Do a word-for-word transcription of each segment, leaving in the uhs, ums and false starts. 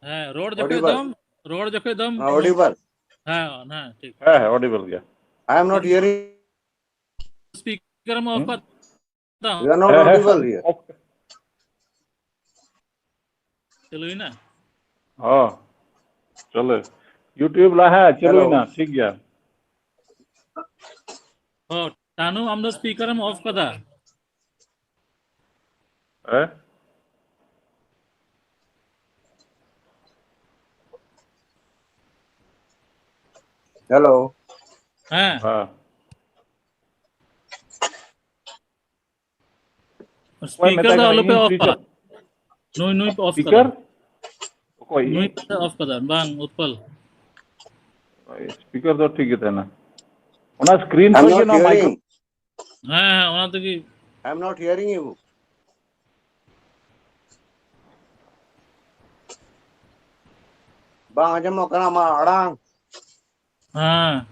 ᱦᱮᱸ, ᱨᱚᱲ ᱡᱚᱠᱷᱚᱡ ᱫᱚᱢ, ᱨᱚᱲ ᱡᱚᱠᱷᱚᱡ ᱫᱚᱢ ᱦᱮᱸ, ᱚᱰᱤᱵᱟᱞ᱾ ᱦᱮᱸ, ᱦᱮᱸ, ᱴᱷᱤᱠ᱾ ᱦᱮᱸ, ᱦᱮᱸ, ᱚᱰᱤᱵᱟᱞ ᱜᱮᱭᱟ᱾ I am not hearing. Speaker ᱮᱢ ᱚᱯᱷ ᱦᱩᱸ? ᱠᱟᱫᱟ? You are not audible here. Off. ᱪᱟᱹᱞᱩᱭᱮᱱᱟ? ᱦᱚᱸ, ᱪᱟᱹᱞᱩ᱾ YouTube ᱞᱟᱦᱟ ᱪᱟᱹᱞᱩᱭᱮᱱᱟ, ᱦᱮᱞᱳ᱾ ᱴᱷᱤᱠ ᱜᱮᱭᱟ᱾ ᱦᱚᱸ, ᱴᱟᱱᱩ, ᱟᱢ ᱫᱚ ᱥᱯᱤᱠᱟᱨ ᱮᱢ ᱚᱯᱷ ᱠᱟᱫᱟ? ᱦᱮᱸ? ᱦᱮᱞᱳ᱾ ᱦᱮᱸ᱾ ᱦᱮᱸ᱾ ᱚᱠᱚᱭ ᱥᱯᱤᱠᱟᱨ ᱢᱮᱛᱟᱭ ᱫᱚ ᱠᱟᱱᱟ ᱟᱞᱚᱯᱮ ᱤᱧ ᱚᱯᱷᱟ᱾ ᱥᱯᱤᱠᱟᱨ? ᱱᱩᱭ, ᱱᱩᱭ ᱯᱮ ᱚᱯᱷ ᱠᱟᱫᱟ᱾ ᱥᱯᱤᱠᱟᱨ? ᱚᱠᱚᱭ, ᱱᱩᱭ ᱤᱧ? ᱯᱮ ᱚᱯᱷ ᱠᱟᱫᱟ, ᱵᱟᱝ, ᱩᱛᱯᱟᱞ᱾ ᱥᱯᱤᱠᱟᱨ ᱫᱚ ᱴᱷᱤᱠ ᱜᱮ ᱛᱟᱦᱮᱱᱟ᱾ ᱚᱱᱟ ᱥᱠᱨᱤᱱ I'm ᱠᱷᱚᱱ ᱜᱮ not ᱱᱚᱣᱟ hearing. ᱢᱟᱭᱠᱨᱳ- ᱦᱮᱸ, ᱦᱮᱸ, ᱚᱱᱟ ᱛᱮᱜᱮ᱾ I am not hearing you. ᱵᱟᱝ ᱟᱸᱡᱚᱢᱚᱜ ᱠᱟᱱᱟ ᱟᱢᱟᱜ ᱟᱲᱟᱝ᱾ ᱦᱮᱸ᱾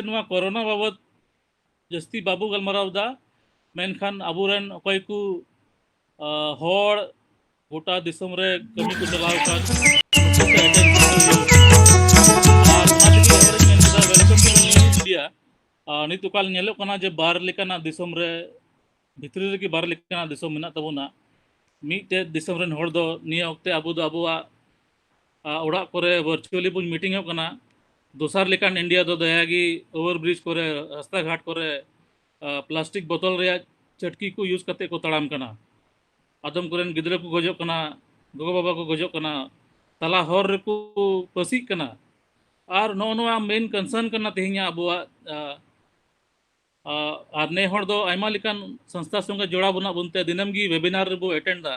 ᱱᱚᱣᱟ ᱠᱳᱨᱳᱱᱟ ᱵᱟᱵᱚᱫ ᱡᱟᱹᱥᱛᱤ ᱵᱟᱵᱚ ᱜᱟᱞᱢᱟᱨᱟᱣ ᱮᱫᱟ, ᱢᱮᱱᱠᱷᱟᱱ ᱟᱵᱚᱨᱮᱱ ᱚᱠᱚᱭ ᱠᱚ, ᱟ, ᱦᱚᱲ ᱜᱚᱴᱟ ᱫᱤᱥᱚᱢ ᱨᱮ ᱠᱟᱹᱢᱤ ᱠᱚ ᱪᱟᱞᱟᱣ ᱟᱠᱟᱱ, ᱟᱨ ᱚᱱᱟ ᱛᱮᱜᱮ ᱟᱵᱚᱨᱮᱱ ᱢᱮᱱ ᱠᱮᱫᱟ, welcome to the new India᱾ ᱟ, ᱱᱤᱛ ᱚᱠᱟ ᱧᱮᱞᱚᱜ ᱠᱟᱱᱟ ᱡᱮ ᱵᱟᱨ ᱞᱮᱠᱟᱱᱟᱜ ᱫᱤᱥᱚᱢ ᱨᱮ, ᱵᱷᱤᱛᱨᱤ ᱨᱮᱜᱮ ᱵᱟᱨ ᱞᱮᱠᱟᱱᱟᱜ ᱫᱤᱥᱚᱢ ᱢᱮᱱᱟᱜ ᱛᱟᱵᱚᱱᱟ᱾ ᱢᱤᱫᱴᱮᱡ ᱫᱤᱥᱚᱢ ᱨᱮᱱ ᱦᱚᱲ ᱫᱚ ᱱᱤᱭᱟᱹ ᱚᱠᱛᱮ ᱟᱵᱚ ᱫᱚ ᱟᱵᱚᱣᱟᱜ, ᱟ, ᱚᱲᱟᱜ ᱠᱚᱨᱮ virtually ᱵᱚᱱ ᱢᱤᱴᱤᱝᱚᱜ ᱠᱟᱱᱟ᱾ ᱫᱚᱥᱟᱨ ᱞᱮᱠᱟᱱ ᱤᱱᱰᱤᱭᱟ ᱫᱚ ᱫᱟᱭᱟᱜᱮ ᱳᱵᱷᱟᱨ ᱵᱨᱤᱡᱽ ᱠᱚᱨᱮ, ᱨᱟᱥᱛᱟ ᱜᱷᱟᱴ ᱠᱚᱨᱮ, ᱟ, ᱯᱞᱟᱥᱴᱤᱠ ᱵᱳᱛᱚᱞ ᱨᱮᱭᱟᱜ ᱪᱟᱹᱴᱠᱤ ᱠᱚ ᱤᱭᱩᱡᱽ ᱠᱟᱛᱮ ᱠᱚ ᱛᱟᱲᱟᱢ ᱠᱟᱱᱟ᱾ ᱟᱫᱚᱢ ᱠᱚᱨᱮᱱ ᱜᱤᱫᱽᱨᱟᱹ ᱠᱚ ᱜᱚᱡᱚᱜ ᱠᱟᱱᱟ, ᱜᱚᱜᱚ ᱵᱟᱵᱟ ᱠᱚ ᱜᱚᱡᱚᱜ ᱠᱟᱱᱟ, ᱛᱟᱞᱟ ᱦᱚᱨ ᱨᱮᱠᱚ ᱯᱟᱹᱥᱤᱜ ᱠᱟᱱᱟ᱾ ᱟᱨ ᱱᱚᱜᱼᱚ ᱱᱚᱣᱟ ᱢᱮᱱ ᱠᱚᱱᱥᱟᱨᱱ ᱠᱟᱱᱟ ᱛᱮᱦᱮᱧᱟᱜ ᱟᱵᱚᱣᱟᱜ, ᱟ, ᱟ, ᱟᱨ ᱱᱮ ᱦᱚᱲ ᱫᱚ ᱟᱭᱢᱟ ᱞᱮᱠᱟᱱ ᱥᱚᱝᱥᱛᱷᱟ ᱥᱚᱸᱜᱮ ᱡᱚᱲᱟᱣ ᱵᱚᱱᱟ ᱵᱚᱱᱛᱮ ᱫᱤᱱᱟᱹᱢ ᱜᱮ ᱣᱮᱵᱤᱱᱟᱨ ᱨᱮᱵᱚ ᱮᱴᱮᱱᱰ ᱫᱟ᱾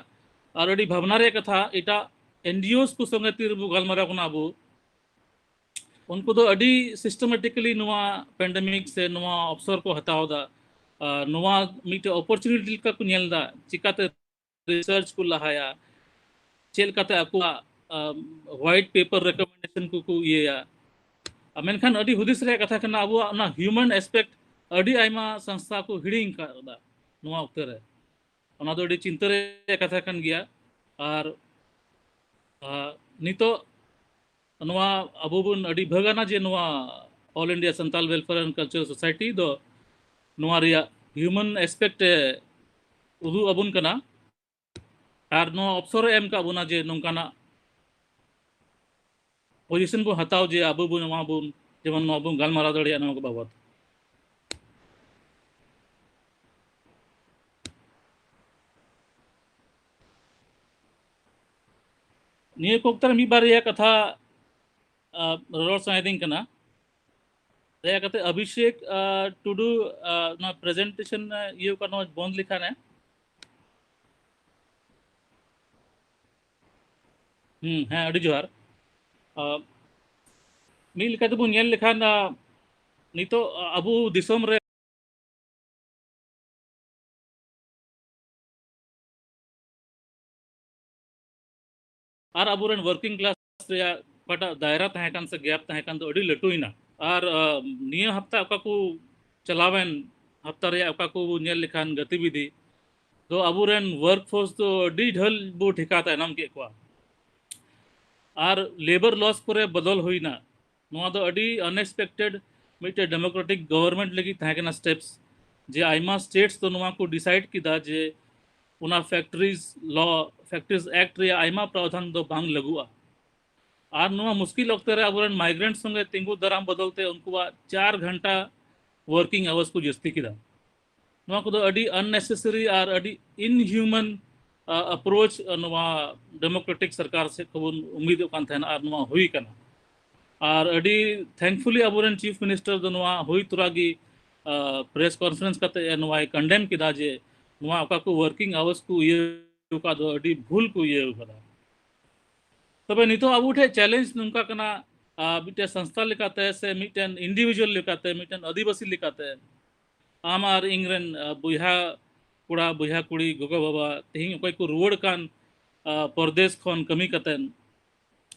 ᱟᱨ ᱟᱹᱰᱤ ᱵᱷᱟᱵᱽᱱᱟ ᱨᱮᱭᱟᱜ ᱠᱟᱛᱷᱟ, ᱮᱴᱟᱜ ᱮᱱᱡᱤᱳᱥ ᱠᱚ ᱥᱚᱸᱜᱮ ᱛᱤ ᱨᱮᱵᱚ ᱜᱟᱞᱢᱟᱨᱟᱣ ᱠᱟᱱᱟ ᱟᱵᱚ, ᱩᱱᱠᱩ ᱫᱚ ᱟᱹᱰᱤ ᱥᱤᱥᱴᱮᱢᱮᱴᱤᱠᱟᱞᱤ ᱱᱚᱣᱟ ᱯᱮᱱᱰᱮᱢᱤᱠ ᱥᱮ ᱱᱚᱣᱟ ᱚᱯᱥᱚᱨ ᱠᱚ ᱦᱟᱛᱟᱣ ᱮᱫᱟ᱾ ᱟᱨ ᱱᱚᱣᱟ ᱢᱤᱫᱴᱮᱡ ᱚᱯᱚᱨᱪᱩᱱᱤᱴᱤ ᱞᱮᱠᱟ ᱠᱚ ᱧᱮᱞ ᱮᱫᱟ, ᱪᱤᱠᱟᱛᱮ ᱨᱤᱥᱟᱨᱪ ᱠᱚ ᱞᱟᱦᱟᱭᱟ, ᱪᱮᱫ ᱞᱮᱠᱟᱛᱮ ᱟᱠᱚᱣᱟᱜ, ᱟᱢ, ᱦᱳᱣᱟᱭᱤᱴ ᱯᱮᱯᱟᱨ ᱨᱮᱠᱚᱢᱮᱱᱰᱮᱥᱚᱱ ᱠᱚᱠᱚ ᱤᱭᱟᱹᱭᱟ᱾ ᱟᱨ ᱢᱮᱱᱠᱷᱟᱱ ᱟᱹᱰᱤ ᱦᱩᱫᱤᱥ ᱨᱮᱭᱟᱜ ᱠᱟᱛᱷᱟ ᱠᱟᱱᱟ, ᱟᱵᱚᱣᱟᱜ ᱚᱱᱟ ᱦᱤᱭᱩᱢᱮᱱ ᱮᱥᱯᱮᱠᱴ ᱟᱹᱰᱤ ᱟᱭᱢᱟ ᱥᱚᱝᱥᱛᱷᱟ ᱠᱚ ᱦᱤᱲᱤᱧ ᱟᱠᱟᱫᱟ ᱱᱚᱣᱟ ᱚᱠᱛᱮ ᱨᱮ᱾ ᱚᱱᱟ ᱫᱚ ᱟᱹᱰᱤ ᱪᱤᱱᱛᱟᱹ ᱨᱮᱭᱟᱜ ᱠᱟᱛᱷᱟ ᱠᱟᱱ ᱜᱮᱭᱟ᱾ ᱟᱨ, ᱟᱨ ᱱᱤᱛᱚᱜ ᱱᱚᱣᱟ ᱟᱵᱚ ᱵᱚᱱ ᱟᱹᱰᱤ ᱵᱷᱟᱹᱜᱟᱱᱟ ᱡᱮ ᱱᱚᱣᱟ All India Santal Welfare and Cultural Society ᱫᱚ ᱱᱚᱣᱟ ᱨᱮᱭᱟᱜ ᱦᱤᱭᱩᱢᱮᱱ ᱮᱥᱯᱮᱠᱴ ᱮ ᱩᱫᱩᱜ ᱟᱵᱚᱱ ᱠᱟᱱᱟ᱾ ᱟᱨ ᱱᱚᱣᱟ ᱚᱯᱥᱚᱨ ᱮ ᱮᱢ ᱠᱟᱜ ᱵᱚᱱᱟ ᱡᱮ ᱱᱚᱝᱠᱟᱱᱟᱜ ᱯᱚᱡᱤᱥᱚᱱ ᱵᱚᱱ ᱦᱟᱛᱟᱣ ᱡᱮ ᱟᱵᱚ ᱵᱚᱱ, ᱱᱚᱣᱟ ᱵᱚᱱ, ᱡᱮᱢᱚᱱ ᱱᱚᱣᱟ ᱵᱚᱱ ᱜᱟᱞᱢᱟᱨᱟᱣ ᱫᱟᱲᱮᱭᱟᱜ ᱱᱚᱣᱟ ᱠᱚ ᱵᱟᱵᱚᱛ᱾ ᱱᱤᱭᱟᱹ ᱠᱚ ᱚᱠᱛᱚ ᱨᱮ ᱢᱤᱫ ᱵᱟᱨᱭᱟ ᱠᱟᱛᱷᱟ, ᱟ, ᱨᱚᱲ ᱥᱟᱱᱟᱭᱮᱫᱤᱧ ᱠᱟᱱᱟ᱾ ᱫᱟᱭᱟ ᱠᱟᱛᱮ ᱚᱵᱷᱤᱥᱮᱠ, ᱟ, ᱴᱩᱰᱩ, ᱟ, ᱱᱚᱣᱟ ᱯᱨᱮᱡᱮᱱᱴᱮᱥᱚᱱ, ᱟ, ᱤᱭᱟᱹ ᱠᱟᱱᱟ, ᱱᱚᱣᱟ ᱵᱚᱱᱫ ᱞᱮᱠᱷᱟᱱ ᱮ᱾ ᱦᱩᱸ, ᱦᱮᱸ, ᱟᱹᱰᱤ ᱡᱚᱦᱟᱨ᱾ ᱟ, ᱢᱤᱫ ᱞᱮᱠᱟ ᱛᱮᱵᱚᱱ ᱧᱮᱞ ᱞᱮᱠᱷᱟᱱ, ᱟ, ᱱᱤᱛᱚᱜ ᱟᱵᱚ ᱫᱤᱥᱚᱢ ᱨᱮ ᱟᱨ ᱟᱵᱚᱨᱮᱱ ᱣᱟᱨᱠᱤᱝ ᱠᱞᱟᱥ ᱨᱮᱭᱟᱜ ᱚᱠᱟᱴᱟᱜ ᱫᱟᱭᱨᱟ ᱛᱟᱦᱮᱸ ᱠᱟᱱ ᱥᱮ ᱜᱮᱯ ᱛᱟᱦᱮᱸ ᱠᱟᱱ ᱫᱚ ᱟᱹᱰᱤ ᱞᱟᱹᱴᱩᱭᱮᱱᱟ᱾ ᱟᱨ ᱱᱤᱭᱟᱹ ᱦᱟᱯᱛᱟ ᱚᱠᱟ ᱠᱚ ᱪᱟᱞᱟᱣᱮᱱ ᱦᱟᱯᱛᱟ ᱨᱮᱭᱟᱜ ᱚᱠᱟ ᱠᱚ ᱧᱮᱞ ᱞᱮᱠᱷᱟᱱ ᱜᱟᱛᱤᱵᱤᱫᱷᱤ ᱫᱚ ᱟᱵᱚᱨᱮᱱ ᱣᱟᱨᱠ ᱯᱷᱳᱨᱥ ᱫᱚ ᱟᱹᱰᱤ ᱰᱷᱮᱨ ᱵᱚ ᱴᱷᱮᱠᱟ ᱛᱟᱭᱱᱚᱢ ᱠᱮᱫ ᱠᱚᱣᱟ᱾ ᱟᱨ ᱞᱮᱵᱟᱨ ᱞᱚᱥ ᱠᱚᱨᱮ ᱵᱚᱫᱚᱞ ᱦᱩᱭᱱᱟ᱾ ᱱᱚᱣᱟ ᱫᱚ ᱟᱹᱰᱤ ᱟᱱᱮᱠᱥᱯᱮᱠᱴᱮᱰ ᱢᱤᱫᱴᱮᱱ ᱰᱮᱢᱳᱠᱨᱮᱴᱤᱠ ᱜᱚᱵᱷᱚᱨᱱᱢᱮᱱᱴ ᱞᱟᱹᱜᱤᱫ ᱛᱟᱦᱮᱸ ᱠᱟᱱᱟ ᱥᱴᱮᱯᱥ, ᱡᱮ ᱟᱭᱢᱟ ᱥᱴᱮᱴᱥ ᱫᱚ ᱱᱚᱣᱟ ᱠᱚ ᱰᱤᱥᱟᱭᱤᱰ ᱠᱮᱫᱟ ᱡᱮ ᱚᱱᱟ ᱯᱷᱮᱠᱴᱨᱤᱡᱽ ᱞᱚ, ᱯᱷᱮᱠᱴᱨᱤᱡᱽ ᱮᱠᱴ ᱨᱮᱭᱟᱜ ᱟᱭᱢᱟ ᱯᱨᱟᱣᱫᱷᱟᱱ ᱫᱚ ᱵᱟᱝ ᱞᱟᱹᱜᱩᱜᱼᱟ᱾ ᱟᱨ ᱱᱚᱣᱟ ᱢᱩᱥᱠᱤᱞ ᱚᱠᱛᱮ ᱨᱮ ᱟᱵᱚᱨᱮᱱ ᱢᱟᱭᱜᱨᱮᱱᱴ ᱥᱚᱸᱜᱮ ᱛᱤᱸᱜᱩ ᱫᱟᱨᱟᱢ ᱵᱚᱫᱚᱞ ᱛᱮ ᱩᱱᱠᱩᱣᱟᱜ ᱪᱟᱨ ᱜᱷᱚᱱᱴᱟ ᱣᱟᱨᱠᱤᱝ ᱟᱣᱟᱨᱥ ᱠᱚ ᱡᱟᱹᱥᱛᱤ ᱠᱮᱫᱟ᱾ ᱱᱚᱣᱟ ᱠᱚᱫᱚ ᱟᱹᱰᱤ ᱟᱱᱱᱮᱥᱮᱥᱟᱨᱤ ᱟᱨ ᱟᱹᱰᱤ ᱤᱱᱦᱤᱭᱩᱢᱮᱱ ᱟᱯᱨᱳᱪ ᱱᱚᱣᱟ ᱰᱮᱢᱳᱠᱨᱮᱴᱤᱠ ᱥᱚᱨᱠᱟᱨ ᱥᱮᱫ ᱠᱷᱚᱱ ᱵᱚᱱ ᱩᱢᱤᱫᱚᱜ ᱠᱟᱱ ᱛᱟᱦᱮᱱᱟ, ᱟᱨ ᱱᱚᱣᱟ ᱦᱩᱭ ᱠᱟᱱᱟ᱾ ᱟᱨ ᱟᱹᱰᱤ ᱛᱷᱮᱝᱠᱯᱷᱩᱞᱤ ᱟᱵᱚᱨᱮᱱ ᱪᱤᱯ ᱢᱤᱱᱤᱥᱴᱟᱨ ᱫᱚ ᱱᱚᱣᱟ ᱦᱩᱭ ᱛᱚᱨᱟ ᱜᱮ ᱯᱨᱮᱥ ᱠᱚᱱᱯᱷᱟᱨᱮᱱᱥ ᱠᱟᱛᱮ ᱱᱚᱣᱟᱭ ᱠᱚᱱᱰᱮᱢ ᱠᱮᱫᱟ ᱡᱮ ᱱᱚᱣᱟ ᱚᱠᱟ ᱠᱚ ᱣᱟᱨᱠᱤᱝ ᱟᱣᱟᱨᱥ ᱠᱚ ᱤᱭᱟᱹ ᱟᱠᱟᱫ ᱫᱚ ᱟᱹᱰᱤ ᱵᱷᱩᱞ ᱠᱚ ᱤᱭᱟᱹ ᱟᱠᱟᱫᱟ᱾ ᱛᱚᱵᱮ ᱱᱤᱛᱚᱜ ᱟᱵᱚ ᱴᱷᱮᱱ ᱪᱮᱞᱮᱧᱡᱽ ᱱᱚᱝᱠᱟ ᱠᱟᱱᱟ, ᱟᱨ ᱢᱤᱫᱴᱮᱱ ᱥᱚᱝᱥᱛᱷᱟ ᱞᱮᱠᱟᱛᱮ ᱥᱮ ᱢᱤᱫᱴᱮᱱ ᱤᱱᱰᱤᱵᱷᱤᱡᱩᱣᱟᱞ ᱞᱮᱠᱟᱛᱮ, ᱢᱤᱫᱴᱮᱱ ᱟᱹᱫᱤᱵᱟᱹᱥᱤ ᱞᱮᱠᱟᱛᱮ, ᱟᱢ ᱟᱨ ᱤᱧ ᱨᱮᱱ ᱵᱚᱭᱦᱟ ᱠᱚᱲᱟ, ᱵᱚᱭᱦᱟ ᱠᱩᱲᱤ, ᱜᱚᱜᱚ ᱵᱟᱵᱟ, ᱛᱮᱦᱮᱧ ᱚᱠᱚᱭ ᱠᱚ ᱨᱩᱣᱟᱹᱲ ᱠᱟᱱ ᱯᱚᱨᱫᱮᱥ ᱠᱷᱚᱱ ᱠᱟᱹᱢᱤ ᱠᱟᱛᱮ,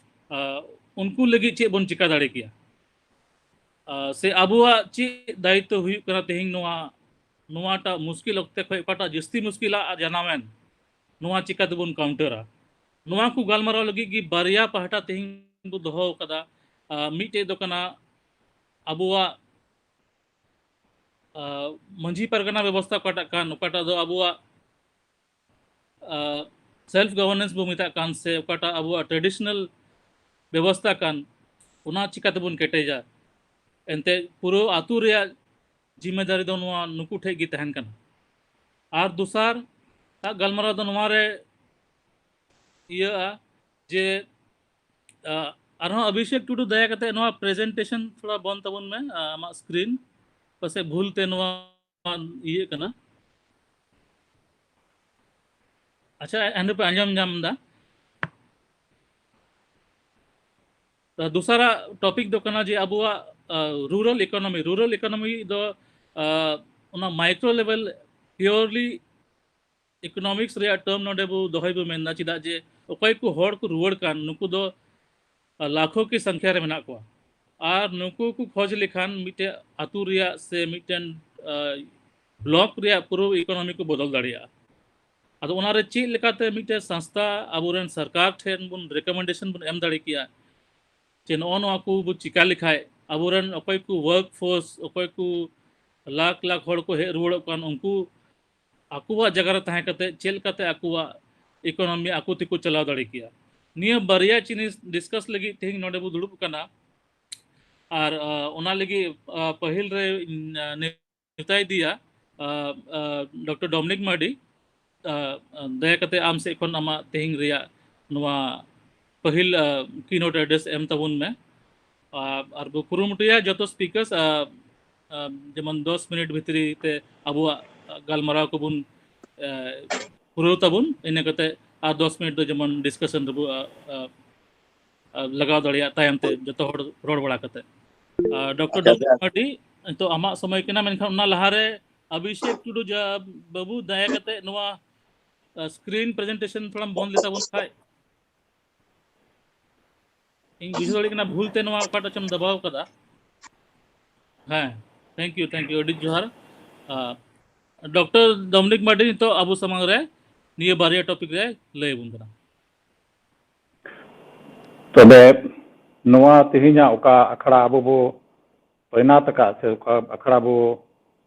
ᱩᱱᱠᱩ ᱞᱟᱹᱜᱤᱫ ᱪᱮᱫ ᱵᱚᱱ ᱪᱤᱠᱟ ᱫᱟᱲᱮ ᱠᱮᱭᱟ? ᱥᱮ ᱟᱵᱚᱣᱟᱜ ᱪᱮᱫ ᱫᱟᱭᱤᱛᱛᱚ ᱦᱩᱭᱩᱜ ᱠᱟᱱᱟ ᱛᱮᱦᱮᱧ ᱱᱚᱣᱟ, ᱱᱚᱣᱟᱴᱟᱜ ᱢᱩᱥᱠᱤᱞ ᱚᱠᱛᱮ ᱠᱷᱚᱱ ᱚᱠᱟᱴᱟᱜ ᱡᱟᱹᱥᱛᱤ ᱢᱩᱥᱠᱤᱞᱟᱜ ᱡᱟᱱᱟᱢᱮᱱ, ᱱᱚᱣᱟ ᱪᱤᱠᱟ ᱛᱮᱵᱚᱱ ᱠᱟᱣᱩᱱᱴᱟᱨᱟ? ᱱᱚᱣᱟ ᱠᱚ ᱜᱟᱞᱢᱟᱨᱟᱣ ᱞᱟᱹᱜᱤᱫ ᱜᱮ ᱵᱟᱨᱭᱟ ᱯᱟᱦᱴᱟ ᱛᱮᱦᱮᱧ ᱵᱚ ᱫᱚᱦᱚ ᱟᱠᱟᱫᱟ᱾ ᱢᱤᱫᱴᱮᱡ ᱫᱚ ᱠᱟᱱᱟ ᱟᱵᱚᱣᱟᱜ ᱢᱟᱹᱡᱷᱤ ᱯᱟᱨᱜᱟᱱᱟ ᱵᱮᱵᱚᱥᱛᱷᱟ ᱚᱠᱟᱴᱟᱜ ᱠᱟᱱ, ᱚᱠᱟᱴᱟᱜ ᱫᱚ ᱟᱵᱚᱣᱟᱜ ᱥᱮᱞᱯ ᱜᱚᱵᱷᱟᱨᱱᱮᱱᱥ ᱵᱚ ᱢᱮᱛᱟᱜ ᱠᱟᱱ, ᱥᱮ ᱚᱠᱟᱴᱟᱜ ᱟᱵᱚᱣᱟᱜ ᱴᱨᱮᱰᱤᱥᱚᱱᱟᱞ ᱵᱮᱵᱚᱥᱛᱷᱟ ᱠᱟᱱ, ᱚᱱᱟ ᱪᱤᱠᱟ ᱛᱮᱵᱚᱱ ᱠᱮᱴᱮᱡᱟ? ᱮᱱᱛᱮ ᱯᱩᱨᱟᱹ ᱟᱹᱛᱩ ᱨᱮᱭᱟᱜ ᱡᱤᱢᱢᱮᱫᱟᱨᱤ ᱫᱚ ᱱᱚᱣᱟ ᱱᱩᱠᱩ ᱴᱷᱮᱡ ᱜᱮ ᱛᱟᱦᱮᱱ ᱠᱟᱱᱟ᱾ ᱟᱨ ᱫᱚᱥᱟᱨ ᱟᱜ ᱜᱟᱞᱢᱟᱨᱟᱣ ᱫᱚ ᱱᱚᱣᱟ ᱨᱮ ᱤᱭᱟᱹᱜᱼᱟ ᱡᱮ, ᱟᱨᱦᱚᱸ ᱚᱵᱷᱤᱥᱮᱠ ᱴᱩᱰᱩ, ᱫᱟᱭᱟ ᱠᱟᱛᱮ ᱱᱚᱣᱟ ᱯᱨᱮᱡᱮᱱᱴᱮᱥᱚᱱ ᱛᱷᱚᱲᱟ ᱵᱚᱱᱫ ᱛᱟᱵᱚᱱ ᱢᱮ᱾ ᱟᱢᱟᱜ ᱥᱠᱨᱤᱱ ᱯᱟᱥᱮᱡ ᱵᱷᱩᱞ ᱛᱮ ᱱᱚᱣᱟ ᱤᱭᱟᱹᱜ ᱠᱟᱱᱟ᱾ ᱟᱪᱪᱷᱟ, ᱮᱱ ᱯᱮ ᱟᱸᱡᱚᱢ ᱧᱟᱢ ᱮᱫᱟ? ᱫᱚᱥᱟᱨᱟᱜ ᱴᱚᱯᱤᱠ ᱫᱚ ᱠᱟᱱᱟ ᱡᱮ ᱟᱵᱚᱣᱟᱜ ᱨᱩᱨᱟᱞ ᱤᱠᱳᱱᱚᱢᱤ᱾ ᱨᱩᱨᱟᱞ ᱤᱠᱳᱱᱚᱢᱤ ᱫᱚ ᱚᱱᱟ ᱢᱟᱭᱠᱨᱳ ᱞᱮᱵᱮᱞ ᱯᱤᱭᱳᱨᱞᱤ ᱤᱠᱳᱱᱚᱢᱤᱠᱥ ᱨᱮᱭᱟᱜ ᱴᱟᱨᱢ ᱱᱚᱰᱮ ᱵᱚ ᱫᱚᱦᱚᱭ ᱵᱚ ᱢᱮᱱᱫᱟ, ᱪᱮᱫᱟᱜ ᱡᱮ ᱚᱠᱚᱭ ᱠᱚ ᱦᱚᱲ ᱠᱚ ᱨᱩᱣᱟᱹᱲ ᱠᱟᱱ, ᱱᱩᱠᱩ ᱫᱚ ᱞᱟᱠᱷᱚ ᱠᱤ ᱥᱚᱝᱠᱷᱭᱟ ᱨᱮ ᱢᱮᱱᱟᱜ ᱠᱚᱣᱟ᱾ ᱟᱨ ᱱᱩᱠᱩ ᱠᱚ ᱠᱷᱚᱡᱽ ᱞᱮᱠᱷᱟᱱ ᱢᱤᱫᱴᱮᱱ ᱟᱹᱛᱩ ᱨᱮᱭᱟᱜ ᱥᱮ ᱢᱤᱫᱴᱮᱱ ᱵᱞᱚᱠ ᱨᱮᱭᱟᱜ ᱯᱩᱨᱟᱹ ᱤᱠᱳᱱᱚᱢᱤ ᱠᱚ ᱵᱚᱫᱚᱞ ᱫᱟᱲᱮᱭᱟᱜᱼᱟ᱾ ᱟᱫᱚ ᱚᱱᱟᱨᱮ ᱪᱮᱫ ᱞᱮᱠᱟᱛᱮ ᱢᱤᱫᱴᱮᱱ ᱥᱚᱝᱥᱛᱷᱟ ᱟᱵᱚᱨᱮᱱ ᱥᱚᱨᱠᱟᱨ ᱴᱷᱮᱱ ᱵᱚᱱ ᱨᱮᱠᱚᱢᱮᱱᱰᱮᱥᱚᱱ ᱵᱚᱱ ᱮᱢ ᱫᱟᱲᱮ ᱠᱮᱭᱟ ᱡᱮ ᱱᱚᱜᱼᱚ ᱱᱚᱣᱟ ᱠᱚ ᱵᱚ ᱪᱤᱠᱟ ᱞᱮᱠᱷᱟᱡ ᱟᱵᱚᱨᱮᱱ ᱚᱠᱚᱭ ᱠᱚ ᱣᱟᱨᱠ ᱯᱷᱳᱨᱥ, ᱚᱠᱚᱭ ᱠᱚ ᱞᱟᱠᱷ ᱞᱟᱠᱷ ᱦᱚᱲ ᱠᱚ ᱦᱮᱡ ᱨᱩᱣᱟᱹᱲᱚᱜ ᱠᱟᱱ, ᱩᱱᱠᱩ ᱟᱠᱚᱣᱟᱜ ᱡᱟᱭᱜᱟ ᱨᱮ ᱛᱟᱦᱮᱸ ᱠᱟᱛᱮ ᱪᱮᱫ ᱞᱮᱠᱟᱛᱮ ᱟᱠᱚᱣᱟᱜ ᱤᱠᱳᱱᱚᱢᱤ ᱟᱠᱚ ᱛᱮᱠᱚ ᱪᱟᱞᱟᱣ ᱫᱟᱲᱮ ᱠᱮᱭᱟ᱾ ᱱᱤᱭᱟᱹ ᱵᱟᱨᱭᱟ ᱡᱤᱱᱤᱥ ᱰᱤᱥᱠᱟᱥ ᱞᱟᱹᱜᱤᱫ ᱛᱮᱦᱮᱧ ᱱᱚᱰᱮ ᱵᱚ ᱫᱩᱲᱩᱵ ᱟᱠᱟᱱᱟ᱾ ᱟᱨ ᱚᱱᱟ ᱞᱟᱹᱜᱤᱫ ᱯᱟᱹᱦᱤᱞ ᱨᱮ ᱱᱮᱣᱛᱟᱭ ᱫᱤᱭᱟ ᱰᱚᱠᱴᱚᱨ ᱰᱚᱢᱤᱱᱤᱠ ᱢᱟᱨᱰᱤ᱾ ᱫᱟᱭᱟ ᱠᱟᱛᱮ ᱟᱢ ᱥᱮᱫ ᱠᱷᱚᱱ ᱟᱢᱟᱜ ᱛᱮᱦᱮᱧ ᱨᱮᱭᱟᱜ ᱱᱚᱣᱟ ᱯᱟᱹᱦᱤᱞ ᱠᱤᱱᱳᱴ ᱮᱰᱨᱮᱥ ᱮᱢ ᱛᱟᱵᱚᱱ ᱢᱮ᱾ ᱟᱨ ᱵᱚ ᱠᱩᱨᱩᱢᱩᱴᱩᱭᱟ ᱡᱚᱛᱚ ᱥᱯᱤᱠᱟᱨᱥ ᱡᱮᱢᱚᱱ ᱫᱚᱥ ᱢᱤᱱᱤᱴ ᱵᱷᱤᱛᱨᱤ ᱛᱮ ᱟᱵᱚᱣᱟᱜ ᱜᱟᱞᱢᱟᱨᱟᱣ ᱠᱚᱵᱚᱱ ᱯᱩᱨᱟᱹᱣ ᱛᱟᱵᱚᱱ, ᱤᱱᱟᱹ ᱠᱟᱛᱮ ᱟᱨ ᱫᱚᱥ ᱢᱤᱱᱤᱴ ᱫᱚ ᱡᱮᱢᱚᱱ ᱰᱤᱥᱠᱟᱥᱚᱱ ᱨᱮᱵᱚ ᱞᱟᱜᱟᱣ ᱫᱟᱲᱮᱭᱟᱜ ᱛᱟᱭᱚᱢ ᱛᱮ ᱡᱚᱛᱚ ᱦᱚᱲ ᱨᱚᱲ ᱵᱟᱲᱟ ᱠᱟᱛᱮ᱾ ᱰᱚᱠᱴᱚᱨ ᱟᱪᱪᱷᱟ, ᱰᱚᱢᱤᱱᱤᱠ ᱢᱟᱨᱰᱤ, ᱱᱤᱛᱚᱜ ᱟᱢᱟᱜ ᱥᱚᱢᱚᱭ ᱠᱟᱱᱟ, ᱢᱮᱱᱠᱷᱟᱱ ᱚᱱᱟ ᱞᱟᱦᱟᱨᱮ ᱚᱵᱷᱤᱥᱮᱠ ᱴᱩᱰᱩ ᱡᱟ ᱵᱟᱹᱵᱩ, ᱫᱟᱭᱟ ᱠᱟᱛᱮ ᱱᱚᱣᱟ ᱥᱠᱨᱤᱱ ᱯᱨᱮᱡᱮᱱᱴᱮᱥᱚᱱ ᱛᱷᱚᱲᱟᱢ ᱵᱚᱱᱫ ᱞᱮᱛᱟ ᱵᱚᱱ ᱠᱷᱟᱡ᱾ ᱤᱧ ᱵᱩᱡᱷᱟᱹᱣ ᱫᱟᱲᱮᱭᱟᱜ ᱠᱟᱱᱟ ᱵᱷᱩᱞ ᱛᱮ ᱱᱚᱣᱟ ᱚᱠᱟᱴᱟᱜ ᱪᱚᱢ ᱫᱟᱵᱟᱣ ᱠᱟᱫᱟ᱾ ᱦᱮᱸ, ᱛᱷᱮᱝᱠ ᱭᱩ, ᱛᱷᱮᱝᱠ ᱭᱩ, ᱟᱹᱰᱤ ᱡᱚᱦᱟᱨ᱾ ᱰᱚᱠᱴᱚᱨ ᱰᱚᱢᱤᱱᱤᱠ ᱢᱟᱨᱰᱤ ᱱᱤᱛᱚᱜ ᱟᱵᱚ ᱥᱟᱢᱟᱝ ᱨᱮ ᱱᱤᱭᱟᱹ ᱵᱟᱨᱭᱟ ᱴᱚᱯᱤᱠ ᱨᱮ ᱞᱟᱹᱭ ᱟᱵᱚᱱ ᱠᱟᱱᱟ᱾ ᱛᱚᱵᱮ ᱱᱚᱣᱟ ᱛᱮᱦᱮᱧᱟᱜ ᱚᱠᱟ ᱟᱠᱷᱲᱟ ᱟᱵᱚ ᱵᱚ ᱛᱚᱭᱱᱟᱛ ᱟᱠᱟᱫ ᱥᱮ ᱚᱠᱟ ᱟᱠᱷᱲᱟ ᱵᱚ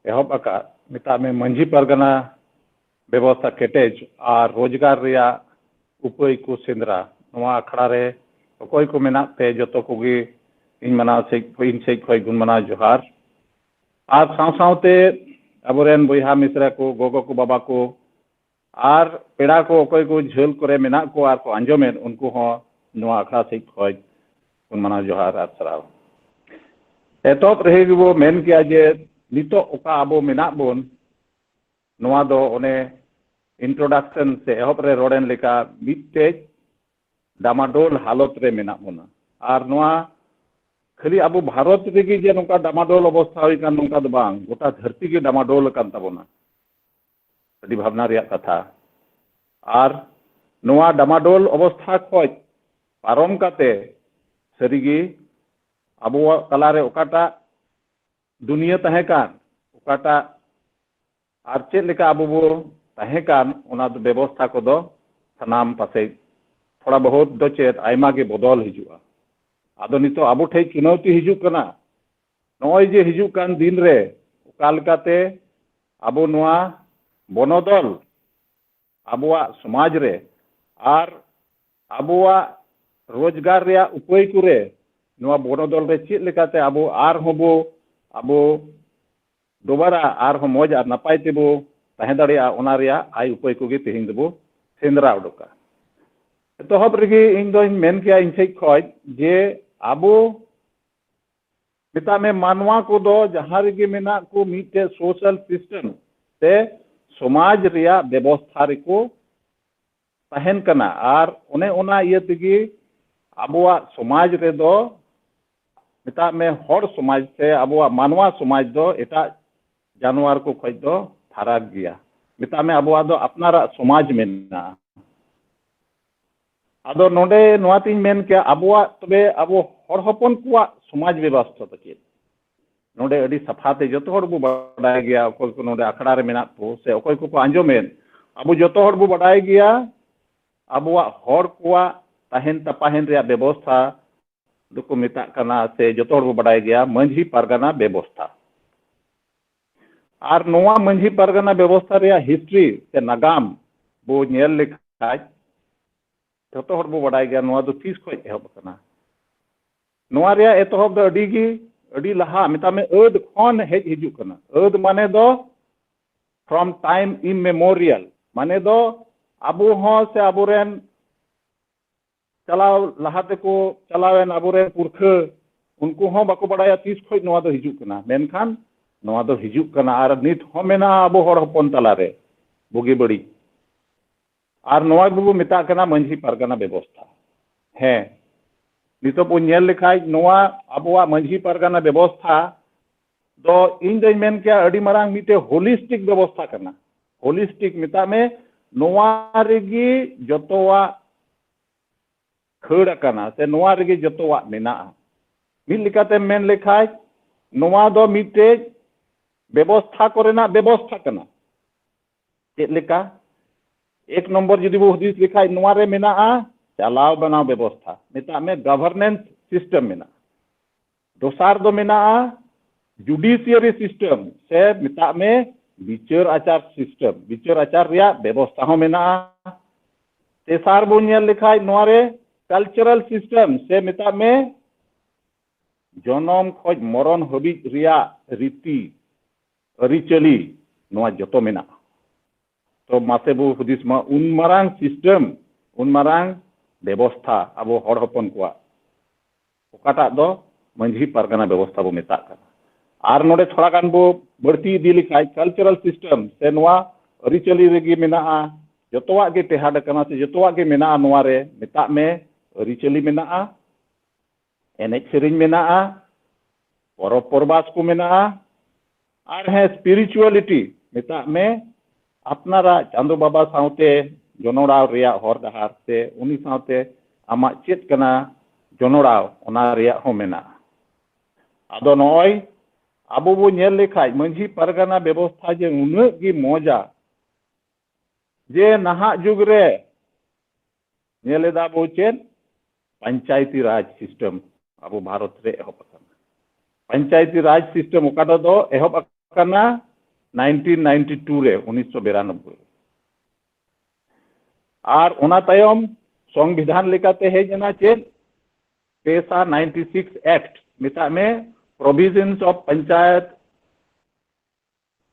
ᱮᱦᱚᱵ ᱟᱠᱟᱫ, ᱢᱮᱛᱟᱜ ᱢᱮ ᱢᱟᱹᱡᱷᱤ ᱯᱟᱨᱜᱟᱱᱟ ᱵᱮᱵᱚᱥᱛᱷᱟ ᱠᱮᱴᱮᱡ ᱟᱨ ᱨᱳᱡᱽᱜᱟᱨ ᱨᱮᱭᱟᱜ ᱩᱯᱟᱹᱭ ᱠᱚ ᱥᱮᱸᱫᱽᱨᱟ, ᱱᱚᱣᱟ ᱟᱠᱷᱲᱟ ᱨᱮ ᱚᱠᱚᱭ ᱠᱚ ᱢᱮᱱᱟᱜ ᱯᱮ ᱡᱚᱛᱚ ᱠᱚᱜᱮ ᱤᱧ ᱢᱟᱱᱟᱣ ᱥᱮᱡ, ᱤᱧ ᱥᱮᱡ ᱠᱷᱚᱡ ᱜᱩᱱ ᱢᱟᱱᱟᱣ ᱡᱚᱦᱟᱨ᱾ ᱟᱨ ᱥᱟᱶ ᱥᱟᱶᱛᱮ ᱟᱵᱚᱨᱮᱱ ᱵᱚᱭᱦᱟ ᱢᱤᱥᱨᱟ ᱠᱚ, ᱜᱚᱜᱚ ᱠᱚ, ᱵᱟᱵᱟ ᱠᱚ ᱟᱨ ᱯᱮᱲᱟ ᱠᱚ ᱚᱠᱚᱭ ᱠᱚ ᱡᱷᱟᱹᱞ ᱠᱚᱨᱮ ᱢᱮᱱᱟᱜ ᱠᱚᱣᱟ ᱟᱨ ᱠᱚ ᱟᱸᱡᱚᱢᱮᱫ, ᱩᱱᱠᱩ ᱦᱚᱸ ᱱᱚᱣᱟ ᱟᱠᱷᱲᱟ ᱥᱮᱡ ᱠᱷᱚᱡ ᱜᱩᱱ ᱢᱟᱱᱟᱣ ᱡᱚᱦᱟᱨ ᱟᱨ ᱥᱟᱨᱦᱟᱣ᱾ ᱮᱛᱚᱦᱚᱵ ᱨᱮ ᱜᱮᱵᱚ ᱢᱮᱱ ᱠᱮᱭᱟ ᱡᱮ ᱱᱤᱛᱚᱜ ᱚᱠᱟ ᱟᱵᱚ ᱢᱮᱱᱟᱜ ᱵᱚᱱ, ᱱᱚᱣᱟ ᱫᱚ ᱚᱱᱮ introduction ᱥᱮ ᱮᱦᱚᱵ ᱨᱮ ᱨᱚᱲᱮᱱ ᱞᱮᱠᱟ ᱢᱤᱫᱴᱮᱡ ᱰᱟᱢᱟᱰᱳᱞ ᱦᱟᱞᱚᱛ ᱨᱮ ᱢᱮᱱᱟᱜ ᱵᱚᱱᱟ᱾ ᱟᱨ ᱱᱚᱣᱟ ᱠᱷᱟᱹᱞᱤ ᱟᱵᱚ ᱵᱷᱟᱨᱚᱛ ᱨᱮᱜᱮ ᱡᱮ ᱱᱚᱝᱠᱟ ᱰᱟᱢᱟᱰᱳᱞ ᱚᱵᱚᱥᱛᱷᱟ ᱦᱩᱭ ᱠᱟᱱ, ᱱᱚᱝᱠᱟ ᱫᱚ ᱵᱟᱝ, ᱜᱚᱴᱟ ᱫᱷᱟᱹᱨᱛᱤ ᱜᱮ ᱰᱟᱢᱟᱰᱳᱞ ᱟᱠᱟᱱ ᱛᱟᱵᱚᱱᱟ᱾ ᱟᱹᱰᱤ ᱵᱷᱟᱵᱽᱱᱟ ᱨᱮᱭᱟᱜ ᱠᱟᱛᱷᱟ᱾ ᱟᱨ ᱱᱚᱣᱟ ᱰᱟᱢᱟᱰᱳᱞ ᱚᱵᱚᱥᱛᱷᱟ ᱠᱷᱚᱡ ᱯᱟᱨᱚᱢ ᱠᱟᱛᱮ ᱥᱟᱹᱨᱤᱜᱮ ᱟᱵᱚᱣᱟᱜ ᱛᱟᱞᱟᱨᱮ ᱚᱠᱟᱴᱟᱜ ᱫᱩᱱᱤᱭᱟᱹ ᱛᱟᱦᱮᱸ ᱠᱟᱱ, ᱚᱠᱟᱴᱟᱜ ᱟᱨ ᱪᱮᱫ ᱞᱮᱠᱟ ᱟᱵᱚ ᱵᱚ ᱛᱟᱦᱮᱸ ᱠᱟᱱ, ᱚᱱᱟ ᱫᱚ ᱵᱮᱵᱚᱥᱛᱷᱟ ᱠᱚᱫᱚ ᱥᱟᱱᱟᱢ ᱯᱟᱥᱮᱡ ᱛᱷᱚᱲᱟ ᱵᱚᱦᱩᱛ ᱫᱚ ᱪᱮᱫ ᱟᱭᱢᱟ ᱜᱮ ᱵᱚᱫᱚᱞ ᱦᱤᱡᱩᱜᱼᱟ᱾ ᱟᱫᱚ ᱱᱤᱛᱚᱜ ᱟᱵᱚ ᱴᱷᱮᱡ ᱪᱩᱱᱟᱹᱣᱛᱤ ᱦᱤᱡᱩᱜ ᱠᱟᱱᱟ, ᱱᱚᱜᱼᱚᱭ ᱡᱮ ᱦᱤᱡᱩᱜ ᱠᱟᱱ ᱫᱤᱱ ᱨᱮ ᱚᱠᱟ ᱞᱮᱠᱟᱛᱮ ᱟᱵᱚ ᱱᱚᱣᱟ ᱵᱚᱱᱚᱫᱚᱞ ᱟᱵᱚᱣᱟᱜ ᱥᱚᱢᱟᱡᱽ ᱨᱮ ᱟᱨ ᱟᱵᱚᱣᱟᱜ ᱨᱳᱡᱽᱜᱟᱨ ᱨᱮᱭᱟᱜ ᱩᱯᱟᱹᱭ ᱠᱚᱨᱮ ᱱᱚᱣᱟ ᱵᱚᱱᱚᱫᱚᱞ ᱨᱮ ᱪᱮᱫ ᱞᱮᱠᱟᱛᱮ ᱟᱵᱚ ᱟᱨᱦᱚᱸ ᱵᱚ, ᱟᱵᱚ ᱫᱚᱵᱟᱨᱟ ᱟᱨᱦᱚᱸ ᱢᱚᱡᱽ ᱟᱨ ᱱᱟᱯᱟᱭ ᱛᱮᱵᱚ ᱛᱟᱦᱮᱸ ᱫᱟᱲᱮᱭᱟᱜᱼᱟ, ᱚᱱᱟ ᱨᱮᱭᱟᱜ ᱟᱭ ᱩᱯᱟᱹᱭ ᱠᱚᱜᱮ ᱛᱮᱦᱮᱧ ᱫᱚᱵᱚ ᱥᱮᱸᱫᱽᱨᱟ ᱩᱰᱩᱠᱟ᱾ ᱮᱛᱚᱦᱚᱵ ᱨᱮᱜᱮ ᱤᱧ ᱫᱚᱧ ᱢᱮᱱ ᱠᱮᱭᱟ ᱤᱧ ᱥᱮᱫ ᱠᱷᱚᱡ ᱡᱮ ᱟᱵᱚ, ᱢᱮᱛᱟᱜ ᱢᱮ, ᱢᱟᱱᱣᱟ ᱠᱚᱫᱚ ᱡᱟᱦᱟᱸ ᱨᱮᱜᱮ ᱢᱮᱱᱟᱜ ᱠᱚ ᱢᱤᱫᱴᱮᱡ social system ᱥᱮ ᱥᱚᱢᱟᱡᱽ ᱨᱮᱭᱟᱜ ᱵᱮᱵᱚᱥᱛᱷᱟ ᱨᱮᱠᱚ ᱛᱟᱦᱮᱱ ᱠᱟᱱᱟ᱾ ᱟᱨ ᱚᱱᱮ ᱚᱱᱟ ᱤᱭᱟᱹ ᱛᱮᱜᱮ ᱟᱵᱚᱣᱟᱜ ᱥᱚᱢᱟᱡᱽ ᱨᱮᱫᱚ, ᱢᱮᱛᱟᱜ ᱢᱮ, ᱦᱚᱲ ᱥᱚᱢᱟᱡᱽ ᱥᱮ ᱟᱵᱚᱣᱟᱜ ᱢᱟᱱᱣᱟ ᱥᱚᱢᱟᱡᱽ ᱫᱚ ᱮᱴᱟᱜ ᱡᱟᱱᱣᱟᱨ ᱠᱚ ᱠᱷᱚᱡ ᱫᱚ ᱯᱷᱟᱨᱟᱠ ᱜᱮᱭᱟ᱾ ᱢᱮᱛᱟᱜ ᱢᱮ, ᱟᱵᱚᱣᱟᱜ ᱫᱚ ᱟᱯᱱᱟᱨᱟᱜ ᱥᱚᱢᱟᱡᱽ ᱢᱮᱱᱟᱜᱼᱟ᱾ ᱟᱫᱚ ᱱᱚᱰᱮ ᱱᱚᱣᱟ ᱛᱤᱧ ᱢᱮᱱ ᱠᱮᱭᱟ, ᱟᱵᱚᱣᱟᱜ, ᱛᱚᱵᱮ ᱟᱵᱚ ᱦᱚᱲ ᱦᱚᱯᱚᱱ ᱠᱚᱣᱟᱜ ᱥᱚᱢᱟᱡᱽ ᱵᱮᱵᱚᱥᱛᱷᱟ ᱫᱚ ᱪᱮᱫ? ᱱᱚᱰᱮ ᱟᱹᱰᱤ ᱥᱟᱯᱷᱟ ᱛᱮ ᱡᱚᱛᱚ ᱦᱚᱲ ᱵᱚ ᱵᱟᱰᱟᱭ ᱜᱮᱭᱟ, ᱚᱠᱚᱭ ᱠᱚ ᱱᱚᱰᱮ ᱟᱠᱷᱲᱟ ᱨᱮ ᱢᱮᱱᱟᱜ ᱠᱚ ᱥᱮ ᱚᱠᱚᱭ ᱠᱚᱠᱚ ᱟᱸᱡᱚᱢᱮᱫ, ᱟᱵᱚ ᱡᱚᱛᱚ ᱦᱚᱲ ᱵᱚ ᱵᱟᱰᱟᱭ ᱜᱮᱭᱟ ᱟᱵᱚᱣᱟᱜ ᱦᱚᱲ ᱠᱚᱣᱟᱜ ᱛᱟᱦᱮᱱ ᱛᱟᱯᱟᱦᱮᱱ ᱨᱮᱭᱟᱜ ᱵᱮᱵᱚᱥᱛᱷᱟ ᱫᱚᱠᱚ ᱢᱮᱛᱟᱜ ᱠᱟᱱᱟ, ᱥᱮ ᱡᱚᱛᱚ ᱦᱚᱲ ᱵᱚ ᱵᱟᱰᱟᱭ ᱜᱮᱭᱟ, ᱢᱟᱹᱡᱷᱤ ᱯᱟᱨᱜᱟᱱᱟ ᱵᱮᱵᱚᱥᱛᱷᱟ᱾ ᱟᱨ ᱱᱚᱣᱟ ᱢᱟᱹᱡᱷᱤ ᱯᱟᱨᱜᱟᱱᱟ ᱵᱮᱵᱚᱥᱛᱷᱟ ᱨᱮᱭᱟᱜ history ᱥᱮ ᱱᱟᱜᱟᱢ ᱵᱚ ᱧᱮᱞ ᱞᱮᱠᱷᱟᱡ, ᱡᱚᱛᱚ ᱦᱚᱲ ᱵᱚ ᱵᱟᱰᱟᱭ ᱜᱮᱭᱟ ᱱᱚᱣᱟ ᱫᱚ ᱛᱤᱥ ᱠᱷᱚᱡ ᱮᱦᱚᱵ ᱟᱠᱟᱱᱟ᱾ ᱱᱚᱣᱟ ᱨᱮᱭᱟᱜ ᱮᱛᱚᱦᱚᱵ ᱫᱚ ᱟᱹᱰᱤ ᱜᱮ, ᱟᱹᱰᱤ ᱞᱟᱦᱟ, ᱢᱮᱛᱟᱜ ᱢᱮ, ᱟᱹᱫ ᱠᱷᱚᱱ ᱦᱮᱡ ᱦᱤᱡᱩᱜ ᱠᱟᱱᱟ᱾ ᱟᱹᱫ ᱢᱟᱱᱮ ᱫᱚ from time immemorial, ᱢᱟᱱᱮ ᱫᱚ ᱟᱵᱚ ᱦᱚᱸ ᱥᱮ ᱟᱵᱚᱨᱮᱱ ᱪᱟᱞᱟᱣ ᱞᱟᱦᱟ ᱛᱮᱠᱚ ᱪᱟᱞᱟᱣᱮᱱ ᱟᱵᱚᱨᱮᱱ ᱯᱩᱨᱠᱷᱟᱹ, ᱩᱱᱠᱩ ᱦᱚᱸ ᱵᱟᱠᱚ ᱵᱟᱰᱟᱭᱟ ᱛᱤᱥ ᱠᱷᱚᱡ ᱱᱚᱣᱟ ᱫᱚ ᱦᱤᱡᱩᱜ ᱠᱟᱱᱟ, ᱢᱮᱱᱠᱷᱟᱱ ᱱᱚᱣᱟ ᱫᱚ ᱦᱤᱡᱩᱜ ᱠᱟᱱᱟ ᱟᱨ ᱱᱤᱛ ᱦᱚᱸ ᱢᱮᱱᱟᱜᱼᱟ ᱟᱵᱚ ᱦᱚᱲ ᱦᱚᱯᱚᱱ ᱛᱟᱞᱟᱨᱮ ᱵᱩᱜᱤ ᱵᱟᱹᱲᱤᱡ᱾ ᱟᱨ ᱱᱚᱣᱟ ᱜᱮᱵᱚ ᱢᱮᱛᱟᱜ ᱠᱟᱱᱟ ᱢᱟᱹᱡᱷᱤ ᱯᱟᱨᱜᱟᱱᱟ ᱵᱮᱵᱚᱥᱛᱷᱟ᱾ ᱦᱮᱸ, ᱱᱤᱛᱚᱜ ᱵᱚᱱ ᱧᱮᱞ ᱞᱮᱠᱷᱟᱡ ᱱᱚᱣᱟ ᱟᱵᱚᱣᱟᱜ ᱢᱟᱹᱡᱷᱤ ᱯᱟᱨᱜᱟᱱᱟ ᱵᱮᱵᱚᱥᱛᱷᱟ ᱫᱚ ᱤᱧ ᱫᱚᱧ ᱢᱮᱱ ᱠᱮᱭᱟ ᱟᱹᱰᱤ ᱢᱟᱨᱟᱝ ᱢᱤᱫᱴᱮᱡ holistic ᱵᱮᱵᱚᱥᱛᱷᱟ ᱠᱟᱱᱟ᱾ Holistic ᱢᱮᱛᱟᱜ ᱢᱮ, ᱱᱚᱣᱟ ᱨᱮᱜᱮ ᱡᱚᱛᱚᱣᱟᱜ ᱠᱷᱟᱹᱲ ᱟᱠᱟᱱᱟ ᱥᱮ ᱱᱚᱣᱟ ᱨᱮᱜᱮ ᱡᱚᱛᱚᱣᱟᱜ ᱢᱮᱱᱟᱜᱼᱟ᱾ ᱢᱤᱫ ᱞᱮᱠᱟᱛᱮᱢ ᱢᱮᱱ ᱞᱮᱠᱷᱟᱡ, ᱱᱚᱣᱟ ᱫᱚ ᱢᱤᱫᱴᱮᱡ ᱵᱮᱵᱚᱥᱛᱷᱟ ᱠᱚᱨᱮᱱᱟᱜ ᱵᱮᱵᱚᱥᱛᱷᱟ ᱠᱟᱱᱟ᱾ ᱪᱮᱫ ᱞᱮᱠᱟ? ᱮᱠ ᱱᱚᱢᱵᱚᱨ ᱡᱩᱫᱤ ᱵᱚ ᱦᱩᱫᱤᱥ ᱞᱮᱠᱷᱟᱡ, ᱱᱚᱣᱟ ᱨᱮ ᱢᱮᱱᱟᱜᱼᱟ ᱪᱟᱞᱟᱣ ᱵᱟᱱᱟᱣ ᱵᱮᱵᱚᱥᱛᱷᱟ, ᱢᱮᱛᱟᱜ ᱢᱮ ᱜᱚᱵᱷᱚᱨᱱᱮᱱᱥ ᱥᱤᱥᱴᱮᱢ ᱢᱮᱱᱟᱜᱼᱟ᱾ ᱫᱚᱥᱟᱨ ᱫᱚ ᱢᱮᱱᱟᱜᱼᱟ ᱡᱩᱰᱤᱥᱤᱭᱟᱨᱤ ᱥᱤᱥᱴᱮᱢ, ᱥᱮ ᱢᱮᱛᱟᱜ ᱢᱮ ᱵᱤᱪᱟᱹᱨ ᱟᱪᱟᱨ ᱥᱤᱥᱴᱮᱢ, ᱵᱤᱪᱟᱹᱨ ᱟᱪᱟᱨ ᱨᱮᱭᱟᱜ ᱵᱮᱵᱚᱥᱛᱷᱟ ᱦᱚᱸ ᱢᱮᱱᱟᱜᱼᱟ᱾ ᱛᱮᱥᱟᱨ ᱵᱚᱱ ᱧᱮᱞ ᱞᱮᱠᱷᱟᱡ, ᱱᱚᱣᱟ ᱨᱮ ᱠᱟᱞᱪᱟᱨᱟᱞ ᱥᱤᱥᱴᱮᱢ, ᱥᱮ ᱢᱮᱛᱟᱜ ᱢᱮ ᱡᱚᱱᱚᱢ ᱠᱷᱚᱡ ᱢᱚᱨᱚᱱ ᱦᱟᱹᱵᱤᱡ ᱨᱮᱭᱟᱜ ᱨᱤᱛᱤ ᱟᱹᱨᱤᱪᱟᱹᱞᱤ, ᱱᱚᱣᱟ ᱡᱚᱛᱚ ᱢᱮᱱᱟᱜᱼᱟ᱾ ᱛᱚ ᱢᱟᱥᱮ ᱵᱚ ᱦᱩᱫᱤᱥ ᱢᱟ, ᱩᱱ ᱢᱟᱨᱟᱝ ᱥᱤᱥᱴᱮᱢ, ᱩᱱ ᱢᱟᱨᱟᱝ ᱵᱮᱵᱚᱥᱛᱷᱟ ᱟᱵᱚ ᱦᱚᱲ ᱦᱚᱯᱚᱱ ᱠᱚᱣᱟᱜ, ᱚᱠᱟᱴᱟᱜ ᱫᱚ ᱢᱟᱹᱡᱷᱤ ᱯᱟᱨᱜᱟᱱᱟ ᱵᱮᱵᱚᱥᱛᱷᱟ ᱵᱚ ᱢᱮᱛᱟᱜ ᱠᱟᱱᱟ᱾ ᱟᱨ ᱱᱚᱰᱮ ᱛᱷᱚᱲᱟ ᱜᱟᱱ ᱵᱚ ᱵᱟᱹᱲᱛᱤ ᱤᱫᱤ ᱞᱮᱠᱷᱟᱡ, ᱠᱟᱞᱪᱟᱨᱟᱞ ᱥᱤᱥᱴᱮᱢ ᱥᱮ ᱱᱚᱣᱟ ᱟᱹᱨᱤᱪᱟᱹᱞᱤ ᱨᱮᱜᱮ ᱢᱮᱱᱟᱜᱼᱟ, ᱡᱚᱛᱚᱣᱟᱜ ᱜᱮ ᱴᱮᱦᱟᱰ ᱟᱠᱟᱱᱟ ᱥᱮ ᱡᱚᱛᱚᱣᱟᱜ ᱜᱮ ᱢᱮᱱᱟᱜᱼᱟ ᱱᱚᱣᱟ ᱨᱮ, ᱢᱮᱛᱟᱜ ᱢᱮ ᱟᱹᱨᱤᱪᱟᱹᱞᱤ ᱢᱮᱱᱟᱜᱼᱟ, ᱮᱱᱮᱡ ᱥᱮᱨᱮᱧ ᱢᱮᱱᱟᱜᱼᱟ, ᱯᱚᱨᱚᱵᱽ ᱯᱚᱨᱵᱟᱥ ᱠᱚ ᱢᱮᱱᱟᱜᱼᱟ, ᱟᱨ ᱦᱮᱸ, ᱥᱯᱤᱨᱤᱪᱩᱣᱟᱞᱤᱴᱤ ᱢᱮᱛᱟᱜ ᱢᱮ, ᱟᱯᱱᱟᱨᱟᱜ ᱪᱟᱸᱫᱚ ᱵᱟᱵᱟ ᱥᱟᱶᱛᱮ ᱡᱚᱱᱚᱲᱟᱣ ᱨᱮᱭᱟᱜ ᱦᱚᱨ ᱰᱟᱦᱟᱨ ᱥᱮ ᱩᱱᱤ ᱥᱟᱶᱛᱮ ᱟᱢᱟᱜ ᱪᱮᱫ ᱠᱟᱱᱟ ᱡᱚᱱᱚᱲᱟᱣ, ᱚᱱᱟ ᱨᱮᱭᱟᱜ ᱦᱚᱸ ᱢᱮᱱᱟᱜᱼᱟ᱾ ᱟᱫᱚ ᱱᱚᱜᱼᱚᱭ ᱟᱵᱚ ᱵᱚ ᱧᱮᱞ ᱞᱮᱠᱷᱟᱡ, ᱢᱟᱹᱡᱷᱤ ᱯᱟᱨᱜᱟᱱᱟ ᱵᱮᱵᱚᱥᱛᱷᱟ ᱡᱮ ᱩᱱᱟᱹᱜ ᱜᱮ ᱢᱚᱡᱟ, ᱡᱮ ᱱᱟᱦᱟᱜ ᱡᱩᱜᱽ ᱨᱮ ᱧᱮᱞ ᱮᱫᱟ ᱵᱚ ᱪᱮᱫ ᱯᱚᱧᱪᱟᱭᱛᱤ ᱨᱟᱡᱽ ᱥᱤᱥᱴᱮᱢ ᱟᱵᱚ ᱵᱷᱟᱨᱚᱛ ᱨᱮ ᱮᱦᱚᱵ ᱟᱠᱟᱱᱟ᱾ ᱯᱚᱧᱪᱟᱭᱛᱤ ᱨᱟᱡᱽ ᱥᱤᱥᱴᱮᱢ ᱚᱠᱟ ᱫᱚ ᱮᱦᱚᱵ ᱟᱠᱟᱱᱟ ᱱᱟᱭᱤᱱᱴᱤᱱ ᱱᱟᱭᱤᱱᱴᱤ ᱴᱩ ᱨᱮ, ᱩᱱᱤᱥᱥᱚ ᱵᱤᱨᱟᱱᱚᱵᱵᱳᱭ᱾ ᱟᱨ ᱚᱱᱟ ᱛᱟᱭᱚᱢ ᱥᱚᱝᱵᱤᱫᱷᱟᱱ ᱞᱮᱠᱟᱛᱮ ᱦᱮᱡ ᱮᱱᱟ ᱪᱮᱫ? ᱯᱮᱥᱟ ᱱᱟᱭᱤᱱᱴᱤ ᱥᱤᱠᱥ ᱮᱠᱴ, ᱢᱮᱛᱟᱜ ᱢᱮ Provisions of Panchayat,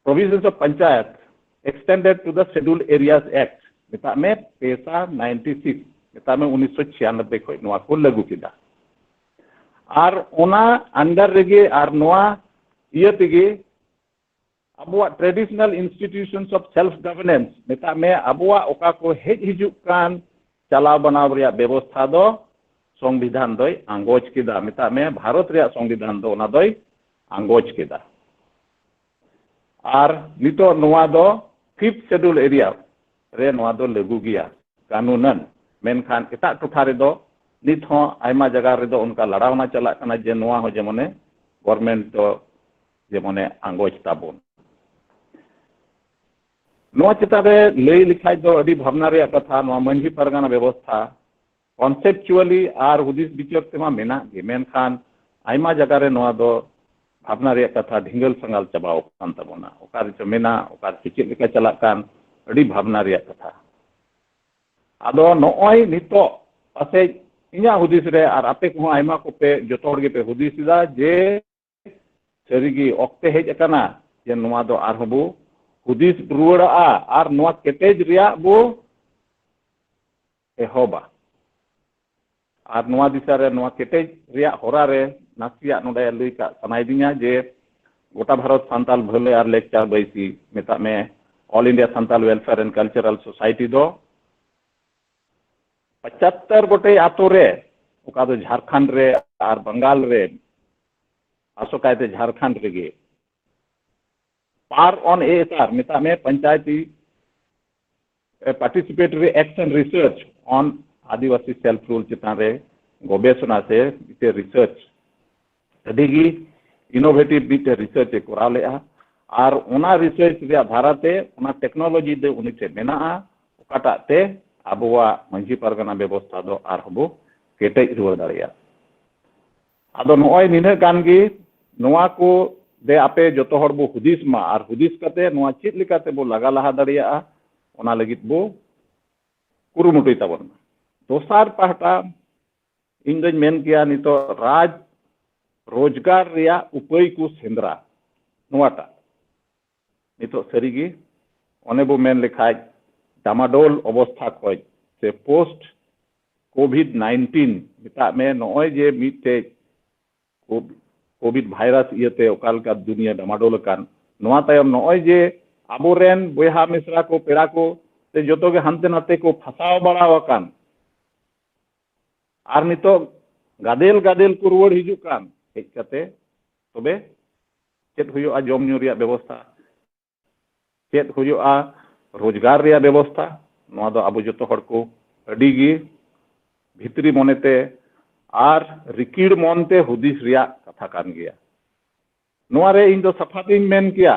Provisions of Panchayat Extended to the Scheduled Areas Act, ᱢᱮᱛᱟᱜ ᱢᱮ ᱯᱮᱥᱟ ᱱᱟᱭᱤᱱᱴᱤ ᱥᱤᱠᱥ, ᱢᱮᱛᱟᱜ ᱢᱮ ᱩᱱᱤᱥᱥᱚ ᱪᱷᱤᱭᱟᱱᱚᱵᱵᱳᱭ ᱠᱷᱚᱱ ᱱᱚᱣᱟ ᱠᱚ ᱞᱟᱹᱜᱩ ᱠᱮᱫᱟ᱾ ᱟᱨ ᱚᱱᱟ under ᱨᱮᱜᱮ ᱟᱨ ᱱᱚᱣᱟ ᱤᱭᱟᱹ ᱛᱮᱜᱮ ᱟᱵᱚᱣᱟᱜ traditional institutions of self governance, ᱢᱮᱛᱟᱜ ᱢᱮ ᱟᱵᱚᱣᱟᱜ ᱚᱠᱟ ᱠᱚ ᱦᱮᱡ ᱦᱤᱡᱩᱜ ᱠᱟᱱ ᱪᱟᱞᱟᱣ ᱵᱟᱱᱟᱣ ᱨᱮᱭᱟᱜ ᱵᱮᱵᱚᱥᱛᱷᱟ ᱫᱚ ᱥᱚᱝᱵᱤᱫᱷᱟᱱ ᱫᱚᱭ ᱟᱸᱜᱚᱪ ᱠᱮᱫᱟ᱾ ᱢᱮᱛᱟᱜ ᱢᱮ ᱵᱷᱟᱨᱚᱛ ᱨᱮᱭᱟᱜ ᱥᱚᱝᱵᱤᱫᱷᱟᱱ ᱫᱚ ᱚᱱᱟ ᱫᱚᱭ ᱟᱸᱜᱚᱪ ᱠᱮᱫᱟ᱾ ᱟᱨ ᱱᱤᱛᱚᱜ ᱱᱚᱣᱟ ᱫᱚ ᱯᱷᱤᱯᱛᱷ ᱥᱮᱰᱩᱞ ᱮᱨᱤᱭᱟ ᱨᱮ ᱱᱚᱣᱟ ᱫᱚ ᱞᱟᱹᱜᱩ ᱜᱮᱭᱟ ᱠᱟᱹᱱᱩᱱᱟᱱ, ᱢᱮᱱᱠᱷᱟᱱ ᱮᱴᱟᱜ ᱴᱚᱴᱷᱟ ᱨᱮᱫᱚ ᱱᱤᱛ ᱦᱚᱸ ᱟᱭᱢᱟ ᱡᱟᱭᱜᱟ ᱨᱮᱫᱚ ᱚᱱᱠᱟ ᱞᱟᱲᱟᱣᱱᱟ ᱪᱟᱞᱟᱜ ᱠᱟᱱᱟ ᱡᱮ ᱱᱚᱣᱟ ᱦᱚᱸ ᱡᱮᱢᱚᱱᱮ ᱜᱚᱵᱷᱚᱨᱱᱢᱮᱱᱴ ᱫᱚ ᱡᱮᱢᱚᱱᱮ ᱟᱸᱜᱚᱪ ᱛᱟᱵᱚᱱ᱾ ᱱᱚᱣᱟ ᱪᱮᱛᱟᱱ ᱨᱮ ᱞᱟᱹᱭ ᱞᱮᱠᱷᱟᱡ ᱫᱚ ᱟᱹᱰᱤ ᱵᱷᱟᱵᱽᱱᱟ ᱨᱮᱭᱟᱜ ᱠᱟᱛᱷᱟ᱾ ᱱᱚᱣᱟ ᱢᱟᱹᱡᱷᱤ ᱯᱟᱨᱜᱟᱱᱟ ᱵᱮᱵᱚᱥᱛᱷᱟ ᱠᱚᱱᱥᱮᱯᱪᱩᱣᱟᱞᱤ ᱟᱨ ᱦᱩᱫᱤᱥ ᱵᱤᱪᱟᱹᱨ ᱛᱮᱢᱟ ᱢᱮᱱᱟᱜ ᱜᱮ, ᱢᱮᱱᱠᱷᱟᱱ ᱟᱭᱢᱟ ᱡᱟᱭᱜᱟ ᱨᱮ ᱱᱚᱣᱟ ᱫᱚ ᱵᱷᱟᱵᱽᱱᱟ ᱨᱮᱭᱟᱜ ᱠᱟᱛᱷᱟ ᱰᱷᱤᱸᱜᱟᱹᱞ ᱥᱟᱸᱜᱟᱞ ᱪᱟᱵᱟᱣ ᱟᱠᱟᱱ ᱛᱟᱵᱚᱱᱟ᱾ ᱚᱠᱟ ᱨᱮᱪᱚ ᱢᱮᱱᱟᱜ, ᱚᱠᱟ ᱨᱮᱪᱚ ᱪᱮᱫ ᱞᱮᱠᱟ ᱪᱟᱞᱟᱜ ᱠᱟᱱ, ᱟᱹᱰᱤ ᱵᱷᱟᱵᱽᱱᱟ ᱨᱮᱭᱟᱜ ᱠᱟᱛᱷᱟ᱾ ᱟᱫᱚ ᱱᱚᱜᱼᱚᱭ ᱱᱤᱛᱚᱜ ᱯᱟᱥᱮᱡ ᱤᱧᱟᱹᱜ ᱦᱩᱫᱤᱥ ᱨᱮ, ᱟᱨ ᱟᱯᱮ ᱠᱚᱦᱚᱸ ᱟᱭᱢᱟ ᱠᱚᱯᱮ, ᱡᱚᱛᱚ ᱦᱚᱲ ᱜᱮᱯᱮ ᱦᱩᱫᱤᱥ ᱮᱫᱟ ᱡᱮ ᱥᱟᱹᱨᱤᱜᱮ ᱚᱠᱛᱮ ᱦᱮᱡ ᱟᱠᱟᱱᱟ ᱡᱮ ᱱᱚᱣᱟ ᱫᱚ ᱟᱨᱦᱚᱸ ᱵᱚ ᱦᱩᱫᱤᱥ ᱨᱩᱣᱟᱹᱲᱟᱜᱼᱟ ᱟᱨ ᱱᱚᱣᱟ ᱠᱮᱴᱮᱡ ᱨᱮᱭᱟᱜ ᱵᱚ ᱮᱦᱚᱵᱟ᱾ ᱟᱨ ᱱᱚᱣᱟ ᱫᱤᱥᱟ ᱨᱮ, ᱱᱚᱣᱟ ᱠᱮᱴᱮᱡ ᱨᱮᱭᱟᱜ ᱦᱚᱨᱟ ᱨᱮ ᱱᱟᱥᱮᱭᱟᱜ ᱱᱚᱰᱮ ᱞᱟᱹᱭ ᱠᱟᱜ ᱥᱟᱱᱟᱭᱮᱫᱤᱧᱟ ᱡᱮ ᱜᱚᱴᱟ ᱵᱷᱟᱨᱚᱛ ᱥᱟᱱᱛᱟᱞ ᱵᱷᱟᱹᱞᱟᱹᱭ ᱟᱨ ᱞᱮᱠᱪᱟᱨ ᱵᱟᱹᱭᱥᱤ, ᱢᱮᱛᱟᱜ ᱢᱮ All India Santal Welfare and Cultural Society ᱫᱚ ᱯᱚᱸᱪᱟᱛᱛᱳᱨ ᱜᱚᱴᱮᱡ ᱟᱛᱳ ᱨᱮ, ᱚᱠᱟ ᱫᱚ ᱡᱷᱟᱲᱠᱷᱚᱸᱰ ᱨᱮ ᱟᱨ ᱵᱟᱝᱜᱟᱞ ᱨᱮ, ᱟᱥᱚᱠᱟᱭᱛᱮ ᱡᱷᱟᱲᱠᱷᱚᱸᱰ ᱨᱮᱜᱮ, ᱯᱟᱨ ᱚᱱ ᱮ ᱮᱥ ᱟᱨ, ᱢᱮᱛᱟᱜ ᱢᱮ ᱯᱚᱧᱪᱟᱭᱮᱛᱤ, ᱮ, Participatory Action Research on Adivasi Self Rule ᱪᱮᱛᱟᱱ ᱨᱮ ᱜᱚᱵᱮᱥᱚᱱᱟ ᱥᱮ ᱢᱤᱫᱴᱮᱡ ᱨᱤᱥᱟᱨᱪ, ᱟᱹᱰᱤ ᱜᱮ ᱤᱱᱳᱵᱷᱮᱴᱤᱵᱷ ᱢᱤᱫᱴᱮᱡ ᱨᱤᱥᱟᱨᱪ ᱮ ᱠᱚᱨᱟᱣ ᱞᱮᱫᱼᱟ᱾ ᱟᱨ ᱚᱱᱟ ᱨᱤᱥᱟᱨᱪ ᱨᱮᱭᱟᱜ ᱫᱷᱟᱨᱟᱛᱮ ᱚᱱᱟ ᱴᱮᱠᱱᱳᱞᱚᱡᱤ ᱫᱚ ᱩᱱᱤ ᱴᱷᱮᱱ ᱢᱮᱱᱟᱜᱼᱟ, ᱚᱠᱟᱴᱟᱜ ᱛᱮ ᱟᱵᱚᱣᱟᱜ ᱢᱟᱹᱡᱷᱤ ᱯᱟᱨᱜᱟᱱᱟ ᱵᱮᱵᱚᱥᱛᱷᱟ ᱫᱚ ᱟᱨᱦᱚᱸ ᱵᱚ ᱠᱮᱴᱮᱡ ᱨᱩᱣᱟᱹᱲ ᱫᱟᱲᱮᱭᱟᱜᱼᱟ᱾ ᱟᱫᱚ ᱱᱚᱜᱼᱚᱭ ᱱᱤᱱᱟᱹᱜ ᱜᱟᱱ ᱜᱮ, ᱱᱚᱣᱟ ᱠᱚ ᱫᱮ ᱟᱯᱮ ᱡᱚᱛᱚ ᱦᱚᱲ ᱵᱚ ᱦᱩᱫᱤᱥ ᱢᱟ, ᱟᱨ ᱦᱩᱫᱤᱥ ᱠᱟᱛᱮ ᱱᱚᱣᱟ ᱪᱮᱫ ᱞᱮᱠᱟᱛᱮ ᱵᱚ ᱞᱟᱜᱟ ᱞᱟᱦᱟ ᱫᱟᱲᱮᱭᱟᱜᱼᱟ, ᱚᱱᱟ ᱞᱟᱹᱜᱤᱫ ᱵᱚ ᱠᱩᱨᱩᱢᱩᱴᱩᱭ ᱛᱟᱵᱚᱱ ᱢᱟ᱾ ᱫᱚᱥᱟᱨ ᱯᱟᱦᱴᱟ, ᱤᱧ ᱫᱚᱧ ᱢᱮᱱ ᱠᱮᱭᱟ ᱱᱤᱛᱚᱜ ᱨᱟᱡᱽ ᱨᱳᱡᱽᱜᱟᱨ ᱨᱮᱭᱟᱜ ᱩᱯᱟᱹᱭ ᱠᱚ ᱥᱮᱸᱫᱽᱨᱟ, ᱱᱚᱣᱟᱴᱟᱜ ᱱᱤᱛᱚᱜ ᱥᱟᱹᱨᱤᱜᱮ ᱚᱱᱮ ᱵᱚ ᱢᱮᱱ ᱞᱮᱠᱷᱟᱡ ᱰᱟᱢᱟᱰᱳᱞ ᱚᱵᱚᱥᱛᱷᱟ ᱠᱷᱚᱡ ᱥᱮ ᱯᱳᱥᱴ ᱠᱳᱵᱷᱤᱰ ᱱᱟᱭᱤᱱᱴᱤᱱ, ᱢᱮᱛᱟᱜ ᱢᱮ ᱱᱚᱜᱼᱚᱭ ᱡᱮ ᱢᱤᱫᱴᱮᱡ ᱠᱳᱵᱷᱤᱰ ᱵᱷᱟᱭᱨᱟᱥ ᱤᱭᱟᱹᱛᱮ ᱚᱠᱟ ᱞᱮᱠᱟ ᱫᱩᱱᱤᱭᱟᱹ ᱰᱟᱢᱟᱰᱳᱞ ᱟᱠᱟᱱ, ᱱᱚᱣᱟ ᱛᱟᱭᱚᱢ ᱱᱚᱜᱼᱚᱭ ᱡᱮ ᱟᱵᱚᱨᱮᱱ ᱵᱚᱭᱦᱟ ᱢᱤᱥᱨᱟ ᱠᱚ, ᱯᱮᱲᱟ ᱠᱚ ᱥᱮ ᱡᱚᱛᱚ ᱜᱮ ᱦᱟᱱᱛᱮ ᱱᱟᱛᱮ ᱠᱚ ᱯᱷᱟᱥᱟᱣ ᱵᱟᱲᱟᱣ ᱟᱠᱟᱱ, ᱟᱨ ᱱᱤᱛᱚᱜ ᱜᱟᱫᱮᱞ ᱜᱟᱫᱮᱞ ᱠᱚ ᱨᱩᱣᱟᱹᱲ ᱦᱤᱡᱩᱜ ᱠᱟᱱ, ᱦᱮᱡ ᱠᱟᱛᱮ ᱛᱚᱵᱮ ᱪᱮᱫ ᱦᱩᱭᱩᱜᱼᱟ? ᱡᱚᱢ ᱧᱩ ᱨᱮᱭᱟᱜ ᱵᱮᱵᱚᱥᱛᱷᱟ ᱪᱮᱫ ᱦᱩᱭᱩᱜᱼᱟ? ᱨᱳᱡᱽᱜᱟᱨ ᱨᱮᱭᱟᱜ ᱵᱮᱵᱚᱥᱛᱷᱟ, ᱱᱚᱣᱟ ᱫᱚ ᱟᱵᱚ ᱡᱚᱛᱚ ᱦᱚᱲ ᱠᱚ ᱟᱹᱰᱤ ᱜᱮ ᱵᱷᱤᱛᱨᱤ ᱢᱚᱱᱮᱛᱮ ᱟᱨ ᱨᱤᱠᱤᱲ ᱢᱚᱱᱛᱮ ᱦᱩᱫᱤᱥ ᱨᱮᱭᱟᱜ ᱠᱟᱛᱷᱟ ᱠᱟᱱ ᱜᱮᱭᱟ᱾ ᱱᱚᱣᱟ ᱨᱮ ᱤᱧ ᱫᱚ ᱥᱟᱯᱷᱟ ᱛᱤᱧ ᱢᱮᱱ ᱠᱮᱭᱟ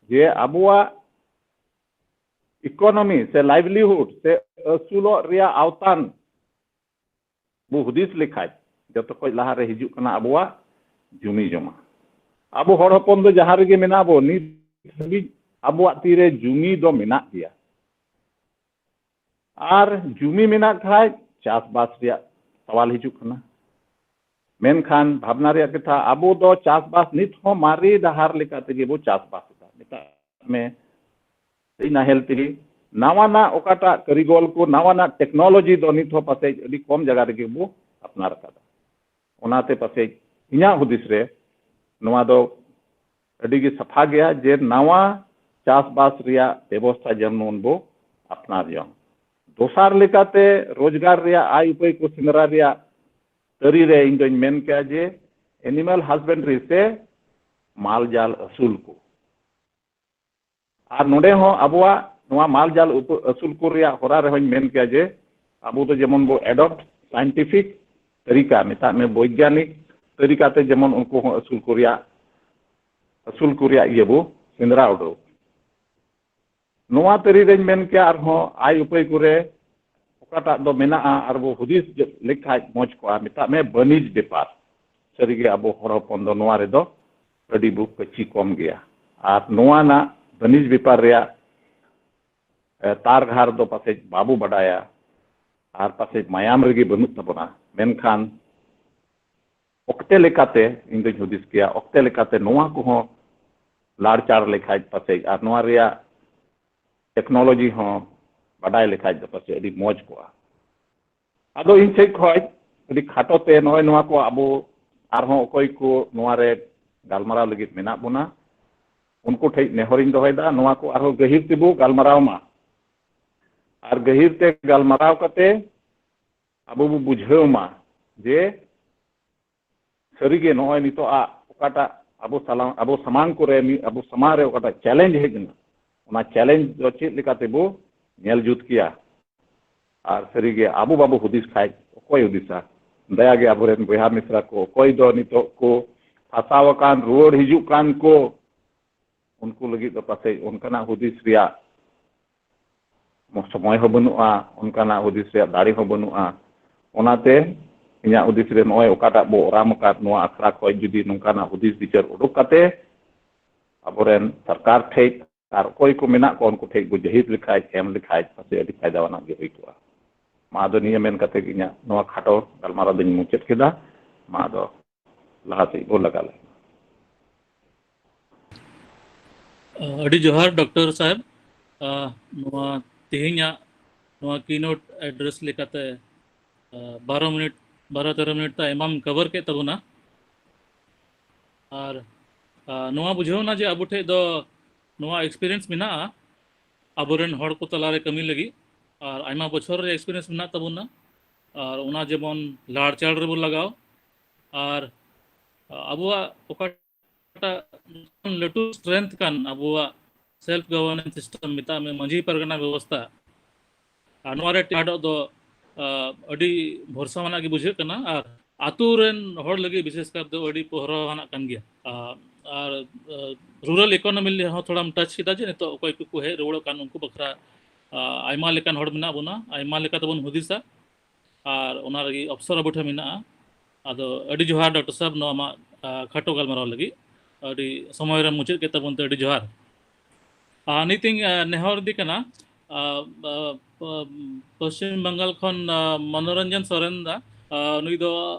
ᱡᱮ ᱟᱵᱚᱣᱟᱜ ᱤᱠᱳᱱᱚᱢᱤ ᱥᱮ ᱞᱟᱭᱤᱵᱷᱞᱤᱦᱩᱰ ᱥᱮ ᱟᱹᱥᱩᱞᱚᱜ ᱨᱮᱭᱟᱜ ᱟᱣᱛᱟᱱ ᱵᱚ ᱦᱩᱫᱤᱥ ᱞᱮᱠᱷᱟᱡ ᱡᱚᱛᱚ ᱠᱷᱚᱡ ᱞᱟᱦᱟᱨᱮ ᱦᱤᱡᱩᱜ ᱠᱟᱱᱟ ᱟᱵᱚᱣᱟᱜ ᱡᱩᱢᱤ ᱡᱚᱢᱟ᱾ ᱟᱵᱚ ᱦᱚᱲ ᱦᱚᱯᱚᱱ ᱫᱚ ᱡᱟᱦᱟᱸ ᱨᱮᱜᱮ ᱢᱮᱱᱟᱜ ᱵᱚ, ᱱᱤᱛ ᱦᱟᱹᱵᱤᱡ ᱟᱵᱚᱣᱟᱜ ᱛᱤᱨᱮ ᱡᱩᱢᱤ ᱫᱚ ᱢᱮᱱᱟᱜ ᱜᱮᱭᱟ᱾ ᱟᱨ ᱡᱩᱢᱤ ᱢᱮᱱᱟᱜ ᱠᱷᱟᱡ ᱪᱟᱥᱵᱟᱥ ᱨᱮᱭᱟᱜ ᱥᱟᱣᱟᱞ ᱦᱤᱡᱩᱜ ᱠᱟᱱᱟ᱾ ᱢᱮᱱᱠᱷᱟᱱ ᱵᱷᱟᱵᱽᱱᱟ ᱨᱮᱭᱟᱜ ᱠᱟᱛᱷᱟ, ᱟᱵᱚ ᱫᱚ ᱪᱟᱥᱵᱟᱥ ᱱᱤᱛ ᱦᱚᱸ ᱢᱟᱨᱮ ᱰᱟᱦᱟᱨ ᱞᱮᱠᱟ ᱛᱮᱜᱮ ᱵᱚ ᱪᱟᱥᱵᱟᱥ ᱮᱫᱟ᱾ ᱢᱮᱛᱟᱜ ᱢᱮ, ᱱᱟᱦᱮᱞ ᱛᱮᱜᱮ᱾ ᱱᱟᱣᱟᱱᱟᱜ ᱚᱠᱟᱴᱟᱜ ᱠᱟᱹᱨᱤᱜᱚᱞ ᱠᱚ, ᱱᱟᱣᱟᱱᱟᱜ ᱴᱮᱠᱱᱳᱞᱚᱡᱤ ᱫᱚ ᱱᱤᱛ ᱦᱚᱸ ᱯᱟᱥᱮᱡ ᱟᱹᱰᱤ ᱠᱚᱢ ᱡᱟᱭᱜᱟ ᱨᱮᱜᱮ ᱵᱚ ᱟᱯᱱᱟᱨ ᱟᱠᱟᱫᱟ᱾ ᱚᱱᱟᱛᱮ ᱯᱟᱥᱮᱡ ᱤᱧᱟᱹᱜ ᱦᱩᱫᱤᱥ ᱨᱮ ᱱᱚᱣᱟ ᱫᱚ ᱟᱹᱰᱤ ᱜᱮ ᱥᱟᱯᱷᱟ ᱜᱮᱭᱟ ᱡᱮ ᱱᱟᱣᱟ ᱪᱟᱥᱵᱟᱥ ᱨᱮᱭᱟᱜ ᱵᱮᱵᱚᱥᱛᱷᱟ ᱡᱮᱢᱚᱱ ᱵᱚ ᱟᱯᱱᱟᱨ ᱡᱚᱝ᱾ ᱫᱚᱥᱟᱨ ᱞᱮᱠᱟᱛᱮ ᱨᱳᱡᱽᱜᱟᱨ ᱨᱮᱭᱟᱜ ᱟᱭ ᱩᱯᱟᱹᱭ ᱠᱚ ᱥᱮᱸᱫᱽᱨᱟ ᱨᱮᱭᱟᱜ ᱛᱟᱹᱨᱤ ᱨᱮ ᱤᱧ ᱫᱚᱧ ᱢᱮᱱ ᱠᱮᱭᱟ ᱡᱮ ᱮᱱᱤᱢᱟᱞ ᱦᱟᱥᱵᱮᱱᱰᱨᱤ ᱥᱮ ᱢᱟᱞ ᱡᱟᱞ ᱟᱹᱥᱩᱞ ᱠᱚ᱾ ᱟᱨ ᱱᱚᱰᱮ ᱦᱚᱸ ᱟᱵᱚᱣᱟᱜ ᱱᱚᱣᱟ ᱢᱟᱞ ᱡᱟᱞ ᱩᱯᱟᱹ-, ᱟᱹᱥᱩᱞ ᱠᱚ ᱨᱮᱭᱟᱜ ᱦᱚᱨᱟ ᱨᱮᱦᱚᱸᱧ ᱢᱮᱱ ᱠᱮᱭᱟ ᱡᱮ ᱟᱵᱚ ᱫᱚ ᱡᱮᱢᱚᱱ ᱵᱚ ᱮᱰᱚᱯᱴ ᱥᱟᱭᱮᱱᱴᱤᱯᱷᱤᱠ ᱛᱟᱹᱨᱤᱠᱟ, ᱢᱮᱛᱟᱜ ᱢᱮ ᱵᱳᱭᱜᱟᱱᱤᱠ ᱛᱟᱹᱨᱤᱠᱟᱛᱮ ᱡᱮᱢᱚᱱ ᱩᱱᱠᱩ ᱦᱚᱸ ᱟᱹᱥᱩᱞ ᱠᱚ ᱨᱮᱭᱟᱜ, ᱟᱹᱥᱩᱞ ᱠᱚ ᱨᱮᱭᱟᱜ ᱤᱭᱟᱹ ᱵᱚ ᱥᱮᱸᱫᱽᱨᱟ ᱩᱰᱩᱠ᱾ ᱱᱚᱣᱟ ᱛᱟᱹᱨᱤ ᱨᱮᱧ ᱢᱮᱱ ᱠᱮᱭᱟ ᱟᱨᱦᱚᱸ ᱟᱭ ᱩᱯᱟᱹᱭ ᱠᱚᱨᱮ ᱚᱠᱟᱴᱟᱜ ᱫᱚ ᱢᱮᱱᱟᱜᱼᱟ ᱟᱨ ᱵᱚ ᱦᱩᱫᱤᱥ ᱞᱮᱠᱷᱟᱡ ᱢᱚᱡᱽ ᱠᱚᱜᱼᱟ, ᱢᱮᱛᱟᱜ ᱢᱮ ᱵᱟᱹᱱᱤᱡᱽ ᱵᱮᱯᱟᱨ᱾ ᱥᱟᱹᱨᱤᱜᱮ ᱟᱵᱚ ᱦᱚᱲ ᱦᱚᱯᱚᱱ ᱫᱚ ᱱᱚᱣᱟ ᱨᱮᱫᱚ ᱟᱹᱰᱤ ᱵᱚ ᱠᱟᱹᱪᱤ ᱠᱚᱢ ᱜᱮᱭᱟ᱾ ᱟᱨ ᱱᱚᱣᱟ ᱨᱮᱱᱟᱜ ᱵᱟᱹᱱᱤᱡᱽ ᱵᱮᱯᱟᱨ ᱨᱮᱭᱟᱜ, ᱮ, ᱛᱟᱨ ᱜᱷᱟᱨ ᱫᱚ ᱯᱟᱥᱮᱡ ᱵᱟᱵᱚ ᱵᱟᱰᱟᱭᱟ ᱟᱨ ᱯᱟᱥᱮᱡ ᱢᱟᱭᱟᱢ ᱨᱮᱜᱮ ᱵᱟᱹᱱᱩᱜ ᱛᱟᱵᱚᱱᱟ᱾ ᱢᱮᱱᱠᱷᱟᱱ ᱚᱠᱛᱮ ᱞᱮᱠᱟᱛᱮ ᱤᱧ ᱫᱚᱧ ᱦᱩᱫᱤᱥ ᱠᱮᱭᱟ, ᱚᱠᱛᱮ ᱞᱮᱠᱟᱛᱮ ᱱᱚᱣᱟ ᱠᱚᱦᱚᱸ ᱞᱟᱲᱪᱟᱲ ᱞᱮᱠᱷᱟᱡ ᱯᱟᱥᱮᱡ ᱟᱨ ᱱᱚᱣᱟ ᱨᱮᱭᱟᱜ ᱴᱮᱠᱱᱳᱞᱚᱡᱤ ᱦᱚᱸ ᱵᱟᱰᱟᱭ ᱞᱮᱠᱷᱟᱡ ᱫᱚ ᱯᱟᱥᱮᱡ ᱟᱹᱰᱤ ᱢᱚᱡᱽ ᱠᱚᱜᱼᱟ᱾ ᱟᱫᱚ ᱤᱧ ᱥᱮᱫ ᱠᱷᱚᱡ ᱟᱹᱰᱤ ᱠᱷᱟᱴᱚ ᱛᱮ ᱱᱚᱜᱼᱚᱭ ᱱᱚᱣᱟ ᱠᱚ ᱟᱵᱚ ᱟᱨᱦᱚᱸ ᱚᱠᱚᱭ ᱠᱚ ᱱᱚᱣᱟ ᱨᱮ ᱜᱟᱞᱢᱟᱨᱟᱣ ᱞᱟᱹᱜᱤᱫ ᱢᱮᱱᱟᱜ ᱵᱚᱱᱟ, ᱩᱱᱠᱩ ᱴᱷᱮᱡ ᱱᱮᱦᱚᱨᱤᱧ ᱫᱚᱦᱚᱭᱮᱫᱟ, ᱱᱚᱣᱟ ᱠᱚ ᱟᱨᱦᱚᱸ ᱜᱟᱹᱦᱤᱨ ᱛᱮᱵᱚ ᱜᱟᱞᱢᱟᱨᱟᱣ ᱢᱟ᱾ ᱟᱨ ᱜᱟᱹᱦᱤᱨ ᱛᱮ ᱜᱟᱞᱢᱟᱨᱟᱣ ᱠᱟᱛᱮ ᱟᱵᱚ ᱵᱚ ᱵᱩᱡᱷᱟᱹᱣ ᱢᱟ ᱡᱮ ᱥᱟᱹᱨᱤᱜᱮ ᱱᱚᱜᱼᱚᱭ ᱱᱤᱛᱚᱜ ᱟᱜ ᱚᱠᱟᱴᱟᱜ ᱟᱵᱚ ᱥᱟᱞᱟᱝ, ᱟᱵᱚ ᱥᱟᱢᱟᱝ ᱠᱚᱨᱮ ᱢᱤᱫ, ᱟᱵᱚ ᱥᱟᱢᱟᱝ ᱨᱮ ᱚᱠᱟᱴᱟᱜ ᱪᱮᱞᱮᱧᱡᱽ ᱦᱮᱡ ᱮᱱᱟ, ᱚᱱᱟ ᱪᱮᱞᱮᱧᱡᱽ ᱫᱚ ᱪᱮᱫ ᱞᱮᱠᱟ ᱛᱮᱵᱚ ᱧᱮᱞ ᱡᱩᱛ ᱠᱮᱭᱟ? ᱟᱨ ᱥᱟᱹᱨᱤᱜᱮ ᱟᱵᱚ ᱵᱟᱵᱚ ᱦᱩᱫᱤᱥ ᱠᱷᱟᱡ ᱚᱠᱚᱭ ᱦᱩᱫᱤᱥᱟ? ᱫᱟᱭᱟ ᱜᱮ ᱟᱵᱚᱨᱮᱱ ᱵᱚᱭᱦᱟ ᱢᱤᱥᱨᱟ ᱠᱚ, ᱚᱠᱚᱭ ᱫᱚ ᱱᱤᱛᱚᱜ ᱠᱚ ᱯᱷᱟᱥᱟᱣ ᱟᱠᱟᱱ, ᱨᱩᱣᱟᱹᱲ ᱦᱤᱡᱩᱜ ᱠᱟᱱ ᱠᱚ, ᱩᱱᱠᱩ ᱞᱟᱹᱜᱤᱫ ᱫᱚ ᱯᱟᱥᱮᱡ ᱚᱱᱠᱟᱱᱟᱜ ᱦᱩᱫᱤᱥ ᱨᱮᱭᱟᱜ ᱥᱚᱢᱚᱭ ᱦᱚᱸ ᱵᱟᱹᱱᱩᱜᱼᱟ, ᱚᱱᱠᱟᱱᱟᱜ ᱦᱩᱫᱤᱥ ᱨᱮᱭᱟᱜ ᱫᱟᱲᱮ ᱦᱚᱸ ᱵᱟᱹᱱᱩᱜᱼᱟ᱾ ᱚᱱᱟᱛᱮ ᱤᱧᱟᱹᱜ ᱦᱩᱫᱤᱥ ᱨᱮ ᱱᱚᱜᱼᱚᱭ ᱚᱠᱟᱴᱟᱜ ᱵᱚ ᱚᱨᱟᱢ ᱟᱠᱟᱫ, ᱱᱚᱣᱟ ᱟᱠᱷᱲᱟ ᱠᱷᱚᱱ ᱡᱩᱫᱤ ᱱᱚᱝᱠᱟᱱᱟᱜ ᱦᱩᱫᱤᱥ ᱵᱤᱪᱟᱹᱨ ᱩᱰᱩᱠ ᱠᱟᱛᱮ ᱟᱵᱚᱨᱮᱱ ᱥᱚᱨᱠᱟᱨ ᱴᱷᱮᱡ ᱟᱨ ᱚᱠᱚᱭ ᱠᱚ ᱢᱮᱱᱟᱜ ᱠᱚᱣᱟ ᱩᱱᱠᱩ ᱴᱷᱮᱡ ᱵᱚ ᱡᱟᱹᱦᱤᱨ ᱞᱮᱠᱷᱟᱡ, ᱮᱢ ᱞᱮᱠᱷᱟᱡ ᱯᱟᱥᱮᱡ ᱟᱹᱰᱤ ᱯᱷᱟᱭᱫᱟ ᱟᱱᱟᱜ ᱜᱮ ᱦᱩᱭ ᱠᱚᱜᱼᱟ᱾ ᱢᱟ ᱟᱫᱚ ᱱᱤᱭᱟᱹ ᱢᱮᱱ ᱠᱟᱛᱮ ᱜᱮ ᱤᱧᱟᱹᱜ ᱱᱚᱣᱟ ᱠᱷᱟᱴᱚ ᱜᱟᱞᱢᱟᱨᱟᱣ ᱫᱚᱧ ᱢᱩᱪᱟᱹᱫ ᱠᱮᱫᱟ᱾ ᱢᱟ ᱟᱫᱚ ᱞᱟᱦᱟ ᱥᱮᱫ ᱵᱚ ᱞᱟᱜᱟ ᱞᱮᱱ᱾ ᱟᱹᱰᱤ ᱡᱚᱦᱟᱨ ᱰᱚᱠᱴᱚᱨ ᱥᱟᱦᱮᱵ᱾ ᱟᱦ, ᱱᱚᱣᱟ ᱛᱮᱦᱮᱧᱟᱜ ᱱᱚᱣᱟ keynote address ᱞᱮᱠᱟᱛᱮ, ᱟᱦ, ᱵᱟᱨᱚ ᱢᱤᱱᱤᱴ, ᱵᱟᱨᱚ ᱛᱮᱨᱚ ᱢᱤᱱᱤᱴ ᱛᱮ ᱟᱭᱢᱟᱢ cover ᱠᱮᱫ ᱛᱟᱵᱚᱱᱟ᱾ ᱟᱨ, ᱟᱦ, ᱱᱚᱣᱟ ᱵᱩᱡᱷᱟᱹᱣ ᱮᱱᱟ ᱡᱮ ᱟᱵᱚ ᱴᱷᱮᱡ ᱫᱚ ᱱᱚᱣᱟ experience ᱢᱮᱱᱟᱜᱼᱟ ᱟᱵᱚᱨᱮᱱ ᱦᱚᱲ ᱠᱚ ᱛᱟᱞᱟᱨᱮ ᱠᱟᱹᱢᱤ ᱞᱟᱹᱜᱤᱫ, ᱟᱨ ᱟᱭᱢᱟ ᱵᱚᱪᱷᱚᱨ ᱨᱮ experience ᱢᱮᱱᱟᱜ ᱛᱟᱵᱚᱱᱟ, ᱟᱨ ᱚᱱᱟ ᱡᱮᱢᱚᱱ ᱞᱟᱲᱪᱟᱲ ᱨᱮᱵᱚ ᱞᱟᱜᱟᱣ, ᱟᱨ ᱟᱵᱚᱣᱟᱜ ᱚᱠᱟ ᱚᱠᱟᱴᱟᱜ ᱞᱟᱹᱴᱩ strength ᱠᱟᱱ ᱟᱵᱚᱣᱟᱜ self governance system, ᱢᱮᱛᱟᱜ ᱢᱮ ᱢᱟᱹᱡᱷᱤ ᱯᱟᱨᱜᱟᱱᱟ ᱵᱮᱵᱚᱥᱛᱷᱟ, ᱟᱨ ᱱᱚᱣᱟ ᱨᱮ ᱴᱮᱦᱟᱰᱚᱜ ᱫᱚ, ᱟᱦ, ᱟᱹᱰᱤ ᱵᱷᱚᱨᱥᱟ ᱟᱱᱟᱜ ᱜᱮ ᱵᱩᱡᱷᱟᱹᱜ ᱠᱟᱱᱟ᱾ ᱟᱨ ᱟᱛᱳ ᱨᱮᱱ ᱦᱚᱲ ᱞᱟᱹᱜᱤᱫ ᱵᱤᱥᱮᱥ ᱠᱟᱨ ᱫᱚ ᱟᱹᱰᱤ ᱯᱚᱦᱨᱟᱣ ᱟᱱᱟᱜ ᱠᱟᱱ ᱜᱮᱭᱟ᱾ ᱟᱦ, ᱟᱨ, ᱟᱦ, rural economy ᱦᱚᱸ ᱛᱷᱚᱲᱟᱢ touch ᱠᱮᱫᱟ ᱡᱮ ᱱᱤᱛᱚᱜ ᱚᱠᱚᱭ ᱠᱚᱠᱚ ᱦᱮᱡ ᱨᱩᱣᱟᱹᱲᱚᱜ ᱠᱟᱱ ᱩᱱᱠᱩ ᱵᱟᱠᱷᱨᱟ, ᱟᱦ, ᱟᱭᱢᱟ ᱞᱮᱠᱟᱱ ᱦᱚᱲ ᱢᱮᱱᱟᱜ ᱵᱚᱱᱟ, ᱟᱭᱢᱟ ᱞᱮᱠᱟ ᱛᱮᱵᱚᱱ ᱦᱩᱫᱤᱥᱟ᱾ ᱟᱨ ᱚᱱᱟ ᱞᱟᱹᱜᱤᱫ ᱚᱯᱥᱚᱨ ᱟᱵᱚ ᱴᱷᱮᱱ ᱢᱮᱱᱟᱜᱼᱟ᱾ ᱟᱫᱚ ᱟᱹᱰᱤ ᱡᱚᱦᱟᱨ ᱰᱚᱠᱴᱚᱨ ᱥᱟᱦᱮᱵ, ᱱᱚᱣᱟ ᱟᱢᱟᱜ, ᱟᱦ, ᱠᱷᱟᱴᱚ ᱜᱟᱞᱢᱟᱨᱟᱣ ᱞᱟᱹᱜᱤᱫ᱾ ᱟᱹᱰᱤ ᱥᱚᱢᱚᱭ ᱨᱮᱢ ᱢᱩᱪᱟᱹᱫ ᱠᱮᱫ ᱛᱟᱵᱚᱱ ᱛᱮ ᱟᱹᱰᱤ ᱡᱚᱦᱟᱨ᱾ ᱟᱨ ᱱᱤᱛᱤᱧ, ᱟᱦ, ᱱᱮᱦᱚᱨ ᱤᱫᱤ ᱠᱟᱱᱟ, ᱟᱦ, ᱟᱦ, ᱯᱚᱥᱪᱤᱢ ᱵᱟᱝᱜᱟᱞ ᱠᱷᱚᱱ, ᱟᱦ, ᱢᱚᱱᱳᱨᱚᱧᱡᱚᱱ ᱥᱚᱨᱮᱱ ᱫᱟ, ᱟᱦ, ᱱᱩᱭ ᱫᱚ,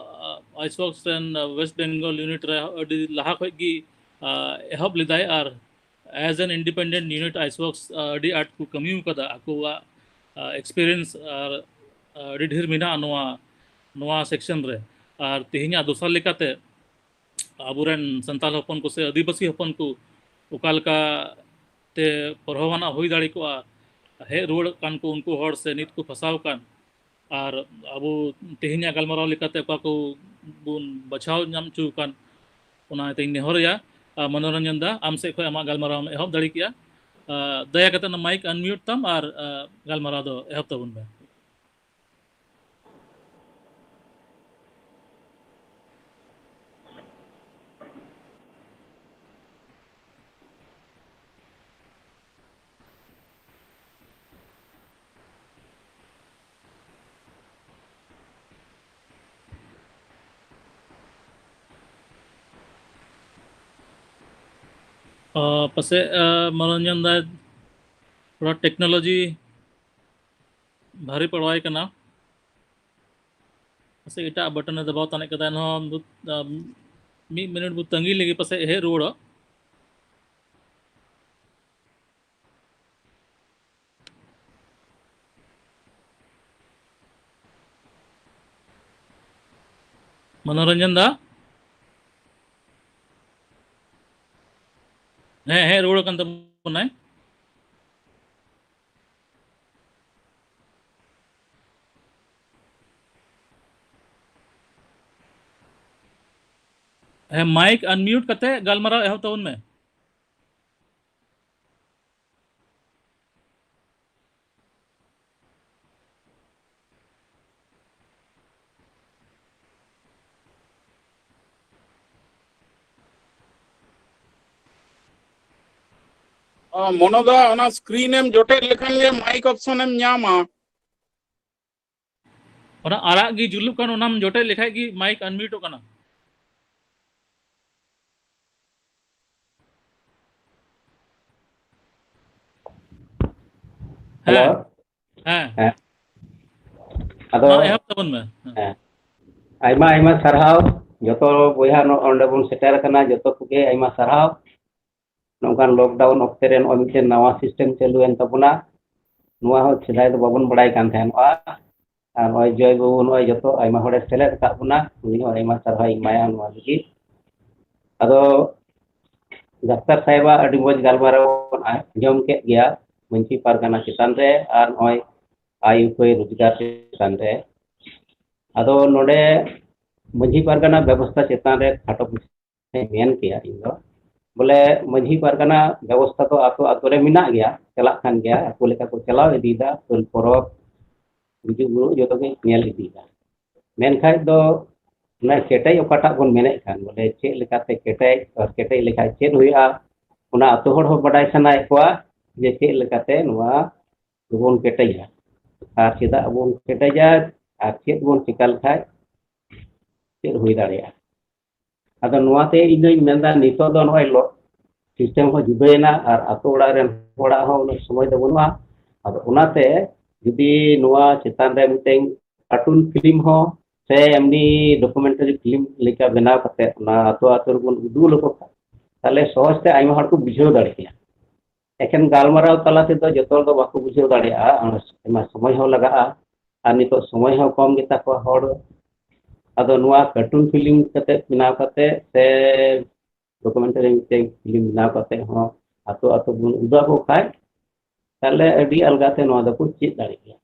ᱟᱦ, ᱟᱭᱥᱣᱚᱨᱠᱥ ᱨᱮᱱ, ᱟᱦ, West Bengal unit ᱨᱮ ᱟᱹᱰᱤ ᱞᱟᱦᱟ ᱠᱷᱚᱡ ᱜᱮ, ᱟᱦ, ᱮᱦᱚᱵ ᱞᱮᱫᱟᱭ ᱟᱨ as an independent unit ᱟᱭᱥᱣᱚᱨᱠᱥ, ᱟᱦ, ᱟᱹᱰᱤ ᱟᱸᱴ ᱠᱚ ᱠᱟᱹᱢᱤ ᱟᱠᱟᱫᱟ᱾ ᱟᱠᱚᱣᱟᱜ, ᱟᱦ, experience ᱟᱨ, ᱟᱦ, ᱟᱹᱰᱤ ᱰᱷᱮᱨ ᱢᱮᱱᱟᱜᱼᱟ ᱱᱚᱣᱟ, ᱱᱚᱣᱟ section ᱨᱮ᱾ ᱟᱨ ᱛᱮᱦᱮᱧᱟᱜ ᱫᱚᱥᱟᱨ ᱞᱮᱠᱟᱛᱮ ᱟᱵᱚᱨᱮᱱ ᱥᱟᱱᱛᱟᱲ ᱦᱚᱯᱚᱱ ᱠᱚ ᱥᱮ ᱟᱹᱫᱤᱵᱟᱹᱥᱤ ᱦᱚᱯᱚᱱ ᱠᱚ ᱚᱠᱟ ᱞᱮᱠᱟ ᱛᱮ ᱯᱚᱨᱦᱚᱣᱟᱱᱟᱜ ᱦᱩᱭ ᱫᱟᱲᱮ ᱠᱚᱜᱼᱟ, ᱦᱮᱡ ᱨᱩᱣᱟᱹᱲᱚᱜ ᱠᱟᱱ ᱠᱚ ᱩᱱᱠᱩ ᱦᱚᱲ ᱥᱮ ᱱᱤᱛ ᱠᱚ ᱯᱷᱟᱸᱥᱟᱣ ᱠᱟᱱ, ᱟᱨ ᱟᱵᱚ ᱛᱮᱦᱮᱧᱟᱜ ᱜᱟᱞᱢᱟᱨᱟᱣ ᱞᱮᱠᱟᱛᱮ ᱚᱠᱟ ᱠᱚ ᱵᱚᱱ ᱵᱟᱪᱷᱟᱣ ᱧᱟᱢ ᱦᱚᱪᱚ ᱟᱠᱟᱱ, ᱚᱱᱟ ᱤᱭᱟᱹᱛᱮᱧ ᱱᱮᱦᱚᱨᱮᱭᱟ, ᱟᱨ ᱢᱚᱱᱳᱨᱚᱧᱡᱚᱱ ᱫᱟ, ᱟᱢ ᱥᱮᱫ ᱠᱷᱚᱱ ᱟᱢᱟᱜ ᱜᱟᱞᱢᱟᱨᱟᱣ ᱮᱢ ᱮᱦᱚᱵ ᱫᱟᱲᱮ ᱠᱮᱭᱟ᱾ ᱟᱨ ᱫᱟᱭᱟ ᱠᱟᱛᱮ ᱚᱱᱟ mic unmute ᱛᱟᱢ ᱟᱨ, ᱟᱨ ᱜᱟᱞᱢᱟᱨᱟᱣ ᱫᱚ ᱮᱦᱚᱵ ᱛᱟᱵᱚᱱ ᱢᱮ᱾ ᱚ, ᱯᱟᱥᱮᱡ, ᱟ, ᱢᱚᱱᱳᱨᱚᱧᱡᱚᱱ ᱫᱟᱭ ᱛᱷᱚᱲᱟ technology ᱵᱷᱟᱨᱤ ᱯᱟᱲᱟᱣᱟᱭ ᱠᱟᱱᱟ᱾ ᱯᱟᱥᱮᱡ ᱮᱴᱟᱜ ᱵᱟᱴᱚᱱ ᱮ ᱫᱟᱵᱟᱣ ᱛᱟᱱᱤᱡ ᱠᱟᱫᱟ᱾ ᱮᱱᱦᱚᱸ ᱵᱚ-, ᱟ, ᱢᱤᱫ ᱢᱤᱱᱤᱴ ᱵᱚ ᱛᱟᱺᱜᱤ ᱞᱮᱜᱮ, ᱯᱟᱥᱮᱡ ᱦᱮᱡ ᱨᱩᱣᱟᱹᱲᱚᱜ᱾ ᱢᱚᱱᱳᱨᱚᱧᱡᱚᱱ ᱫᱟ? ᱦᱮᱸ, ᱦᱮᱸ, ᱨᱩᱣᱟᱹᱲ ᱠᱟᱱ ᱛᱟᱵᱚᱱᱟᱭ᱾ ᱦᱮᱸ, mic unmute ᱠᱟᱛᱮ ᱜᱟᱞᱢᱟᱨᱟᱣ ᱮᱦᱚᱵ ᱛᱟᱵᱚᱱ ᱢᱮ᱾ ᱚ, ᱢᱚᱱᱚ ᱫᱟ, ᱚᱱᱟ screen ᱮᱢ ᱡᱚᱴᱮᱫ ᱞᱮᱠᱷᱟᱱ ᱜᱮ mic option ᱮᱢ ᱧᱟᱢᱟ᱾ ᱚᱱᱟ ᱟᱨᱟᱜ ᱜᱮ ᱡᱩᱞᱩᱜ ᱠᱟᱱ, ᱚᱱᱟᱢ ᱡᱚᱴᱮᱫ ᱞᱮᱠᱷᱟᱡ ᱜᱮ mic unmute ᱚᱜ ᱠᱟᱱᱟ᱾ ᱦᱮᱞᱳ᱾ ᱦᱮᱸ᱾ ᱦᱮᱸ᱾ ᱦᱮᱸ᱾ ᱟᱫᱚ ᱢᱟ ᱮᱦᱚᱵ ᱛᱟᱵᱚᱱ ᱢᱮ᱾ ᱦᱮᱸ᱾ ᱦᱮᱸ᱾ ᱟᱭᱢᱟ ᱟᱭᱢᱟ ᱥᱟᱨᱦᱟᱣ ᱡᱚᱛᱚ ᱵᱚᱭᱦᱟ ᱱᱚ-, ᱚᱸᱰᱮ ᱵᱚᱱ ᱥᱮᱴᱮᱨ ᱟᱠᱟᱱᱟ, ᱡᱚᱛᱚ ᱠᱚᱜᱮ ᱟᱭᱢᱟ ᱥᱟᱨᱦᱟᱣ᱾ ᱱᱚᱝᱠᱟᱱ lockdown ᱚᱠᱛᱮ ᱨᱮ ᱱᱚᱜᱼᱚᱭ ᱢᱤᱫᱴᱮᱱ ᱱᱟᱣᱟ system ᱪᱟᱹᱞᱩᱭᱮᱱ ᱛᱟᱵᱚᱱᱟ᱾ ᱱᱚᱣᱟ ᱦᱚᱸ ᱥᱮᱫᱟᱭ ᱫᱚ ᱵᱟᱵᱚᱱ ᱵᱟᱲᱟᱭ ᱠᱟᱱ ᱛᱟᱦᱮᱱᱚᱜᱼᱟ᱾ ᱟᱨ ᱱᱚᱜᱼᱚᱭ ᱡᱚᱭ ᱵᱟᱹᱵᱩ ᱱᱚᱜᱼᱚᱭ ᱡᱚᱛᱚ ᱟᱭᱢᱟ ᱦᱚᱲᱮ ᱥᱮᱞᱮᱫ ᱟᱠᱟᱫ ᱵᱚᱱᱟ, ᱩᱱᱤ ᱦᱚᱸ ᱟᱭᱢᱟ ᱥᱟᱨᱦᱟᱣ ᱤᱧ ᱮᱢᱟᱭᱟ ᱱᱚᱣᱟ ᱞᱟᱹᱜᱤᱫ᱾ ᱟᱫᱚ ᱰᱟᱠᱛᱟᱨ ᱥᱟᱦᱮᱵᱟᱜ ᱟᱹᱰᱤ ᱢᱚᱡᱽ ᱜᱟᱞᱢᱟᱨᱟᱣ ᱵᱚᱱ ᱟᱸᱡᱚᱢ ᱠᱮᱫ ᱜᱮᱭᱟ ᱢᱟᱹᱡᱷᱤ ᱯᱟᱨᱜᱟᱱᱟ ᱪᱮᱛᱟᱱ ᱨᱮ ᱟᱨ ᱱᱚᱜᱼᱚᱭ ᱟᱭ ᱩᱯᱟᱹᱭ ᱨᱳᱡᱽᱜᱟᱨ ᱪᱮᱛᱟᱱ ᱨᱮ᱾ ᱟᱫᱚ ᱱᱚᱰᱮ ᱢᱟᱹᱡᱷᱤ ᱯᱟᱨᱜᱟᱱᱟ ᱵᱮᱵᱚᱥᱛᱷᱟ ᱪᱮᱛᱟᱱ ᱨᱮ ᱠᱷᱟᱴᱚ ᱢᱟᱪᱷᱟᱧ ᱢᱮᱱ ᱠᱮᱭᱟ ᱤᱧ ᱫᱚ, ᱵᱚᱞᱮ ᱢᱟᱹᱡᱷᱤ ᱯᱟᱨᱜᱟᱱᱟ ᱵᱮᱵᱚᱥᱛᱷᱟ ᱫᱚ ᱟᱛᱳ ᱟᱛᱳ ᱨᱮ ᱢᱮᱱᱟᱜ ᱜᱮᱭᱟ, ᱪᱟᱞᱟᱜ ᱠᱟᱱ ᱜᱮᱭᱟ, ᱟᱠᱚ ᱞᱮᱠᱟ ᱠᱚ ᱪᱟᱞᱟᱣ ᱤᱫᱤᱭᱮᱫᱟ, ᱯᱟᱹᱞ ᱯᱚᱨᱚᱵᱽ, ᱜᱩᱡᱩᱜ ᱵᱩᱨᱩᱜ ᱡᱚᱛᱚ ᱜᱮ ᱧᱮᱞ ᱤᱫᱤᱭᱮᱫᱟ᱾ ᱢᱮᱱᱠᱷᱟᱡ ᱫᱚ ᱚᱱᱟ ᱠᱮᱴᱮᱡ ᱚᱠᱟᱴᱟᱜ ᱵᱚᱱ ᱢᱮᱱᱮᱫ ᱠᱟᱱ, ᱵᱚᱞᱮ ᱪᱮᱫ ᱞᱮᱠᱟᱛᱮ ᱠᱮᱴᱮᱡ, ᱟᱨ ᱠᱮᱴᱮᱡ ᱞᱮᱠᱷᱟᱡ ᱪᱮᱫ ᱦᱩᱭᱩᱜᱼᱟ, ᱚᱱᱟ ᱟᱛᱳ ᱦᱚᱲ ᱦᱚᱸ ᱵᱟᱰᱟᱭ ᱥᱟᱱᱟᱭᱮᱫ ᱠᱚᱣᱟ ᱡᱮ ᱪᱮᱫ ᱞᱮᱠᱟᱛᱮ ᱱᱚᱣᱟ ᱫᱚᱵᱚᱱ ᱠᱮᱴᱮᱡᱟ ᱟᱨ ᱪᱮᱫᱟᱜ ᱵᱚᱱ ᱠᱮᱴᱮᱡᱟ ᱟᱨ ᱪᱮᱫ ᱵᱚᱱ ᱪᱮᱠᱟ ᱞᱮᱠᱷᱟᱡ ᱪᱮᱫ ᱦᱩᱭ ᱫᱟᱲᱮᱭᱟᱜᱼᱟ᱾ ᱟᱫᱚ ᱱᱚᱣᱟᱛᱮ ᱤᱧ ᱫᱚᱧ ᱢᱮᱱᱫᱟ ᱱᱤᱛᱚᱜ ᱫᱚ ᱱᱚᱜᱼᱚᱭ ᱞᱚ-, system ᱦᱚᱸ ᱡᱩᱫᱟᱹᱭᱮᱱᱟ ᱟᱨ ᱟᱛᱳ ᱚᱲᱟᱜ ᱨᱮᱱ ᱦᱚᱲᱟᱜ ᱦᱚᱸ ᱩᱱᱟᱹᱜ ᱥᱚᱢᱚᱭ ᱫᱚ ᱵᱟᱹᱱᱩᱜᱼᱟ᱾ ᱟᱫᱚ ᱚᱱᱟᱛᱮ ᱡᱩᱫᱤ ᱱᱚᱣᱟ ᱪᱮᱛᱟᱱ ᱨᱮ ᱢᱤᱫᱴᱮᱱ cartoon film ᱦᱚᱸ ᱥᱮ ᱮᱢᱱᱤ documentary film ᱞᱮᱠᱟ ᱵᱮᱱᱟᱣ ᱠᱟᱛᱮ ᱚᱱᱟ ᱟᱛᱳ ᱟᱛᱳ ᱨᱮᱵᱚᱱ ᱩᱫᱩᱜ ᱞᱮᱠᱚ ᱠᱷᱟᱱ, ᱛᱟᱦᱞᱮ ᱥᱚᱦᱚᱡ ᱛᱮ ᱟᱭᱢᱟ ᱦᱚᱲ ᱠᱚ ᱵᱩᱡᱷᱟᱹᱣ ᱫᱟᱲᱮ ᱠᱮᱭᱟ᱾ ᱮᱠᱷᱮᱱ ᱜᱟᱞᱢᱟᱨᱟᱣ ᱛᱟᱞᱟ ᱛᱮᱫᱚ ᱡᱚᱛᱚ ᱦᱚᱲ ᱫᱚ ᱵᱟᱠᱚ ᱵᱩᱡᱷᱟᱹᱣ ᱫᱟᱲᱮᱭᱟᱜᱼᱟ, ᱚᱱᱟ ᱟᱭᱢᱟ ᱥᱚᱢᱚᱭ ᱦᱚᱸ ᱞᱟᱜᱟᱜᱼᱟ, ᱟᱨ ᱱᱤᱛᱚᱜ ᱥᱚᱢᱚᱭ ᱦᱚᱸ ᱠᱚᱢ ᱜᱮᱛᱟ ᱠᱚᱣᱟ ᱦᱚᱲ᱾ ᱟᱫᱚ ᱱᱚᱣᱟ cartoon film ᱠᱟᱛᱮ, ᱵᱮᱱᱟᱣ ᱠᱟᱛᱮ ᱥᱮ documentary ᱢᱤᱫᱴᱮᱱ film ᱵᱮᱱᱟᱣ ᱠᱟᱛᱮ ᱦᱚᱸ ᱟᱛᱳ ᱟᱛᱳ ᱵᱚᱱ ᱩᱫᱩᱜ ᱟᱠᱚ ᱠᱷᱟᱡ, ᱛᱟᱦᱞᱮ ᱟᱹᱰᱤ ᱟᱞᱜᱟ ᱛᱮ ᱱᱚᱣᱟ ᱫᱚᱠᱚ ᱪᱮᱫ ᱫᱟᱲᱮᱭᱟᱜ ᱜᱮᱭᱟ᱾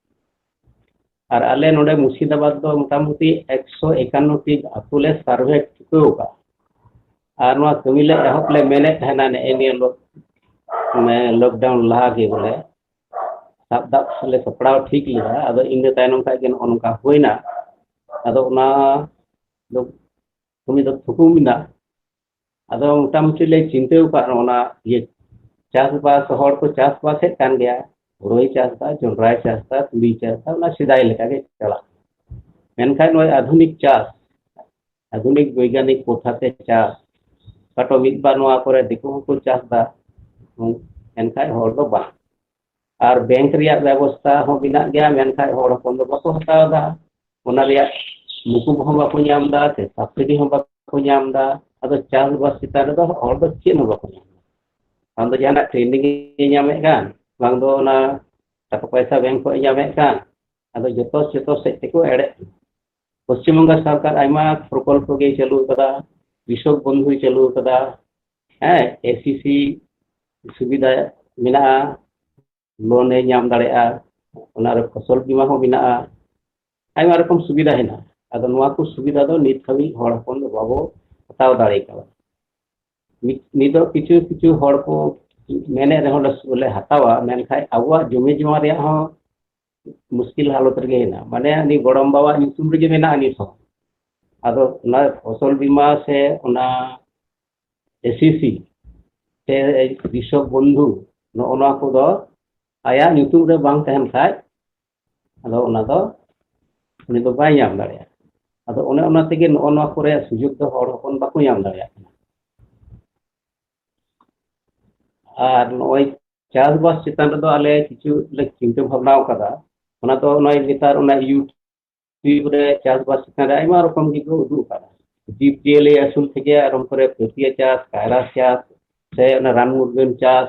ᱟᱨ ᱟᱞᱮ ᱱᱚᱰᱮ ᱢᱩᱨᱥᱤᱫᱟᱵᱟᱫᱽ ᱫᱚ ᱢᱚᱴᱟᱢᱩᱴᱤ ᱮᱠᱥᱚ ᱮᱠᱟᱱᱱᱚ ᱴᱤ ᱟᱛᱳ ᱞᱮ survey ᱪᱩᱠᱟᱹᱣ ᱟᱠᱟᱫᱼᱟ᱾ ᱟᱨ ᱱᱚᱣᱟ ᱠᱟᱹᱢᱤ ᱞᱮ ᱮᱦᱚᱵ ᱞᱮ ᱢᱮᱱᱮᱫ ᱛᱟᱦᱮᱱᱟ ᱱᱮᱜᱼᱮ ᱱᱤᱭᱟᱹ ᱞᱚᱠ-, ᱢᱟᱱᱮ lockdown ᱞᱟᱦᱟ ᱜᱮ ᱵᱚᱞᱮ, ᱥᱟᱵ ᱫᱟᱵ ᱞᱮ ᱥᱟᱯᱲᱟᱣ ᱴᱷᱤᱠ ᱞᱮᱫᱟ᱾ ᱟᱫᱚ ᱤᱱᱟᱹ ᱛᱟᱭᱱᱚᱢ ᱠᱷᱟᱡ ᱜᱮ ᱱᱚᱜᱼᱚ ᱱᱚᱝᱠᱟ ᱦᱩᱭᱱᱟ᱾ ᱟᱫᱚ ᱚᱱᱟ ᱫᱚ ᱠᱟᱹᱢᱤ ᱫᱚ ᱛᱷᱩᱠᱩᱢ ᱮᱱᱟ᱾ ᱟᱫᱚ ᱢᱚᱴᱟᱢᱩᱴᱤ ᱞᱮ ᱪᱤᱱᱛᱟᱹ ᱟᱠᱟᱫ ᱚᱱᱟ ᱤᱭᱟᱹ ᱪᱟᱥᱵᱟᱥ, ᱦᱚᱲ ᱠᱚ ᱪᱟᱥᱵᱟᱥᱮᱫ ᱠᱟᱱ ᱜᱮᱭᱟ, ᱦᱩᱲᱩᱭ ᱪᱟᱥᱫᱟ, ᱡᱚᱱᱰᱨᱟᱭ ᱪᱟᱥᱫᱟ, ᱛᱩᱲᱤᱭ ᱪᱟᱥᱫᱟ, ᱚᱱᱟ ᱥᱮᱫᱟᱭ ᱞᱮᱠᱟᱜᱮ ᱪᱟᱞᱟᱜ ᱠᱟᱱᱟ᱾ ᱢᱮᱱᱠᱷᱟᱱ ᱱᱚᱜᱼᱚᱭ ᱟᱫᱷᱩᱱᱤᱠ ᱪᱟᱥ, ᱟᱫᱷᱩᱱᱤᱠ ᱵᱳᱭᱜᱟᱱᱤᱠ ᱯᱚᱫᱷᱟᱛᱮ ᱪᱟᱥ, ᱠᱟᱴᱚ ᱢᱤᱫ ᱵᱟᱨ ᱱᱚᱣᱟ ᱠᱚᱨᱮ ᱫᱤᱠᱩ ᱦᱚᱸᱠᱚ ᱪᱟᱥᱫᱟ, ᱮᱱᱠᱷᱟᱱ ᱦᱚᱲ ᱫᱚ ᱵᱟᱝ᱾ ᱟᱨ ᱵᱮᱝᱠ ᱨᱮᱭᱟᱜ ᱵᱮᱵᱚᱥᱛᱷᱟ ᱦᱚᱸ ᱢᱮᱱᱟᱜ ᱜᱮᱭᱟ, ᱢᱮᱱᱠᱷᱟᱱ ᱦᱚᱲ ᱦᱚᱯᱚᱱ ᱫᱚ ᱵᱟᱠᱚ ᱦᱟᱛᱟᱣ ᱮᱫᱟ᱾ ᱚᱱᱟ ᱨᱮᱭᱟᱜ ᱢᱩᱠᱩᱵ ᱦᱚᱸ ᱵᱟᱠᱚ ᱧᱟᱢ ᱮᱫᱟ, ᱥᱮ subsidy ᱦᱚᱸ ᱵᱟᱠᱚ ᱧᱟᱢ ᱮᱫᱟ᱾ ᱟᱫᱚ ᱪᱟᱥᱵᱟᱥ ᱪᱮᱛᱟᱱ ᱨᱮᱫᱚ ᱦᱚᱲ ᱫᱚ ᱪᱮᱫ ᱦᱚᱸ ᱵᱟᱠᱚ ᱧᱟᱢ ᱮᱫᱟ᱾ ᱵᱟᱝ ᱫᱚ ᱡᱟᱦᱟᱱᱟᱜ training ᱮ ᱧᱟᱢᱮᱫ ᱠᱟᱱ, ᱵᱟᱝ ᱫᱚ ᱚᱱᱟ ᱴᱟᱠᱟ ᱯᱚᱭᱥᱟ ᱵᱮᱝᱠ ᱠᱷᱚᱱ ᱮ ᱧᱟᱢᱮᱫ ᱠᱟᱱ, ᱟᱫᱚ ᱡᱚᱛᱚ, ᱡᱚᱛᱚ ᱥᱮᱫ ᱛᱮᱠᱚ ᱮᱲᱮᱜ ᱠᱟᱱᱟ᱾ ᱯᱚᱥᱪᱤᱢ ᱵᱚᱝᱜᱚ ᱥᱚᱨᱠᱟᱨ ᱟᱭᱢᱟ ᱯᱨᱚᱠᱚᱞᱯᱚ ᱜᱮᱭ ᱪᱟᱹᱞᱩ ᱟᱠᱟᱫᱟ, ᱠᱨᱤᱥᱚᱠ ᱵᱚᱱᱫᱷᱩᱭ ᱪᱟᱹᱞᱩ ᱟᱠᱟᱫᱟ, ᱦᱮᱸ, SCC ᱥᱩᱵᱤᱫᱷᱟ ᱢᱮᱱᱟᱜᱼᱟ, loan ᱮ ᱧᱟᱢ ᱫᱟᱲᱮᱭᱟᱜᱼᱟ, ᱚᱱᱟᱨᱮ ᱯᱷᱚᱥᱚᱞ ᱵᱤᱢᱟ ᱦᱚᱸ ᱢᱮᱱᱟᱜᱼᱟ, ᱟᱭᱢᱟ ᱨᱚᱠᱚᱢ ᱥᱩᱵᱤᱫᱷᱟ ᱦᱮᱱᱟᱜᱼᱟ᱾ ᱟᱫᱚ ᱱᱚᱣᱟ ᱠᱚ ᱥᱩᱵᱤᱫᱷᱟ ᱫᱚ ᱱᱤᱛ ᱦᱟᱹᱵᱤᱡ ᱦᱚᱲ ᱦᱚᱯᱚᱱ ᱫᱚ ᱵᱟᱵᱚ ᱦᱟᱛᱟᱣ ᱫᱟᱲᱮ ᱠᱟᱣᱫᱟ᱾ ᱢᱤᱫ, ᱱᱤᱛᱚᱜ ᱠᱤᱪᱷᱩ ᱠᱤᱪᱷᱩ ᱦᱚᱲ ᱠᱚ ᱢᱮᱱᱮᱫ ᱨᱮᱦᱚᱸ ᱞᱮ, ᱵᱚᱞᱮ ᱦᱟᱛᱟᱣᱟ, ᱢᱮᱱᱠᱷᱟᱱ ᱟᱵᱚᱣᱟᱜ ᱡᱚᱢᱤ ᱡᱚᱢᱟ ᱨᱮᱭᱟᱜ ᱦᱚᱸ ᱢᱩᱥᱠᱤᱞ ᱦᱟᱞᱚᱛ ᱨᱮᱜᱮ ᱦᱮᱱᱟᱜᱼᱟ᱾ ᱢᱟᱱᱮ ᱩᱱᱤ ᱜᱚᱲᱚᱢ ᱵᱟᱵᱟᱣᱟᱜ ᱧᱩᱛᱩᱢ ᱨᱮᱜᱮ ᱢᱮᱱᱟᱜᱼᱟ ᱱᱤᱛ ᱦᱚᱸ᱾ ᱟᱫᱚ ᱚᱱᱟ ᱯᱷᱚᱥᱚᱞ ᱵᱤᱢᱟ ᱥᱮ ᱚᱱᱟ SCC ᱥᱮ ᱠᱨᱤᱥᱚᱠ ᱵᱚᱱᱫᱷᱩ, ᱱᱚᱜᱼᱚ ᱱᱚᱣᱟ ᱠᱚᱫᱚ ᱟᱭᱟᱜ ᱧᱩᱛᱩᱢ ᱨᱮ ᱵᱟᱝ ᱛᱟᱦᱮᱱ ᱠᱷᱟᱡ, ᱟᱫᱚ ᱚᱱᱟ ᱫᱚ ᱩᱱᱤ ᱫᱚ ᱵᱟᱭ ᱧᱟᱢ ᱫᱟᱲᱮᱭᱟᱜᱼᱟ᱾ ᱟᱫᱚ ᱚᱱᱮ ᱚᱱᱟ ᱛᱮᱜᱮ ᱱᱚᱜᱼᱚ ᱱᱚᱣᱟ ᱠᱚᱨᱮ ᱥᱩᱡᱳᱜᱽ ᱫᱚ ᱦᱚᱲ ᱦᱚᱯᱚᱱ ᱵᱟᱠᱚ ᱧᱟᱢ ᱫᱟᱲᱮᱭᱟᱜ ᱠᱟᱱᱟ᱾ ᱟᱨ ᱱᱚᱜᱼᱚᱭ ᱪᱟᱥᱵᱟᱥ ᱪᱮᱛᱟᱱ ᱨᱮᱫᱚ ᱟᱞᱮ ᱠᱤᱪᱷᱩ ᱞᱮ ᱪᱤᱱᱛᱟᱹ ᱵᱷᱟᱵᱽᱱᱟ ᱟᱠᱟᱫᱟ᱾ ᱚᱱᱟ ᱫᱚ ᱱᱚᱜᱼᱚᱭ ᱱᱮᱛᱟᱨ ᱚᱱᱟ YouTube ᱨᱮ ᱪᱟᱥᱵᱟᱥ ᱪᱮᱛᱟᱱ ᱨᱮ ᱟᱭᱢᱟ ᱨᱚᱠᱚᱢ ᱜᱮᱠᱚ ᱩᱫᱩᱜ ᱟᱠᱟᱫᱟ᱾ ᱡᱤᱵᱽ ᱡᱤᱭᱟᱹᱞᱤ ᱟᱹᱥᱩᱞ ᱛᱷᱮᱠᱮ ᱟᱨᱟᱢᱵᱷᱚ ᱠᱚᱨᱮ ᱯᱟᱹᱥᱤᱭᱟᱹ ᱪᱟᱥ, ᱠᱟᱭᱨᱟ ᱪᱟᱥ, ᱥᱮ ᱚᱱᱟ ᱨᱟᱱ ᱢᱩᱨᱜᱟᱹᱱ ᱪᱟᱥ,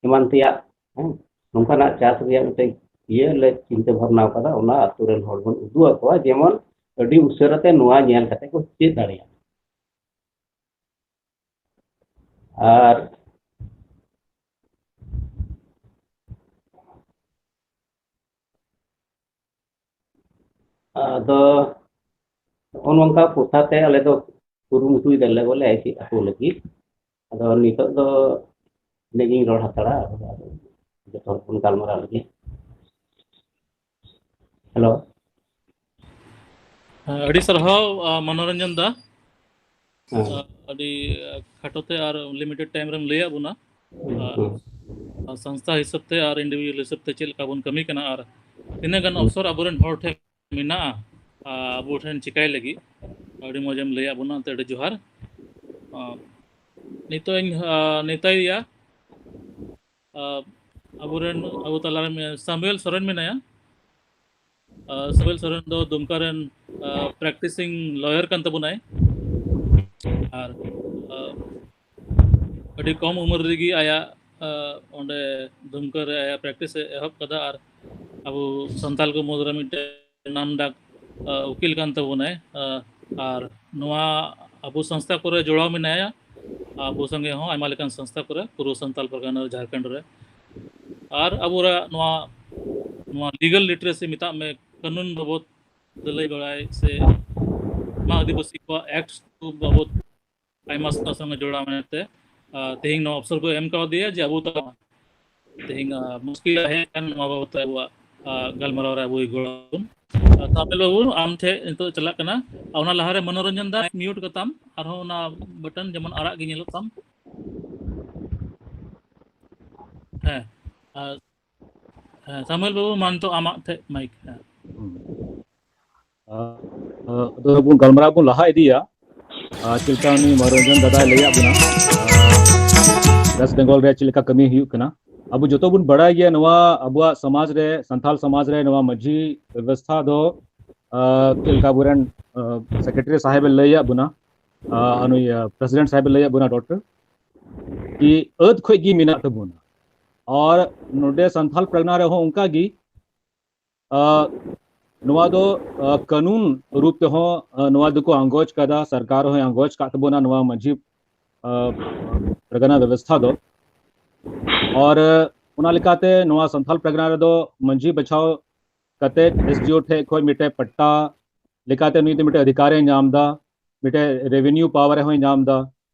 ᱮᱢᱟᱱ ᱛᱮᱭᱟᱜ, ᱦᱮᱸ, ᱱᱚᱝᱠᱟᱱᱟᱜ ᱪᱟᱥ ᱨᱮᱭᱟᱜ ᱢᱤᱫᱴᱮᱱ ᱤᱭᱟᱹ ᱞᱮ ᱪᱤᱱᱛᱟᱹ ᱵᱷᱟᱵᱽᱱᱟ ᱟᱠᱟᱫᱟ᱾ ᱚᱱᱟ ᱟᱛᱳ ᱨᱮᱱ ᱦᱚᱲ ᱵᱚᱱ ᱩᱫᱩᱜ ᱟᱠᱚᱣᱟ, ᱡᱮᱢᱚᱱ ᱟᱹᱰᱤ ᱩᱥᱟᱹᱨᱟ ᱛᱮ ᱱᱚᱣᱟ ᱧᱮᱞ ᱠᱟᱛᱮ ᱠᱚ ᱪᱮᱫ ᱫᱟᱲᱮᱭᱟᱜ᱾ ᱟᱨ ᱟᱫᱚ ᱱᱚᱜᱼᱚ ᱱᱚᱝᱠᱟ ᱯᱨᱚᱛᱷᱟ ᱛᱮ ᱟᱞᱮ ᱫᱚ ᱠᱩᱨᱩᱢᱩᱴᱩᱭ ᱫᱟᱞᱮ ᱵᱚᱞᱮ ᱟᱹᱭᱥᱤ ᱟᱹᱛᱩ ᱞᱟᱹᱜᱤᱫ᱾ ᱟᱫᱚ ᱱᱤᱛᱚᱜ ᱫᱚ ᱤᱱᱟᱹᱜ ᱜᱤᱧ ᱨᱚᱲ ᱦᱟᱛᱟᱲᱟ᱾ ᱟᱫᱚ ᱡᱚᱛᱚ ᱦᱚᱲ ᱵᱚᱱ ᱜᱟᱞᱢᱟᱨᱟᱣ ᱞᱟᱹᱜᱤᱫ᱾ ᱦᱮᱞᱳ᱾ ᱦᱮᱸ, ᱟᱹᱰᱤ ᱥᱟᱨᱦᱟᱣ, ᱟ, ᱢᱚᱱᱳᱨᱚᱧᱡᱚᱱ ᱫᱟ᱾ ᱦᱮᱸ᱾ ᱟ, ᱟᱹᱰᱤ, ᱟ, ᱠᱷᱟᱴᱚ ᱛᱮ ᱟᱨ ᱞᱤᱢᱤᱴᱮᱰ ᱴᱟᱭᱤᱢ ᱨᱮᱢ ᱞᱟᱹᱭᱟᱫ ᱵᱚᱱᱟ᱾ ᱦᱮᱸ, ᱟ, ᱦᱮᱸ᱾ ᱟ, ᱥᱚᱝᱥᱛᱷᱟ ᱦᱤᱥᱟᱹᱵ ᱛᱮ ᱟᱨ ᱤᱱᱰᱤᱵᱷᱤᱡᱩᱣᱟᱞ ᱦᱤᱥᱟᱹᱵ ᱛᱮ ᱪᱮᱫ ᱞᱮᱠᱟ ᱵᱚᱱ ᱠᱟᱹᱢᱤ ᱠᱟᱱᱟ ᱟᱨ ᱛᱤᱱᱟᱹᱜ ᱜᱟᱱ ᱦᱮᱸ᱾ ᱚᱯᱥᱚᱨ ᱟᱵᱚᱨᱮᱱ ᱦᱚᱲ ᱴᱷᱮᱱ ᱢᱮᱱᱟᱜᱼᱟ, ᱟ, ᱟᱵᱚ ᱴᱷᱮᱱ ᱪᱤᱠᱟᱭ ᱞᱟᱹᱜᱤᱫ᱾ ᱟᱹᱰᱤ ᱢᱚᱡᱽ ᱮᱢ ᱞᱟᱹᱭᱟᱫ ᱵᱚᱱᱟ, ᱮᱱᱛᱮ ᱟᱹᱰᱤ ᱡᱚᱦᱟᱨ᱾ ᱟ, ᱱᱤᱛᱚᱜ ᱤᱧ, ᱟ, ᱱᱮᱣᱛᱟᱭᱮᱭᱟ, ᱟ, ᱟᱵᱚᱨᱮᱱ, ᱟᱵᱚ ᱛᱟᱞᱟᱨᱮ ᱢᱮ-, ᱥᱟᱢᱩᱭᱮᱞ ᱥᱚᱨᱮᱱ ᱢᱮᱱᱟᱭᱟ᱾ ᱟ, ᱥᱟᱢᱩᱭᱮᱞ ᱥᱚᱨᱮᱱ ᱫᱚ ᱫᱩᱢᱠᱟ ᱨᱮᱱ, ᱟ, ᱯᱨᱮᱠᱴᱤᱥᱤᱝ ᱞᱚᱭᱟᱨ ᱠᱟᱱ ᱛᱟᱵᱚᱱᱟᱭ᱾ ᱟᱨ, ᱟ, ᱟᱹᱰᱤ ᱠᱚᱢ ᱩᱢᱮᱨ ᱨᱮᱜᱮ ᱟᱭᱟᱜ, ᱟ, ᱚᱸᱰᱮ ᱫᱩᱢᱠᱟ ᱨᱮ ᱟᱭᱟᱜ ᱯᱨᱮᱠᱴᱤᱥ ᱮ ᱮᱦᱚᱵ ᱠᱟᱫᱟ᱾ ᱟᱨ ᱟᱵᱚ ᱥᱟᱱᱛᱟᱞ ᱠᱚ ᱢᱩᱫᱽᱨᱮ ᱢᱤᱫᱴᱮᱱ ᱱᱟᱢᱰᱟᱠ, ᱟ, ᱩᱠᱤᱞ ᱠᱟᱱ ᱛᱟᱵᱚᱱᱟᱭ᱾ ᱟ, ᱟᱨ ᱱᱚᱣᱟ ᱟᱵᱚ ᱥᱚᱝᱥᱛᱷᱟ ᱠᱚᱨᱮ ᱡᱚᱲᱟᱣ ᱢᱮᱱᱟᱭᱟ᱾ ᱟᱵᱚ ᱥᱚᱸᱜᱮ ᱦᱚᱸ ᱟᱭᱢᱟ ᱞᱮᱠᱟᱱ ᱥᱚᱝᱥᱛᱷᱟ ᱠᱚᱨᱮ, ᱯᱩᱨᱩᱵ ᱥᱟᱱᱛᱟᱞ ᱯᱟᱨᱜᱟᱱᱟ ᱨᱮ, ᱡᱷᱟᱲᱠᱷᱚᱸᱰ ᱨᱮ᱾ ᱟᱨ ᱟᱵᱚᱣᱟᱜ ᱱᱚᱣᱟ, ᱱᱚᱣᱟ ᱞᱤᱜᱟᱞ ᱞᱤᱴᱟᱨᱮᱥᱤ ᱢᱮᱛᱟᱜ ᱢᱮ, ᱠᱟᱹᱱᱩᱱ ᱵᱟᱵᱚᱫ ᱞᱟᱹᱞᱟᱹᱭ ᱵᱟᱲᱟᱭ ᱥᱮ ᱟᱭᱢᱟ ᱟᱹᱫᱤᱵᱟᱹᱥᱤ ᱠᱚᱣᱟᱜ ᱮᱠᱴ ᱠᱚ ᱵᱟᱵᱚᱫ ᱟᱭᱢᱟ ᱥᱟᱶ ᱥᱚᱸᱜᱮ ᱡᱚᱲᱟᱣ ᱢᱮᱱᱟᱜ ᱛᱮ, ᱟ, ᱛᱮᱦᱮᱧ ᱱᱚᱣᱟ ᱚᱯᱥᱚᱨ ᱠᱚ ᱮᱢ ᱠᱟᱣᱫᱮᱭᱟ ᱡᱮ ᱟᱵᱚ ᱛᱟᱞᱟ ᱛᱮᱦᱮᱧ, ᱟ, ᱢᱩᱥᱠᱤᱞ ᱦᱮᱡ ᱟᱠᱟᱱ ᱱᱚᱣᱟ ᱵᱟᱵᱚᱫ ᱛᱮ ᱟᱵᱚᱣᱟᱜ, ᱟ, ᱜᱟᱞᱢᱟᱨᱟᱣ ᱨᱮ ᱟᱵᱚᱭ ᱜᱚᱲᱚ ᱟᱵᱚᱱ᱾ ᱟ, ᱥᱟᱢᱮᱞ ᱵᱟᱹᱵᱩ, ᱟᱢ ᱴᱷᱮᱱ ᱱᱤᱛᱚᱜ ᱪᱟᱞᱟᱜ ᱠᱟᱱᱟ᱾ ᱟ, ᱚᱱᱟ ᱞᱟᱦᱟᱨᱮ ᱢᱚᱱᱳᱨᱚᱧᱡᱚᱱ ᱫᱟ, ᱢᱤᱭᱩᱴ ᱠᱟᱛᱟᱢ, ᱟᱨᱦᱚᱸ ᱚᱱᱟ ᱵᱟᱴᱚᱱ ᱡᱮᱢᱚᱱ ᱟᱨᱟᱜ ᱜᱮ ᱧᱮᱞᱚᱜ ᱛᱟᱢ᱾ ᱦᱮᱸ, ᱟ, ᱦᱮᱸ, ᱥᱟᱢᱩᱭᱮᱞ ᱵᱟᱹᱵᱩ, ᱢᱟ ᱱᱤᱛᱚᱜ ᱟᱢᱟᱜ ᱴᱷᱮᱡ ᱢᱟᱭᱤᱠ᱾ ᱦᱮᱸ᱾ ᱦᱩᱸ᱾ ᱟ, ᱟ, ᱟᱫᱚ ᱵᱚᱱ ᱜᱟᱞᱢᱟᱨᱟᱣ ᱵᱚᱱ ᱞᱟᱦᱟ ᱤᱫᱤᱭᱟ᱾ ᱟ, ᱪᱮᱫ ᱞᱮᱠᱟ ᱩᱱᱤ ᱢᱚᱱᱳᱨᱚᱧᱡᱚᱱ ᱫᱟᱫᱟᱭ ᱞᱟᱹᱭᱟᱫ ᱵᱚᱱᱟ᱾ ᱟ, ᱳᱭᱮᱥᱴ ᱵᱮᱝᱜᱚᱞ ᱨᱮ ᱪᱮᱫ ᱞᱮᱠᱟ ᱠᱟᱹᱢᱤ ᱦᱩᱭᱩᱜ ᱠᱟᱱᱟ᱾ ᱟᱵᱚ ᱡᱚᱛᱚ ᱵᱚᱱ ᱵᱟᱲᱟᱭ ᱜᱮᱭᱟ, ᱱᱚᱣᱟ ᱟᱵᱚᱣᱟᱜ ᱥᱚᱢᱟᱡᱽ ᱨᱮ, ᱥᱟᱱᱛᱟᱞ ᱥᱚᱢᱟᱡᱽ ᱨᱮ ᱱᱚᱣᱟ ᱢᱟᱹᱡᱷᱤ ᱵᱮᱵᱚᱥᱛᱷᱟ ᱫᱚ, ᱟᱸ, ᱪᱮᱫ ᱞᱮᱠᱟ ᱟᱵᱚᱨᱮᱱ, ᱟᱸ, ᱥᱮᱠᱨᱮᱴᱟᱨᱤ ᱥᱟᱦᱮᱵ ᱮ ᱞᱟᱹᱭᱟᱫ ᱵᱚᱱᱟ, ᱟᱸ, ᱱᱩᱭ, ᱟᱸ, ᱯᱨᱮᱥᱤᱰᱮᱱᱴ ᱥᱟᱦᱮᱵ ᱮ ᱞᱟᱹᱭᱟᱫ ᱵᱚᱱᱟ, ᱰᱚᱠᱴᱚᱨ, ᱠᱤ ᱟᱹᱫ ᱠᱷᱚᱡ ᱜᱮ ᱢᱮᱱᱟᱜ ᱛᱟᱵᱚᱱᱟ᱾ ᱟᱨ ᱱᱚᱰᱮ ᱥᱟᱱᱛᱟᱞ ᱯᱨᱟᱜᱽᱱᱟ ᱨᱮᱦᱚᱸ ᱚᱱᱠᱟ ᱜᱮ, ᱟᱸ, ᱱᱚᱣᱟ ᱫᱚ, ᱟᱸ, ᱠᱟᱹᱱᱩᱱ ᱨᱩᱯ ᱛᱮᱦᱚᱸ, ᱟᱸ, ᱱᱚᱣᱟ ᱫᱚᱠᱚ ᱟᱸᱜᱚᱪ ᱠᱟᱫᱟ, ᱥᱚᱨᱠᱟᱨ ᱦᱚᱸᱭ ᱟᱸᱜᱚᱪ ᱠᱟᱫ ᱛᱟᱵᱚᱱᱟ ᱱᱚᱣᱟ ᱢᱟᱹᱡᱷᱤ, ᱟᱸ, ᱯᱨᱟᱜᱽᱱᱟ ᱵᱮᱵᱚᱥᱛᱷᱟ ᱫᱚ᱾ ᱟᱨ ᱚᱱᱟ ᱞᱮᱠᱟᱛᱮ ᱱᱚᱣᱟ ᱥᱟᱱᱛᱟᱞ ᱯᱨᱟᱜᱽᱱᱟ ᱨᱮᱫᱚ ᱢᱟᱹᱡᱷᱤ ᱵᱟᱪᱷᱟᱣ ᱠᱟᱛᱮ ᱮᱥ ᱰᱤ ᱳ ᱴᱷᱮᱡ ᱠᱷᱚᱡ ᱢᱤᱫᱴᱮᱡ ᱯᱟᱴᱴᱟ ᱞᱮᱠᱟᱛᱮ ᱱᱩᱭ ᱫᱚ ᱢᱤᱫᱴᱮᱡ ᱚᱫᱷᱤᱠᱟᱨ ᱮ ᱧᱟᱢ ᱮᱫᱟ, ᱢᱤᱫᱴᱮᱡ ᱨᱮᱵᱷᱮᱱᱤᱭᱩ ᱯᱟᱣᱟᱨ ᱦᱚᱸᱭ ᱧᱟᱢ ᱮᱫᱟ᱾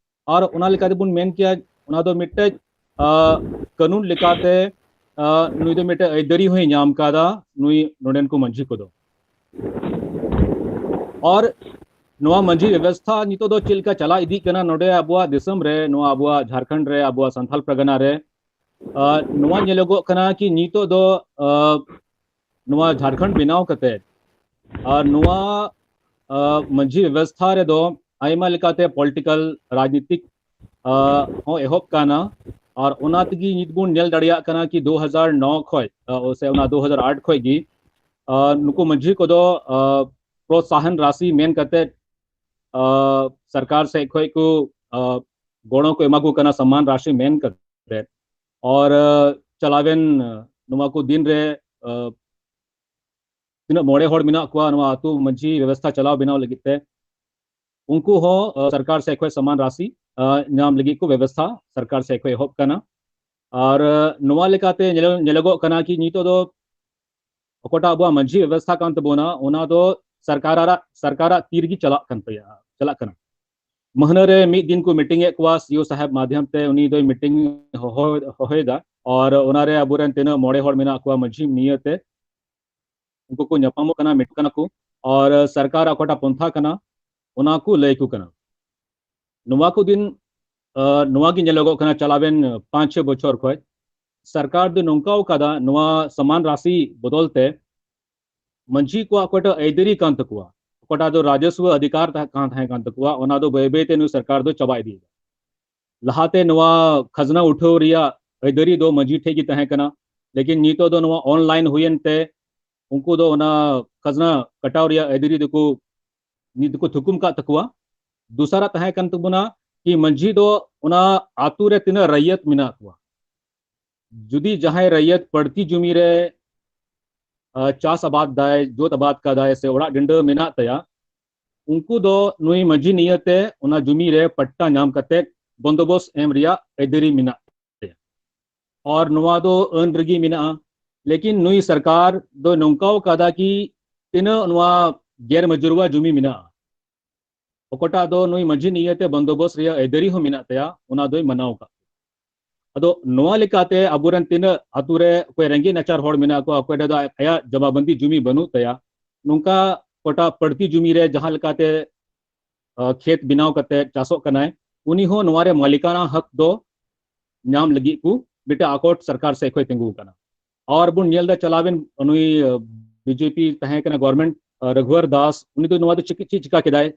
ᱟᱨ ᱚᱱᱟ ᱞᱮᱠᱟᱛᱮ ᱵᱚᱱ ᱢᱮᱱ ᱠᱮᱭᱟ, ᱚᱱᱟ ᱫᱚ ᱢᱤᱫᱴᱮᱡ, ᱟᱸ, ᱠᱟᱹᱱᱩᱱ ᱞᱮᱠᱟᱛᱮ, ᱟᱸ, ᱱᱩᱭ ᱫᱚ ᱢᱤᱫᱴᱮᱡ ᱟᱹᱭᱫᱟᱹᱨᱤ ᱦᱚᱸᱭ ᱧᱟᱢ ᱠᱟᱫᱟ ᱱᱩᱭ ᱱᱚᱰᱮᱱ ᱠᱚ ᱢᱟᱹᱡᱷᱤ ᱠᱚᱫᱚ᱾ ᱟᱨ ᱱᱚᱣᱟ ᱢᱟᱹᱡᱷᱤ ᱵᱮᱵᱚᱥᱛᱷᱟ ᱱᱤᱛᱚᱜ ᱫᱚ ᱪᱮᱫ ᱞᱮᱠᱟ ᱪᱟᱞᱟᱣ ᱤᱫᱤᱜ ᱠᱟᱱᱟ ᱱᱚᱰᱮ ᱟᱵᱚᱣᱟᱜ ᱫᱤᱥᱚᱢ ᱨᱮ, ᱱᱚᱣᱟ ᱟᱵᱚᱣᱟᱜ ᱡᱷᱟᱲᱠᱷᱚᱸᱰ ᱨᱮ, ᱟᱵᱚᱣᱟᱜ ᱥᱟᱱᱛᱟᱞ ᱯᱨᱟᱜᱽᱱᱟ ᱨᱮ, ᱟᱸ, ᱱᱚᱣᱟ ᱧᱮᱞᱚᱜᱚᱜ ᱠᱟᱱᱟ ᱠᱤ ᱱᱤᱛᱚᱜ ᱫᱚ, ᱟᱸ, ᱱᱚᱣᱟ ᱡᱷᱟᱲᱠᱷᱚᱸᱰ ᱵᱮᱱᱟᱣ ᱠᱟᱛᱮ ᱟᱨ ᱱᱚᱣᱟ, ᱟᱸ, ᱢᱟᱹᱡᱷᱤ ᱵᱮᱵᱚᱥᱛᱷᱟ ᱨᱮᱫᱚ ᱟᱭᱢᱟ ᱞᱮᱠᱟᱛᱮ ᱯᱚᱞᱤᱴᱤᱠᱟᱞ, ᱨᱟᱡᱽᱱᱤᱛᱤᱠ, ᱟᱸ, ᱦᱚᱸ ᱮᱦᱚᱵ ᱠᱟᱱᱟ᱾ ᱟᱨ ᱚᱱᱟ ᱛᱮᱜᱮ ᱱᱤᱛ ᱵᱚᱱ ᱧᱮᱞ ᱫᱟᱲᱮᱭᱟᱜ ᱠᱟᱱᱟ ᱠᱤ ᱫᱩ ᱦᱟᱡᱟᱨ ᱱᱚ ᱠᱷᱚᱡ, ᱟᱸ, ᱥᱮ ᱚᱱᱟ ᱫᱩ ᱦᱟᱡᱟᱨ ᱟᱴ ᱠᱷᱚᱡ ᱜᱮ, ᱟᱸ, ᱱᱩᱠᱩ ᱢᱟᱹᱡᱷᱤ ᱠᱚᱫᱚ, ᱟᱸ, ᱯᱨᱚᱛᱥᱟᱦᱚᱱ ᱨᱟᱥᱤ ᱢᱮᱱ ᱠᱟᱛᱮ, ᱟᱸ, ᱥᱚᱨᱠᱟᱨ ᱥᱮᱫ ᱠᱷᱚᱡ ᱠᱚ, ᱟᱸ, ᱜᱚᱲᱚ ᱠᱚ ᱮᱢᱟ ᱠᱚ ᱠᱟᱱᱟ, ᱥᱚᱢᱢᱟᱱ ᱨᱟᱥᱤ ᱢᱮᱱ ᱠᱟᱛᱮ᱾ ᱟᱨ, ᱟᱸ, ᱪᱟᱞᱟᱣᱮᱱ, ᱟᱸ, ᱱᱚᱣᱟ ᱠᱚ ᱫᱤᱱ ᱨᱮ, ᱟᱸ, ᱛᱤᱱᱟᱹᱜ ᱢᱚᱬᱮ ᱦᱚᱲ ᱢᱮᱱᱟᱜ ᱠᱚᱣᱟ ᱱᱚᱣᱟ ᱟᱹᱛᱩ ᱢᱟᱹᱡᱷᱤ ᱵᱮᱵᱚᱥᱛᱷᱟ ᱪᱟᱞᱟᱣ ᱵᱮᱱᱟᱣ ᱞᱟᱹᱜᱤᱫ ᱛᱮ, ᱩᱱᱠᱩ ᱦᱚᱸ, ᱟᱸ, ᱥᱚᱨᱠᱟᱨ ᱥᱮᱫ ᱠᱷᱚᱡ ᱥᱚᱢᱢᱟᱱ ᱨᱟᱥᱤ, ᱟᱸ, ᱧᱟᱢ ᱞᱟᱹᱜᱤᱫ ᱠᱚ ᱵᱮᱵᱚᱥᱛᱷᱟ ᱥᱚᱨᱠᱟᱨ ᱥᱮᱫ ᱠᱷᱚᱡ ᱮᱦᱚᱵ ᱠᱟᱱᱟ᱾ ᱟᱨ, ᱟᱸ, ᱱᱚᱣᱟ ᱞᱮᱠᱟᱛᱮ ᱧᱮᱞᱚ-, ᱧᱮᱞᱚᱜᱚᱜ ᱠᱟᱱᱟ ᱠᱤ ᱱᱤᱛᱚᱜ ᱫᱚ ᱚᱠᱟᱴᱟᱜ ᱟᱵᱚᱣᱟᱜ ᱢᱟᱹᱡᱷᱤ ᱵᱮᱵᱚᱥᱛᱷᱟ ᱠᱟᱱ ᱛᱟᱵᱚᱱᱟ, ᱚᱱᱟ ᱫᱚ ᱥᱚᱨᱠᱟᱨᱟᱜ, ᱥᱚᱨᱠᱟᱨᱟᱜ ᱛᱤ ᱨᱮᱜᱮ ᱪᱟᱞᱟᱜ ᱠᱟᱱ ᱛᱟᱭᱟ, ᱪᱟᱞᱟᱜ ᱠᱟᱱᱟ᱾ ᱢᱟᱹᱦᱱᱟᱹ ᱨᱮ ᱢᱤᱫ ᱫᱤᱱ ᱠᱚ ᱢᱤᱴᱤᱝ ᱮᱫ ᱠᱚᱣᱟ, ᱥᱤ ᱤ ᱳ ᱥᱟᱦᱮᱵ ᱢᱟᱫᱷᱭᱚᱢ ᱛᱮ ᱩᱱᱤ ᱫᱚᱭ ᱢᱤᱴᱤᱝ ᱦᱚᱦᱚ, ᱦᱚᱦᱚᱭᱮᱫᱟ᱾ ᱟᱨ ᱚᱱᱟᱨᱮ ᱟᱵᱚᱨᱮᱱ ᱛᱤᱱᱟᱹᱜ ᱢᱚᱬᱮ ᱦᱚᱲ ᱢᱮᱱᱟᱜ ᱠᱚᱣᱟ ᱢᱟᱹᱡᱷᱤ ᱱᱤᱭᱟᱹᱛᱮ, ᱩᱱᱠᱩ ᱠᱚ ᱧᱟᱯᱟᱢᱚᱜ ᱠᱟᱱᱟ, ᱢᱤᱫ ᱠᱟᱱᱟ ᱠᱚ, ᱟᱨ ᱥᱚᱨᱠᱟᱨ ᱚᱠᱟᱴᱟᱜ ᱯᱚᱱᱛᱷᱟ ᱠᱟᱱᱟ, ᱚᱱᱟ ᱠᱚ ᱞᱟᱹᱭ ᱟᱠᱚ ᱠᱟᱱᱟ᱾ ᱱᱚᱣᱟ ᱠᱚ ᱫᱤᱱ, ᱟᱸ, ᱱᱚᱣᱟ ᱜᱮ ᱧᱮᱞᱚᱜᱚᱜ ᱠᱟᱱᱟ, ᱪᱟᱞᱟᱣᱮᱱ ᱯᱟᱸᱪ ᱪᱷᱚᱭ ᱵᱚᱪᱷᱚᱨ ᱠᱷᱚᱡ ᱥᱚᱨᱠᱟᱨ ᱫᱚ ᱱᱚᱝᱠᱟᱣ ᱠᱟᱫᱟ, ᱱᱚᱣᱟ ᱥᱚᱢᱢᱟᱱ ᱨᱟᱥᱤ ᱵᱚᱫᱚᱞ ᱛᱮ ᱢᱟᱹᱡᱷᱤ ᱠᱚᱣᱟᱜ ᱚᱠᱟᱴᱟᱜ ᱟᱹᱭᱫᱟᱹᱨᱤ ᱠᱟᱱ ᱛᱟᱠᱚᱣᱟ, ᱚᱠᱟᱴᱟᱜ ᱫᱚ ᱨᱟᱡᱚᱥᱣᱚ ᱚᱫᱷᱤᱠᱟᱨ ᱛᱟᱦᱮᱸ ᱠᱟᱱ, ᱛᱟᱦᱮᱸ ᱠᱟᱱ ᱛᱟᱠᱚᱣᱟ, ᱚᱱᱟ ᱫᱚ ᱵᱟᱹᱭ ᱵᱟᱹᱭ ᱛᱮ ᱱᱩᱭ ᱥᱚᱨᱠᱟᱨ ᱫᱚ ᱪᱟᱵᱟ ᱤᱫᱤᱭᱮᱫᱟ᱾ ᱞᱟᱦᱟᱛᱮ ᱱᱚᱣᱟ ᱠᱷᱟᱡᱽᱱᱟ ᱩᱴᱷᱟᱹᱣ ᱨᱮᱭᱟᱜ ᱟᱹᱭᱫᱟᱹᱨᱤ ᱫᱚ ᱢᱟᱹᱡᱷᱤ ᱴᱷᱮᱡ ᱜᱮ ᱛᱟᱦᱮᱸ ᱠᱟᱱᱟ, ᱞᱮᱠᱤᱱ ᱱᱤᱛᱚᱜ ᱫᱚ ᱱᱚᱣᱟ online ᱦᱩᱭᱮᱱ ᱛᱮ ᱩᱱᱠᱩ ᱫᱚ ᱚᱱᱟ ᱠᱷᱟᱡᱽᱱᱟ ᱠᱟᱴᱟᱣ ᱨᱮᱭᱟᱜ ᱟᱹᱭᱫᱟᱹᱨᱤ ᱫᱚᱠᱚ ᱱᱤᱛ ᱫᱚᱠᱚ ᱛᱷᱩᱠᱩᱢ ᱠᱟᱜ ᱛᱟᱠᱚᱣᱟ᱾ ᱫᱚᱥᱟᱨᱟᱜ ᱛᱟᱦᱮᱸ ᱠᱟᱱ ᱛᱟᱵᱚᱱᱟ ᱠᱤ ᱢᱟᱹᱡᱷᱤ ᱫᱚ ᱚᱱᱟ ᱟᱛᱳ ᱨᱮ ᱛᱤᱱᱟᱹᱜ ᱨᱟᱭᱭᱟᱛ ᱢᱮᱱᱟᱜ ᱠᱚᱣᱟ, ᱡᱩᱫᱤ ᱡᱟᱦᱟᱸᱭ ᱨᱟᱭᱭᱟᱛ ᱵᱟᱹᱲᱛᱤ ᱡᱩᱢᱤ ᱨᱮ, ᱟ, ᱪᱟᱥ ᱟᱵᱟᱫ ᱫᱟᱭ, ᱡᱳᱛ ᱟᱵᱟᱫ ᱠᱟᱫᱟᱭ ᱥᱮ ᱚᱲᱟᱜ ᱰᱤᱸᱰᱟᱹ ᱢᱮᱱᱟᱜ ᱛᱟᱭᱟ, ᱩᱱᱠᱩ ᱫᱚ ᱱᱩᱭ ᱢᱟᱹᱡᱷᱤ ᱱᱤᱭᱟᱹᱛᱮ ᱚᱱᱟ ᱡᱩᱢᱤ ᱨᱮ ᱯᱟᱴᱴᱟ ᱧᱟᱢ ᱠᱟᱛᱮ ᱵᱚᱱᱫᱳᱵᱚᱥᱛ ᱮᱢ ᱨᱮᱭᱟᱜ ᱟᱹᱭᱫᱟᱹᱨᱤ ᱢᱮᱱᱟᱜ ᱛᱟᱭᱟ᱾ ᱟᱨ ᱱᱚᱣᱟ ᱫᱚ ᱟᱹᱱ ᱨᱮᱜᱮ ᱢᱮᱱᱟᱜᱼᱟ᱾ ᱞᱮᱠᱤᱱ ᱱᱩᱭ ᱥᱚᱨᱠᱟᱨ ᱫᱚ ᱱᱚᱝᱠᱟᱣ ᱠᱟᱫᱟ ᱠᱤ ᱛᱤᱱᱟᱹᱜ ᱱᱚᱣᱟ ᱜᱮᱨ ᱢᱟᱹᱡᱩᱨᱣᱟ ᱡᱩᱢᱤ ᱢᱮᱱᱟᱜᱼᱟ, ᱚᱠᱟᱴᱟᱜ ᱫᱚ ᱱᱩᱭ ᱢᱟᱹᱡᱷᱤ ᱱᱤᱭᱟᱹᱛᱮ ᱵᱚᱱᱫᱳᱵᱚᱥᱛ ᱨᱮᱭᱟᱜ ᱟᱹᱭᱫᱟᱹᱨᱤ ᱦᱚᱸ ᱢᱮᱱᱟᱜ ᱛᱟᱭᱟ, ᱚᱱᱟ ᱫᱚᱭ ᱢᱟᱱᱟᱣ ᱠᱟᱜ᱾ ᱟᱫᱚ ᱱᱚᱣᱟ ᱞᱮᱠᱟᱛᱮ ᱟᱵᱚᱨᱮᱱ ᱛᱤᱱᱟᱹᱜ ᱟᱛᱳ ᱨᱮ ᱚᱠᱚᱭ ᱨᱮᱸᱜᱮᱡ ᱱᱟᱪᱟᱨ ᱦᱚᱲ ᱢᱮᱱᱟᱜ ᱠᱚᱣᱟ, ᱚᱠᱚᱭ ᱴᱷᱮᱱ ᱫᱚ ᱟᱭᱟᱜ ᱡᱚᱢᱟᱵᱚᱱᱫᱤ ᱡᱩᱢᱤ ᱵᱟᱹᱱᱩᱜ ᱛᱟᱭᱟ, ᱱᱚᱝᱠᱟ ᱚᱠᱟᱴᱟᱜ ᱯᱟᱹᱲᱛᱤ ᱡᱩᱢᱤ ᱨᱮ ᱡᱟᱦᱟᱸ ᱞᱮᱠᱟᱛᱮ, ᱟ, ᱠᱷᱮᱛ ᱵᱮᱱᱟᱣ ᱠᱟᱛᱮ ᱪᱟᱥᱚᱜ ᱠᱟᱱᱟᱭ, ᱩᱱᱤ ᱦᱚᱸ ᱱᱚᱣᱟ ᱨᱮ ᱢᱟᱹᱞᱤᱠᱟᱱᱟ ᱦᱚᱠ ᱫᱚ ᱧᱟᱢ ᱞᱟᱹᱜᱤᱫ ᱠᱚ ᱢᱤᱫᱴᱮᱱ ᱟᱠᱚᱴ ᱥᱚᱨᱠᱟᱨ ᱥᱮᱫ ᱠᱷᱚᱱ ᱛᱤᱸᱜᱩ ᱟᱠᱟᱱᱟ᱾ ᱟᱨ ᱵᱚᱱ ᱧᱮᱞ ᱮᱫᱟ ᱪᱟᱞᱟᱣᱮᱱ ᱱᱩᱭ, ᱟ, BJP ᱛᱟᱦᱮᱸ ᱠᱟᱱᱟ government, ᱟ, ᱨᱟᱜᱷᱩᱣᱟᱨ ᱫᱟᱥ, ᱩᱱᱤ ᱫᱚ ᱱᱚᱣᱟ ᱫᱚ ᱪᱤᱠᱟ-, ᱪᱮᱫ ᱪᱤᱠᱟ ᱠᱮᱫᱟᱭ?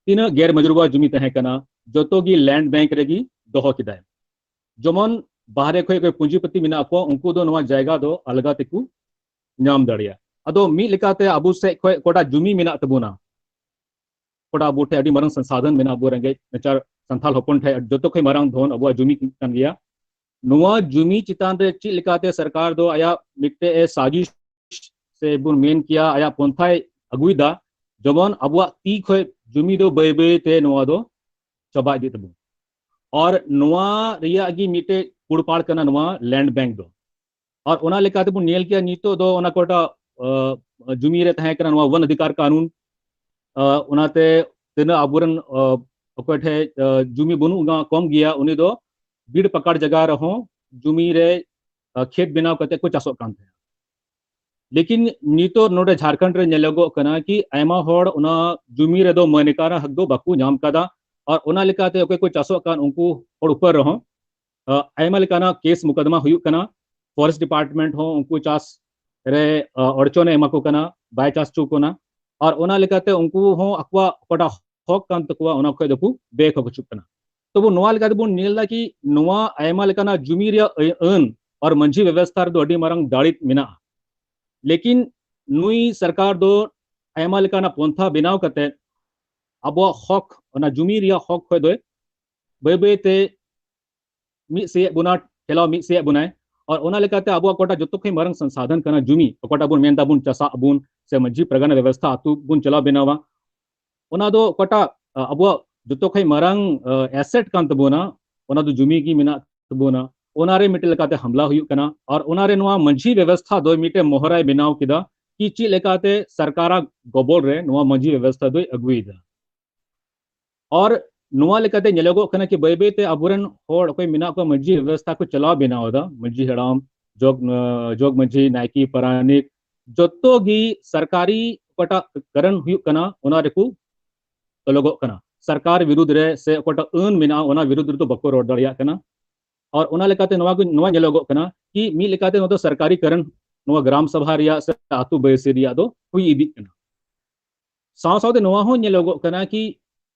ᱛᱤᱱᱟᱹᱜ ᱜᱮᱨ ᱢᱟᱹᱡᱩᱨᱣᱟ ᱡᱩᱢᱤ ᱛᱟᱦᱮᱸ ᱠᱟᱱᱟ, ᱡᱚᱛᱚ ᱜᱮ land bank ᱨᱮᱜᱮ ᱫᱚᱦᱚ ᱠᱮᱫᱟᱭ᱾ ᱡᱮᱢᱚᱱ ᱵᱟᱦᱨᱮ ᱠᱷᱚᱱ ᱚᱠᱚᱭ ᱯᱩᱸᱡᱤᱯᱚᱛᱤ ᱢᱮᱱᱟᱜ ᱠᱚᱣᱟ, ᱩᱱᱠᱩ ᱫᱚ ᱱᱚᱣᱟ ᱡᱟᱭᱜᱟ ᱫᱚ ᱟᱞᱜᱟ ᱛᱮᱠᱚ ᱧᱟᱢ ᱫᱟᱲᱮᱭᱟᱜᱼᱟ᱾ ᱟᱫᱚ ᱢᱤᱫ ᱞᱮᱠᱟᱛᱮ ᱟᱵᱚ ᱥᱮᱫ ᱠᱷᱚᱱ ᱚᱠᱟᱴᱟᱜ ᱡᱩᱢᱤ ᱢᱮᱱᱟᱜ ᱛᱟᱵᱚᱱᱟ, ᱚᱠᱟᱴᱟᱜ ᱟᱵᱚ ᱴᱷᱮᱱ ᱟᱹᱰᱤ ᱢᱟᱨᱟᱝ ᱥᱚᱝᱥᱟᱫᱷᱚᱱ ᱢᱮᱱᱟᱜᱼᱟ, ᱟᱵᱚ ᱨᱮᱸᱜᱮᱡ ᱱᱟᱪᱟᱨ ᱥᱟᱱᱛᱟᱲ ᱦᱚᱯᱚᱱ ᱴᱷᱮᱱ ᱡᱚᱛᱚ ᱠᱷᱚᱱ ᱢᱟᱨᱟᱝ ᱫᱷᱚᱱ ᱟᱵᱚᱣᱟᱜ ᱡᱩᱢᱤ ᱠᱟᱱ ᱜᱮᱭᱟ᱾ ᱱᱚᱣᱟ ᱡᱩᱢᱤ ᱪᱮᱛᱟᱱ ᱨᱮ ᱪᱮᱫ ᱞᱮᱠᱟᱛᱮ ᱥᱚᱨᱠᱟᱨ ᱫᱚ ᱟᱭᱟᱜ ᱢᱤᱫᱴᱮᱡ ᱮ ᱥᱟᱡᱤᱥ ᱥᱮ ᱵᱚᱱ ᱢᱮᱱ ᱠᱮᱭᱟ, ᱟᱭᱟᱜ ᱯᱚᱱᱛᱷᱟᱭ ᱟᱹᱜᱩᱭᱮᱫᱟ, ᱡᱮᱢᱚᱱ ᱟᱵᱚᱣᱟᱜ ᱛᱤ ᱠᱷᱚᱱ ᱡᱩᱢᱤ ᱫᱚ ᱵᱟᱹᱭ ᱵᱟᱹᱭ ᱛᱮ ᱱᱚᱣᱟ ᱫᱚ ᱪᱟᱵᱟ ᱤᱫᱤᱜ ᱛᱟᱵᱚᱱ᱾ ᱟᱨ ᱱᱚᱣᱟ ᱨᱮᱭᱟᱜ ᱜᱮ ᱢᱤᱫᱴᱮᱡ ᱠᱩᱲᱯᱟᱲ ᱠᱟᱱᱟ ᱱᱚᱣᱟ land bank ᱫᱚ᱾ ᱟᱨ ᱚᱱᱟ ᱞᱮᱠᱟ ᱛᱮᱵᱚᱱ ᱧᱮᱞ ᱠᱮᱭᱟ, ᱱᱤᱛᱚᱜ ᱫᱚ ᱚᱱᱟ ᱚᱠᱟᱴᱟᱜ, ᱟ, ᱡᱩᱢᱤ ᱨᱮ ᱛᱟᱦᱮᱸ ᱠᱟᱱᱟ ᱱᱚᱣᱟ वन अधिकार कानून, ᱟ, ᱚᱱᱟᱛᱮ ᱛᱤᱱᱟᱹᱜ ᱟᱵᱚᱨᱮᱱ, ᱟ, ᱚᱠᱚᱭ ᱴᱷᱮᱡ, ᱟ, ᱡᱩᱢᱤ ᱵᱟᱹᱱᱩᱜᱼᱟ, ᱠᱚᱢ ᱜᱮᱭᱟ, ᱩᱱᱤ ᱫᱚ ᱵᱤᱲ ᱯᱟᱠᱟᱲ ᱡᱟᱭᱜᱟ ᱨᱮᱦᱚᱸ ᱡᱩᱢᱤ ᱨᱮ, ᱟ, ᱠᱷᱮᱛ ᱵᱮᱱᱟᱣ ᱠᱟᱛᱮ ᱠᱚ ᱪᱟᱥᱚᱜ ᱠᱟᱱ ᱛᱟᱦᱮᱸᱫ᱾ ᱞᱮᱠᱤᱱ ᱱᱤᱛᱚᱜ ᱱᱚᱰᱮ ᱡᱷᱟᱲᱠᱷᱚᱸᱰ ᱨᱮ ᱧᱮᱞᱚᱜᱚᱜ ᱠᱟᱱᱟ ᱠᱤ ᱟᱭᱢᱟ ᱦᱚᱲ ᱚᱱᱟ ᱡᱩᱢᱤ ᱨᱮᱫᱚ ᱢᱟᱹᱞᱤᱠᱟᱱᱟ ᱦᱚᱠ ᱫᱚ ᱵᱟᱠᱚ ᱧᱟᱢ ᱠᱟᱫᱟ᱾ ᱟᱨ ᱚᱱᱟ ᱞᱮᱠᱟᱛᱮ ᱚᱠᱚᱭ ᱠᱚ ᱪᱟᱥᱚᱜ ᱠᱟᱱ ᱩᱱᱠᱩ ᱦᱚᱲ ᱩᱯᱚᱨ ᱨᱮᱦᱚᱸ, ᱟ, ᱟᱭᱢᱟ ᱞᱮᱠᱟᱱᱟᱜ ᱠᱮᱥ ᱢᱩᱠᱟᱫᱢᱟ ᱦᱩᱭᱩᱜ ᱠᱟᱱᱟ᱾ ᱯᱷᱚᱨᱮᱥᱴ ᱰᱤᱯᱟᱨᱴᱢᱮᱱᱴ ᱦᱚᱸ ᱩᱱᱠᱩ ᱪᱟᱥ ᱨᱮ, ᱟ, ᱚᱲᱪᱚᱱᱮ ᱮᱢᱟ ᱠᱚ ᱠᱟᱱᱟ, ᱵᱟᱭ ᱪᱟᱥ ᱦᱚᱪᱚ ᱠᱚ ᱠᱟᱱᱟ᱾ ᱟᱨ ᱚᱱᱟ ᱞᱮᱠᱟᱛᱮ ᱩᱱᱠᱩ ᱦᱚᱸ ᱟᱠᱚᱣᱟᱜ ᱚᱠᱟᱴᱟᱜ ᱦᱚᱠ ᱠᱟᱱ ᱛᱟᱠᱚᱣᱟ, ᱚᱱᱟ ᱠᱷᱚᱡ ᱫᱚᱠᱚ ᱵᱮᱠᱷᱚᱠ ᱦᱚᱪᱚᱜ ᱠᱟᱱᱟ᱾ ᱛᱚᱵᱩ ᱱᱚᱣᱟ ᱞᱮᱠᱟᱛᱮ ᱵᱚᱱ ᱧᱮᱞ ᱮᱫᱟ ᱠᱤ ᱱᱚᱣᱟ ᱟᱭᱢᱟ ᱞᱮᱠᱟᱱᱟᱜ ᱡᱩᱢᱤ ᱨᱮᱭᱟᱜ ᱟᱹᱭ-, ᱟᱹᱱ ᱟᱨ ᱢᱟᱹᱡᱷᱤ ᱵᱮᱵᱚᱥᱛᱷᱟ ᱨᱮᱫᱚ ᱟᱹᱰᱤ ᱢᱟᱨᱟᱝ ᱫᱟᱲᱮ ᱢᱮᱱᱟᱜᱼᱟ᱾ ᱞᱮᱠᱤᱱ ᱱᱩᱭ ᱥᱚᱨᱠᱟᱨ ᱫᱚ ᱟᱭᱢᱟ ᱞᱮᱠᱟᱱᱟᱜ ᱯᱚᱱᱛᱷᱟ ᱵᱮᱱᱟᱣ ᱠᱟᱛᱮ ᱟᱵᱚᱣᱟᱜ ᱦᱚᱠ, ᱚᱱᱟ ᱡᱩᱢᱤ ᱨᱮᱭᱟᱜ ᱦᱚᱠ ᱠᱷᱚᱡ ᱫᱚᱭ ᱵᱟᱹᱭ ᱵᱟᱹᱭ ᱛᱮ ᱢᱤᱫ ᱥᱮᱭᱮᱫ ᱵᱚᱱᱟ, ᱴᱷᱮᱞᱟᱣ ᱢᱤᱫ ᱥᱮᱭᱮᱫ ᱵᱚᱱᱟᱭ᱾ ᱟᱨ ᱚᱱᱟ ᱞᱮᱠᱟᱛᱮ ᱟᱵᱚᱣᱟᱜ ᱚᱠᱟᱴᱟᱜ ᱡᱚᱛᱚ ᱠᱷᱚᱱ ᱢᱟᱨᱟᱝ ᱥᱚᱝᱥᱟᱫᱷᱚᱱ ᱠᱟᱱᱟ ᱡᱩᱢᱤ, ᱚᱠᱟᱴᱟᱜ ᱵᱚᱱ ᱢᱮᱱ ᱫᱟᱵᱚᱱ ᱪᱟᱥᱟᱜ ᱟᱵᱚᱱ ᱥᱮ ᱢᱟᱹᱡᱷᱤ ᱯᱟᱨᱜᱟᱱᱟ ᱵᱮᱵᱚᱥᱛᱷᱟ ᱟᱹᱛᱩ ᱵᱚᱱ ᱪᱟᱞᱟᱣ ᱵᱮᱱᱟᱣᱟ, ᱚᱱᱟ ᱫᱚ ᱚᱠᱟᱴᱟᱜ, ᱟ, ᱟᱵᱚᱣᱟᱜ ᱡᱚᱛᱚ ᱠᱷᱚᱱ ᱢᱟᱨᱟᱝ, ᱟ, asset ᱠᱟᱱ ᱛᱟᱵᱚᱱᱟ, ᱚᱱᱟ ᱫᱚ ᱡᱩᱢᱤ ᱜᱮ ᱢᱮᱱᱟᱜ ᱛᱟᱵᱚᱱᱟ᱾ ᱚᱱᱟᱨᱮ ᱢᱤᱫᱴᱮᱡ ᱞᱮᱠᱟᱛᱮ ᱦᱟᱢᱞᱟ ᱦᱩᱭᱩᱜ ᱠᱟᱱᱟ᱾ ᱟᱨ ᱚᱱᱟᱨᱮ ᱱᱚᱣᱟ ᱢᱟᱹᱡᱷᱤ ᱵᱮᱵᱚᱥᱛᱷᱟ ᱫᱚ ᱢᱤᱫᱴᱮᱡ ᱢᱚᱦᱚᱨᱟᱭ ᱵᱮᱱᱟᱣ ᱠᱮᱫᱟ ᱠᱤ ᱪᱮᱫ ᱞᱮᱠᱟᱛᱮ ᱥᱚᱨᱠᱟᱨᱟᱜ ᱜᱚᱵᱚᱞ ᱨᱮ ᱱᱚᱣᱟ ᱢᱟᱹᱡᱷᱤ ᱵᱮᱵᱚᱥᱛᱷᱟ ᱫᱚᱭ ᱟᱹᱜᱩᱭᱮᱫᱟ᱾ ᱟᱨ ᱱᱚᱣᱟ ᱞᱮᱠᱟᱛᱮ ᱧᱮᱞᱚᱜᱚᱜ ᱠᱟᱱᱟ ᱠᱤ ᱵᱟᱹᱭ ᱵᱟᱹᱭ ᱛᱮ ᱟᱵᱚᱨᱮᱱ ᱦᱚᱲ ᱚᱠᱚᱭ ᱢᱮᱱᱟᱜ ᱠᱚᱣᱟ ᱢᱟᱹᱡᱷᱤ ᱵᱮᱵᱚᱥᱛᱷᱟ ᱠᱚ ᱪᱟᱞᱟᱣ ᱵᱮᱱᱟᱣ ᱮᱫᱟ, ᱢᱟᱹᱡᱷᱤ ᱦᱟᱲᱟᱢ, ᱡᱚᱜᱽ, ᱟ, ᱡᱚᱜᱽ ᱢᱟᱹᱡᱷᱤ, ᱱᱟᱭᱠᱮ, ᱯᱟᱨᱟᱱᱤᱠ, ᱡᱚᱛᱚ ᱜᱮ ᱥᱚᱨᱠᱟᱨᱤ ᱚᱠᱟᱴᱟᱜ ᱠᱟᱨᱚᱱ ᱦᱩᱭᱩᱜ ᱠᱟᱱᱟ ᱚᱱᱟ ᱨᱮᱠᱚ ᱛᱚᱞᱚᱜᱚᱜ ᱠᱟᱱᱟ᱾ ᱥᱚᱨᱠᱟᱨ ᱵᱤᱨᱩᱫᱽ ᱨᱮ ᱥᱮ ᱚᱠᱟᱴᱟᱜ ᱟᱹᱱ ᱢᱮᱱᱟᱜᱼᱟ ᱚᱱᱟ ᱵᱤᱨᱩᱫᱽ ᱨᱮᱫᱚ ᱵᱟᱠᱚ ᱨᱚᱲ ᱫᱟᱲᱮᱭᱟᱜ ᱠᱟᱱᱟ᱾ ᱟᱨ ᱚᱱᱟ ᱞᱮᱠᱟᱛᱮ ᱱᱚᱣᱟ ᱠᱚ, ᱱᱚᱣᱟ ᱧᱮᱞᱚᱜᱚᱜ ᱠᱟᱱᱟ ᱠᱤ ᱢᱤᱫ ᱞᱮᱠᱟᱛᱮ ᱱᱚᱣᱟ ᱫᱚ ᱥᱚᱨᱠᱟᱨᱤ ᱠᱟᱨᱚᱱ ᱱᱚᱣᱟ ᱜᱨᱟᱢ ᱥᱟᱵᱷᱟ ᱨᱮᱭᱟᱜ ᱥᱮ ᱟᱹᱛᱩ ᱵᱟᱹᱭᱥᱤ ᱨᱮᱭᱟᱜ ᱫᱚ ᱦᱩᱭ ᱤᱫᱤᱜ ᱠᱟᱱᱟ᱾ ᱥᱟᱶ ᱥᱟᱶᱛᱮ ᱱᱚᱣᱟ ᱦᱚᱸ ᱧᱮᱞᱚᱜᱚᱜ ᱠᱟᱱᱟ ᱠᱤ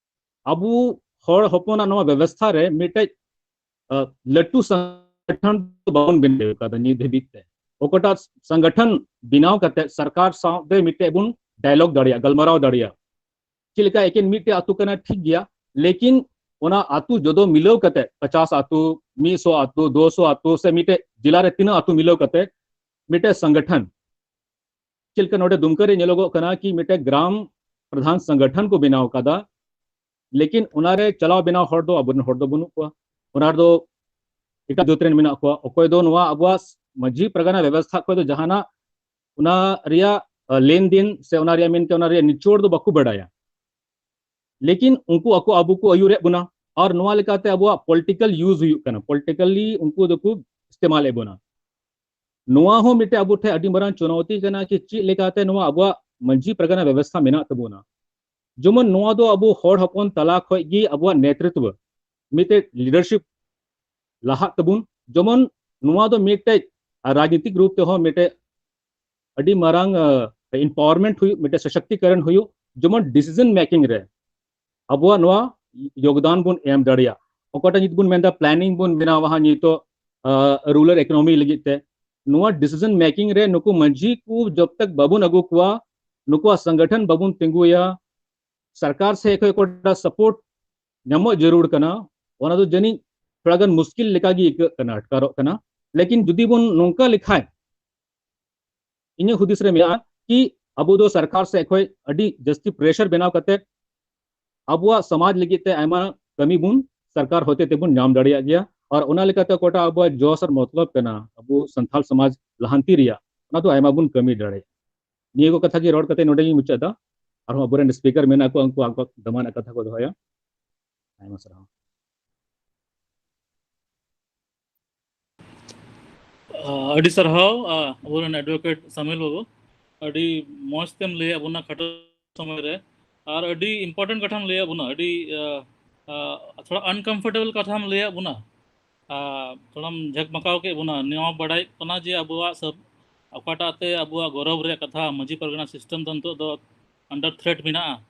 ᱟᱵᱚ ᱦᱚᱲ ᱦᱚᱯᱚᱱᱟᱜ ᱱᱚᱣᱟ ᱵᱮᱵᱚᱥᱛᱷᱟ ᱨᱮ ᱢᱤᱫᱴᱮᱡ, ᱟ, ᱞᱟᱹᱴᱩ ᱥᱚᱝᱜᱚᱴᱷᱚᱱ ᱫᱚ ᱵᱟᱵᱚᱱ ᱵᱮᱱᱟᱣ ᱟᱠᱟᱫᱟ ᱱᱤᱛ ᱫᱷᱟᱹᱵᱤᱡ ᱛᱮ᱾ ᱚᱠᱟᱴᱟᱜ ᱥᱚᱝᱜᱚᱴᱷᱚᱱ ᱵᱮᱱᱟᱣ ᱠᱟᱛᱮ ᱥᱚᱨᱠᱟᱨ ᱥᱟᱶᱛᱮ ᱢᱤᱫᱴᱮᱡ ᱵᱚᱱ ᱰᱟᱭᱞᱚᱜ ᱫᱟᱲᱮᱭᱟᱜᱼᱟ, ᱜᱟᱞᱢᱟᱨᱟᱣ ᱫᱟᱲᱮᱭᱟᱜᱼᱟ᱾ ᱪᱮᱫ ᱞᱮᱠᱟ ᱮᱠᱮᱱ ᱢᱤᱫᱴᱮᱡ ᱟᱹᱛᱩ ᱠᱟᱱᱟ ᱴᱷᱤᱠ ᱜᱮᱭᱟ, ᱞᱮᱠᱤᱱ ᱚᱱᱟ ᱟᱹᱛᱩ ᱡᱚᱫᱚ ᱢᱤᱞᱟᱹᱣ ᱠᱟᱛᱮ ᱯᱚᱪᱟᱥ ᱟᱹᱛᱩ, ᱢᱤᱫ ᱥᱚ ᱟᱹᱛᱩ, ᱫᱩ ᱥᱚ ᱟᱹᱛᱩ ᱥᱮ ᱢᱤᱫᱴᱮᱡ ᱡᱮᱞᱟ ᱨᱮ ᱛᱤᱱᱟᱹᱜ ᱟᱹᱛᱩ ᱢᱤᱞᱟᱹᱣ ᱠᱟᱛᱮ ᱢᱤᱫᱴᱮᱡ ᱥᱚᱝᱜᱚᱴᱷᱚᱱ, ᱪᱮᱫ ᱞᱮᱠᱟ ᱱᱚᱰᱮ ᱫᱩᱢᱠᱟᱹ ᱨᱮ ᱧᱮᱞᱚᱜᱚᱜ ᱠᱟᱱᱟ ᱠᱤ ᱢᱤᱫᱴᱮᱡ ᱜᱨᱟᱢ ᱯᱨᱚᱫᱷᱟᱱ ᱥᱚᱝᱜᱚᱴᱷᱚᱱ ᱠᱚ ᱵᱮᱱᱟᱣ ᱟᱠᱟᱫᱟ, ᱞᱮᱠᱤᱱ ᱚᱱᱟᱨᱮ ᱪᱟᱞᱟᱣ ᱵᱮᱱᱟᱣ ᱦᱚᱲ ᱫᱚ ᱟᱵᱚᱨᱮᱱ ᱦᱚᱲ ᱫᱚ ᱵᱟᱹᱱᱩᱜ ᱠᱚᱣᱟ, ᱚᱱᱟ ᱨᱮᱫᱚ ᱮᱴᱟᱜ ᱡᱟᱹᱛ ᱨᱮᱱ ᱢᱮᱱᱟᱜ ᱠᱚᱣᱟ᱾ ᱚᱠᱚᱭ ᱫᱚ ᱱᱚᱣᱟ ᱟᱵᱚᱣᱟᱜ ᱢᱟᱹᱡᱷᱤ ᱯᱟᱨᱜᱟᱱᱟ ᱵᱮᱵᱚᱥᱛᱷᱟ ᱠᱷᱚᱡ ᱫᱚ ᱡᱟᱦᱟᱱᱟᱜ ᱚᱱᱟ ᱨᱮᱭᱟᱜ, ᱟ, ᱞᱮᱱᱫᱮᱱ ᱥᱮ ᱚᱱᱟ ᱨᱮᱭᱟᱜ ᱢᱮᱱᱛᱮ ᱚᱱᱟ ᱨᱮᱭᱟᱜ ᱱᱤᱪᱚᱲ ᱫᱚ ᱵᱟᱠᱚ ᱵᱟᱰᱟᱭᱟ, ᱞᱮᱠᱤᱱ ᱩᱱᱠᱩ ᱟᱠᱚ ᱟᱵᱚ ᱠᱚ ᱟᱹᱭᱩᱨᱮᱫ ᱵᱚᱱᱟ᱾ ᱟᱨ ᱱᱚᱣᱟ ᱞᱮᱠᱟᱛᱮ ᱟᱵᱚᱣᱟᱜ ᱯᱚᱞᱤᱴᱤᱠᱟᱞ ᱭᱩᱡᱽ ᱦᱩᱭᱩᱜ ᱠᱟᱱᱟ, ᱯᱚᱞᱤᱴᱤᱠᱟᱞᱤ ᱩᱱᱠᱩ ᱫᱚᱠᱚ ᱤᱥᱛᱮᱢᱟᱞᱮᱫ ᱵᱚᱱᱟ᱾ ᱱᱚᱣᱟ ᱦᱚᱸ ᱢᱤᱫᱴᱮᱡ ᱟᱵᱚ ᱴᱷᱮᱱ ᱟᱹᱰᱤ ᱢᱟᱨᱟᱝ ᱪᱩᱱᱚᱣᱛᱤ ᱠᱟᱱᱟ ᱠᱤ ᱪᱮᱫ ᱞᱮᱠᱟᱛᱮ ᱱᱚᱣᱟ ᱟᱵᱚᱣᱟᱜ ᱢᱟᱹᱡᱷᱤ ᱯᱟᱨᱜᱟᱱᱟ ᱵᱮᱵᱚᱥᱛᱷᱟ ᱢᱮᱱᱟᱜ ᱛᱟᱵᱚᱱᱟ᱾ ᱡᱮᱢᱚᱱ ᱱᱚᱣᱟ ᱫᱚ ᱟᱵᱚ ᱦᱚᱲ ᱦᱚᱯᱚᱱ ᱛᱟᱞᱟ ᱠᱷᱚᱡ ᱜᱮ ᱟᱵᱚᱣᱟᱜ ᱱᱮᱛᱨᱤᱛᱵᱚ, ᱢᱤᱫᱴᱮᱡ ᱞᱤᱰᱟᱨᱥᱤᱯ ᱞᱟᱦᱟᱜ ᱛᱟᱵᱚᱱ᱾ ᱡᱮᱢᱚᱱ ᱱᱚᱣᱟ ᱫᱚ ᱢᱤᱫᱴᱮᱡ ᱨᱟᱡᱽᱱᱤᱛᱤᱠ ᱨᱩᱯ ᱛᱮᱦᱚᱸ ᱢᱤᱫᱴᱮᱡ ᱟᱹᱰᱤ ᱢᱟᱨᱟᱝ, ᱟ, ᱮᱢᱯᱟᱣᱟᱨᱢᱮᱱᱴ ᱦᱩᱭᱩᱜ, ᱢᱤᱫᱴᱮᱡ ᱥᱚᱥᱚᱠᱛᱤᱠᱚᱨᱚᱱ ᱦᱩᱭᱩᱜ, ᱡᱮᱢᱚᱱ ᱰᱤᱥᱤᱡᱚᱱ ᱢᱮᱠᱤᱝ ᱨᱮ ᱟᱵᱚᱣᱟᱜ ᱱᱚᱣᱟ ᱭᱳᱜᱽᱫᱟᱱ ᱵᱚᱱ ᱮᱢ ᱫᱟᱲᱮᱭᱟᱜ᱾ ᱚᱠᱟᱴᱟᱜ ᱱᱤᱛ ᱵᱚᱱ ᱢᱮᱱᱫᱟ, planning ᱵᱚᱱ ᱵᱮᱱᱟᱣᱟ ᱦᱟᱸᱜ ᱱᱤᱛᱚᱜ ᱨᱩᱨᱟᱞ ᱤᱠᱳᱱᱚᱢᱤ ᱞᱟᱹᱜᱤᱫ ᱛᱮ, ᱱᱚᱣᱟ decision making ᱨᱮ ᱱᱩᱠᱩ ᱢᱟᱹᱡᱷᱤ ᱠᱚ ᱡᱚᱵ ᱛᱟᱠ ᱵᱟᱵᱚᱱ ᱟᱹᱜᱩ ᱠᱚᱣᱟ, ᱱᱩᱠᱩᱣᱟᱜ ᱥᱚᱝᱜᱚᱴᱷᱚᱱ ᱵᱟᱵᱚᱱ ᱛᱤᱸᱜᱩᱭᱟ, ᱥᱚᱨᱠᱟᱨ ᱥᱮᱫ ᱠᱷᱚᱱ ᱚᱠᱟᱴᱟᱜ support ᱧᱟᱢᱚᱜ ᱡᱟᱹᱨᱩᱲ ᱠᱟᱱᱟ, ᱚᱱᱟ ᱫᱚ ᱡᱟᱹᱱᱤᱡ ᱛᱷᱚᱲᱟ ᱜᱟᱱ ᱢᱩᱥᱠᱤᱞ ᱞᱮᱠᱟ ᱜᱮ ᱟᱹᱭᱠᱟᱹᱜ ᱠᱟᱱᱟ, ᱟᱴᱠᱟᱨᱚᱜ ᱠᱟᱱᱟ᱾ ᱞᱮᱠᱤᱱ ᱡᱩᱫᱤ ᱵᱚᱱ ᱱᱚᱝᱠᱟ ᱞᱮᱠᱷᱟᱱ, ᱤᱧᱟᱹᱜ ᱦᱩᱫᱤᱥ ᱨᱮ ᱢᱮᱱᱟᱜᱼᱟ ᱠᱤ ᱟᱵᱚ ᱫᱚ ᱥᱚᱨᱠᱟᱨ ᱥᱮᱫ ᱠᱷᱚᱱ ᱟᱹᱰᱤ ᱡᱟᱹᱥᱛᱤ pressure ᱵᱮᱱᱟᱣ ᱠᱟᱛᱮ ᱟᱵᱚᱣᱟᱜ ᱥᱚᱢᱟᱡᱽ ᱞᱟᱹᱜᱤᱫ ᱛᱮ ᱟᱭᱢᱟ ᱠᱟᱹᱢᱤ ᱵᱚᱱ ᱥᱚᱨᱠᱟᱨ ᱦᱚᱛᱮ ᱛᱮᱵᱚᱱ ᱧᱟᱢ ᱫᱟᱲᱮᱭᱟᱜ ᱜᱮᱭᱟ᱾ ᱟᱨ ᱚᱱᱟ ᱞᱮᱠᱟᱛᱮ ᱚᱠᱟᱴᱟᱜ ᱟᱵᱚᱣᱟᱜ ᱡᱚᱥ ᱟᱨ ᱢᱚᱛᱞᱚᱵ ᱠᱟᱱᱟ ᱟᱵᱚ ᱥᱟᱱᱛᱟᱲ ᱥᱚᱢᱟᱡᱽ ᱞᱟᱦᱟᱱᱛᱤ ᱨᱮᱭᱟᱜ, ᱚᱱᱟ ᱫᱚ ᱟᱭᱢᱟ ᱵᱚᱱ ᱠᱟᱹᱢᱤ ᱫᱟᱲᱮᱭᱟᱜᱼᱟ᱾ ᱱᱤᱭᱟᱹ ᱠᱚ ᱠᱟᱛᱷᱟ ᱜᱮ ᱨᱚᱲ ᱠᱟᱛᱮ ᱱᱚᱰᱮ ᱜᱤᱧ ᱢᱩᱪᱟᱹᱫ ᱫᱟ᱾ ᱟᱨᱦᱚᱸ ᱟᱵᱚᱨᱮᱱ speaker ᱢᱮᱱᱟᱜ ᱠᱚᱣᱟ, ᱩᱱᱠᱩ ᱟᱠᱚᱣᱟᱜ ᱫᱟᱢᱟᱱᱟᱜ ᱠᱟᱛᱷᱟ ᱠᱚ ᱫᱚᱦᱚᱭᱟ᱾ ᱟᱭᱢᱟ ᱥᱟᱨᱦᱟᱣ᱾ ᱟᱹ, ᱟᱹᱰᱤ ᱥᱟᱨᱦᱟᱣ, ᱟᱹ, ᱟᱵᱚᱨᱮᱱ advocate ᱥᱟᱢᱤᱞ ᱵᱟᱹᱵᱩ, ᱟᱹᱰᱤ ᱢᱚᱡᱽ ᱛᱮᱢ ᱞᱟᱹᱭᱟᱫ ᱵᱚᱱᱟ ᱠᱷᱟᱴᱚ ᱥᱚᱢᱚᱭ ᱨᱮ, ᱟᱨ ᱟᱹᱰᱤ important ᱠᱟᱛᱷᱟᱢ ᱞᱟᱹᱭᱟᱫ ᱵᱚᱱᱟ, ᱟᱹᱰᱤ, ᱟᱹ, ᱟᱹ, ᱛᱷᱚᱲᱟ uncomfortable ᱠᱟᱛᱷᱟᱢ ᱞᱟᱹᱭᱟᱫ ᱵᱚᱱᱟ, ᱟᱹ, ᱛᱷᱚᱲᱟᱢ ᱡᱷᱟᱠ ᱢᱟᱠᱟᱣ ᱠᱮᱫ ᱵᱚᱱᱟ᱾ ᱱᱚᱣᱟ ᱵᱟᱰᱟᱭ ᱠᱟᱱᱟ ᱡᱮ ᱟᱵᱚᱣᱟᱜ ᱥᱟᱵ-, ᱚᱠᱟᱴᱟᱜ ᱛᱮ ᱟᱵᱚᱣᱟᱜ ᱜᱚᱨᱚᱵᱽ ᱨᱮᱭᱟᱜ ᱠᱟᱛᱷᱟ, ᱢᱟᱹᱡᱷᱤ ᱯᱟᱨᱜᱟᱱᱟ system ᱫᱚ ᱱᱤᱛᱚᱜ ᱫᱚ under threat ᱢᱮᱱᱟᱜᱼᱟ᱾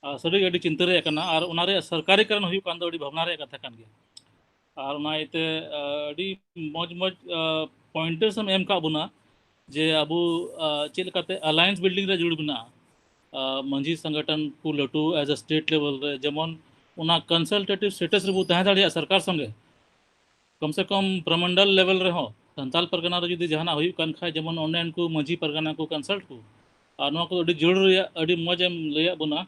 ᱟᱨ ᱥᱟᱹᱨᱤᱜᱮ ᱟᱹᱰᱤ ᱪᱤᱱᱛᱟᱹ ᱨᱮᱭᱟᱜ ᱠᱟᱱᱟ, ᱟᱨ ᱚᱱᱟ ᱨᱮᱭᱟᱜ ᱥᱚᱨᱠᱟᱨᱤᱠᱚᱨᱚᱱ ᱦᱩᱭᱩᱜ ᱠᱟᱱ ᱫᱚ ᱟᱹᱰᱤ ᱵᱷᱟᱵᱽᱱᱟ ᱨᱮᱭᱟᱜ ᱠᱟᱛᱷᱟ ᱠᱟᱱ ᱜᱮᱭᱟ᱾ ᱟᱨ ᱚᱱᱟ ᱤᱭᱟᱹᱛᱮ, ᱟᱹ, ᱟᱹᱰᱤ ᱢᱚᱡᱽ ᱢᱚᱡᱽ, ᱟᱹ, pointers ᱮᱢ ᱮᱢ ᱠᱟᱜ ᱵᱚᱱᱟ, ᱡᱮ ᱟᱵᱚ, ᱟᱹ, ᱪᱮᱫ ᱞᱮᱠᱟᱛᱮ alliance building ᱨᱮ ᱡᱟᱹᱨᱩᱲ ᱢᱮᱱᱟᱜᱼᱟ᱾ ᱟᱹ, ᱢᱟᱹᱡᱷᱤ ᱥᱚᱝᱜᱚᱴᱷᱚᱱ ᱠᱚ ᱞᱟᱹᱴᱩ as a state level ᱨᱮ, ᱡᱮᱢᱚᱱ ᱚᱱᱟ consultative status ᱨᱮᱵᱚ ᱛᱟᱦᱮᱸ ᱫᱟᱲᱮᱭᱟᱜᱼᱟ ᱥᱚᱨᱠᱟᱨ ᱥᱚᱸᱜᱮ᱾ ᱠᱚᱢ ᱥᱮ ᱠᱚᱢ ᱯᱨᱚᱢᱚᱱᱰᱚᱞ level ᱨᱮᱦᱚᱸ ᱥᱟᱱᱛᱟᱞ ᱯᱟᱨᱜᱟᱱᱟ ᱨᱮ ᱡᱩᱫᱤ ᱡᱟᱦᱟᱱᱟᱜ ᱦᱩᱭᱩᱜ ᱠᱟᱱ ᱠᱷᱟᱡ, ᱡᱮᱢᱚᱱ ᱚᱸᱰᱮᱱ ᱠᱚ ᱢᱟᱹᱡᱷᱤ ᱯᱟᱨᱜᱟᱱᱟ ᱠᱚ consult ᱠᱚ, ᱟᱨ ᱱᱚᱣᱟ ᱠᱚᱫᱚ ᱟᱹᱰᱤ ᱡᱟᱹᱨᱩᱲ ᱨᱮᱭᱟᱜ ᱟᱹᱰᱤ ᱢᱚᱡᱽ ᱮᱢ ᱞᱟᱹᱭᱟᱫ ᱵᱚᱱᱟ᱾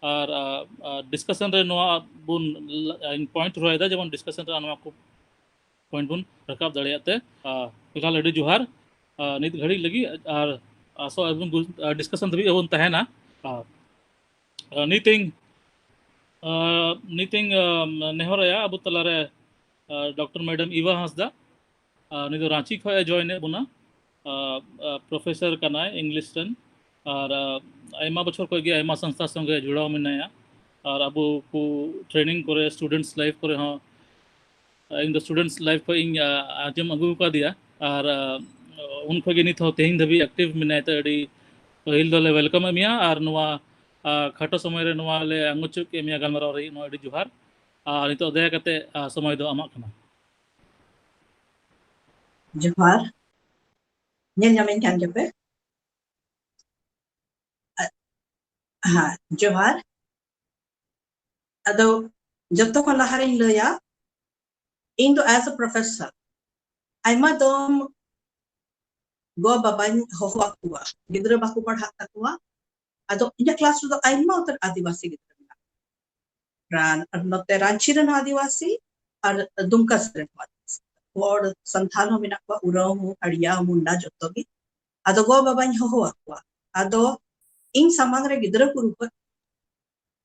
ᱟᱨ, ᱟᱨ, ᱟᱨ discussion ᱨᱮ ᱱᱚᱣᱟ ᱵᱚᱱ, ᱤᱧ point ᱫᱚᱦᱚᱭᱮᱫᱟ, ᱡᱮᱢᱚᱱ discussion ᱨᱮ ᱱᱚᱣᱟ ᱠᱚ point ᱵᱚᱱ ᱨᱟᱠᱟᱵ ᱫᱟᱲᱮᱭᱟᱜ ᱛᱮ᱾ ᱟᱨ ᱯᱷᱤᱞᱦᱟᱞ ᱟᱹᱰᱤ ᱡᱚᱦᱟᱨ, ᱟᱨ ᱱᱤᱛ ᱜᱷᱟᱹᱲᱤᱡ ᱞᱟᱹᱜᱤᱫ, ᱟᱨ ᱟᱥᱚᱜ ᱟᱵᱚᱱ ᱜᱩ-, ᱟᱨ discussion ᱫᱷᱟᱹᱵᱤᱡ ᱵᱚᱱ ᱛᱟᱦᱮᱱᱟ᱾ ᱟᱨ, ᱟᱨ ᱱᱤᱛᱤᱧ, ᱟᱨ ᱱᱤᱛᱤᱧ, ᱟᱨ ᱱᱮᱦᱚᱨᱟᱭᱟ ᱟᱵᱚ ᱛᱟᱞᱟᱨᱮ, ᱟᱨ ᱰᱚᱠᱴᱚᱨ ᱢᱮᱰᱟᱢ ᱤᱵᱟ ᱦᱟᱸᱥᱫᱟ, ᱟᱨ ᱩᱱᱤ ᱫᱚ ᱨᱟᱸᱪᱤ ᱠᱷᱚᱱ ᱮ join ᱮᱫ ᱵᱚᱱᱟ᱾ ᱟᱨ, ᱟᱨ professor ᱠᱟᱱᱟᱭ English ᱨᱮᱱ, ᱟᱨ, ᱟᱨ ᱟᱭᱢᱟ ᱵᱚᱪᱷᱚᱨ ᱠᱷᱚᱱ ᱜᱮ ᱟᱭᱢᱟ ᱥᱚᱝᱥᱛᱷᱟ ᱥᱚᱸᱜᱮ ᱡᱚᱲᱟᱣ ᱢᱮᱱᱟᱭᱟ᱾ ᱟᱨ ᱟᱵᱚ ᱠᱚ training ᱠᱚᱨᱮ, students life ᱠᱚᱨᱮ ᱦᱚᱸ, ᱤᱧ ᱫᱚ students life ᱠᱷᱚᱱ ᱤᱧ, ᱟ, ᱟᱸᱡᱚᱢ ᱟᱹᱜᱩ ᱟᱠᱟᱫᱮᱭᱟ᱾ ᱟᱨ, ᱟ, ᱩᱱ ᱠᱷᱚᱱ ᱜᱮ ᱱᱤᱛ ᱦᱚᱸ ᱛᱮᱦᱮᱧ ᱫᱷᱟᱹᱵᱤᱡ active ᱢᱮᱱᱟᱭ ᱛᱮ ᱟᱹᱰᱤ ᱯᱟᱹᱦᱤᱞ ᱫᱚᱞᱮ welcome ᱮᱫ ᱢᱮᱭᱟ᱾ ᱟᱨ ᱱᱚᱣᱟ, ᱟ, ᱠᱷᱟᱴᱚ ᱥᱚᱢᱚᱭ ᱨᱮ ᱱᱚᱣᱟ ᱞᱮ ᱟᱸᱜᱚᱪ ᱦᱚᱪᱚ ᱠᱮᱫ ᱢᱮᱭᱟ ᱜᱟᱞᱢᱟᱨᱟᱣ ᱨᱮ, ᱱᱚᱣᱟ ᱟᱹᱰᱤ ᱡᱚᱦᱟᱨ᱾ ᱟᱨ ᱱᱤᱛᱚᱜ ᱫᱟᱭᱟ ᱠᱟᱛᱮ, ᱟ, ᱥᱚᱢᱚᱭ ᱫᱚ ᱟᱢᱟᱜ ᱠᱟᱱᱟ᱾ ᱡᱚᱦᱟᱨ᱾ ᱧᱮᱞ ᱧᱟᱢᱮᱧ ᱠᱟᱱ ᱜᱮᱭᱟᱯᱮ? ᱟ-, ᱦᱮᱸ, ᱡᱚᱦᱟᱨ᱾ ᱟᱫᱚ ᱡᱚᱛᱚ ᱠᱷᱚᱱ ᱞᱟᱦᱟ ᱨᱤᱧ ᱞᱟᱹᱭᱟ, ᱤᱧ ᱫᱚ as a professor ᱟᱭᱢᱟ ᱫᱚᱢ ᱜᱚ ᱵᱟᱵᱟᱧ ᱦᱚᱦᱚ ᱟᱠᱚᱣᱟ, ᱜᱤᱫᱽᱨᱟᱹ ᱵᱟᱠᱚ ᱯᱟᱲᱦᱟᱜ ᱛᱟᱠᱚᱣᱟ᱾ ᱟᱫᱚ ᱤᱧᱟᱹᱜ ᱠᱞᱟᱥ ᱨᱮᱫᱚ ᱟᱭᱢᱟ ᱩᱛᱟᱹᱨ ᱟᱹᱫᱤᱵᱟᱹᱥᱤ ᱜᱤᱫᱽᱨᱟᱹ ᱢᱮᱱᱟᱜ ᱠᱚᱣᱟ᱾ ᱨᱟᱱ-, ᱱᱚᱛᱮ ᱨᱟᱸᱪᱤ ᱨᱮᱱ ᱦᱚᱸ ᱟᱹᱫᱤᱵᱟᱹᱥᱤ ᱟᱨ ᱫᱩᱢᱠᱟ ᱨᱮᱱ ᱦᱚᱸ ᱟᱹᱫᱤᱵᱟᱹᱥᱤ᱾ ᱦᱚᱲ, ᱥᱟᱱᱛᱟᱲ ᱦᱚᱸ ᱢᱮᱱᱟᱜ ᱠᱚᱣᱟ, ᱩᱨᱟᱣ ᱦᱚᱸ, ᱦᱟᱲᱤᱭᱟ, ᱢᱩᱱᱰᱟ, ᱡᱚᱛᱚ ᱜᱮ᱾ ᱟᱫᱚ ᱜᱚ ᱵᱟᱵᱟᱧ ᱦᱚᱦᱚ ᱟᱠᱚᱣᱟ᱾ ᱟᱫᱚ ᱤᱧ ᱥᱟᱢᱟᱝ ᱨᱮ ᱜᱤᱫᱽᱨᱟᱹ ᱠᱚ ᱨᱩᱣᱟᱹᱜ,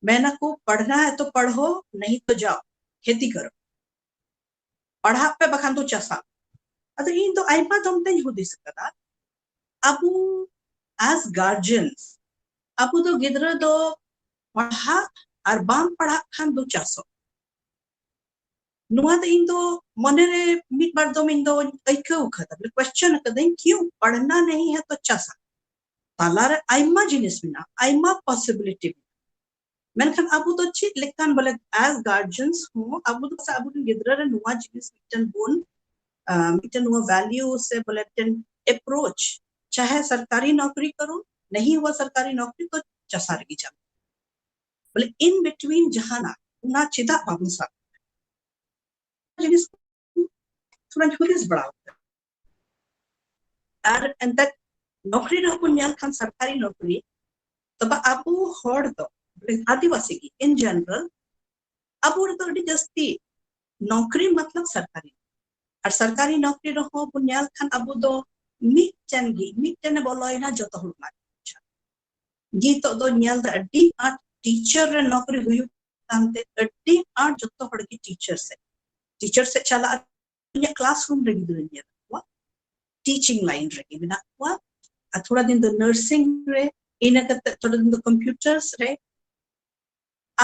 ᱢᱮᱱᱟᱠᱚ, "ᱯᱟᱲᱷᱱᱟ ᱦᱮ ᱛᱚ ᱯᱟᱲᱦᱚ, ᱱᱟᱦᱤ ᱛᱚ ᱡᱟᱣ ᱠᱷᱮᱛᱤ ᱠᱟᱨᱚ, ᱯᱟᱲᱦᱟᱜ ᱯᱮ ᱵᱟᱠᱷᱟᱱ ᱫᱚ ᱪᱟᱥᱟ᱾" ᱟᱫᱚ ᱤᱧ ᱫᱚ ᱟᱭᱢᱟ ᱫᱚᱢ ᱛᱮᱧ ᱦᱩᱫᱤᱥ ᱟᱠᱟᱫᱟ, ᱟᱵᱚ as guardians, ᱟᱵᱚ ᱫᱚ ᱜᱤᱫᱽᱨᱟᱹ ᱫᱚ ᱯᱟᱲᱦᱟᱜ ᱟᱨ ᱵᱟᱢ ᱯᱟᱲᱦᱟᱜ ᱠᱷᱟᱱ ᱫᱚ ᱪᱟᱥᱚᱜ᱾ ᱱᱚᱣᱟ ᱫᱚ ᱤᱧ ᱫᱚ ᱢᱚᱱᱮᱨᱮ ᱢᱤᱫ ᱵᱟᱨ ᱫᱚᱢ ᱤᱧ ᱫᱚ ᱟᱹᱭᱠᱟᱹᱣ ᱠᱟᱫᱟ, ᱵᱚᱞᱮ question ᱟᱠᱟᱫᱟᱹᱧ, "ᱠᱤᱭᱩ ᱯᱟᱲᱦᱱᱟ ᱱᱟᱦᱤ ᱦᱮ ᱛᱚ ᱪᱟᱥᱟ?" ᱛᱟᱞᱟᱨᱮ ᱟᱭᱢᱟ ᱡᱤᱱᱤᱥ ᱢᱮᱱᱟᱜᱼᱟ, ᱟᱭᱢᱟ possibility ᱢᱮᱱᱟᱜᱼᱟ᱾ ᱢᱮᱱᱠᱷᱟᱱ ᱟᱵᱚ ᱫᱚ ᱪᱮᱫ ᱞᱮᱠᱟᱱ, ᱵᱚᱞᱮ, as guardians ᱦᱚᱸ ᱟᱵᱚ ᱫᱚ ᱟᱵᱚᱨᱮᱱ ᱜᱤᱫᱽᱨᱟᱹ ᱨᱮ ᱱᱚᱣᱟ ᱡᱤᱱᱤᱥ ᱢᱤᱫᱴᱮᱱ ᱵᱚᱱ, ᱟᱸ, ᱢᱤᱫᱴᱮᱱ ᱱᱚᱣᱟ value ᱥᱮ, ᱵᱚᱞᱮ, ᱢᱤᱫᱴᱮᱱ approach, ᱪᱟᱦᱮ ᱥᱚᱨᱠᱟᱨᱤ ᱱᱚᱠᱨᱤ ᱠᱟᱨᱚ, ᱱᱟᱦᱤ ᱦᱩᱣᱟ ᱥᱚᱨᱠᱟᱨᱤ ᱱᱚᱠᱨᱤ, ᱛᱚ ᱪᱟᱥᱟ ᱨᱮᱜᱮ ᱪᱟᱞᱟᱜ, ᱵᱚᱞᱮ, in between ᱡᱟᱦᱟᱱᱟᱜ, ᱚᱱᱟ ᱪᱮᱫᱟᱜ ᱵᱟᱵᱚᱱ ᱥᱟᱵ? ᱡᱤᱱᱤᱥ ᱛᱷᱚᱲᱟᱧ ᱦᱩᱫᱤᱥ ᱵᱟᱲᱟ ᱟᱠᱟᱫᱟ᱾ ᱟᱨ ᱮᱱᱛᱮᱫ ᱱᱚᱠᱨᱤ ᱨᱮᱦᱚᱸ ᱵᱚᱱ ᱧᱮᱞ ᱠᱷᱟᱱ, ᱥᱚᱨᱠᱟᱨᱤ ᱱᱚᱠᱨᱤ, ᱛᱚᱵᱮ ᱟᱵᱚ ᱦᱚᱲ ᱫᱚ, ᱟᱹᱫᱤᱵᱟᱹᱥᱤ ᱜᱮ in general, ᱟᱵᱚ ᱨᱮᱫᱚ ᱟᱹᱰᱤ ᱡᱟᱹᱥᱛᱤ ᱱᱚᱠᱨᱤ ᱢᱚᱛᱞᱚᱵ ᱥᱚᱨᱠᱟᱨᱤ᱾ ᱟᱨ ᱥᱚᱨᱠᱟᱨᱤ ᱱᱚᱠᱨᱤ ᱨᱮᱦᱚᱸ ᱵᱚᱱ ᱧᱮᱞ ᱠᱷᱟᱱ, ᱟᱵᱚ ᱫᱚ ᱢᱤᱫᱴᱮᱱ ᱜᱮ, ᱢᱤᱫᱴᱮᱱᱮ ᱵᱚᱞᱚᱭᱮᱱᱟ, ᱡᱚᱛᱚ ᱦᱚᱲ ᱚᱱᱟ ᱜᱮ ᱵᱩᱡᱷᱟᱹᱣ᱾ ᱱᱤᱛᱚᱜ ᱫᱚ ᱧᱮᱞ ᱫᱟ ᱟᱹᱰᱤ ᱟᱸᱴ ᱴᱤᱪᱟᱨ ᱨᱮ ᱱᱚᱠᱨᱤ ᱦᱩᱭᱩᱜ ᱠᱟᱱᱛᱮ ᱟᱹᱰᱤ ᱟᱸᱴ ᱡᱚᱛᱚ ᱦᱚᱲ ᱜᱮ ᱴᱤᱪᱟᱨ ᱥᱮᱫ, ᱴᱤᱪᱟᱨ ᱥᱮᱫ ᱪᱟᱞᱟᱜ᱾ ᱤᱧᱟᱹᱜ classroom ᱨᱮ ᱜᱤᱫᱽᱨᱟᱹᱧ ᱧᱮᱞ ᱠᱚᱣᱟ, teaching line ᱨᱮᱜᱮ ᱢᱮᱱᱟᱜ ᱠᱚᱣᱟ᱾ ᱟᱨ ᱛᱷᱚᱲᱟ ᱫᱤᱱ ᱫᱚ nursing ᱨᱮ, ᱤᱱᱟᱹ ᱠᱟᱛᱮ ᱛᱷᱚᱲᱟ ᱫᱤᱱ ᱫᱚ computers ᱨᱮ᱾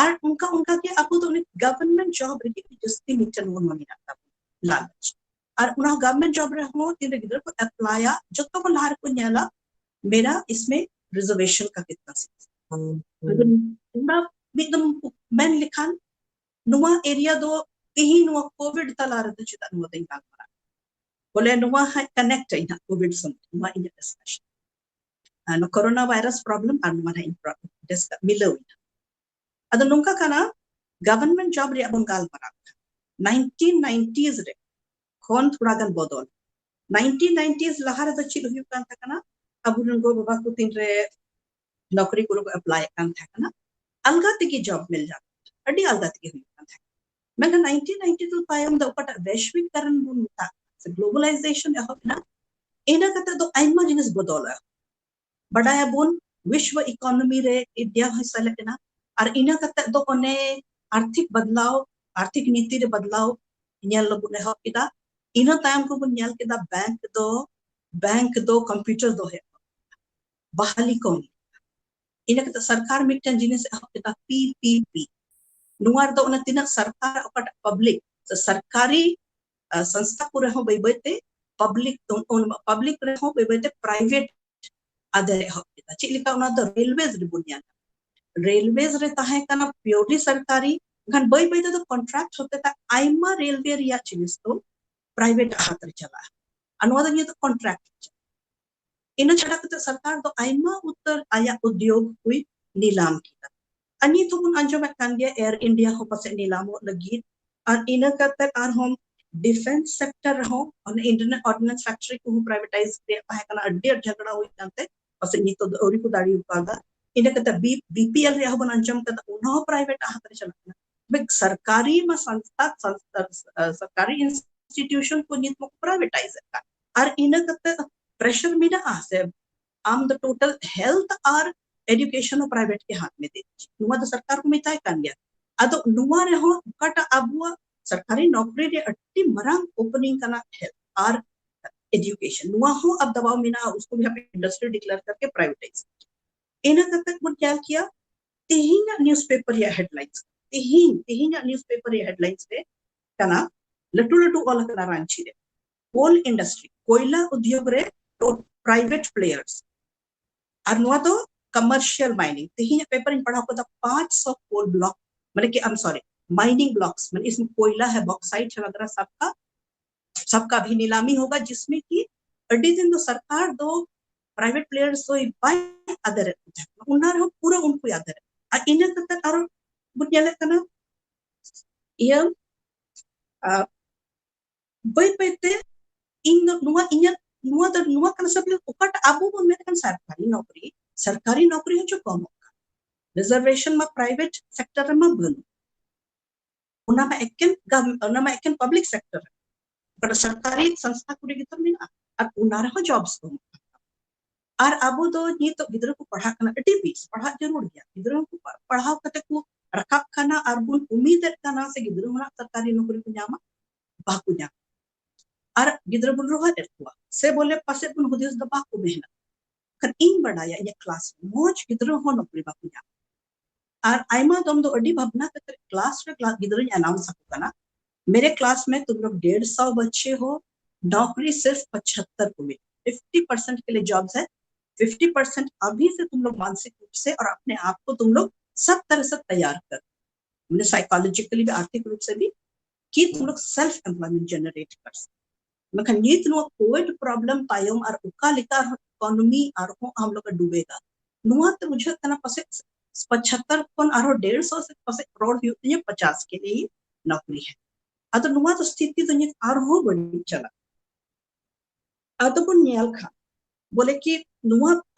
ᱟᱨ ᱚᱱᱠᱟ ᱚᱱᱠᱟ ᱜᱮ ᱟᱵᱚ ᱫᱚ ᱩᱱᱤ government job ᱨᱮᱜᱮ ᱟᱹᱰᱤ ᱡᱟᱹᱥᱛᱤ ᱢᱤᱫᱴᱮᱱ ᱢᱚᱱᱮ ᱢᱮᱱᱟᱜ ᱛᱟᱵᱚᱱᱟ, ᱞᱟᱞᱚᱪ᱾ ᱟᱨ ᱚᱱᱟ government job ᱨᱮᱦᱚᱸ ᱛᱤᱱᱨᱮ ᱜᱤᱫᱽᱨᱟᱹ ᱠᱚ ᱮᱯᱞᱟᱭᱟ, ᱡᱚᱛᱚ ᱠᱷᱚᱱ ᱞᱟᱦᱟ ᱨᱮᱠᱚ ᱧᱮᱞᱟ, "ᱢᱮᱨᱟ ᱤᱥᱢᱮ reservation ᱠᱟ ᱠᱤᱛᱱᱟ ᱥᱤᱴ?" ᱟᱫᱚ ᱚᱱᱟ ᱢᱤᱫ ᱫᱚᱢ ᱢᱮᱱ ᱞᱮᱠᱷᱟᱱ, ᱱᱚᱣᱟ ᱮᱨᱤᱭᱟ ᱫᱚ ᱛᱮᱦᱮᱧ ᱱᱚᱣᱟ ᱠᱳᱵᱷᱤᱰ ᱛᱟᱞᱟ ᱨᱮᱫᱚ ᱪᱮᱫᱟᱜ ᱱᱚᱣᱟ ᱫᱚᱧ ᱜᱟᱞᱢᱟᱨᱟᱣ? ᱵᱚᱞᱮ ᱱᱚᱣᱟ ᱦᱟᱸᱜ ᱠᱟᱱᱮᱠᱴ ᱟᱹᱧ ᱦᱟᱸᱜ ᱠᱳᱵᱷᱤᱰ ᱥᱚᱢᱚᱭ, ᱱᱚᱣᱟ ᱤᱧᱟᱹᱜ ᱰᱤᱥᱠᱟᱥᱚᱱ᱾ ᱱᱚᱣᱟ ᱠᱳᱨᱳᱱᱟ ᱵᱷᱟᱭᱨᱟᱥ ᱯᱨᱚᱵᱞᱮᱢ ᱟᱨ ᱱᱚᱣᱟ ᱦᱟᱸᱜ ᱤᱧ ᱰᱤᱥᱠᱟᱥ ᱢᱤᱞᱟᱹᱣ ᱤᱧ᱾ ᱟᱫᱚ ᱱᱚᱝᱠᱟ ᱠᱟᱱᱟ, ᱜᱚᱵᱷᱚᱨᱱᱢᱮᱱᱴ ᱡᱚᱵ ᱨᱮᱭᱟᱜ ᱵᱚᱱ ᱜᱟᱞᱢᱟᱨᱟᱣ ᱠᱷᱟᱱ, ᱱᱟᱭᱤᱱᱴᱤᱱ ᱱᱟᱭᱤᱱᱴᱤᱡ ᱨᱮ ᱠᱷᱚᱱ ᱛᱷᱚᱲᱟ ᱜᱟᱱ ᱵᱚᱫᱚᱞ᱾ ᱱᱟᱭᱤᱱᱴᱤᱱ ᱱᱟᱭᱤᱱᱴᱤᱡ ᱞᱟᱦᱟ ᱨᱮᱫᱚ ᱪᱮᱫ ᱦᱩᱭᱩᱜ ᱠᱟᱱ ᱛᱟᱦᱮᱸ ᱠᱟᱱᱟ? ᱟᱵᱚᱨᱮᱱ ᱜᱚ ᱵᱟᱵᱟ ᱠᱚ ᱛᱤᱱᱨᱮ ᱱᱚᱠᱨᱤ ᱠᱚᱨᱮ ᱠᱚ ᱮᱯᱞᱟᱭᱮᱫ ᱠᱟᱱ ᱛᱟᱦᱮᱸ ᱠᱟᱱᱟ, ᱟᱞᱜᱟ ᱛᱮᱜᱮ ᱡᱚᱵ ᱢᱤᱞ ᱡᱟᱜ, ᱟᱹᱰᱤ ᱟᱞᱜᱟ ᱛᱮᱜᱮ ᱦᱩᱭᱩᱜ ᱠᱟᱱ ᱛᱟᱦᱮᱸ ᱠᱟᱱᱟ᱾ ᱢᱮᱱᱠᱷᱟᱱ ᱱᱟᱭᱤᱱᱴᱤᱱ ᱱᱟᱭᱤᱱᱴᱤ ᱴᱩ ᱛᱟᱭᱚᱢ ᱫᱚ ᱚᱠᱟᱴᱟᱜ ᱵᱮᱥᱣᱤᱠ ᱠᱟᱨᱚᱱ ᱵᱚᱱ ᱢᱮᱛᱟᱜ ᱥᱮ ᱜᱞᱳᱵᱟᱞᱟᱭᱡᱮᱥᱚᱱ ᱮᱦᱚᱵ ᱮᱱᱟ, ᱤᱱᱟᱹ ᱠᱟᱛᱮ ᱫᱚ ᱟᱭᱢᱟ ᱡᱤᱱᱤᱥ ᱵᱚᱫᱚᱞᱚᱜᱼᱟ᱾ ᱵᱟᱰᱟᱭᱟᱵᱚᱱ, ᱵᱤᱥᱣ ᱤᱠᱳᱱᱚᱢᱤ ᱨᱮ ᱤᱱᱰᱤᱭᱟ ᱦᱚᱸᱭ ᱥᱮᱞᱮᱫ ᱮᱱᱟ᱾ ᱟᱨ ᱤᱱᱟᱹ ᱠᱟᱛᱮ ᱫᱚ ᱚᱱᱮ ᱟᱨᱛᱷᱤᱠ ᱵᱚᱫᱞᱟᱣ, ᱟᱨᱛᱷᱤᱠ ᱱᱤᱛᱤ ᱨᱮ ᱵᱚᱫᱞᱟᱣ ᱧᱮᱞ ᱵᱚᱱ ᱮᱦᱚᱵ ᱠᱮᱫᱟ᱾ ᱤᱱᱟᱹ ᱛᱟᱭᱚᱢ ᱠᱚᱵᱚᱱ ᱧᱮᱞ ᱠᱮᱫᱟ ᱵᱮᱝᱠ ᱫᱚ, ᱵᱮᱝᱠ ᱫᱚ ᱠᱚᱢᱯᱤᱭᱩᱴᱟᱨ ᱫᱚ ᱦᱮᱡ ᱮᱱᱟ, ᱵᱟᱦᱟᱞᱤ ᱠᱚᱢ᱾ ᱤᱱᱟᱹ ᱠᱟᱛᱮ ᱥᱚᱨᱠᱟᱨ ᱢᱤᱫᱴᱮᱱ ᱡᱤᱱᱤᱥ ᱮᱦᱚᱵ ᱠᱮᱫᱟ, ᱯᱤ ᱯᱤ ᱯᱤ᱾ ᱱᱚᱣᱟ ᱨᱮᱫᱚ ᱚᱱᱟ ᱛᱤᱱᱟᱹᱜ ᱥᱚᱨᱠᱟᱨ ᱚᱠᱟᱴᱟᱜ ᱯᱟᱵᱽᱞᱤᱠ ᱥᱮ ᱥᱚᱨᱠᱟᱨᱤ ᱟᱸ, ᱥᱚᱝᱥᱛᱷᱟ ᱠᱚᱨᱮ ᱦᱚᱸ ᱵᱟᱹᱭ ᱵᱟᱹᱭ ᱛᱮ ᱯᱟᱵᱽᱞᱤᱠ, ᱯᱟᱵᱽᱞᱤᱠ ᱨᱮᱦᱚᱸ ᱵᱟᱹᱭ ᱵᱟᱹᱭ ᱛᱮ ᱯᱨᱟᱭᱵᱷᱮᱴ ᱟᱫᱮᱨ ᱮᱦᱚᱵ ᱠᱮᱫᱟ᱾ ᱪᱮᱫ ᱞᱮᱠᱟ? ᱚᱱᱟ ᱫᱚ ᱨᱮᱞᱣᱮᱡᱽ ᱨᱮᱵᱚᱱ ᱧᱮᱞᱟ᱾ ᱨᱮᱞᱣᱮᱡᱽ ᱨᱮ ᱛᱟᱦᱮᱸ ᱠᱟᱱᱟ ᱯᱤᱭᱳᱨᱞᱤ ᱥᱚᱨᱠᱟᱨᱤ, ᱮᱱᱠᱷᱟᱱ ᱵᱟᱹᱭ ᱵᱟᱹᱭ ᱛᱮᱫᱚ ᱠᱚᱱᱴᱨᱟᱠᱴ ᱦᱚᱛᱮ ᱛᱮ ᱟᱭᱢᱟ ᱨᱮᱞᱣᱮ ᱨᱮᱭᱟᱜ ᱡᱤᱱᱤᱥ ᱫᱚ ᱯᱨᱟᱭᱵᱷᱮᱴ ᱦᱟᱛ ᱨᱮ ᱪᱟᱞᱟᱜᱼᱟ᱾ ᱟᱨ ᱱᱚᱣᱟ ᱫᱚ ᱱᱤᱭᱟᱹ ᱫᱚ ᱠᱚᱱᱴᱨᱟᱠᱴ᱾ ᱤᱱᱟᱹ ᱪᱷᱟᱰᱟ ᱠᱟᱛᱮ ᱥᱚᱨᱠᱟᱨ ᱫᱚ ᱟᱭᱢᱟ ᱩᱛᱟᱹᱨ ᱟᱭᱟᱜ ᱩᱫᱭᱳᱜᱽ ᱠᱚᱭ ᱱᱤᱞᱟᱢ ᱠᱮᱫᱟ᱾ ᱟᱨ ᱱᱤᱛ ᱦᱚᱸᱵᱚᱱ ᱟᱸᱡᱚᱢᱮᱫ ᱠᱟᱱ ᱜᱮᱭᱟ, ᱮᱭᱟᱨ ᱤᱱᱰᱤᱭᱟ ᱦᱚᱸ ᱯᱟᱥᱮᱡ ᱱᱤᱞᱟᱢᱚᱜ ᱞᱟᱹᱜᱤᱫ᱾ ᱟᱨ ᱤᱱᱟᱹ ᱠᱟᱛᱮ ᱟᱨᱦᱚᱸ ᱰᱤᱯᱷᱮᱱᱥ ᱥᱮᱠᱴᱚᱨ ᱨᱮᱦᱚᱸ ᱚᱱᱮ ᱤᱱᱰᱤᱭᱟᱱ ᱚᱨᱰᱤᱱᱮᱱᱥ ᱯᱷᱮᱠᱴᱨᱤ ᱠᱚᱦᱚᱸ ᱯᱨᱟᱭᱵᱷᱮᱴᱟᱭᱤᱡ ᱨᱮᱭᱟᱜ ᱛᱟᱦᱮᱸ ᱠᱟᱱᱟ, ᱟᱹᱰᱤ ᱟᱸᱴ ᱡᱷᱟᱜᱽᱲᱟ ᱦᱩᱭ ᱠᱟᱱᱛᱮ ᱯᱟᱥᱮᱡ ᱱᱤᱛᱚᱜ ᱫᱚ ᱟᱹᱣᱨᱤ ᱠᱚ ᱫᱟᱲᱮ ᱠᱟᱣᱫᱟ᱾ ᱤᱱᱟᱹ ᱠᱟᱛᱮ ᱵᱤ, ᱵᱤ ᱯᱤ ᱮᱞ ᱨᱮᱭᱟᱜ ᱦᱚᱸᱵᱚᱱ ᱟᱸᱡᱚᱢ ᱠᱟᱫᱟ, ᱚᱱᱟ ᱦᱚᱸ ᱯᱨᱟᱭᱵᱷᱮᱴ ᱦᱟᱛ ᱨᱮ ᱪᱟᱞᱟᱜ ᱠᱟᱱᱟ᱾ ᱵᱮ-, ᱥᱚᱨᱠᱟᱨᱤ ᱢᱟ ᱥᱚᱝᱥᱛᱷᱟ, ᱥᱚᱝᱥᱛᱷᱟ, ᱥᱚᱨᱠᱟᱨᱤ ᱤᱱᱥᱴᱤᱴᱤᱭᱩᱥᱚᱱ ᱠᱚ ᱱᱤᱛ ᱢᱟᱠᱚ ᱯᱨᱟᱭᱵᱷᱮᱴᱟᱭᱤᱡ ᱮᱫ ᱠᱟᱱ᱾ ᱟᱨ ᱤᱱᱟᱹ ᱠᱟᱛᱮ ᱯᱨᱮᱥᱟᱨ ᱢᱮᱱᱟᱜᱼᱟ ᱥᱮ ᱟᱢ ᱫᱚ ᱴᱳᱴᱟᱞ ᱦᱮᱞᱛᱷ ᱟᱨ ᱮᱰᱩᱠᱮᱥᱚᱱ ᱦᱚᱸ ᱯᱨᱟᱭᱵᱷᱮᱴ ᱜᱮ ᱦᱟᱛ ᱢᱮ ᱫᱮᱡ᱾ ᱱᱚᱣᱟ ᱫᱚ ᱥᱚᱨᱠᱟᱨ ᱠᱚ ᱢᱮᱛᱟᱭ ᱠᱟᱱ ᱜᱮᱭᱟ᱾ ᱟᱫᱚ ᱱᱚᱣᱟ ᱨᱮᱦᱚᱸ ᱚᱠᱟᱴᱟᱜ ᱟᱵᱚᱣᱟᱜ ᱥᱚᱨᱠᱟᱨᱤ ᱱᱚᱠᱨᱤ ᱨᱮ ᱟᱹᱰᱤ ᱢᱟᱨᱟᱝ ᱳᱯᱮᱱᱤᱝ ᱠᱟᱱᱟ ᱦᱮᱞᱛᱷ ᱟᱨ ᱮᱰᱩᱠᱮᱥᱚᱱ, ᱱᱚᱣᱟ ᱦᱚᱸ ᱟᱵ ᱫᱟᱵᱟᱣ ᱢᱮᱱᱟᱜᱼᱟ, ᱩᱥᱠᱩ ᱵᱷᱤ ᱟᱯ ᱤᱱᱰᱟᱥᱴᱨᱤ ᱰᱤᱠᱞᱮᱭᱟᱨ ᱠᱟᱨᱠᱮ ᱯᱨᱟᱭᱵᱷᱮᱴᱟᱭᱤᱡ᱾ ᱤᱱᱟᱹ ᱠᱟᱛᱮ ᱵᱚᱱ ᱧᱮᱞ ᱠᱮᱭᱟ ᱛᱮᱦᱮᱧᱟᱜ ᱱᱤᱭᱩᱡᱽ ᱯᱮᱯᱟᱨ ᱨᱮᱭᱟᱜ ᱦᱮᱰᱞᱟᱭᱤᱱᱥ, ᱛᱮᱦᱮᱧ, ᱛᱮᱦᱮᱧᱟᱜ ᱱᱤᱭᱩᱡᱽ ᱯᱮᱯᱟᱨ ᱨᱮᱭᱟᱜ ᱦᱮᱰᱞᱟᱭᱤᱱᱥ ᱨᱮ ᱠᱟᱱᱟ, ᱞᱟᱹᱴᱩ ᱞᱟᱹᱴᱩ ᱚᱞ ᱟᱠᱟᱱᱟ ᱨᱟᱸᱪᱤ ᱨᱮ, ᱠᱳᱞ ᱤᱱᱰᱟᱥᱴᱨᱤ, ᱠᱚᱭᱞᱟ ᱩᱫᱭᱳᱜᱽ ᱨᱮ ᱯᱨᱟᱭᱵᱷᱮᱴ ᱯᱞᱮᱭᱟᱨᱥ᱾ ᱟᱨ ᱱᱚᱣᱟ ᱫᱚ ᱠᱚᱢᱟᱨᱥᱤᱭᱟᱞ ᱢᱟᱭᱱᱤᱝ᱾ ᱛᱮᱦᱮᱧᱟᱜ ᱯᱮᱯᱟᱨ ᱤᱧ ᱯᱟᱲᱦᱟᱣ ᱠᱮᱫᱟ, ᱯᱟᱸᱪᱥᱚ ᱠᱳᱞ ᱵᱞᱚᱠ, ᱢᱟᱱᱮ ᱠᱤ, ᱟᱢ ᱥᱚᱨᱤ, माइनिंग ब्लॉक्स, मैंने इसमें कोयला है, बॉक्साइट है वगैरह, सबका सबका भी नीलामी होगा, जिसमें कि ᱟᱹᱰᱤ ᱫᱤᱱ ᱫᱚ ᱥᱚᱨᱠᱟᱨ ᱫᱚ ᱯᱨᱟᱭᱵᱷᱮᱴ ᱯᱞᱮᱭᱟᱨᱥ ᱫᱚᱭ ᱵᱟᱭ ᱟᱫᱮᱨᱮᱫ ᱠᱚ ᱛᱟᱦᱮᱸ ᱠᱟᱱᱟ, ᱚᱱᱟ ᱨᱮᱦᱚᱸ ᱯᱩᱨᱟᱹ ᱩᱱᱠᱩᱭ ᱟᱫᱮᱨᱮᱫ᱾ ᱟᱨ ᱤᱱᱟᱹ ᱠᱟᱛᱮ ᱟᱨᱚ ᱵᱚᱱ ᱧᱮᱞᱮᱫ ᱠᱟᱱᱟ, ᱤᱭᱟᱹ ᱟ, ᱵᱟᱹᱭ ᱵᱟᱹᱭ ᱛᱮ ᱤᱧ ᱫᱚ ᱱᱚᱣᱟ ᱤᱧᱟᱹᱜ ᱱᱚᱣᱟ ᱫᱚ ᱱᱚᱣᱟ ᱠᱟᱱᱟ ᱥᱟᱵ ᱚᱠᱟᱴᱟᱜ ᱟᱵᱚ ᱵᱚᱱ ᱢᱮᱱᱮᱫ ᱠᱟᱱ ᱥᱚᱨᱠᱟᱨᱤ ᱱᱚᱠᱨᱤ, ᱥᱚᱨᱠᱟᱨᱤ ᱱᱚᱠᱨᱤ ᱦᱚᱸ ᱪᱚ ᱠᱚᱢᱚᱜ ᱠᱟᱱᱟ, ᱨᱤᱡᱟᱨᱵᱷᱮᱥᱚᱱ ᱢᱟ ᱯᱨᱟᱭᱵᱷᱮᱴ ᱥᱮᱠᱴᱚᱨ ᱨᱮᱢᱟ ᱵᱟᱹᱱᱩᱜ, ᱚᱱᱟ ᱢᱟ ᱮᱠᱮᱱ ᱜᱟᱢ- ᱚᱱᱟ ᱢᱟ ᱮᱠᱮᱱ ᱯᱟᱵᱽᱞᱤᱠ ᱥᱮᱠᱴᱚᱨ ᱨᱮ, ᱚᱠᱟᱴᱟᱜ ᱥᱚᱨᱠᱟᱨᱤ ᱥᱚᱝᱥᱛᱷᱟ ᱠᱚᱨᱮ ᱜᱮ ᱛᱚ ᱢᱮᱱᱟᱜᱼᱟ, ᱟᱨ ᱚᱱᱟ ᱨᱮᱦᱚᱸ ᱡᱚᱵᱥ ᱠᱚ ᱮᱢᱚᱜ ᱠᱟᱱᱟ᱾ ᱟᱨ ᱟᱵᱚ ᱫᱚ ᱱᱤᱛᱚᱜ ᱜᱤᱫᱽᱨᱟᱹ ᱠᱚ ᱯᱟᱲᱦᱟᱜ ᱠᱟᱱᱟ, ᱟᱹᱰᱤ ᱵᱮᱥ, ᱯᱟᱲᱦᱟᱜ ᱡᱟᱹᱨᱩᱲ ᱜᱮᱭᱟ, ᱜᱤᱫᱽᱨᱟᱹ ᱠᱚ ᱯᱟ- ᱯᱟᱲᱦᱟᱣ ᱠᱟᱛᱮ ᱠᱚ ᱨᱟᱠᱟᱵ ᱠᱟᱱᱟ, ᱟᱨ ᱵᱚᱱ ᱩᱢᱤᱫᱮᱫ ᱠᱟᱱᱟ ᱥᱮ ᱜᱤᱫᱽᱨᱟᱹ ᱦᱚᱸ ᱥᱚᱨᱠᱟᱨᱤ ᱱᱚᱠᱨᱤ ᱠᱚ ᱧᱟᱢᱟ, ᱵᱟᱠᱚ ᱧᱟᱢᱟ᱾ ᱟᱨ ᱜᱤᱫᱽᱨᱟᱹ ᱵᱚᱱ ᱨᱚᱦᱮᱫ ᱮᱫ ᱠᱚᱣᱟ ᱥᱮ ᱵᱚᱞᱮ ᱯᱟᱥᱮᱡ ᱵᱚᱱ ᱦᱩᱫᱤᱥ ᱫᱚ ᱵᱟᱠᱚ ᱢᱮᱦᱱᱟᱛ, ᱠᱷᱟᱱ ᱤᱧ ᱵᱟᱰᱟᱭᱟ ᱤᱧᱟᱹᱜ ᱠᱞᱟᱥ ᱨᱮ ᱢᱚᱡᱽ ᱜᱤᱫᱽᱨᱟᱹ ᱦᱚᱸ ᱱᱚᱠᱨᱤ ᱵᱟᱠᱚ ᱧᱟᱢᱟ᱾ ᱟᱨ ᱟᱭᱢᱟ ᱫᱚᱢ ᱫᱚ ᱟᱹᱰᱤ ᱵᱷᱟᱵᱽᱱᱟ ᱠᱟᱛᱮ ᱠᱞᱟᱥ ᱨᱮ ᱠᱞᱟ- ᱜᱤᱫᱽᱨᱟᱹᱧ ᱟᱱᱟᱣᱩᱱᱥ ᱟᱠᱚ ᱠᱟᱱᱟ, मेरे क्लास में तुम लोग डेढ़ सौ बच्चे हो, नौकरी सिर्फ पचहत्तर को मिली, फिफ्टी परसेंट के लिए जॉब्स है, फिफ्टी परसेंट अभी से तुम लोग मानसिक रूप से और अपने आप को तुम लोग सब तरह से तैयार करो, मैंने साइकोलॉजिकली भी, आर्थिक रूप से भी, कि तुम लोग सेल्फ एम्प्लॉयमेंट जनरेट कर सको। ᱢᱮᱱᱠᱷᱟᱱ ᱱᱤᱛ ᱱᱚᱣᱟ ᱠᱳᱵᱷᱤᱰ ᱯᱨᱚᱵᱞᱮᱢ ᱛᱟᱭᱚᱢ ᱟᱨ ᱚᱠᱟ ᱞᱮᱠᱟ ᱟᱨᱦᱚᱸ ᱤᱠᱳᱱᱚᱢᱤ ᱟᱨᱦᱚᱸ ᱦᱟᱢ ᱞᱳᱜ ᱰᱩᱵᱮᱜᱟ, ᱱᱚᱣᱟ ᱛᱮ ᱵᱩᱡᱷᱟᱹᱜ ᱠᱟᱱᱟ ᱯᱟᱥᱮᱡ ᱯᱚᱪᱟᱛᱛᱚᱨ ᱠᱷᱚᱱ ᱟᱨᱦᱚᱸ ᱰᱮᱲᱥᱚ ᱥᱮ ᱯᱟᱥᱮᱡ ᱨᱚᱲ ᱦᱩᱭᱩᱜ ᱛᱤᱧᱟᱹ ᱯᱚᱪᱟᱥ ᱠᱮ ᱞᱤᱭᱮ ᱱᱚᱠᱨᱤ ᱦᱮ᱾ ᱟᱫᱚ ᱱᱚᱣᱟ ᱫᱚ ᱥᱛᱷᱤᱛᱤ ᱫᱚ ᱱᱤᱛ ᱟᱨᱦᱚᱸ ᱵᱟᱹᱲᱤᱡ ᱪᱟᱞᱟᱜ᱾ ᱟᱫᱚ ᱵᱚᱱ ᱧᱮᱞ ᱠᱷᱟᱱ ᱵᱚᱞᱮ ᱠᱤ ᱱᱚᱣᱟ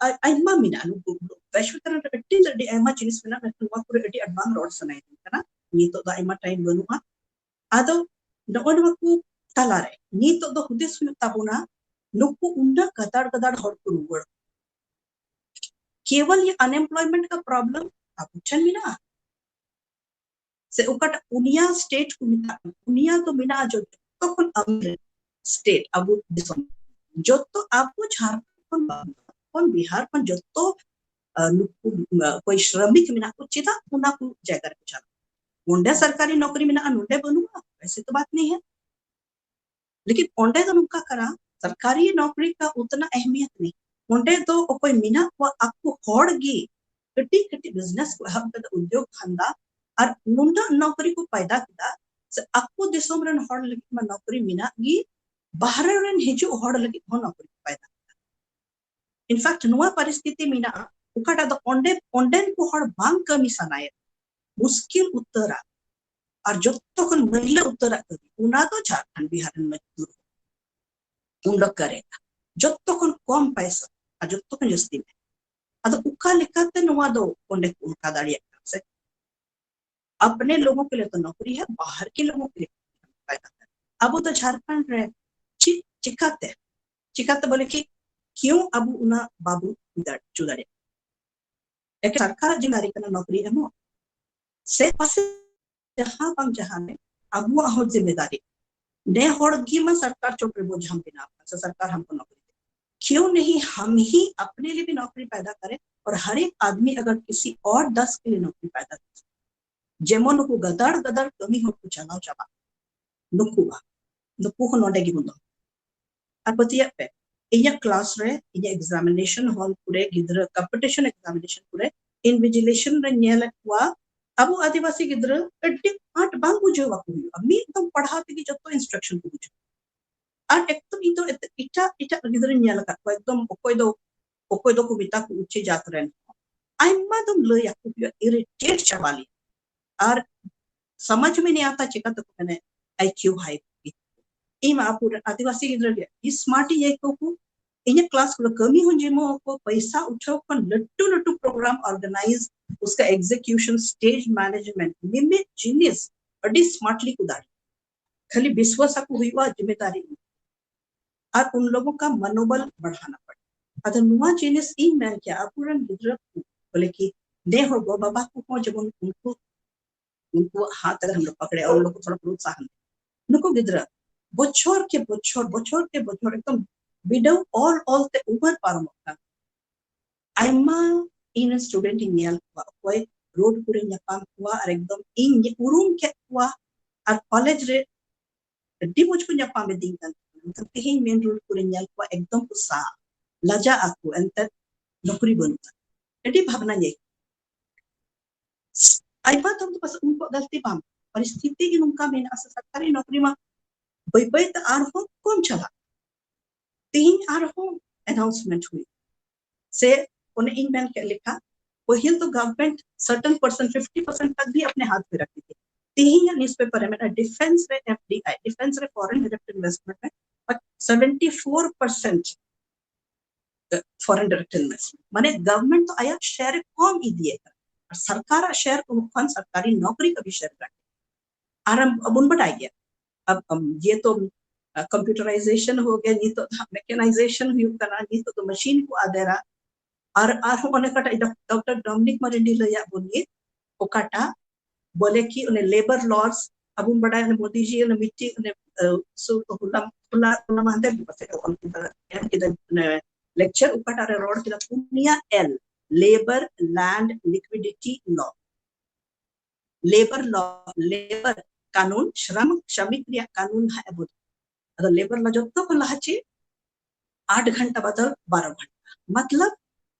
ᱟᱭᱢᱟ ᱢᱮᱱᱟᱜᱼᱟ, ᱱᱩᱠᱩ ᱵᱮᱥ ᱩᱛᱟᱹᱨ ᱟᱹᱰᱤ ᱟᱹᱰᱤ ᱟᱭᱢᱟ ᱡᱤᱱᱤᱥ ᱢᱮᱱᱟᱜᱼᱟ, ᱢᱮᱱᱠᱷᱟᱱ ᱱᱚᱣᱟ ᱠᱚᱨᱮ ᱟᱹᱰᱤ ᱟᱸᱴ ᱵᱟᱝ ᱨᱚᱲ ᱥᱟᱱᱟᱭᱮᱫᱤᱧ ᱠᱟᱱᱟ, ᱱᱤᱛᱚᱜ ᱫᱚ ᱟᱭᱢᱟ ᱴᱟᱭᱤᱢ ᱵᱟᱹᱱᱩᱜᱼᱟ᱾ ᱟᱫᱚ ᱱᱚᱜᱼᱚ ᱱᱚᱣᱟ ᱠᱚ ᱛᱟᱞᱟᱨᱮ ᱱᱤᱛᱚᱜ ᱫᱚ ᱦᱩᱫᱤᱥ ᱦᱩᱭᱩᱜ ᱛᱟᱵᱚᱱᱟ, ᱱᱩᱠᱩ ᱩᱱᱟᱹᱜ ᱜᱟᱫᱟᱲ ᱜᱟᱫᱟᱲ ᱦᱚᱲ ᱠᱚ ᱨᱩᱣᱟᱹᱲ, ᱠᱮᱵᱚᱞ ᱭᱮ ᱟᱱᱮᱢᱯᱞᱚᱭᱢᱮᱱᱴ ᱠᱟ ᱯᱨᱚᱵᱞᱮᱢ ᱟᱵᱚ ᱴᱷᱮᱱ ᱢᱮᱱᱟᱜᱼᱟ? ᱥᱮ ᱚᱠᱟᱴᱟᱜ ᱯᱩᱱᱭᱟ ᱥᱴᱮᱴ ᱠᱚ ᱢᱮᱛᱟᱜ ᱠᱟᱱᱟ, ᱯᱩᱱᱭᱟ ᱫᱚ ᱢᱮᱱᱟᱜᱼᱟ ᱡᱚᱛᱚ ᱠᱷᱚᱱ ᱟᱢᱤᱨ ᱥᱴᱮᱴ ᱟᱵᱚ ᱫᱤᱥᱚᱢ, ᱡᱚᱛᱚ ᱟᱵᱚ ᱡᱷᱟᱲᱠᱷᱚᱸᱰ ᱠᱷᱚᱱ, ᱵᱟᱝᱞᱟ ᱠᱷᱚᱱ, ᱵᱤᱦᱟᱨ ᱠᱷᱚᱱ ᱡᱚᱛᱚ ᱱᱩᱠᱩ ᱚᱠᱚᱭ ᱥᱨᱚᱢᱤᱠ ᱢᱮᱱᱟᱜ ᱠᱚ, ᱪᱮᱫᱟᱜ ᱚᱱᱟ ᱠᱚ ᱡᱟᱭᱜᱟ ᱨᱮᱠᱚ ᱪᱟᱞᱟᱜ? ᱚᱸᱰᱮ ᱥᱚᱨᱠᱟᱨᱤ ᱱᱚᱠᱨᱤ ᱢᱮᱱᱟᱜᱼᱟ, ᱱᱚᱸᱰᱮ ᱵᱟᱹᱱᱩᱜᱼᱟ, ᱮᱥᱮ ᱛᱚ ᱵᱟᱛ ᱱᱟᱦᱤ ᱦᱮ᱾ ᱞᱮᱠᱤᱱ ᱚᱸᱰᱮ ᱫᱚ ᱱᱚᱝᱠᱟ ᱠᱟᱱᱟ, ᱥᱚᱨᱠᱟᱨᱤ ᱱᱚᱠᱨᱤ ᱠᱟ ᱩᱛᱱᱟ ᱟᱦᱢᱤᱭᱚᱛ ᱱᱟᱦᱤ᱾ ᱚᱸᱰᱮ ᱫᱚ ᱚᱠᱚᱭ ᱢᱮᱱᱟᱜ ᱠᱚᱣᱟ ᱟᱠᱚ ᱦᱚᱲ ᱜᱮ ᱠᱟᱹᱴᱤᱡ ᱠᱟᱹᱴᱤᱡ ᱵᱤᱡᱽᱱᱮᱥ ᱠᱚ ᱮᱦᱚᱵ ᱠᱟᱛᱮ ᱩᱫᱽᱭᱳᱜᱽ ᱫᱷᱟᱱᱫᱟ ᱟᱨ ᱱᱩᱱᱟᱹᱜ ᱱᱚᱠᱨᱤ ᱠᱚ ᱯᱟᱭᱫᱟ ᱠᱮᱫᱟ ᱥᱮ ᱟᱠᱚ ᱫᱤᱥᱚᱢ ᱨᱮᱱ ᱦᱚᱲ ᱞᱟᱹᱜᱤᱫ ᱢᱟ ᱱᱚᱠᱨᱤ ᱢᱮᱱᱟᱜ ᱜᱮ, ᱵᱟᱦᱨᱮ ᱨᱮᱱ ᱦᱤᱡᱩᱜ ᱦᱚᱲ ᱞᱟᱹᱜᱤᱫ ᱦᱚᱸ ᱱᱚᱠᱨᱤ ᱠᱚ ᱯᱟᱭᱫᱟ ᱠᱮᱫᱟ᱾ ᱤᱱᱯᱷᱮᱠᱴ ᱱᱚᱣᱟ ᱯᱚᱨᱤᱥᱛᱷᱤᱛᱤ ᱢᱮᱱᱟᱜᱼᱟ, ᱚᱠᱟᱴᱟᱜ ᱫᱚ ᱚᱸᱰᱮ ᱚᱸᱰᱮᱱ ᱠᱚ ᱦᱚᱲ ᱵᱟᱝ ᱠᱟᱹᱢᱤ ᱥᱟᱱᱟᱭᱮᱫ, ᱢᱩᱥᱠᱤᱞ ᱩᱛᱟᱹᱨᱟ ᱟᱨ ᱡᱚᱛᱚ ᱠᱷᱚᱱ ᱢᱟᱹᱭᱞᱟᱹ ᱩᱛᱟᱹᱨᱟᱜ ᱠᱟᱹᱢᱤ, ᱚᱱᱟ ᱫᱚ ᱡᱷᱟᱲᱠᱷᱚᱸᱰ ᱵᱤᱦᱟᱨ ᱨᱮᱱ ᱢᱟᱹᱡᱫᱩᱨ ᱩᱱ ᱫᱚ ᱠᱟᱨᱮᱜᱟ, ᱡᱚᱛᱚ ᱠᱷᱚᱱ ᱠᱚᱢ ᱯᱟᱭᱥᱟ ᱟᱨ ᱡᱚᱛᱚ ᱠᱷᱚᱱ ᱡᱟᱹᱥᱛᱤ ᱢᱮ᱾ ᱟᱫᱚ ᱚᱠᱟ ᱞᱮᱠᱟᱛᱮ ᱱᱚᱣᱟ ᱫᱚ ᱚᱸᱰᱮ ᱠᱚ ᱚᱱᱠᱟ ᱫᱟᱲᱮᱭᱟᱜ ᱠᱟᱱᱟ ᱥᱮ? अपने लोगों के लिए तो नौकरी है, बाहर के लोगों के लिए ᱯᱟᱭᱫᱟ ᱠᱟᱱᱟ᱾ ᱟᱵᱚ ᱫᱚ ᱡᱷᱟᱲᱠᱷᱚᱸᱰ ᱨᱮ ᱪᱮᱫ ᱪᱤᱠᱟᱛᱮ, ᱪᱤᱠᱟᱛᱮ ᱵᱚᱞᱮ ᱠᱤ ᱠᱤᱭᱩ ᱟᱵᱚ ᱚᱱᱟ ᱵᱟᱵᱚ ᱦᱩᱭ ᱫᱟᱲᱮ ᱦᱚᱪᱚ ᱫᱟᱲᱮᱭᱟᱜ? ᱮᱠᱮᱱ ᱥᱚᱨᱠᱟᱨᱟᱜ ᱡᱤᱢᱢᱮᱫᱟᱨᱤ ᱠᱟᱱᱟ ᱱᱚᱠᱨᱤ ᱮᱢᱚᱜ, ᱥᱮ ᱯᱟᱥᱮ ᱡᱟᱦᱟᱸ ᱵᱟᱝ ᱡᱟᱦᱟᱸ ᱨᱮ ᱟᱵᱚᱣᱟᱜ ᱦᱚᱸ ᱡᱤᱢᱢᱮᱫᱟᱨᱤ᱾ ᱱᱮ ᱦᱚᱲ ᱜᱮ ᱢᱟ ᱥᱚᱨᱠᱟᱨ ᱪᱚᱴ ᱨᱮ ᱵᱚ ᱡᱟᱦᱟᱸ ᱵᱮᱱᱟᱣ ᱠᱟᱱᱟ ᱥᱮ ᱥᱚᱨᱠᱟᱨ ᱦᱟᱢᱠᱚ ᱱᱚᱠᱨᱤ ᱫᱮ, ᱠᱤᱭᱩ ᱱᱟᱦᱤ ᱦᱟᱢ ᱦᱤ ᱟᱯᱱᱮ ᱞᱤᱭᱮ ᱵᱷᱤ ᱱᱚᱠᱨᱤ ᱯᱟᱭᱫᱟ ᱠᱟᱨᱮ ᱚᱨ ᱦᱟᱨ ᱮᱠ ᱟᱫᱢᱤ ᱟᱜᱟᱨ ᱠᱤᱥᱤ ᱚᱨ ᱫᱟᱥ ᱠᱮ ᱞᱤᱭᱮ ᱱᱚᱠᱨᱤ ᱯᱟᱭᱫᱟ ᱠᱟᱨᱮ, ᱡᱮᱢᱚᱱ ᱱᱩᱠᱩ ᱜᱟᱫᱟᱲ ᱜᱟᱫᱟᱲ ᱠᱟᱹᱢᱤ ᱦᱚᱲ ᱠᱚ ᱪᱟᱞᱟᱣ ᱪᱟᱵᱟᱜ, ᱱᱩᱠᱩᱣᱟᱜ, ᱱᱩᱠᱩ ᱦᱚᱸ ᱱᱚᱰᱮ ᱜᱮᱵᱚᱱ ᱫᱚᱦᱚ᱾ ᱟᱨ ᱯᱟᱹᱛᱭᱟᱹᱜ ᱯᱮ, ᱤᱧᱟᱹᱜ ᱠᱞᱟᱥ ᱨᱮ, ᱤᱧᱟᱹᱜ ᱮᱠᱡᱟᱢᱤᱱᱮᱥᱚᱱ ᱦᱚᱞ ᱠᱚᱨᱮ ᱜᱤᱫᱽᱨᱟᱹ ᱠᱚᱢᱯᱤᱴᱤᱥᱚᱱ ᱮᱠᱡᱟᱢᱤᱱᱮᱥᱚᱱ ᱠᱚᱨᱮ ᱤᱱᱵᱷᱤᱡᱤᱞᱮᱥᱚᱱ ᱨᱮ ᱧᱮᱞᱮᱫ ᱠᱚᱣᱟ, ᱟᱵᱚ ᱟᱹᱫᱤᱵᱟᱹᱥᱤ ᱜᱤᱫᱽᱨᱟᱹ ᱟᱹᱰᱤ ᱟᱸᱴ ᱵᱟᱝ ᱵᱩᱡᱷᱟᱹᱣ ᱟᱠᱚ ᱦᱩᱭᱩᱜᱼᱟ, ᱢᱤᱫ ᱫᱚᱢ ᱯᱟᱲᱦᱟᱣ ᱛᱮᱜᱮ ᱡᱚᱛᱚ ᱤᱱᱥᱴᱨᱟᱠᱥᱚᱱ ᱠᱚ ᱵᱩᱡᱷᱟᱹᱣᱟ᱾ ᱟᱨ ᱮᱠᱫᱚᱢ ᱤᱧ ᱫᱚ ᱮᱛ-, ᱮᱴᱟᱜ ᱮᱴᱟᱜ ᱜᱤᱫᱽᱨᱟᱹᱧ ᱧᱮᱞ ᱟᱠᱟᱫ ᱠᱚᱣᱟ, ᱮᱠᱫᱚᱢ ᱚᱠᱚᱭ ᱫᱚ, ᱚᱠᱚᱭ ᱫᱚᱠᱚ ᱢᱮᱛᱟ ᱠᱚ ᱩᱪᱮ ᱡᱟᱛ ᱨᱮᱱ, ᱟᱭᱢᱟ ᱫᱚᱢ ᱞᱟᱹᱭ ᱟᱠᱚ ᱦᱩᱭᱩᱜᱼᱟ, ᱤᱨᱤᱴᱮᱴ ᱪᱟᱵᱟ ᱞᱮᱭᱟ᱾ ᱟᱨ ᱥᱚᱢᱟᱡᱽ ᱢᱮ ᱱᱤᱭᱟᱹ ᱟᱛᱟ ᱪᱤᱠᱟᱹ ᱛᱮᱠᱚ ᱢᱮᱱᱮ ᱟᱭ ᱠᱤᱭᱩ ᱦᱟᱭ ᱤᱧ ᱢᱟ ᱟᱵᱚ ᱨᱮᱱ ᱟᱹᱫᱤᱵᱟᱹᱥᱤ ᱜᱤᱫᱽᱨᱟᱹ ᱜᱮ ᱟᱹᱰᱤ ᱥᱢᱟᱨᱴ ᱤᱧ ᱟᱹᱭᱠᱟᱹᱣ ᱠᱚ᱾ ᱤᱧᱟᱹᱜ ᱠᱞᱟᱥ ᱠᱚᱨᱮ ᱠᱟᱹᱢᱤ ᱦᱚᱸ ᱡᱮᱢᱚᱱ ᱠᱚ ᱯᱚᱭᱥᱟ ᱩᱴᱷᱟᱹᱣ ᱠᱷᱚᱱ ᱞᱟᱹᱴᱩ ᱞᱟᱹᱴᱩ ᱯᱨᱳᱜᱨᱟᱢ ᱚᱨᱜᱟᱱᱟᱭᱤᱡ, ᱩᱥᱠᱟ ᱮᱠᱡᱤᱠᱤᱭᱩᱥᱚᱱ, ᱥᱴᱮᱡ ᱢᱮᱱᱮᱡᱢᱮᱱᱴ, ᱢᱤᱢᱤᱫ ᱡᱤᱱᱤᱥ ᱟᱹᱰᱤ ᱥᱢᱟᱨᱴᱞᱤ ᱠᱚ ᱫᱟᱲᱮᱭᱟᱜᱼᱟ᱾ ᱠᱷᱟᱹᱞᱤ ᱵᱤᱥᱣᱟᱥ ᱟᱠᱚ ᱦᱩᱭᱩᱜᱼᱟ ᱡᱤᱢᱢᱮᱫᱟᱨᱤ, ᱟᱨ ᱩᱱ ᱞᱳᱜᱚ ᱠᱟ ᱢᱚᱱᱳᱵᱚᱞ ᱵᱟᱲᱦᱟᱱᱟ ᱯᱟᱲᱮ᱾ ᱟᱫᱚ ᱱᱚᱣᱟ ᱡᱤᱱᱤᱥ ᱤᱧ ᱢᱮᱱ ᱠᱮᱭᱟ ᱟᱵᱚᱨᱮᱱ ᱜᱤᱫᱽᱨᱟᱹ ᱠᱚ ᱵᱚᱞᱮ ᱠᱤ ᱱᱮ ᱦᱚᱲ ᱜᱚ ᱵᱟᱵᱟ ᱠᱚᱦᱚᱸ ᱡᱮᱢᱚᱱ ᱩᱱᱠᱩ ᱩᱱᱠᱩᱣᱟᱜ ᱦᱟᱛ ᱟᱜᱟᱨ ᱦᱟᱢ ᱞᱳᱜ ᱯᱟᱠᱲᱮ ᱟᱨ ᱩᱱ ᱞᱳᱜ ᱠᱚ ᱛᱷᱚᱲᱟ ᱯᱨᱳᱛᱥᱟᱦᱚᱱ ᱫᱮ᱾ ᱱᱩᱠᱩ ᱜᱤᱫᱽᱨᱟᱹ ᱵᱚᱪᱷᱚᱨ ᱠᱮ ᱵᱚᱪᱷᱚᱨ, ᱵᱚᱪᱷᱚᱨ ᱠᱮ ᱵᱚᱪᱷᱚᱨ ᱮᱠᱫᱚᱢ ᱵᱤᱰᱟᱹᱣ ᱚᱞ ᱚᱞ ᱛᱮ ᱩᱢᱮᱨ ᱯᱟᱨᱚᱢᱚᱜ ᱠᱟᱱᱟ᱾ ᱟᱭᱢᱟ ᱤᱧ ᱨᱮᱱ ᱥᱴᱩᱰᱮᱱᱴ ᱤᱧ ᱧᱮᱞ ᱠᱚᱣᱟ, ᱚᱠᱚᱭ ᱨᱳᱰ ᱠᱚᱨᱮ ᱧᱟᱯᱟᱢ ᱠᱚᱣᱟ ᱟᱨ ᱮᱠᱫᱚᱢ ᱤᱧ ᱩᱨᱩᱢ ᱠᱮᱫ ᱠᱚᱣᱟ, ᱟᱨ ᱠᱚᱞᱮᱡᱽ ᱨᱮ ᱟᱹᱰᱤ ᱢᱚᱡᱽ ᱠᱚ ᱧᱟᱯᱟᱢ ᱤᱫᱤᱧ ᱠᱟᱱ ᱛᱟᱦᱮᱸᱱᱟ, ᱢᱮᱱᱠᱷᱟᱱ ᱛᱮᱦᱮᱧ ᱢᱮᱱ ᱨᱳᱰ ᱠᱚᱨᱮ ᱧᱮᱞ ᱠᱚᱣᱟ ᱮᱠᱫᱚᱢ ᱠᱚ ᱥᱟᱦ, ᱞᱟᱡᱟᱜ ᱟᱠᱚ, ᱮᱱᱛᱮᱫ ᱱᱚᱠᱨᱤ ᱵᱟᱹᱱᱩᱜ ᱛᱟᱠᱚᱣᱟ᱾ ᱟᱹᱰᱤ ᱵᱷᱟᱵᱽᱱᱟᱧ ᱟᱹᱭᱠᱟᱹᱣᱟ᱾ ᱟᱭᱢᱟ ᱫᱷᱟᱣ ᱫᱚ ᱯᱟᱥᱮᱡ ᱩᱱᱠᱩᱣᱟᱜ ᱜᱟᱹᱞᱛᱤ ᱵᱟᱝ, ᱯᱚᱨᱤᱥᱛᱷᱤᱛᱤ ᱜᱮ ᱱᱚᱝᱠᱟ ᱢᱮᱱᱟᱜᱼᱟ ᱥᱮ ᱥᱚᱨᱠᱟᱨᱤ ᱱᱚᱠᱨᱤ ᱢᱟ ᱵᱟᱹᱭ ᱵᱟᱹᱭ ᱛᱮ ᱟᱨᱦᱚᱸ ᱠᱚᱢ ᱪᱟᱞᱟᱜ᱾ ᱛᱮᱦᱮᱧ ᱟᱨᱦᱚᱸ ᱟᱱᱟᱣᱩᱱᱥᱢᱮᱱᱴ ᱦᱩᱭᱩᱜ ᱥᱮ ᱚᱱᱮ ᱤᱧ ᱢᱮᱱ ᱠᱮᱫ ᱞᱮᱠᱟ, ᱯᱟᱹᱦᱤᱞ ᱫᱚ ᱜᱚᱵᱷᱚᱨᱱᱢᱮᱱᱴ ᱥᱟᱨᱴᱮᱱ ᱯᱟᱨᱥᱮᱱᱴ, ᱯᱷᱤᱯᱴᱤ ᱯᱟᱨᱥᱮᱱᱴ ᱛᱟᱠ ᱜᱮ ᱟᱯᱱᱮ ᱦᱟᱛ ᱢᱮ ᱨᱟᱠᱷᱛᱤ ᱛᱷᱤ᱾ ᱛᱮᱦᱮᱧ ᱱᱤᱭᱩᱡᱯᱮᱯᱟᱨ ᱨᱮ ᱢᱮᱱᱟᱜᱼᱟ, ᱰᱤᱯᱷᱮᱱᱥ ᱨᱮ ᱮᱯᱷᱰᱤᱟᱭ, ᱰᱤᱯᱷᱮᱱᱥ ᱨᱮ ᱯᱷᱚᱨᱮᱱ ᱰᱟᱭᱨᱮᱠᱴ ᱤᱱᱵᱷᱮᱥᱴᱢᱮᱱᱴ ᱨᱮ seventy four percent foreign direct investment, ᱢᱟᱱᱮ ᱜᱚᱵᱷᱚᱨᱱᱢᱮᱱᱴ ᱫᱚ ᱟᱭᱟᱜ ᱥᱮᱭᱟᱨ ᱮ ᱠᱚᱢ ᱤᱫᱤᱭᱮᱫ ᱠᱟᱱᱟ ᱟᱨ ᱥᱚᱨᱠᱟᱨᱟᱜ ᱥᱮᱭᱟᱨ ᱠᱚ ᱠᱷᱚᱱ ᱥᱚᱨᱠᱟᱨᱤ ᱱᱚᱠᱨᱤ ᱠᱚ ᱵᱤᱥᱚᱭ ᱨᱮ᱾ ᱟᱨ ᱟᱵᱚᱱ ᱵᱟᱰᱟᱭ ᱜᱮᱭᱟ, ᱟᱵ-, ᱟᱢ, ᱡᱮᱦᱮᱛᱩ ᱠᱚᱢᱯᱤᱭᱩᱴᱟᱨᱟᱭᱡᱮᱥᱚᱱ ᱦᱩᱭ ᱜᱮ, ᱱᱤᱛᱚᱜ ᱫᱚ ᱢᱮᱠᱟᱱᱟᱭᱡᱮᱥᱚᱱ ᱦᱩᱭᱩᱜ ᱠᱟᱱᱟ, ᱱᱤᱛᱚᱜ ᱫᱚ ᱢᱮᱥᱤᱱ ᱠᱚ ᱟᱫᱮᱨᱟ᱾ ᱟᱨ ᱟᱨᱦᱚᱸ ᱚᱱᱮ ᱚᱠᱟᱴᱟᱜ ᱰᱚᱠ-, ᱰᱚᱠᱴᱚᱨ ᱰᱚᱢᱤᱱᱤᱠ ᱢᱟᱨᱮᱱᱰᱤ ᱞᱟᱹᱭᱟᱜ ᱵᱚᱱ ᱜᱮ, ᱚᱠᱟᱴᱟᱜ ᱵᱚᱞᱮ ᱠᱤ ᱚᱱᱮ ᱞᱮᱵᱟᱨ ᱞᱚᱥ, ᱟᱵᱚᱱ ᱵᱟᱰᱟᱭᱟ ᱚᱱᱮ ᱢᱳᱫᱤ ᱡᱤ ᱚᱱᱮ ᱢᱤᱫᱴᱤᱡ ᱚᱱᱮ, ᱟᱹ, ᱥᱩ-, ᱦᱚᱞᱟ, ᱦᱚᱞᱟ, ᱦᱚᱞᱟ ᱢᱟᱦᱫᱮᱨ ᱜᱮ ᱯᱟᱥᱮᱡ ᱚᱞ ᱠᱮᱫᱟ, ᱮᱢ ᱠᱮᱫᱟ, ᱚᱱᱮ ᱞᱮᱠᱪᱟᱨ ᱚᱠᱟᱴᱟᱜ ᱨᱮ ᱨᱚᱲ ᱠᱮᱫᱟ ᱯᱩᱱᱭᱟ ᱮᱞ, ᱞᱮᱵᱟᱨ, ᱞᱮᱱᱰ, ᱞᱤᱠᱩᱭᱰᱤᱴᱤ, ᱞᱚ᱾ ᱞᱮᱵᱟᱨ ᱞᱚ, ᱞᱮᱵᱟᱨ ᱠᱟᱱᱩᱱ, ᱥᱨᱚᱢ, ᱥᱨᱚᱢᱤᱠ ᱨᱮᱭᱟᱜ ᱠᱟᱱᱩᱱ ᱦᱟᱸᱜ ᱮ ᱵᱚᱫᱚᱞ᱾ ᱟᱫᱚ ᱞᱮᱵᱟᱨ ᱞᱚ ᱡᱚᱛᱚ ᱠᱷᱚᱱ ᱞᱟᱦᱟ ᱪᱮᱫ? ᱟᱴ ᱜᱷᱚᱱᱴᱟ ᱵᱚᱫᱚᱞ ᱵᱟᱨᱚ ᱜᱷᱚᱱᱴᱟ᱾ ᱢᱚᱛᱞᱚᱵ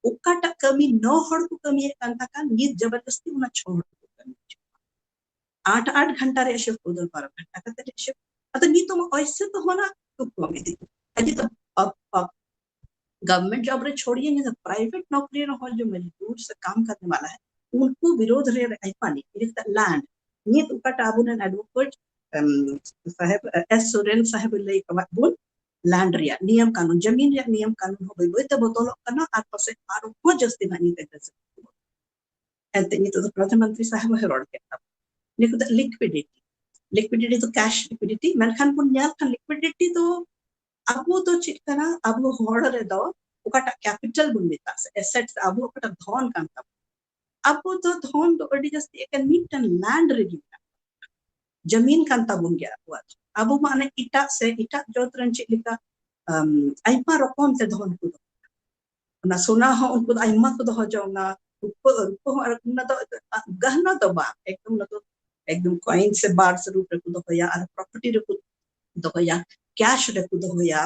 ᱚᱠᱟᱴᱟᱜ ᱠᱟᱹᱢᱤ ᱱᱚ ᱦᱚᱲ ᱠᱚ ᱠᱟᱹᱢᱤᱭᱮᱫ ᱠᱟᱱ ᱛᱟᱦᱮᱸ, ᱱᱤᱛ ᱡᱚᱵᱚᱨᱫᱚᱥᱛᱤ ᱚᱱᱟ ᱪᱷᱚ ᱦᱚᱲ ᱠᱚ ᱠᱟᱹᱢᱤ ᱦᱚᱪᱚ ᱠᱚᱣᱟ᱾ ᱟᱴ, ᱟᱴ ᱜᱷᱚᱱᱴᱟ ᱨᱮᱭᱟᱜ ᱥᱤᱯᱴ ᱵᱚᱫᱚᱞ ᱵᱟᱨᱚ ᱜᱷᱚᱱᱴᱟ ᱠᱟᱛᱮ ᱨᱮᱭᱟᱜ ᱥᱤᱯᱴ᱾ ᱟᱫᱚ ᱱᱤᱛᱚᱜ ᱢᱟ ᱚᱭᱥᱮ ᱛᱚ ᱦᱚᱸ ᱱᱟ ᱠᱚ ᱠᱚᱢ ᱤᱫᱤ᱾ ᱟᱡ ᱛᱚ ᱟᱵ, ᱟᱵ, ᱜᱚᱣᱚᱨᱱᱢᱮᱱᱴ ᱡᱚᱵ ᱨᱮ ᱪᱷᱳᱲᱤᱭᱮ, ᱡᱟᱦᱟᱸ ᱯᱨᱟᱭᱵᱷᱮᱴ ᱱᱚᱠᱨᱤ ᱨᱮᱦᱚᱸ ᱡᱚ ᱢᱚᱡᱫᱩᱨ ᱥᱮ ᱠᱟᱢ ᱠᱟᱨᱱᱮ ᱣᱟᱞᱟ ᱦᱟᱭ, ᱩᱱᱠᱩ ᱵᱤᱨᱳᱫᱷ ᱨᱮ ᱟᱭᱢᱟ ᱱᱤ ᱞᱮᱱᱰ, ᱱᱤᱛ ᱚᱠᱟᱴᱟᱜ ᱟᱵᱚᱨᱮᱱ ᱮᱰᱵᱷᱚᱠᱮᱴ, ᱮᱢ, ᱥᱟᱦᱮᱵ, ᱮᱥ ᱥᱚᱨᱮᱱ ᱥᱟᱦᱮᱵ ᱞᱟᱹᱭ ᱟᱠᱟᱫ ᱵᱚᱱ, ᱞᱮᱱᱰ ᱨᱮᱭᱟᱜ ᱱᱤᱭᱚᱢ ᱠᱟᱹᱱᱩᱱ, ᱡᱟᱢᱤᱱ ᱨᱮᱭᱟᱜ ᱱᱤᱭᱚᱢ ᱠᱟᱹᱱᱩᱱ ᱦᱚᱸ ᱵᱟᱹᱭ ᱵᱟᱹᱭ ᱛᱮ ᱵᱚᱫᱚᱞᱚᱜ ᱠᱟᱱᱟ ᱟᱨ ᱯᱟᱥᱮᱡ ᱟᱨᱦᱚᱸ ᱡᱟᱹᱥᱛᱤ ᱱᱟᱜ ᱱᱤᱛ ᱮᱱᱛᱮ ᱱᱤᱛᱚᱜ ᱫᱚ ᱯᱨᱚᱫᱷᱟᱱ ᱢᱚᱱᱛᱨᱤ ᱥᱟᱦᱮᱵ ᱦᱚᱸ ᱨᱚᱲ ᱠᱮᱫ ᱛᱟᱵᱚᱱᱟ᱾ ᱱᱤᱭᱟᱹ ᱠᱚᱫᱚ ᱞᱤᱠᱩᱭᱰᱤᱴᱤ, ᱞᱤᱠᱩᱭᱰᱤᱴᱤ ᱫᱚ ᱠᱮᱥ ᱞᱤᱠᱩᱭᱰᱤᱴᱤ, ᱢᱮᱱᱠᱷᱟᱱ ᱵᱚᱱ ᱧᱮᱞ ᱠᱷᱟᱱ ᱞᱤᱠᱩᱭᱰᱤᱴᱤ ᱫᱚ ᱟᱵᱚ ᱫᱚ ᱪᱮᱫ ᱠᱟᱱᱟ, ᱟᱵᱚ ᱦᱚᱲ ᱨᱮᱫᱚ ᱚᱠᱟᱴᱟᱜ ᱠᱮᱯᱤᱴᱟᱞ ᱵᱚᱱ ᱢᱮᱛᱟᱜ ᱥᱮ ᱮᱥᱮᱴ, ᱟᱵᱚ ᱚᱠᱟᱴᱟᱜ ᱫᱷᱚᱱ ᱠᱟᱱ ᱛᱟᱵᱚᱱᱟ, ᱟᱵᱚ ᱫᱚ ᱫᱷᱚᱱ ᱫᱚ ᱟᱹᱰᱤ ᱡᱟᱹᱥᱛᱤ ᱮᱠᱮᱱ ᱢᱤᱫᱴᱟᱝ ᱞᱮᱱᱰ ᱨᱮᱜᱮ ᱢᱮᱱᱟᱜ, ᱡᱟᱢᱤᱱ ᱠᱟᱱ ᱛᱟᱵᱚᱱ ᱜᱮᱭᱟ ᱟᱵᱚᱣᱟᱜ᱾ ᱟᱵᱚ ᱢᱟ ᱚᱱᱮ ᱮᱴᱟᱜ ᱥᱮ ᱮᱴᱟᱜ ᱡᱟᱹᱛ ᱨᱮᱱ ᱪᱮᱫ ᱞᱮᱠᱟ, ᱟᱢ, ᱟᱭᱢᱟ ᱨᱚᱠᱚᱢ ᱛᱮ ᱫᱷᱚᱱ ᱠᱚ ᱫᱚᱦᱚ᱾ ᱚᱱᱟ ᱥᱳᱱᱟ ᱦᱚᱸ ᱩᱱᱠᱩ ᱫᱚ ᱟᱭᱢᱟ ᱠᱚ ᱫᱚᱦᱚ ᱡᱚᱝᱟ, ᱨᱩᱯᱟᱹ, ᱨᱩᱯᱟᱹ ᱦᱚᱸ, ᱟᱨ ᱚᱱᱟ ᱫᱚ ᱜᱟᱦᱱᱟ ᱫᱚ ᱵᱟᱝ, ᱮᱠᱫᱚᱢ ᱚᱱᱟ ᱫᱚ ᱮᱠᱫᱚᱢ ᱠᱚᱭᱮᱱ ᱥᱮ ᱵᱟᱨᱥ ᱨᱩᱯ ᱨᱮᱠᱚ ᱫᱚᱦᱚᱭᱟ, ᱟᱨ ᱯᱨᱚᱯᱟᱨᱴᱤ ᱨᱮᱠᱚ ᱫᱚᱦᱚᱭᱟ, ᱠᱮᱥ ᱨᱮᱠᱚ ᱫᱚᱦᱚᱭᱟ,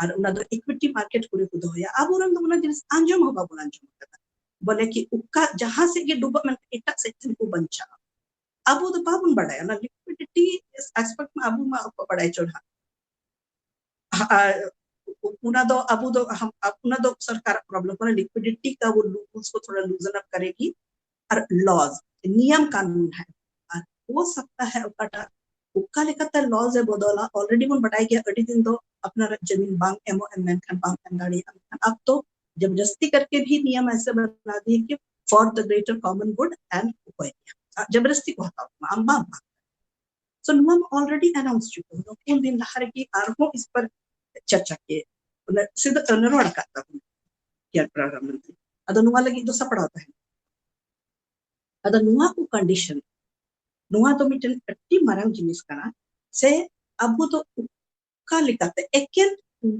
ᱟᱨ ᱚᱱᱟ ᱫᱚ ᱤᱠᱩᱭᱤᱴᱤ ᱢᱟᱨᱠᱮᱴ ᱠᱚᱨᱮ ᱠᱚ ᱫᱚᱦᱚᱭᱟ᱾ ᱟᱵᱚᱨᱮᱱ ᱫᱚ ᱚᱱᱟ ᱡᱤᱱᱤᱥ ᱟᱸᱡᱚᱢ ᱦᱚᱸ ᱵᱟᱵᱚᱱ ᱟᱸᱡᱚᱢ ᱟᱠᱟᱫᱟ᱾ ᱵᱚᱞᱮ ᱠᱤ ᱚᱠᱟ ᱡᱟᱦᱟᱸ ᱥᱮᱫ ᱜᱮ ᱰᱩᱵᱟᱹᱜ ᱢᱮᱱᱠᱷᱟᱱ ᱮᱴᱟᱜ ᱥᱮᱫ ᱴᱷᱮᱱ ᱠᱚ ᱵᱟᱧᱪᱟᱜᱼᱟ᱾ ᱟᱵᱚ ᱫᱚ ᱵᱟᱵᱚᱱ ᱵᱟᱲᱟᱭᱟ ᱚᱱᱟ ᱞᱤᱠᱩᱭᱰᱤᱴᱤ ᱟᱥᱯᱮᱠᱴ ᱢᱟ, ᱟᱵᱚ ᱢᱟ ᱚᱠᱚᱭ ᱵᱟᱲᱟᱭ ᱪᱚ ᱱᱟᱦᱟᱜ᱾ ᱟᱨ ᱚᱱᱟ ᱫᱚ ᱟᱵᱚ ᱫᱚ ᱚᱱᱟ ᱫᱚ ᱥᱚᱨᱠᱟᱨᱟᱜ ᱯᱨᱚᱵᱞᱮᱢ ᱠᱟᱱᱟ᱾ ᱞᱤᱠᱩᱭᱰᱤᱴᱤ ᱠᱟ ᱣᱚ ᱞᱩᱯ ᱦᱳᱞᱥ ᱠᱚ ᱛᱷᱚᱲᱟ ᱞᱩᱡᱱ ᱟᱯ ᱠᱟᱨᱮᱜᱤ, ᱟᱨ ᱞᱚᱡ, ᱱᱤᱭᱚᱢ ᱠᱟᱱᱩᱱ ᱦᱮ, ᱟᱨ ᱦᱳ ᱥᱟᱠᱛᱟ ᱦᱮ ᱚᱠᱟᱴᱟᱜ ᱚᱠᱟ ᱞᱮᱠᱟᱛᱮ ᱞᱚᱡ ᱮ ᱵᱚᱫᱚᱞᱟ᱾ ᱚᱞᱨᱮᱰᱤ ᱵᱚᱱ ᱵᱟᱰᱟᱭ ᱜᱮᱭᱟ ᱟᱹᱰᱤ ᱫᱤᱱ ᱫᱚ ᱟᱯᱱᱟᱨᱟᱜ ᱡᱟᱢᱤᱱ ᱵᱟᱝ ᱮᱢᱚᱜ ᱮᱢ ᱢᱮᱱᱠᱷᱟᱱ ᱵᱟᱝ ᱮᱢ ᱫᱟᱲᱮᱭᱟᱜᱼᱟ, ᱢᱮᱱᱠᱷᱟᱱ ᱟᱵ ᱛᱚ ᱡᱚᱵᱚᱨᱫᱚᱥᱛᱤ ᱠᱟᱨᱠᱮ ᱵᱷᱤ ᱱᱤᱭᱚᱢ ᱮᱥᱮ ᱵᱟᱱᱟ ᱫᱤᱭᱮ ᱠᱤ for the greater common good and ᱚᱠᱚᱭ ᱜᱮᱭᱟ ᱡᱚᱵᱚᱨᱫᱚᱥᱛᱤ ᱠᱚ ᱦᱟᱛᱟᱣ ᱛᱟᱢᱟ, ᱟᱢ ᱵᱟᱢ ᱵᱟᱝ᱾ So ᱱᱚᱣᱟ ᱢᱟ ᱚᱞᱨᱮᱰᱤ ᱟᱱᱟᱣᱩᱱᱥ ᱪᱩᱠᱟ ᱦᱩᱭ ᱱᱟ, ᱩᱱ ᱫᱤᱱ ᱞᱟᱦᱟ ᱨᱮᱜᱮ ᱟᱨᱦᱚᱸ ᱤᱥ ᱯᱟᱨ ᱪᱟᱨᱪᱟ ᱠᱮ ᱥᱤᱫᱷᱟ ᱨᱚᱲ ᱟᱠᱟᱫ ᱛᱟᱵᱚᱱ ᱜᱮᱭᱟ ᱯᱨᱚᱫᱷᱟᱱ ᱢᱚᱱᱛᱨᱤ᱾ ᱟᱫᱚ ᱱᱚᱣᱟ ᱞᱟᱹᱜᱤᱫ ᱫᱚ ᱥᱟᱯᱲᱟᱣ ᱛᱟᱦᱮᱱ᱾ ᱟᱫᱚ ᱱᱚᱣᱟ ᱠᱚ ᱠᱚᱱᱰᱤᱥᱚᱱ, ᱱᱚᱣᱟ ᱫᱚ ᱢᱤᱫᱴᱮᱱ ᱟᱹᱰᱤ ᱢᱟᱨᱟᱝ ᱡᱤᱱᱤᱥ ᱠᱟᱱᱟ᱾ ᱥᱮ ᱟᱵᱚ ᱫᱚ ᱚᱠᱟ ᱞᱮᱠᱟᱛᱮ ᱮᱠᱮᱱ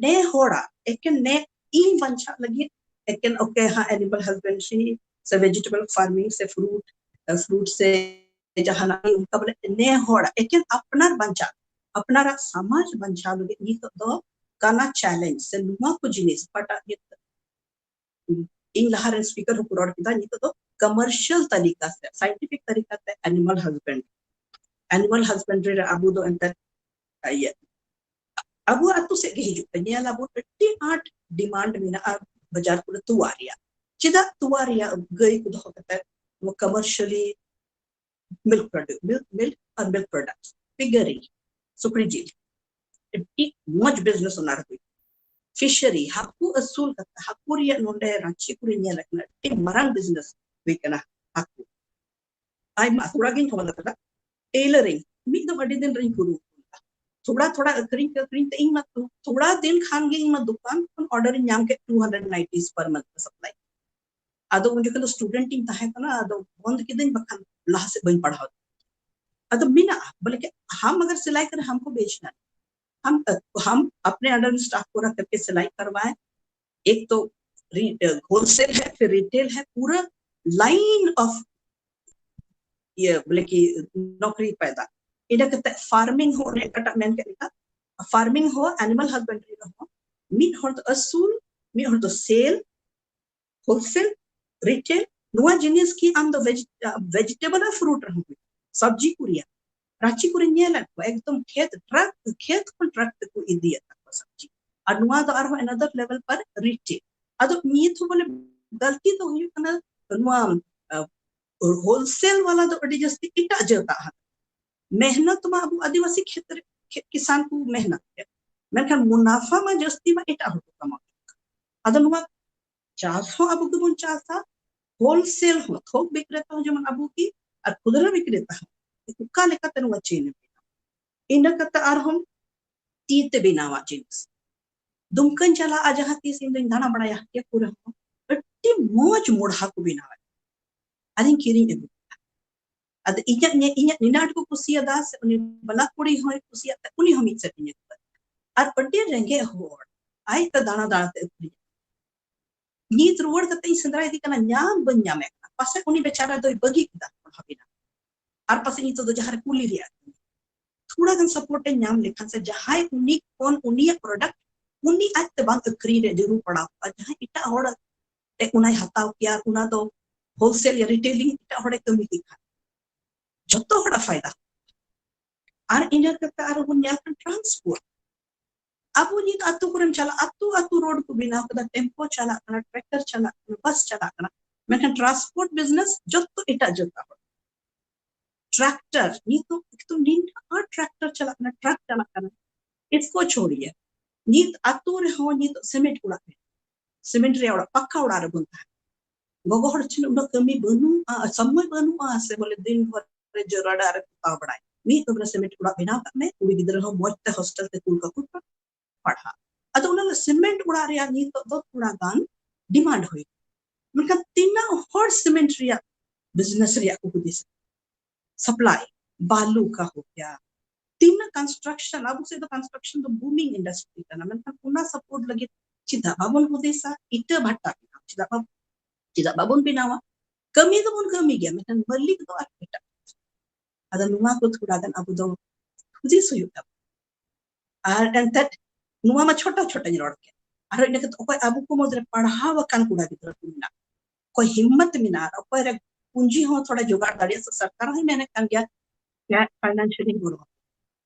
ᱱᱮ ᱦᱚᱲᱟᱜ, ᱮᱠᱮᱱ ᱱᱮ ᱤᱧ ᱵᱟᱧᱪᱟᱜ ᱞᱟᱹᱜᱤᱫ ᱮᱠᱮᱱ ᱚᱠᱮ ᱦᱟᱸ ᱮᱱᱤᱢᱟᱞ ᱦᱟᱥᱵᱮᱱᱰᱨᱤ ᱥᱮ ᱵᱷᱮᱡᱤᱴᱮᱵᱚᱞ ᱯᱷᱟᱨᱢᱤᱝ ᱥᱮ ᱯᱷᱨᱩᱴ, ᱯᱷᱨᱩᱴ ᱥᱮ ᱡᱟᱦᱟᱱᱟᱜ ᱚᱱᱠᱟ ᱵᱚᱞᱮ ᱱᱮ ᱦᱚᱲᱟᱜ ᱮᱠᱮᱱ ᱟᱯᱱᱟᱨ ᱵᱟᱧᱪᱟᱣ, ᱟᱯᱱᱟᱨᱟᱜ ᱥᱚᱢᱟᱡᱽ ᱵᱟᱧᱪᱟᱣ ᱞᱟᱹᱜᱤᱫ ᱱᱤᱛᱚᱜ ᱫᱚ ᱠᱟᱱᱟ ᱪᱮᱞᱮᱧᱡᱽ ᱥᱮ ᱱᱚᱣᱟ ᱠᱚ ᱡᱤᱱᱤᱥ ᱚᱠᱟᱴᱟᱜ ᱤᱧ ᱞᱟᱦᱟ ᱨᱮᱱ ᱥᱯᱤᱠᱟᱨ ᱦᱚᱸᱠᱚ ᱨᱚᱲ ᱠᱮᱫᱟ, ᱱᱤᱛᱚᱜ ᱫᱚ ᱠᱚᱢᱟᱨᱥᱤᱭᱟᱞ ᱛᱟᱹᱨᱤᱠᱟ ᱥᱮ ᱥᱟᱭᱮᱱᱴᱤᱯᱷᱤᱠ ᱛᱟᱹᱨᱤᱠᱟ ᱛᱮ ᱮᱱᱤᱢᱟᱞ ᱦᱟᱥᱵᱮᱱᱰ, ᱮᱱᱤᱢᱟᱞ ᱦᱟᱥᱵᱮᱱᱰᱨᱤ ᱨᱮ ᱟᱵᱚ ᱫᱚ ᱮᱱᱛᱮ ᱤᱭᱟᱹ ᱟᱵᱚ ᱟᱹᱛᱩ ᱥᱮᱫ ᱜᱮ ᱦᱤᱡᱩᱜ ᱯᱮ, ᱧᱮᱞ ᱟᱵᱚᱱ ᱟᱹᱰᱤ ᱟᱸᱴ ᱰᱤᱢᱟᱱᱰ ᱢᱮᱱᱟᱜᱼᱟ ᱵᱟᱡᱟᱨ ᱠᱚᱨᱮ ᱛᱚᱣᱟ ᱨᱮᱭᱟᱜ᱾ ᱪᱮᱫᱟᱜ ᱛᱚᱣᱟ ᱨᱮᱭᱟᱜ ᱜᱟᱹᱭ ᱠᱚ ᱫᱚᱦᱚ ᱠᱟᱛᱮ ᱱᱚᱣᱟ ᱠᱚᱢᱟᱨᱥᱤᱭᱟᱞᱤ ᱢᱤᱞᱠ ᱯᱨᱚᱰᱟᱠᱴ, ᱢᱤᱞᱠ, ᱢᱤᱞᱠ ᱟᱨ ᱢᱤᱞᱠ ᱯᱨᱚᱰᱟᱠᱴ, ᱯᱤᱜᱟᱨᱤ, ᱥᱩᱠᱨᱤ ᱡᱤᱞ, ᱟᱹᱰᱤ ᱢᱚᱡᱽ ᱵᱤᱡᱽᱱᱮᱥ ᱚᱱᱟ ᱨᱮ ᱦᱩᱭᱩᱜ᱾ ᱯᱷᱤᱥᱟᱨᱤ, ᱦᱟᱹᱠᱩ ᱟᱹᱥᱩᱞ ᱠᱟᱛᱮ, ᱦᱟᱹᱠᱩ ᱨᱮᱭᱟᱜ ᱱᱚᱰᱮ ᱨᱟᱸᱪᱤ ᱠᱚᱨᱮ ᱧᱮᱞ ᱟᱠᱟᱱᱟ ᱟᱹᱰᱤ ᱢᱟᱨᱟᱝ ᱵᱤᱡᱽᱱᱮᱥ ᱦᱩᱭ ᱠᱟᱱᱟ ᱦᱟᱹᱠᱩ᱾ ᱟᱭᱢᱟ ᱛᱷᱚᱲᱟ ᱜᱤᱧ ᱚᱞ ᱟᱠᱟᱫᱟ᱾ ᱴᱮᱞᱟᱨᱤᱝ ᱢᱤᱫ ᱫᱚ ᱟᱹᱰᱤ ᱫᱤᱱ ᱨᱤᱧ ᱠᱩᱨᱩᱢᱩᱴᱩ ᱞᱮᱫᱟ, ᱛᱷᱚᱲᱟ ᱛᱷᱚᱲᱟ ᱟᱹᱠᱷᱨᱤᱧ ᱟᱹᱠᱷᱨᱤᱧ ᱛᱮ ᱤᱧ ᱢᱟ ᱛᱷᱚᱲᱟ ᱫᱤᱱ ᱠᱷᱟᱱ ᱜᱮ ᱤᱧ ᱢᱟ ᱫᱚᱠᱟᱱ ᱠᱷᱚᱱ ᱚᱨᱰᱟᱨ ᱤᱧ ᱧᱟᱢ ᱠᱮᱫ, two hundred nighties per month supply. ᱟᱫᱚ ᱩᱱ ᱡᱚᱠᱷᱚᱱ ᱫᱚ ᱥᱴᱩᱰᱮᱱᱴ ᱤᱧ ᱛᱟᱦᱮᱸ ᱠᱟᱱᱟ, ᱟᱫᱚ ᱵᱚᱱᱫ ᱠᱤᱫᱟᱹᱧ, ᱵᱟᱠᱷᱟᱱ ᱞᱟᱦᱟ ᱥᱮᱫ ᱵᱟᱹᱧ ᱯᱟᱲᱦᱟᱣ ᱫᱟᱲᱮᱭᱟᱜᱼᱟ᱾ ᱟᱫᱚ ᱢᱮᱱᱟᱜᱼᱟ ᱵᱚᱞᱮ ᱠᱤ ᱦᱟᱢ ᱟᱜᱟᱨ ᱥᱤᱞᱟᱭ ᱠᱟᱨᱮ ᱦᱟᱢᱠᱚ ᱵᱮᱪᱱᱟ, ᱦᱟᱢ ᱦᱟᱢ ᱟᱯᱱᱮ ᱟᱱᱰᱟᱨ ᱢᱮ ᱥᱴᱟᱯ ᱠᱚ ᱨᱟᱠᱷ ᱠᱟᱨᱠᱮ ᱥᱤᱞᱟᱭ ᱠᱟᱨᱣᱟᱭ, ᱮᱠ ᱛᱚ ᱦᱳᱞᱥᱮᱞ ᱦᱮ, ᱯᱷᱤᱨ ᱨᱤᱴᱮᱞ ᱦᱮ, ᱯᱩᱨᱟ ᱞᱟᱭᱤᱱ ᱚᱯᱷ ᱤᱭᱟᱹ ᱵᱚᱞᱮ ᱠᱤ ᱱᱚᱠᱨᱤ ᱯᱟᱭᱫᱟ᱾ ᱤᱱᱟᱹ ᱠᱟᱛᱮ ᱯᱷᱟᱨᱢᱤᱝ ᱦᱚᱸ ᱚᱱᱮ ᱚᱠᱟᱴᱟᱜ ᱢᱮᱱ ᱠᱮᱫ ᱞᱮᱠᱟ, ᱯᱷᱟᱨᱢᱤᱝ ᱦᱚᱸ ᱮᱱᱤᱢᱟᱞ ᱦᱟᱥᱵᱮᱱᱰᱨᱤ ᱨᱮᱦᱚᱸ ᱢᱤᱫ ᱦᱚᱲ ᱫᱚ ᱟᱹᱥᱩᱞ, ᱢᱤᱫ ᱦᱚᱲ ᱫᱚ ᱥᱮᱞ, ᱦᱳᱞᱥᱮᱞ, ᱨᱤᱴᱮᱞ, ᱱᱚᱣᱟ ᱡᱤᱱᱤᱥ ᱠᱤ ᱟᱢ ᱫᱚ ᱵᱷᱮᱡᱤᱴᱮᱵᱚᱞ ᱟᱨ ᱯᱷᱨᱩᱴ ᱨᱮᱦᱚᱸ ᱦᱩᱭᱩᱜᱼᱟ, ᱥᱚᱵᱽᱡᱤ ᱠᱚ ᱨᱮᱭᱟᱜ᱾ ᱨᱟᱸᱪᱤ ᱠᱚᱨᱮ ᱧᱮᱞᱮᱫ ᱠᱚᱣᱟ, ᱮᱠᱫᱚᱢ ᱠᱷᱮᱛ ᱴᱨᱟᱠ, ᱠᱷᱮᱛ ᱠᱷᱚᱱ ᱴᱨᱟᱠ ᱛᱮᱠᱚ ᱤᱫᱤᱭᱮᱫ ᱛᱟᱠᱚᱣᱟ ᱥᱚᱵᱽᱡᱤ᱾ ᱟᱨ ᱱᱚᱣᱟ ᱫᱚ ᱟᱨᱦᱚᱸ another level ᱯᱟᱨ ᱨᱤᱴᱮᱞ᱾ ᱟᱫᱚ ᱱᱤᱛ ᱦᱚᱸ ᱵᱚᱞᱮ ᱜᱟᱞᱛᱤ ᱫᱚ ᱦᱩᱭᱩᱜ ᱠᱟᱱᱟ ᱱᱚᱣᱟ ᱦᱳᱞᱥᱮᱞ ᱣᱟᱞᱟ ᱫᱚ ᱟᱹᱰᱤ ᱡᱟᱹᱥᱛᱤ ᱮᱴᱟᱜ ᱡᱟᱹᱛᱟᱜ ᱦᱟᱛᱟᱣᱟ᱾ ᱢᱮᱦᱱᱚᱛ ᱢᱟ ᱟᱵᱚ ᱟᱹᱫᱤᱵᱟᱹᱥᱤ ᱠᱷᱮᱛ ᱨᱮ, ᱠᱷᱮᱛ ᱠᱤᱥᱟᱱ ᱠᱚ ᱢᱮᱦᱱᱚᱛ ᱮᱫ, ᱢᱮᱱᱠᱷᱟᱱ ᱢᱩᱱᱟᱯᱷᱟ ᱢᱟ ᱡᱟᱹᱥᱛᱤ ᱢᱟ ᱮᱴᱟᱜ ᱦᱚᱲ ᱠᱚ ᱠᱟᱢᱟᱣ᱾ ᱟᱫᱚ ᱱᱚᱣᱟ ᱪᱟᱥ ᱦᱚᱸ ᱟᱵᱚ ᱜᱮᱵᱚᱱ ᱪᱟᱥᱟ, ᱦᱳᱞᱥᱮᱞ ᱦᱚᱸ, ᱛᱷᱚᱠ ᱵᱤᱠᱨᱮᱛᱟ ᱦᱚᱸ ᱡᱮᱢᱚᱱ ᱟᱵᱚ ᱜᱮ, ᱟᱨ ᱠᱷᱩᱫᱨᱟ ᱵᱤᱠᱨᱮᱛᱟ ᱦᱚᱸ᱾ ᱚᱠᱟ ᱞᱮᱠᱟᱛᱮ ᱱᱚᱣᱟ ᱪᱮᱱ ᱮᱢ ᱵᱮᱱᱟᱣᱟ? ᱤᱱᱟᱹ ᱠᱟᱛᱮ ᱟᱨᱦᱚᱸ ᱛᱤ ᱛᱮ ᱵᱮᱱᱟᱣᱟᱜ ᱡᱤᱱᱤᱥ᱾ ᱫᱩᱢᱠᱟᱹᱧ ᱪᱟᱞᱟᱜᱼᱟ ᱡᱟᱦᱟᱸ ᱛᱤᱥ, ᱤᱧ ᱫᱚᱧ ᱫᱟᱬᱟ ᱵᱟᱲᱟᱭᱟ ᱦᱟᱹᱴᱤᱭᱟᱹ ᱠᱚᱨᱮ ᱦᱚᱸ, ᱟᱹᱰᱤ ᱢᱚᱡᱽ ᱢᱚᱲᱦᱟ ᱠᱚ ᱵᱮᱱᱟᱣᱟ, ᱟᱨᱤᱧ ᱠᱤᱨᱤᱧ ᱟᱹᱜᱩ ᱠᱮᱫᱟ᱾ ᱟᱫᱚ ᱤᱧᱟᱹᱜ ᱧᱮ-, ᱤᱧᱟᱹᱜ ᱱᱤᱱᱟᱴ ᱠᱚ ᱠᱩᱥᱤᱭᱟᱫᱟ, ᱥᱮ ᱩᱱᱤ ᱵᱟᱞᱟ ᱠᱩᱲᱤ ᱦᱚᱸᱭ ᱠᱩᱥᱤᱭᱟᱫ ᱛᱮ, ᱩᱱᱤ ᱦᱚᱸ ᱢᱤᱫ ᱥᱮᱴ ᱤᱧ ᱟᱹᱜᱩ ᱟᱫᱮᱭᱟ᱾ ᱟᱨ ᱟᱹᱰᱤ ᱨᱮᱸᱜᱮᱡ ᱦᱚᱲ, ᱟᱡ ᱛᱮ ᱫᱟᱬᱟ ᱫᱟᱬᱟ ᱛᱮ ᱟᱹᱠᱷᱨᱤᱧ᱾ ᱱᱤᱛ ᱨᱩᱣᱟᱹᱲ ᱠᱟᱛᱮ ᱤᱧ ᱥᱮᱸᱫᱽᱨᱟ ᱤᱫᱤ ᱠᱟᱱᱟ, ᱧᱟᱢ ᱵᱟᱹᱧ ᱧᱟᱢᱮᱫ ᱠᱟᱱᱟ᱾ ᱯᱟᱥᱮᱡ ᱩᱱᱤ ᱵᱮᱪᱟᱨᱟ ᱫᱚᱭ ᱵᱟᱹᱜᱤ ᱠᱮᱫᱟ ᱚᱞ ᱵᱮᱱᱟᱣ᱾ ᱟᱨ ᱯᱟᱥᱮᱡ ᱱᱤᱛᱚᱜ ᱫᱚ ᱡᱟᱦᱟᱸ ᱨᱮ ᱠᱩᱞᱤ ᱨᱮᱭᱟᱜ ᱠᱟᱱᱟ᱾ ᱛᱷᱚᱲᱟ ᱜᱟᱱ ᱥᱟᱯᱳᱨᱴ ᱮ ᱧᱟᱢ ᱞᱮᱠᱷᱟᱱ, ᱥᱮ ᱡᱟᱦᱟᱸᱭ ᱩᱱᱤ ᱠᱷᱚᱱ ᱩᱱᱤᱭᱟᱜ ᱯᱨᱚᱰᱟᱠᱴ ᱩᱱᱤ ᱟᱡᱛᱮ ᱵᱟᱝ ᱟᱹᱠᱷᱨᱤᱧ ᱨᱮ ᱡᱟᱹᱨᱩᱲ ᱯᱟᱲᱟᱣ ᱠᱚᱜᱼᱟ, ᱡᱟᱦᱟᱸᱭ ᱮᱴᱟᱜ ᱦᱚᱲ ᱛᱮ ᱚᱱᱟᱭ ᱦᱟᱛᱟᱣ ᱠᱮᱭᱟ, ᱚᱱᱟ ᱫᱚ ᱦᱳᱞᱥᱮᱞ ᱭᱟ ᱨᱤᱴᱮᱞᱤᱝ ᱮᱴᱟᱜ ᱦᱚᱲᱮ ᱠᱟᱹᱢᱤ ᱠᱮ ᱠᱷᱟᱱ ᱡᱚᱛᱚ ᱦᱚᱲᱟᱜ ᱯᱷᱟᱭᱫᱟ᱾ ᱟᱨ ᱤᱱᱟᱹ ᱠᱟᱛᱮ ᱟᱨᱚ ᱵᱚᱱ ᱧᱮᱞ ᱠᱷᱟᱱ ᱴᱨᱟᱱᱥᱯᱳᱨᱴ᱾ ᱟᱵᱚ ᱱᱤᱛ ᱟᱛᱳ ᱠᱚᱨᱮᱢ ᱪᱟᱞᱟᱜ, ᱟᱛᱳ ᱟᱛᱳ ᱨᱳᱰ ᱠᱚ ᱵᱮᱱᱟᱣ ᱠᱮᱫᱟ, ᱴᱮᱢᱯᱳ ᱪᱟᱞᱟᱜ ᱠᱟᱱᱟ, ᱴᱨᱟᱠᱴᱟᱨ ᱪᱟᱞᱟᱜ ᱠᱟᱱᱟ, ᱵᱟᱥ ᱪᱟᱞᱟᱜ ᱠᱟᱱᱟ, ᱢᱮᱱᱠᱷᱟᱱ ᱴᱨᱟᱱᱥᱯᱳᱨᱴ ᱵᱤᱡᱽᱱᱮᱥ ᱡᱚᱛᱚ ᱮᱴᱟᱜ ᱡᱟᱹᱛ ᱦᱚᱲ᱾ ᱴᱨᱟᱠᱴᱟᱨ, ᱱᱤᱛᱚᱜ ᱮᱠᱫᱚᱢ ᱱᱤᱱᱟᱹᱜ ᱴᱨᱟᱠᱴᱟᱨ ᱪᱟᱞᱟᱜ ᱠᱟᱱᱟ, ᱴᱨᱟᱠ ᱪᱟᱞᱟᱜ ᱠᱟᱱᱟ, ᱤᱥᱠᱳ ᱪᱷᱳᱲᱤᱭᱮ, ᱱᱤᱛ ᱟᱛᱳ ᱨᱮᱦᱚᱸ ᱱᱤᱛᱚᱜ ᱥᱤᱢᱮᱱᱴ ᱚᱲᱟᱜ ᱨᱮ, ᱥᱤᱢᱮᱱᱴ ᱨᱮᱭᱟᱜ ᱚᱲᱟᱜ, ᱯᱟᱠᱟ ᱚᱲᱟᱜ ᱨᱮᱵᱚᱱ ᱛᱟᱦᱮᱸᱱᱟ᱾ ᱜᱚᱜᱚ ᱦᱚᱲ ᱴᱷᱮᱱ ᱩᱱᱟᱹᱜ ᱠᱟᱹᱢᱤ ᱵᱟᱹᱱᱩᱜᱼᱟ, ᱥᱚᱢᱚᱭ ᱵᱟᱹᱱᱩᱜᱼᱟ, ᱥᱮ ᱵᱚᱞᱮ ᱫᱤᱱ ᱵᱷᱳᱨ ᱨᱮ ᱡᱚᱨᱟᱰᱟ ᱨᱮ ᱯᱚᱛᱟᱣ ᱵᱟᱲᱟᱭ᱾ ᱢᱤᱫ ᱠᱟᱢᱨᱟ ᱥᱤᱢᱮᱱᱴ ᱚᱲᱟᱜ ᱵᱮᱱᱟᱣ ᱠᱟᱜ ᱢᱮ, ᱠᱩᱲᱤ ᱜᱤᱫᱽᱨᱟᱹ ᱦᱚᱸ ᱢᱚᱡᱽ ᱛᱮ ᱦᱳᱥᱴᱮᱞ ᱛᱮ ᱠᱩᱞ ᱠᱟᱠᱚ ᱯᱮ, ᱯᱟᱲᱦᱟᱜ᱾ ᱟᱫᱚ ᱚᱱᱟ ᱥᱤᱢᱮᱱᱴ ᱚᱲᱟᱜ ᱨᱮᱭᱟᱜ ᱱᱤᱛᱚᱜ ᱫᱚ ᱛᱷᱚᱲᱟ ᱜᱟᱱ ᱰᱤᱢᱟᱱᱰ ᱦᱩᱭ᱾ ᱢᱮᱱᱠᱷᱟᱱ ᱛᱤᱱᱟᱹᱜ ᱦᱚᱲ ᱥᱤᱢᱮᱱᱴ ᱨᱮᱭᱟᱜ ᱵᱤᱡᱽᱱᱮᱥ ᱨᱮᱭᱟᱜ ᱠᱚ ᱦᱩᱫᱤᱥ? ᱥᱟᱯᱞᱟᱭ, ᱵᱟᱞᱩ ᱠᱟ ᱦᱳ ᱜᱮᱭᱟ, ᱛᱤᱱᱟᱹᱜ ᱠᱚᱱᱥᱴᱨᱟᱠᱥᱚᱱ, ᱟᱵᱚ ᱥᱮᱫ ᱫᱚ ᱠᱚᱱᱥᱴᱨᱟᱠᱥᱚᱱ ᱫᱚ ᱵᱩᱢᱤᱝ ᱤᱱᱰᱟᱥᱴᱨᱤ ᱠᱟᱱᱟ, ᱢᱮᱱᱠᱷᱟᱱ ᱚᱱᱟ ᱥᱟᱯᱳᱨᱴ ᱞᱟᱹᱜᱤᱫ ᱪᱮᱫᱟᱜ ᱵᱟᱵᱚᱱ ᱦᱩᱫᱤᱥᱟ ᱤᱴᱟᱹ ᱵᱷᱟᱴᱟ ᱵᱮᱱᱟᱣ? ᱪᱮᱫᱟᱜ ᱵᱟᱵᱚᱱ, ᱪᱮᱫᱟᱜ ᱵᱟᱵᱚᱱ ᱵᱮᱱᱟᱣᱟ? ᱠᱟᱹᱢᱤ ᱫᱚᱵᱚᱱ ᱠᱟᱹᱢᱤ ᱜᱮᱭᱟ, ᱢᱮᱱᱠᱷᱟᱱ ᱢᱟᱹᱞᱤᱠ ᱫᱚ ᱟᱨ ᱮᱴᱟᱜ᱾ ᱟᱫᱚ ᱱᱚᱣᱟ ᱠᱚ ᱛᱷᱚᱲᱟ ᱜᱟᱱ ᱟᱵᱚ ᱫᱚ ᱦᱩᱫᱤᱥ ᱦᱩᱭᱩᱜ ᱛᱟᱵᱚᱱᱟ᱾ ᱟᱨ ᱮᱱᱛᱮᱫ ᱱᱚᱣᱟ ᱢᱟ ᱪᱷᱳᱴᱟ ᱪᱷᱳᱴᱟᱧ ᱨᱚᱲ ᱠᱮᱫ, ᱟᱨᱦᱚᱸ ᱤᱱᱟᱹ ᱠᱟᱛᱮ ᱚᱠᱚᱭ ᱟᱵᱚ ᱠᱚ ᱢᱩᱫᱽᱨᱮ ᱯᱟᱲᱦᱟᱣ ᱟᱠᱟᱱ ᱠᱚᱲᱟ ᱜᱤᱫᱽᱨᱟᱹ ᱠᱚ ᱢᱮᱱᱟᱜ, ᱚᱠᱚᱭ ᱦᱤᱢᱢᱚᱛ ᱢᱮᱱᱟᱜᱼᱟ, ᱚᱠᱚᱭ ᱨᱮ ᱯᱩᱸᱡᱤ ᱦᱚᱸ ᱛᱷᱚᱲᱟ ᱡᱚᱜᱟᱲ ᱫᱟᱲᱮᱭᱟᱜᱼᱟ, ᱥᱮ ᱥᱚᱨᱠᱟᱨ ᱦᱚᱸᱭ ᱢᱮᱱᱮᱫ ᱠᱟᱱ ᱜᱮᱭᱟ, ᱯᱷᱟᱭᱱᱟᱱᱥᱤᱭᱟᱞᱤ ᱜᱚᱲᱚ,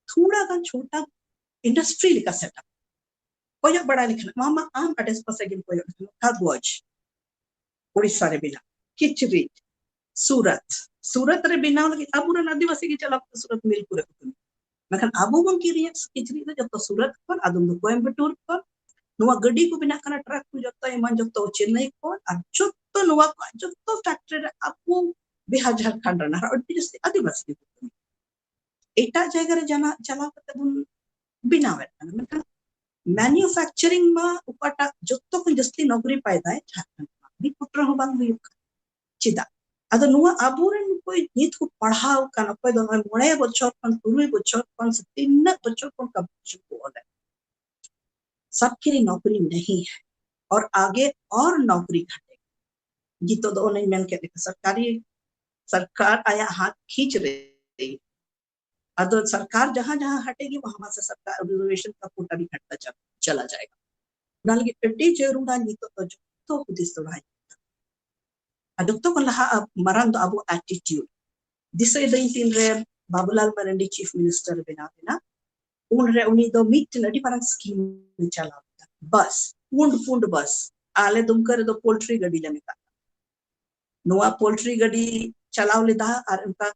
ᱛᱷᱚᱲᱟ ᱜᱟᱱ ᱪᱷᱳᱴᱟ ᱤᱱᱰᱟᱥᱴᱨᱤ ᱞᱮᱠᱟ ᱥᱮᱴᱟᱯ, ᱠᱚᱭᱚᱜ ᱵᱟᱲᱟᱭ ᱞᱮᱠᱷᱟᱱ, ᱢᱟᱢᱟ ᱟᱢ ᱟᱰᱮ ᱯᱟᱥᱮ ᱜᱮᱢ ᱠᱚᱭᱚᱜ ᱞᱮᱠᱷᱟᱱ ᱠᱟᱜᱚᱡᱽ, ᱳᱰᱤᱥᱟ ᱨᱮ ᱵᱮᱱᱟᱣ, ᱠᱤᱪᱨᱤᱡ, ᱥᱩᱨᱟᱛ, ᱥᱩᱨᱟᱛ ᱨᱮ ᱵᱮᱱᱟᱣ ᱞᱟᱹᱜᱤᱫ ᱟᱵᱚᱨᱮᱱ ᱟᱹᱫᱤᱵᱟᱹᱥᱤ ᱜᱮ ᱪᱟᱞᱟᱣ ᱠᱟᱛᱮ ᱥᱩᱨᱟᱛ ᱢᱤᱞ ᱠᱚᱨᱮ ᱠᱚ ᱠᱟᱹᱢᱤ᱾ ᱢᱮᱱᱠᱷᱟᱱ ᱟᱵᱚ ᱵᱚᱱ ᱠᱤᱨᱤᱧᱮᱫ ᱠᱤᱪᱨᱤᱡ ᱫᱚ ᱡᱚᱛᱚ ᱥᱩᱨᱟᱛ ᱠᱷᱚᱱ, ᱟᱫᱚᱢ ᱫᱚ ᱠᱳᱭᱮᱢᱵᱟᱴᱩᱨ ᱠᱷᱚᱱ, ᱱᱚᱣᱟ ᱜᱟᱹᱰᱤ ᱠᱚ ᱵᱮᱱᱟᱜ ᱠᱟᱱᱟ, ᱴᱨᱟᱠ ᱠᱚ, ᱡᱚᱛᱚ ᱮᱢᱟᱱ ᱡᱚᱛᱚ ᱪᱮᱱᱱᱟᱭ ᱠᱷᱚᱱ, ᱟᱨ ᱡᱚᱛᱚ ᱱᱚᱣᱟ ᱠᱚ ᱡᱚᱛᱚ ᱯᱷᱮᱠᱴᱨᱤ ᱨᱮ ᱟᱵᱚ ᱵᱤᱦᱟᱨ ᱡᱷᱟᱲᱠᱷᱚᱸᱰ ᱨᱮᱱ ᱟᱨ ᱟᱹᱰᱤ ᱡᱟᱹᱥᱛᱤ ᱟᱹᱫᱤᱵᱟᱹᱥᱤ ᱜᱮᱠᱚ ᱠᱟᱹᱢᱤ᱾ ᱮᱴᱟᱜ ᱡᱟᱭᱜᱟ ᱨᱮ ᱡᱟᱦᱟᱱᱟᱜ ᱪᱟᱞᱟᱣ ᱠᱟᱛᱮ ᱵᱚᱱ ᱵᱮᱱᱟᱣᱮᱫ ᱠᱟᱱᱟ, ᱢᱮᱱᱠᱷᱟᱱ ᱢᱮᱱᱩᱯᱷᱮᱠᱪᱟᱨᱤᱝ ᱢᱟ ᱚᱠᱟᱴᱟᱜ ᱡᱚᱛᱚ ᱠᱷᱚᱱ ᱡᱟᱹᱥᱛᱤ ᱱᱚᱠᱨᱤ ᱯᱟᱭᱫᱟᱭ ᱡᱷᱟᱲᱠᱷᱚᱸᱰ ᱨᱮ, ᱢᱤᱫ ᱯᱩᱴᱨᱟᱹ ᱦᱚᱸ ᱵᱟᱝ ᱦᱩᱭᱩᱜ ᱠᱟᱱᱟ᱾ ᱪᱮᱫᱟᱜ? ᱟᱫᱚ ᱱᱚᱣᱟ ᱟᱵᱚᱨᱮᱱ ᱚᱠᱚᱭ ᱱᱤᱛ ᱠᱚ ᱯᱟᱲᱦᱟᱣ ᱠᱟᱱ, ᱚᱠᱚᱭ ᱫᱚ ᱱᱚᱜᱼᱚᱭ ᱢᱚᱬᱮ ᱵᱚᱪᱷᱚᱨ ᱠᱷᱚᱱ, ᱛᱩᱨᱩᱭ ᱵᱚᱪᱷᱚᱨ ᱠᱷᱚᱱ, ᱥᱮ ᱛᱤᱱᱟᱹᱜ ᱵᱚᱪᱷᱚᱨ ᱠᱷᱚᱱ ᱠᱚᱢᱯᱤᱴᱤᱥᱚᱱ ᱠᱚ ᱚᱞᱮᱫ, सबके लिए नौकरी नहीं है और आगे और नौकरी घटेगी। ᱱᱤᱛᱚᱜ ᱫᱚ ᱚᱱᱮᱧ ᱢᱮᱱ ᱠᱮᱫ ᱞᱮᱠᱟ, ᱥᱚᱨᱠᱟᱨᱤ, ᱥᱚᱨᱠᱟᱨ ᱟᱭᱟᱜ ᱦᱟᱛ ᱠᱷᱤᱸᱪ ᱨᱮ, ᱟᱫᱚ ᱥᱚᱨᱠᱟᱨ ᱡᱟᱦᱟᱸ ᱡᱟᱦᱟᱸ ᱦᱟᱴᱮᱜᱮ, ᱣᱟᱦᱟᱸ ᱥᱮ ᱥᱚᱨᱠᱟᱨ ᱨᱤᱡᱟᱨᱵᱷᱮᱥᱚᱱ ᱠᱟ ᱠᱳᱴᱟ ᱵᱷᱤ ᱜᱷᱟᱴᱛᱟ ᱪᱟᱞ-, ᱪᱟᱞᱟ ᱡᱟᱭᱮᱜᱟ᱾ ᱚᱱᱟ ᱞᱟᱹᱜᱤᱫ ᱟᱹᱰᱤ ᱡᱟᱹᱨᱩᱲᱟ ᱱᱤᱛᱚᱜ ᱫᱚ ᱡᱚᱛᱚ ᱦᱩᱫᱤᱥ ᱫᱚᱦᱲᱟᱭ ᱦᱩᱭᱩᱜ ᱠᱟᱱᱟ᱾ ᱟᱨ ᱡᱚᱛᱚ ᱠᱷᱚᱱ ᱞᱟᱦᱟ ᱟᱵ-, ᱢᱟᱨᱟᱝ ᱫᱚ ᱟᱵᱚ attitude᱾ ᱫᱤᱥᱟᱹᱭ ᱫᱟᱹᱧ ᱛᱤᱱᱨᱮ ᱵᱟᱵᱩᱞᱟᱞ ᱢᱟᱨᱟᱱᱰᱤ ᱪᱤᱯ ᱢᱤᱱᱤᱥᱴᱟᱨ ᱵᱮᱱᱟᱣ ᱮᱱᱟ, ᱩᱱᱨᱮ ᱩᱱᱤ ᱫᱚ ᱢᱤᱫᱴᱮᱱ ᱟᱹᱰᱤ ᱢᱟᱨᱟᱝ ᱥᱠᱤᱢ ᱮ ᱪᱟᱞᱟᱣ ᱠᱮᱫᱟ, ᱵᱟᱥ, ᱯᱩᱸᱰ ᱯᱩᱸᱰ ᱵᱟᱥ᱾ ᱟᱞᱮ ᱫᱩᱢᱠᱟᱹ ᱨᱮᱫᱚ ᱯᱳᱞᱴᱨᱤ ᱜᱟᱹᱰᱤ ᱞᱮ ᱢᱮᱛᱟᱜ ᱠᱟᱱᱟ᱾ ᱱᱚᱣᱟ ᱯᱳᱞᱴᱨᱤ ᱜᱟᱹᱰᱤ ᱪᱟᱞᱟᱣ ᱞᱮᱫᱟ ᱟᱨ ᱚᱱᱠᱟ,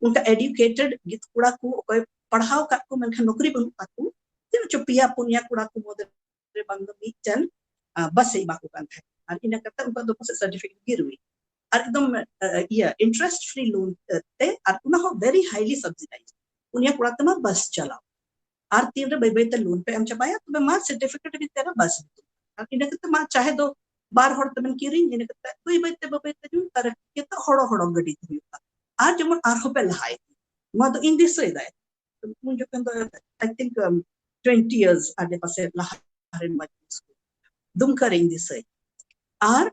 ᱚᱱᱠᱟ educated ᱜᱤᱫ ᱠᱚᱲᱟ ᱠᱚ, ᱚᱠᱚᱭ ᱯᱟᱲᱦᱟᱣ ᱠᱟᱜ ᱠᱚ ᱢᱮᱱᱠᱷᱟᱱ ᱱᱚᱠᱨᱤ ᱵᱟᱹᱱᱩᱜ ᱛᱟᱠᱚ, ᱪᱮᱫ ᱪᱚ ᱯᱮᱭᱟ ᱯᱩᱱᱭᱟ ᱠᱚᱲᱟ ᱠᱚ ᱢᱩᱫᱽ ᱨᱮ ᱵᱟᱝ ᱫᱚ ᱢᱤᱫᱴᱮᱱ, ᱟ, ᱵᱟᱥ ᱮ ᱮᱢᱟ ᱠᱚ ᱠᱟᱱ ᱛᱟᱦᱮᱸᱫ᱾ ᱟᱨ ᱤᱱᱟᱹ ᱠᱟᱛᱮ ᱩᱱᱠᱩᱣᱟᱜ ᱫᱚ ᱯᱟᱥᱮᱡ certificate ᱜᱤᱨᱩᱭ᱾ ᱟᱨ ᱮᱠᱫᱚᱢ, ᱟ, ᱤᱭᱟᱹ, interest free loan ᱛᱮ, ᱟᱨ ᱚᱱᱟ ᱦᱚᱸ very highly subsidized᱾ ᱯᱩᱱᱭᱟ ᱠᱚᱲᱟ ᱛᱮᱢᱟ ᱵᱟᱥ ᱪᱟᱞᱟᱣ᱾ ᱟᱨ ᱛᱤᱱᱨᱮ ᱵᱟᱹᱭ ᱵᱟᱹᱭ ᱛᱮ loan ᱯᱮ ᱮᱢ ᱪᱟᱵᱟᱭᱟ, ᱛᱚᱵᱮ ᱢᱟ certificate ᱵᱷᱤᱛᱤᱨ ᱨᱮ ᱵᱟᱥ ᱦᱤᱡᱩᱜ᱾ ᱟᱨ ᱤᱱᱟᱹ ᱠᱟᱛᱮ ᱢᱟ ᱪᱟᱦᱮ ᱫᱚ ᱵᱟᱨ ᱦᱚᱲ ᱛᱮᱵᱮᱱ ᱠᱤᱨᱤᱧ, ᱤᱱᱟᱹ ᱠᱟᱛᱮ ᱵᱟᱹᱭ ᱵᱟᱹᱭ ᱛᱮ, ᱵᱟᱹᱭ ᱵᱟᱹᱭ ᱛᱮ ᱡᱩᱫᱤ ᱛᱟᱨᱟᱠᱠᱤ ᱠᱟᱛᱮ ᱦᱚᱲᱚ ᱦᱚᱲᱚ ᱜᱟᱹᱰᱤ ᱠᱚ ᱦᱩᱭᱩᱜᱼᱟ᱾ ᱟᱨ ᱡᱮᱢᱚᱱ ᱟᱨᱦᱚᱸ ᱯᱮ ᱞᱟᱦᱟ ᱤᱫᱤ᱾ ᱱᱚᱣᱟ ᱫᱚ ᱤᱧ ᱫᱤᱥᱟᱹᱭᱮᱫᱟ, ᱩᱱ ᱡᱚᱠᱷᱚᱱ ᱫᱚ, I think, um, twenty years ᱟᱰᱮ ᱯᱟᱥᱮ ᱞᱟᱦᱟ ᱨᱮᱱ ᱢᱟᱹᱡᱷᱤ ᱥᱠᱩᱞ, ᱫᱩᱢᱠᱟ ᱨᱮ ᱤᱧ ᱫᱤᱥᱟᱹᱭ᱾ ᱟᱨ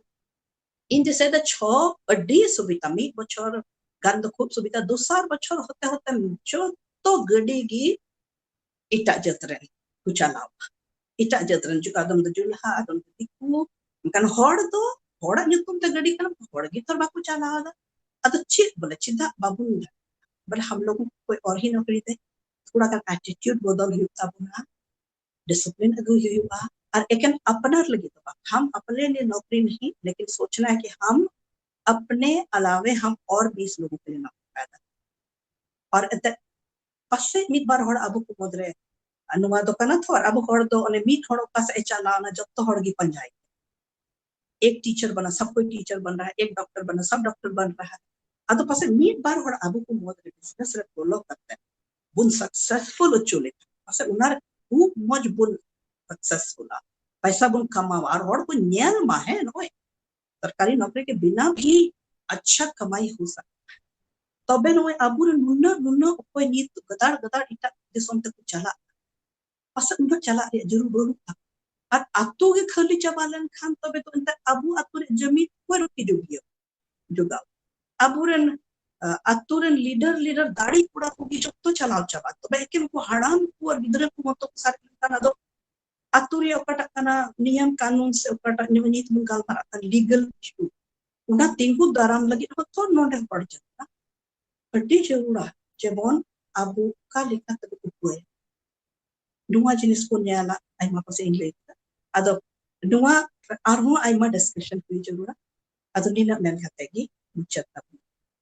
ᱤᱧ ᱫᱤᱥᱟᱹᱭᱮᱫᱟ ᱪᱷᱚ ᱟᱹᱰᱤ ᱥᱩᱵᱤᱫᱷᱟ, ᱢᱤᱫ ᱵᱚᱪᱷᱚᱨ ᱜᱟᱱ ᱫᱚ ᱠᱷᱩᱵ ᱥᱩᱵᱤᱫᱷᱟ, ᱫᱚᱥᱟᱨ ᱵᱚᱪᱷᱚᱨ ᱦᱚᱛᱮ ᱦᱚᱛᱮ ᱡᱚᱛᱚ ᱜᱟᱹᱰᱤ ᱜᱮ ᱮᱴᱟᱜ ᱡᱟᱹᱛ ᱨᱮᱱ ᱠᱚ ᱪᱟᱞᱟᱣᱟ᱾ ᱮᱴᱟᱜ ᱡᱟᱹᱛ ᱨᱮᱱ, ᱟᱫᱚᱢ ᱫᱚ ᱡᱩᱞᱦᱟ, ᱟᱫᱚᱢ ᱫᱚ ᱫᱤᱠᱩ᱾ ᱢᱮᱱᱠᱷᱟᱱ ᱦᱚᱲ ᱫᱚ ᱦᱚᱲᱟᱜ ᱧᱩᱛᱩᱢ ᱛᱮ ᱜᱟᱹᱰᱤ ᱠᱟᱱᱟ, ᱦᱚᱲ ᱜᱮ ᱛᱚ ᱵᱟᱠᱚ ᱪᱟᱞᱟᱣ ᱮᱫᱟ᱾ ᱟᱫᱚ ᱪᱮᱫ ᱵᱚᱞᱮ, ᱪᱮᱫᱟᱜ ᱵᱟᱵᱚᱱ, ᱵᱚᱞᱮ ᱦᱟᱢ ᱞᱳᱜ ᱠᱚ ᱚᱨ ᱦᱤ ᱱᱚᱠᱨᱤ ᱛᱮ ᱛᱷᱚᱲᱟ ᱜᱟᱱ ᱮᱴᱤᱴᱤᱭᱩᱰ ᱵᱚᱫᱚᱞ ᱦᱩᱭᱩᱜ ᱛᱟᱵᱚᱱᱟ, ᱰᱤᱥᱤᱯᱞᱤᱱ ᱟᱹᱜᱩᱭ ᱦᱩᱭᱩᱜᱼᱟ᱾ ᱟᱨ ᱮᱠᱮᱱ ᱟᱯᱱᱟᱨ ᱞᱟᱹᱜᱤᱫ ᱫᱚ ᱵᱟᱝ, ᱦᱟᱢ ᱟᱯᱱᱮ ᱞᱤᱭᱮ ᱱᱚᱠᱨᱤ ᱱᱟᱦᱤ, ᱞᱮᱠᱤᱱ ᱥᱳᱪᱱᱟ ᱦᱮ ᱠᱤ ᱦᱟᱢ ᱟᱯᱱᱮ ᱟᱞᱟᱣᱮ ᱦᱟᱢ ᱚᱨ ᱵᱤᱥ ᱞᱳᱜᱚ ᱠᱮ ᱞᱤᱭᱮ ᱱᱚᱠᱨᱤ ᱯᱟᱭᱫᱟ᱾ ᱟᱨ ᱮᱱᱛᱮ ᱯᱟᱥᱮᱡ ᱢᱤᱫ ᱵᱟᱨ ᱦᱚᱲ ᱟᱵᱚ ᱠᱚ ᱢᱩᱫᱽᱨᱮ, ᱟᱨ ᱱᱚᱣᱟ ᱫᱚ ᱠᱟᱱᱟ ᱛᱚ, ᱟᱨ ᱟᱵᱚ ᱦᱚᱲ ᱫᱚ ᱚᱱᱮ ᱢᱤᱫ ᱦᱚᱲ ᱚᱠᱟ ᱥᱮᱫ ᱮ ᱪᱟᱞᱟᱣ ᱮᱱᱟ, ᱡᱚᱛᱚ ᱦᱚᱲ ᱜᱮ ᱯᱟᱸᱡᱟᱭ᱾ एक टीचर बना, सब कोई टीचर बन रहा है, एक डॉक्टर बना, सब डॉक्टर बन रहा है। ᱟᱫᱚ ᱯᱟᱥᱮᱡ ᱢᱤᱫ ᱵᱟᱨ ᱦᱚᱲ ᱟᱵᱚ ᱠᱚ ᱢᱩᱫᱽ ᱨᱮ ᱵᱤᱡᱽᱱᱮᱥ ᱨᱮ ᱯᱷᱚᱞᱳ ᱠᱟᱛᱮ ᱵᱚᱱ ᱥᱟᱠᱥᱮᱥᱯᱷᱩᱞ ᱦᱚᱪᱚ ᱞᱮᱠᱷᱟᱱ, ᱯᱟᱥᱮᱡ ᱚᱱᱟ ᱨᱮ ᱠᱷᱩᱵ ᱢᱚᱡᱽ ᱵᱚᱱ ᱥᱟᱠᱥᱮᱥᱯᱷᱩᱞᱟ, ᱯᱟᱭᱥᱟ ᱵᱚᱱ ᱠᱟᱢᱟᱣᱟ ᱟᱨ ᱦᱚᱲ ᱠᱚ ᱧᱮᱞ ᱢᱟ, ᱦᱮᱸ, ᱱᱚᱜᱼᱚᱭ ᱥᱚᱨᱠᱟᱨᱤ ᱱᱚᱠᱨᱤ ᱠᱮ ᱵᱤᱱᱟ ᱵᱷᱤ ᱟᱪᱪᱷᱟ ᱠᱟᱢᱟᱭ ᱦᱳ ᱥᱟᱠᱛᱟ ᱦᱟᱭ᱾ ᱛᱚᱵᱮ ᱱᱚᱜᱼᱚᱭ ᱟᱵᱚᱨᱮᱱ ᱱᱩᱱᱟᱹᱜ ᱱᱩᱱᱟᱹᱜ ᱚᱠᱚᱭ ᱱᱤᱛ ᱜᱟᱫᱟᱲ ᱜᱟᱫᱟᱲ ᱮᱴᱟᱜ ᱫᱤᱥᱚᱢ ᱛᱮᱠᱚ ᱪᱟᱞᱟᱜ ᱠᱟᱱᱟ, ᱯᱟᱥᱮᱡ ᱩᱱᱠᱩ ᱪᱟᱞᱟᱜ ᱨᱮᱭᱟᱜ ᱡᱟᱹᱨᱩᱲ ᱵᱟᱹᱱᱩᱜ ᱛᱟᱠᱚᱣᱟ᱾ ᱟᱨ ᱟᱛᱳ ᱜᱮ ᱠᱷᱟᱹᱞᱤ ᱪᱟᱵᱟ ᱞᱮᱱᱠᱷᱟᱱ ᱛᱚᱵᱮ ᱫᱚ ᱮᱱᱛᱮ ᱟᱵᱚ ᱟᱛᱳ ᱨᱮ ᱡᱚᱢᱤ ᱚᱠᱚᱭ ᱨᱚᱠᱤ ᱡᱩᱜᱤᱭᱟ ᱡᱚᱜᱟᱣ? ᱟᱵᱚᱨᱮᱱ, ᱟ, ᱟᱛᱳ ᱨᱮᱱ ᱞᱤᱰᱟᱨ, ᱞᱤᱰᱟᱨ ᱫᱟᱲᱮ ᱠᱚᱲᱟ ᱠᱚᱜᱮ ᱡᱚᱛᱚ ᱪᱟᱞᱟᱣ ᱪᱟᱵᱟ᱾ ᱛᱚᱵᱮ ᱮᱠᱮᱱ ᱩᱱᱠᱩ ᱦᱟᱲᱟᱢ ᱠᱚ ᱟᱨ ᱜᱤᱫᱽᱨᱟᱹ ᱠᱚ ᱢᱚᱛᱚ ᱠᱚ ᱥᱟᱨᱮᱡ ᱞᱮᱱᱠᱷᱟᱱ ᱟᱫᱚ ᱟᱛᱳ ᱨᱮ ᱚᱠᱟᱴᱟᱜ ᱠᱟᱱᱟ ᱱᱤᱭᱚᱢ ᱠᱟᱹᱱᱩᱱ ᱥᱮ ᱚᱠᱟᱴᱟᱜ ᱱᱤᱭᱚᱢ ᱱᱤᱛ ᱵᱚᱱ ᱜᱟᱞᱢᱟᱨᱟᱜ ᱠᱟᱱ ᱞᱤᱜᱟᱞ ᱤᱥᱩ, ᱚᱱᱟ ᱛᱤᱸᱜᱩ ᱫᱟᱨᱟᱢ ᱞᱟᱹᱜᱤᱫ ᱦᱚᱸᱛᱚ ᱱᱚᱰᱮ ᱦᱚᱲ ᱡᱟᱣᱨᱟ ᱟᱹᱰᱤ ᱡᱟᱹᱨᱩᱲᱟ᱾ ᱡᱮᱢᱚᱱ ᱟᱵᱚ ᱚᱠᱟ ᱞᱮᱠᱟ ᱛᱮᱵᱚ ᱩᱯᱟᱹᱭᱟ, ᱱᱚᱣᱟ ᱡᱤᱱᱤᱥ ᱵᱚᱱ ᱧᱮᱞᱟ᱾ ᱟᱭᱢᱟ ᱯᱟᱥᱮ ᱤᱧ ᱞᱟᱹᱭ ᱠᱮᱫᱟ, ᱟᱫᱚ ᱱᱚᱣᱟ ᱟᱨᱦᱚᱸ ᱟᱭᱢᱟ ᱰᱤᱥᱠᱟᱥᱚᱱ ᱦᱩᱭ ᱡᱟᱹᱨᱩᱲᱟ᱾ ᱟᱫᱚ ᱱᱤᱱᱟᱹᱜ ᱢᱮᱱ ᱠᱟᱛᱮ ᱜᱮ ᱢᱩᱪᱟᱹᱫ ᱛᱟᱵᱚᱱ᱾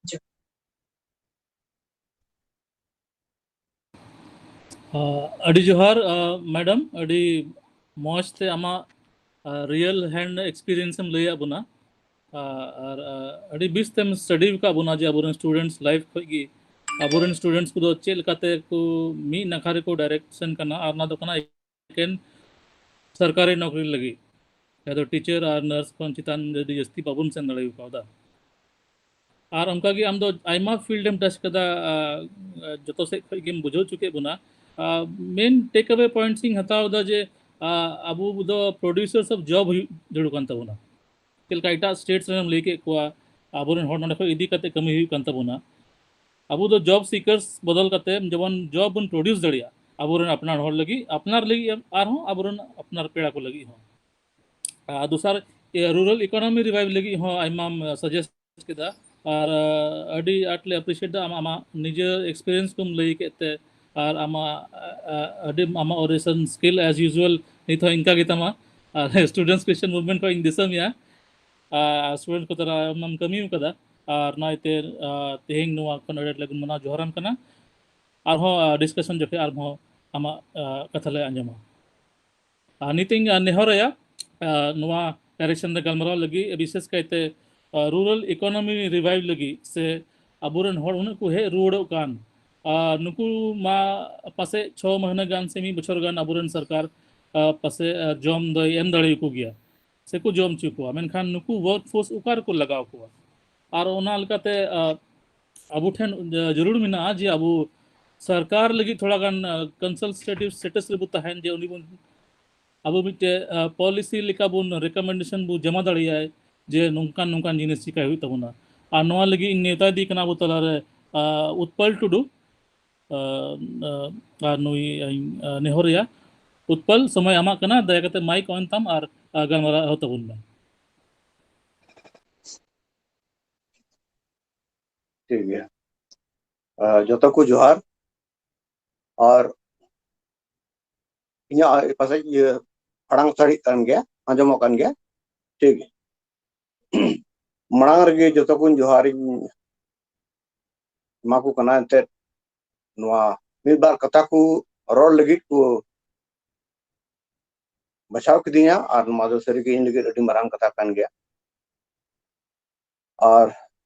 ᱡᱚᱦᱟᱨ᱾ ᱟᱹᱰᱤ ᱡᱚᱦᱟᱨ, ᱢᱮᱰᱟᱢ, ᱟᱹᱰᱤ ᱢᱚᱡᱽ ᱛᱮ ᱟᱢᱟᱜ ᱨᱤᱭᱮᱞ ᱦᱮᱱᱰ ᱮᱠᱥᱯᱤᱨᱤᱭᱮᱱᱥ ᱮᱢ ᱞᱟᱹᱭᱟᱫ ᱵᱚᱱᱟ᱾ ᱟᱨ ᱟᱹᱰᱤ ᱵᱮᱥ ᱛᱮᱢ ᱥᱴᱟᱰᱤ ᱟᱠᱟᱫ ᱵᱚᱱᱟ ᱡᱮ ᱟᱵᱚᱨᱮᱱ ᱥᱴᱩᱰᱮᱱᱴᱥ ᱞᱟᱭᱤᱯᱷ ᱠᱷᱚᱱ ᱜᱮ ᱟᱵᱚᱨᱮᱱ ᱥᱴᱩᱰᱮᱱᱴᱥ ᱠᱚᱫᱚ ᱪᱮᱫ ᱞᱮᱠᱟᱛᱮ ᱠᱚ ᱢᱤᱫ ᱱᱟᱠᱷᱟ ᱨᱮᱠᱚ ᱰᱟᱭᱨᱮᱠᱥᱚᱱ ᱠᱟᱱᱟ, ᱟᱨ ᱚᱱᱟ ᱫᱚ ᱠᱟᱱᱟ ᱮᱠᱮᱱ ᱥᱚᱨᱠᱟᱨᱤ ᱱᱚᱠᱨᱤ ᱞᱟᱹᱜᱤᱫ, ᱡᱟᱦᱟᱸ ᱫᱚ ᱴᱤᱪᱟᱨ ᱟᱨ ᱱᱟᱨᱥ ᱠᱷᱚᱱ ᱪᱮᱛᱟᱱ ᱟᱹᱰᱤ ᱡᱟᱹᱥᱛᱤ ᱵᱟᱵᱚᱱ ᱥᱮᱱ ᱫᱟᱲᱮ ᱠᱟᱣᱫᱟ᱾ ᱟᱨ ᱚᱱᱠᱟᱜᱮ ᱟᱢ ᱫᱚ ᱟᱭᱢᱟ ᱯᱷᱤᱞᱰ ᱮᱢ ᱴᱟᱪ ᱠᱟᱫᱟ, ᱡᱚᱛᱚ ᱥᱮᱫ ᱠᱷᱚᱱ ᱜᱮᱢ ᱵᱩᱡᱷᱟᱹᱣ ᱦᱚᱪᱚ ᱠᱮᱫ ᱵᱚᱱᱟ᱾ ᱢᱮᱱ ᱴᱮᱠ ᱟᱣᱮ ᱯᱚᱭᱮᱱᱴᱥ ᱤᱧ ᱦᱟᱛᱟᱣ ᱮᱫᱟ ᱡᱮ ᱟᱵᱚ ᱫᱚ ᱯᱨᱚᱰᱤᱭᱩᱥᱟᱨᱥ ᱚᱯᱷ ᱡᱚᱵ ᱦᱩᱭᱩᱜ ᱡᱟᱹᱨᱩᱲ ᱠᱟᱱ ᱛᱟᱵᱚᱱᱟ᱾ ᱪᱮᱫ ᱞᱮᱠᱟ ᱮᱴᱟᱜ ᱥᱴᱮᱴᱥ ᱨᱮᱢ ᱞᱟᱹᱭ ᱠᱮᱫ ᱠᱚᱣᱟ, ᱟᱵᱚᱨᱮᱱ ᱦᱚᱲ ᱱᱚᱰᱮ ᱠᱷᱚᱱ ᱤᱫᱤ ᱠᱟᱛᱮ ᱠᱟᱹᱢᱤ ᱦᱩᱭᱩᱜ ᱠᱟᱱ ᱛᱟᱵᱚᱱᱟ᱾ ᱟᱵᱚ ᱫᱚ ᱡᱚᱵ ᱥᱤᱠᱟᱨᱥ ᱵᱚᱫᱚᱞ ᱠᱟᱛᱮ ᱡᱮᱢᱚᱱ ᱡᱚᱵ ᱵᱚᱱ ᱯᱨᱚᱰᱤᱭᱩᱥ ᱫᱟᱲᱮᱭᱟᱜᱼᱟ ᱟᱵᱚᱨᱮᱱ ᱟᱯᱱᱟᱨ ᱦᱚᱲ ᱞᱟᱹᱜᱤᱫ, ᱟᱯᱱᱟᱨ ᱞᱟᱹᱜᱤᱫ ᱟᱨᱦᱚᱸ ᱟᱵᱚᱨᱮᱱ ᱟᱯᱱᱟᱨ ᱯᱮᱲᱟ ᱠᱚ ᱞᱟᱹᱜᱤᱫ ᱦᱚᱸ᱾ ᱟᱨ ᱫᱚᱥᱟᱨ ᱨᱩᱨᱟᱞ ᱤᱠᱳᱱᱚᱢᱤ ᱨᱤᱵᱷᱟᱭᱤᱵᱷ ᱞᱟᱹᱜᱤᱫ ᱦᱚᱸ ᱟᱭᱢᱟᱢ ᱥᱟᱡᱮᱥᱴ ᱠᱮᱫᱟ, ᱟᱨ ᱟᱹᱰᱤ ᱟᱸᱴ ᱞᱮ ᱟᱯᱨᱤᱥᱤᱭᱮᱴ ᱫᱟ ᱟᱢᱟᱜ ᱟᱢᱟᱜ ᱱᱤᱡᱮᱨ ᱮᱠᱥᱯᱤᱨᱤᱭᱮᱱᱥ ᱠᱚᱢ ᱞᱟᱹᱭ ᱠᱮᱫ ᱛᱮ, ᱟᱨ ᱟᱢᱟᱜ ᱟᱹᱰᱤ ᱟᱢᱟᱜ ᱚᱨᱮᱥᱚᱱ ᱥᱠᱤᱞ ᱮᱡ ᱭᱩᱡᱩᱣᱟᱞ ᱱᱤᱛ ᱦᱚᱸ ᱤᱱᱠᱟ ᱜᱮ ᱛᱟᱢᱟ᱾ ᱟᱨ ᱥᱴᱩᱰᱮᱱᱴᱥ ᱠᱨᱤᱥᱪᱤᱭᱟᱱ ᱢᱩᱵᱷᱢᱮᱱᱴ ᱠᱷᱚᱱ ᱤᱧ ᱫᱤᱥᱟᱹ ᱢᱮᱭᱟ, ᱟᱨ ᱥᱴᱩᱰᱮᱱᱴ ᱠᱚ ᱛᱟᱞᱟ ᱟᱢᱮᱢ ᱠᱟᱹᱢᱤ ᱟᱠᱟᱫᱟ, ᱟᱨ ᱱᱚᱜᱼᱚᱭ ᱛᱮ ᱛᱮᱦᱮᱧ ᱱᱚᱣᱟ ᱠᱷᱚᱱ ᱟᱹᱰᱤ ᱟᱸᱴ ᱞᱮ ᱢᱟᱱᱟᱣ ᱡᱚᱦᱟᱨᱟᱢ ᱠᱟᱱᱟ᱾ ᱟᱨᱦᱚᱸ ᱰᱤᱥᱠᱟᱥᱚᱱ ᱡᱚᱠᱷᱮᱡ ᱟᱨᱦᱚᱸ ᱟᱢᱟᱜ ᱠᱟᱛᱷᱟ ᱞᱮ ᱟᱸᱡᱚᱢᱟ᱾ ᱟᱨ ᱱᱤᱛ ᱤᱧ ᱱᱮᱦᱚᱨᱟᱭᱟ, ᱱᱚᱣᱟ ᱰᱟᱭᱨᱮᱠᱥᱚᱱ ᱨᱮ ᱜᱟᱞᱢᱟᱨᱟᱣ ᱞᱟᱹᱜᱤᱫ, ᱵᱤᱥᱮᱥ ᱠᱟᱭᱛᱮ ᱨᱩᱨᱟᱞ ᱤᱠᱳᱱᱚᱢᱤ ᱨᱤᱵᱷᱟᱭᱤᱵᱷ ᱞᱟᱹᱜᱤᱫ ᱥᱮ ᱟᱵᱚᱨᱮᱱ ᱦᱚᱲ ᱩᱱᱟᱹᱜ ᱠᱚ ᱦᱮᱡ ᱨᱩᱣᱟᱹᱲᱚᱜ ᱠᱟᱱ, ᱟᱨ ᱱᱩᱠᱩ ᱢᱟ ᱯᱟᱥᱮᱡ ᱪᱷᱚ ᱢᱟᱹᱦᱱᱟᱹ ᱜᱟᱱ ᱥᱮ ᱢᱤᱫ ᱵᱚᱪᱷᱚᱨ ᱜᱟᱱ ᱟᱵᱚᱨᱮᱱ ᱥᱚᱨᱠᱟᱨ ᱯᱟᱥᱮᱡ ᱡᱚᱢ ᱫᱚᱭ ᱮᱢ ᱫᱟᱲᱮᱭᱟᱠᱚ ᱜᱮᱭᱟ ᱥᱮᱠᱚ ᱡᱚᱢ ᱦᱚᱪᱚ ᱠᱚᱣᱟ, ᱢᱮᱱᱠᱷᱟᱱ ᱱᱩᱠᱩ ᱣᱟᱨᱠ ᱯᱷᱳᱨᱥ ᱚᱠᱟ ᱨᱮᱠᱚ ᱞᱟᱜᱟᱣ ᱠᱚᱣᱟ? ᱟᱨ ᱚᱱᱟ ᱞᱮᱠᱟᱛᱮ ᱟᱵᱚ ᱴᱷᱮᱱ ᱡᱟᱹᱨᱩᱲ ᱢᱮᱱᱟᱜᱼᱟ ᱡᱮ ᱟᱵᱚ ᱥᱚᱨᱠᱟᱨ ᱞᱟᱹᱜᱤᱫ ᱛᱷᱚᱲᱟ ᱜᱟᱱ ᱠᱚᱱᱥᱟᱞᱴᱮᱴᱤᱵᱷ ᱥᱴᱮᱴᱟᱥ ᱨᱮᱵᱚ ᱛᱟᱦᱮᱱ, ᱡᱮ ᱩᱱᱤ ᱵᱚᱱ, ᱟᱵᱚ ᱢᱤᱫᱴᱮᱡ ᱯᱚᱞᱤᱥᱤ ᱞᱮᱠᱟ ᱵᱚᱱ ᱨᱤᱠᱚᱢᱮᱱᱰᱮᱥᱚᱱ ᱵᱚ ᱡᱚᱢᱟ ᱫᱟᱲᱮᱭᱟᱭ ᱡᱮ ᱱᱚᱝᱠᱟᱱ ᱱᱚᱝᱠᱟᱱ ᱡᱤᱱᱤᱥ ᱪᱤᱠᱟᱹᱭ ᱦᱩᱭᱩᱜ ᱛᱟᱵᱚᱱᱟ᱾ ᱟᱨ ᱱᱚᱣᱟ ᱞᱟᱹᱜᱤᱫ ᱤᱧ ᱱᱮᱣᱛᱟ ᱤᱫᱤ ᱠᱟᱱᱟ ᱟᱵᱚ ᱛᱟᱞᱟᱨᱮ ᱩᱛᱯᱚᱞ ᱴᱩᱰᱩ, ᱟᱨ ᱱᱩᱭ ᱱᱮᱦᱚᱨᱤᱭᱟ᱾ ᱩᱛᱯᱚᱞ, ᱥᱚᱢᱚᱭ ᱟᱢᱟᱜ ᱠᱟᱱᱟ, ᱫᱟᱭᱟ ᱠᱟᱛᱮ ᱢᱟᱭᱤᱠ ᱚᱱ ᱛᱟᱢ ᱟᱨ ᱜᱟᱞᱢᱟᱨᱟᱣ ᱮᱦᱚᱵ ᱛᱟᱵᱚᱱ ᱢᱮ᱾ ᱴᱷᱤᱠ ᱜᱮᱭᱟ᱾ ᱡᱚᱛᱚ ᱠᱚ ᱡᱚᱦᱟᱨ᱾ ᱟᱨ ᱤᱧᱟᱹᱜ ᱯᱟᱥᱮᱡ ᱤᱭᱟᱹ ᱟᱲᱟᱝ ᱥᱟᱹᱨᱤᱜ ᱠᱟᱱ ᱜᱮᱭᱟ, ᱟᱸᱡᱚᱢᱚᱜ ᱠᱟᱱ ᱜᱮᱭᱟ? ᱴᱷᱤᱠ ᱜᱮᱭᱟ᱾ ᱢᱟᱲᱟᱝ ᱨᱮᱜᱮ ᱡᱚᱛᱚ ᱠᱚᱧ ᱡᱚᱦᱟᱨᱤᱧ ᱮᱢᱟ ᱠᱚ ᱠᱟᱱᱟ, ᱮᱱᱛᱮᱫ ᱱᱚᱣᱟ ᱢᱤᱫ ᱵᱟᱨ ᱠᱟᱛᱷᱟ ᱠᱚ ᱨᱚᱲ ᱞᱟᱹᱜᱤᱫ ᱠᱚ ᱵᱟᱪᱷᱟᱣ ᱠᱤᱫᱤᱧᱟ, ᱟᱨ ᱱᱚᱣᱟ ᱫᱚ ᱥᱟᱹᱨᱤᱜᱮ ᱤᱧ ᱞᱟᱹᱜᱤᱫ ᱟᱹᱰᱤ ᱢᱟᱨᱟᱝ ᱠᱟᱛᱷᱟ ᱠᱟᱱ ᱜᱮᱭᱟ᱾ ᱟᱨ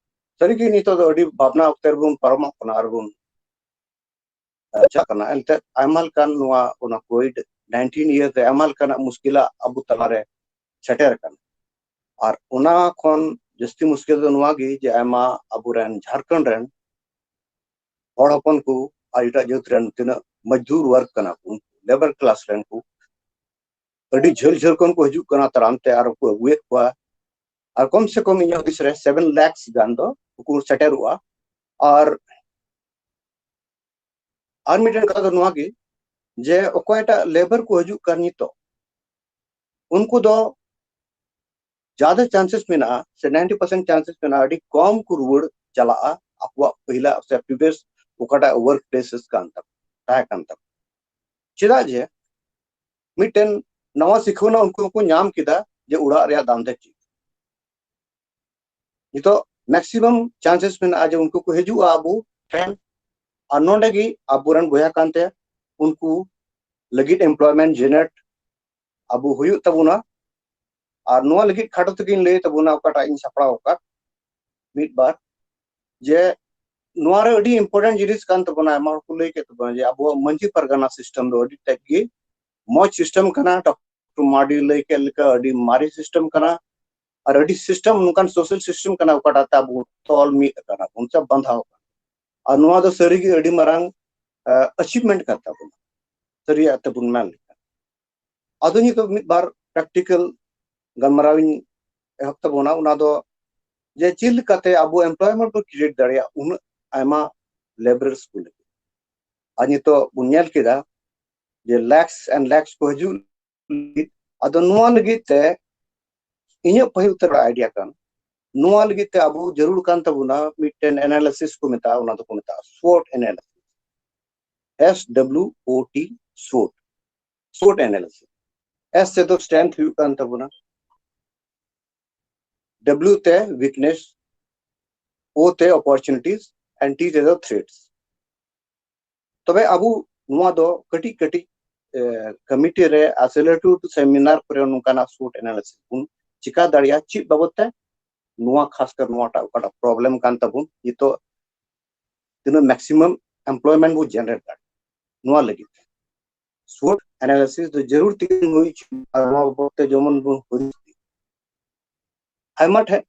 ᱥᱟᱹᱨᱤᱜᱮ ᱱᱤᱛᱚᱜ ᱫᱚ ᱟᱹᱰᱤ ᱵᱷᱟᱵᱽᱱᱟ ᱚᱠᱛᱮ ᱨᱮᱵᱚᱱ ᱯᱟᱨᱚᱢᱚᱜ ᱠᱟᱱᱟ ᱟᱨ ᱵᱚᱱ ᱪᱟᱞᱟᱜ ᱠᱟᱱᱟ᱾ ᱮᱱᱛᱮᱫ ᱟᱭᱢᱟ ᱞᱮᱠᱟᱱ ᱱᱚᱣᱟ ᱚᱱᱟ ᱠᱳᱵᱷᱤᱰ ᱱᱟᱭᱤᱱᱴᱤᱱ ᱤᱭᱟᱹ ᱛᱮ ᱟᱭᱢᱟ ᱞᱮᱠᱟᱱᱟᱜ ᱢᱩᱥᱠᱤᱞᱟᱜ ᱟᱵᱚ ᱛᱟᱞᱟᱨᱮ ᱥᱮᱴᱮᱨ ᱟᱠᱟᱱᱟ᱾ ᱟᱨ ᱚᱱᱟ ᱠᱷᱚᱱ ᱡᱟᱹᱥᱛᱤ ᱢᱩᱥᱠᱤᱞ ᱫᱚ ᱱᱚᱣᱟ ᱜᱮ ᱡᱮ ᱟᱭᱢᱟ ᱟᱵᱚᱨᱮᱱ ᱡᱷᱟᱲᱠᱷᱚᱸᱰ ᱨᱮᱱ ᱦᱚᱲ ᱦᱚᱯᱚᱱ ᱠᱚ ᱟᱨ ᱮᱴᱟᱜ ᱡᱟᱹᱛ ᱨᱮᱱ ᱛᱤᱱᱟᱹᱜ ᱢᱚᱡᱽᱫᱩᱨ ᱣᱟᱨᱠ ᱠᱟᱱᱟ ᱠᱚ, ᱩᱱᱠᱩ ᱞᱮᱵᱟᱨ ᱠᱞᱟᱥ ᱨᱮᱱ ᱠᱚ ᱟᱹᱰᱤ ᱡᱷᱟᱹᱞ ᱡᱷᱟᱹᱞ ᱠᱷᱚᱱ ᱠᱚ ᱦᱤᱡᱩᱜ ᱠᱟᱱᱟ ᱛᱟᱲᱟᱢ ᱛᱮ ᱟᱨ ᱠᱚ ᱟᱹᱜᱩᱭᱮᱫ ᱠᱚᱣᱟ᱾ ᱟᱨ ᱠᱚᱢ ᱥᱮ ᱠᱚᱢ ᱤᱧᱟᱹᱜ ᱦᱩᱫᱤᱥ ᱨᱮ ᱥᱮᱵᱷᱮᱱ ᱞᱟᱠᱷᱥ ᱜᱟᱱ ᱫᱚ ᱠᱚ ᱥᱮᱴᱮᱨᱚᱜᱼᱟ᱾ ᱟᱨ ᱟᱨ ᱢᱤᱫᱴᱮᱱ ᱠᱟᱛᱷᱟ ᱫᱚ ᱱᱚᱣᱟ ᱜᱮ ᱡᱮ ᱚᱠᱚᱭᱴᱟᱜ ᱞᱮᱵᱟᱨ ᱠᱚ ᱦᱤᱡᱩᱜ ᱠᱟᱱ ᱱᱤᱛᱚᱜ, ᱩᱱᱠᱩ ᱫᱚ ᱡᱟᱫᱟ ᱪᱟᱱᱥᱮᱥ ᱢᱮᱱᱟᱜᱼᱟ ᱥᱮ ᱱᱟᱭᱤᱱᱴᱤ ᱯᱟᱨᱥᱮᱱᱴ ᱪᱟᱱᱥᱮᱥ ᱢᱮᱱᱟᱜᱼᱟ ᱟᱹᱰᱤ ᱠᱚᱢ ᱠᱚ ᱨᱩᱣᱟᱹᱲ ᱪᱟᱞᱟᱜᱼᱟ ᱟᱠᱚᱣᱟᱜ ᱯᱟᱹᱦᱤᱞᱟ ᱥᱮ ᱯᱨᱤᱵᱤᱭᱟᱥ ᱚᱠᱟᱴᱟᱜ ᱣᱟᱨᱠ ᱯᱞᱮᱥᱮᱥ ᱠᱟᱱ ᱛᱟᱠᱚ, ᱛᱟᱦᱮᱸ ᱠᱟᱱ ᱛᱟᱠᱚ᱾ ᱪᱮᱫᱟᱜ ᱡᱮ ᱢᱤᱫᱴᱮᱱ ᱱᱟᱣᱟ ᱥᱤᱠᱷᱟᱹᱣᱱᱟ ᱩᱱᱠᱩ ᱦᱚᱸᱠᱚ ᱧᱟᱢ ᱠᱮᱫᱟ ᱡᱮ ᱚᱲᱟᱜ ᱨᱮᱭᱟᱜ ᱫᱟᱢ ᱫᱚ ᱪᱮᱫ᱾ ᱱᱤᱛᱚᱜ ᱢᱮᱠᱥᱤᱢᱟᱢ ᱪᱟᱱᱥᱮᱥ ᱢᱮᱱᱟᱜᱼᱟ ᱡᱮ ᱩᱱᱠᱩ ᱠᱚ ᱦᱤᱡᱩᱜᱼᱟ ᱟᱵᱚ ᱴᱷᱮᱱ, ᱟᱨ ᱱᱚᱰᱮ ᱜᱮ ᱟᱵᱚᱨᱮᱱ ᱵᱚᱭᱦᱟ ᱠᱟᱱᱛᱮ ᱩᱱᱠᱩ ᱞᱟᱹᱜᱤᱫ ᱮᱢᱯᱞᱚᱭᱢᱮᱱᱴ ᱡᱮᱱᱟᱨᱮᱴ ᱟᱵᱚ ᱦᱩᱭᱩᱜ ᱛᱟᱵᱚᱱᱟ᱾ ᱟᱨ ᱱᱚᱣᱟ ᱞᱟᱹᱜᱤᱫ ᱠᱷᱟᱴᱚ ᱛᱮᱜᱮᱧ ᱞᱟᱹᱭ ᱛᱟᱵᱚᱱᱟ ᱚᱠᱟᱴᱟᱜ ᱤᱧ ᱥᱟᱯᱲᱟᱣ ᱟᱠᱟᱫ ᱢᱤᱫ ᱵᱟᱨ, ᱡᱮ ᱱᱚᱣᱟ ᱨᱮ ᱟᱹᱰᱤ ᱤᱢᱯᱚᱨᱴᱮᱱᱴ ᱡᱤᱱᱤᱥ ᱠᱟᱱ ᱛᱟᱵᱚᱱᱟ᱾ ᱟᱭᱢᱟ ᱦᱚᱲ ᱠᱚ ᱞᱟᱹᱭ ᱠᱮᱫ ᱛᱟᱵᱚᱱᱟ ᱡᱮ ᱟᱵᱚᱣᱟᱜ ᱢᱟᱹᱡᱷᱤ ᱯᱟᱨᱜᱟᱱᱟ ᱥᱤᱥᱴᱮᱢ ᱫᱚ ᱟᱹᱰᱤ ᱛᱮᱫ ᱜᱮ ᱢᱚᱡᱽ ᱥᱤᱥᱴᱮᱢ ᱠᱟᱱᱟ᱾ ᱰᱚᱠᱴᱚᱨ ᱢᱟᱨᱰᱤ ᱞᱟᱹᱭ ᱠᱮᱫ ᱞᱮᱠᱟ ᱟᱹᱰᱤ ᱢᱟᱨᱮ ᱥᱤᱥᱴᱮᱢ ᱠᱟᱱᱟ, ᱟᱨ ᱟᱹᱰᱤ ᱥᱤᱥᱴᱮᱢ ᱱᱚᱝᱠᱟᱱ ᱥᱳᱥᱟᱞ ᱥᱤᱥᱴᱮᱢ ᱠᱟᱱᱟ ᱚᱠᱟᱴᱟᱜ ᱛᱮ ᱟᱵᱚ ᱛᱚᱞ ᱢᱤᱫ ᱟᱠᱟᱱᱟ ᱵᱚᱱ ᱥᱮ ᱵᱟᱸᱫᱷᱟᱣ ᱟᱠᱟᱱᱟ᱾ ᱟᱨ ᱱᱚᱣᱟ ᱫᱚ ᱥᱟᱹᱨᱤᱜᱮ ᱟᱹᱰᱤ ᱢᱟᱨᱟᱝ ᱟᱪᱤᱵᱷᱢᱮᱱᱴ ᱠᱟᱱ ᱛᱟᱵᱚᱱᱟ, ᱥᱟᱹᱨᱤᱭᱟᱜ ᱛᱮᱵᱚᱱ ᱢᱮᱱ ᱞᱮᱠᱷᱟᱱ᱾ ᱟᱫᱚ ᱱᱤᱛᱚᱜ ᱢᱤᱫ ᱵᱟᱨ ᱯᱨᱮᱠᱴᱤᱠᱟᱞ ᱜᱟᱞᱢᱟᱨᱟᱣ ᱤᱧ ᱮᱦᱚᱵ ᱛᱟᱵᱚᱱᱟ, ᱚᱱᱟ ᱫᱚ ᱡᱮ ᱪᱮᱫ ᱞᱮᱠᱟᱛᱮ ᱟᱵᱚ ᱮᱢᱯᱞᱚᱭᱢᱮᱱᱴ ᱵᱚ ᱠᱨᱤᱭᱮᱴ ᱫᱟᱲᱮᱭᱟᱜᱼᱟ ᱩᱱᱟᱹᱜ ᱟᱭᱢᱟ ᱞᱮᱵᱟᱨᱥ ᱠᱚ ᱞᱟᱹᱜᱤᱫ᱾ ᱟᱨ ᱱᱤᱛᱚᱜ ᱵᱚᱱ ᱧᱮᱞ ᱠᱮᱫᱟ ᱡᱮ ᱞᱮᱠᱥ ᱮᱱᱰ ᱞᱮᱠᱥ ᱠᱚ ᱦᱤᱡᱩᱜ ᱞᱟᱹᱜᱤᱫ᱾ ᱟᱫᱚ ᱱᱚᱣᱟ ᱞᱟᱹᱜᱤᱫ ᱛᱮ ᱤᱧᱟᱹᱜ ᱯᱟᱹᱦᱤᱞ ᱩᱛᱟᱹᱨ ᱟᱭᱰᱤᱭᱟ ᱠᱟᱱ, ᱱᱚᱣᱟ ᱞᱟᱹᱜᱤᱫ ᱛᱮ ᱟᱵᱚ ᱡᱟᱹᱨᱩᱲ ᱠᱟᱱ ᱛᱟᱵᱚᱱᱟ ᱢᱤᱫᱴᱮᱱ ᱮᱱᱟᱞᱤᱥᱤᱥ ᱠᱚ ᱢᱮᱛᱟᱜᱼᱟ, ᱚᱱᱟ ᱫᱚᱠᱚ ᱢᱮᱛᱟᱜᱼᱟ ᱥᱣᱚᱴ ᱮᱱᱟᱞᱤᱥᱤᱥ, S W O T, ᱥᱣᱚᱴ, ᱥᱣᱚᱴ ᱮᱱᱟᱞᱤᱥᱤᱥ᱾ S ᱛᱮᱫᱚ ᱥᱴᱨᱮᱝᱛᱷ ᱦᱩᱭᱩᱜ ᱠᱟᱱ ᱛᱟᱵᱚᱱᱟ, W ᱛᱮ ᱣᱤᱠᱱᱮᱥ, O ᱛᱮ ᱚᱯᱚᱨᱪᱩᱱᱤᱴᱤᱥ, and T ᱛᱮᱫᱚ ᱛᱷᱨᱮᱴᱥ᱾ ᱛᱚᱵᱮ ᱟᱵᱚ ᱱᱚᱣᱟ ᱫᱚ ᱠᱟᱹᱴᱤᱡ ᱠᱟᱹᱴᱤᱡ ᱠᱚᱢᱤᱴᱤ ᱨᱮ ᱟᱨ ᱥᱮ ᱞᱟᱹᱴᱩ ᱞᱟᱹᱴᱩ ᱥᱮᱢᱤᱱᱟᱨ ᱠᱚᱨᱮ ᱱᱚᱝᱠᱟᱱᱟᱜ ᱥᱣᱚᱴ ᱮᱱᱟᱞᱤᱥᱤᱥ ᱵᱚᱱ ᱪᱤᱠᱟ ᱫᱟᱲᱮᱭᱟᱜᱼᱟ᱾ ᱪᱮᱫ ᱵᱟᱵᱚᱫ ᱛᱮ? ᱱᱚᱣᱟ ᱠᱷᱟᱥ ᱠᱟᱨ ᱱᱚᱣᱟᱴᱟᱜ ᱚᱠᱟᱴᱟᱜ ᱯᱨᱚᱵᱞᱮᱢ ᱠᱟᱱ ᱛᱟᱵᱚᱱ ᱱᱤᱛᱚᱜ, ᱛᱤᱱᱟᱹᱜ ᱢᱮᱠᱥᱤᱢᱟᱢ ᱮᱢᱯᱞᱚᱭᱢᱮᱱᱴ ᱵᱚ ᱡᱮᱱᱟᱨᱮᱴ ᱫᱟᱲᱮᱭᱟᱜᱼᱟ, ᱱᱚᱣᱟ ᱞᱟᱹᱜᱤᱫ ᱛᱮ ᱥᱣᱚᱴ ᱮᱱᱟᱞᱤᱥᱤᱥ ᱫᱚ ᱡᱟᱹᱨᱩᱲ ᱛᱮᱜᱮ ᱦᱩᱭ ᱦᱚᱪᱚ᱾ ᱟᱨ ᱱᱚᱣᱟ ᱵᱟᱵᱚᱫ ᱛᱮ ᱡᱮᱢᱚᱱ ᱵᱚᱱ ᱦᱩᱫᱤᱥ ᱤᱫᱤ᱾ ᱟᱭᱢᱟ ᱴᱷᱮᱱ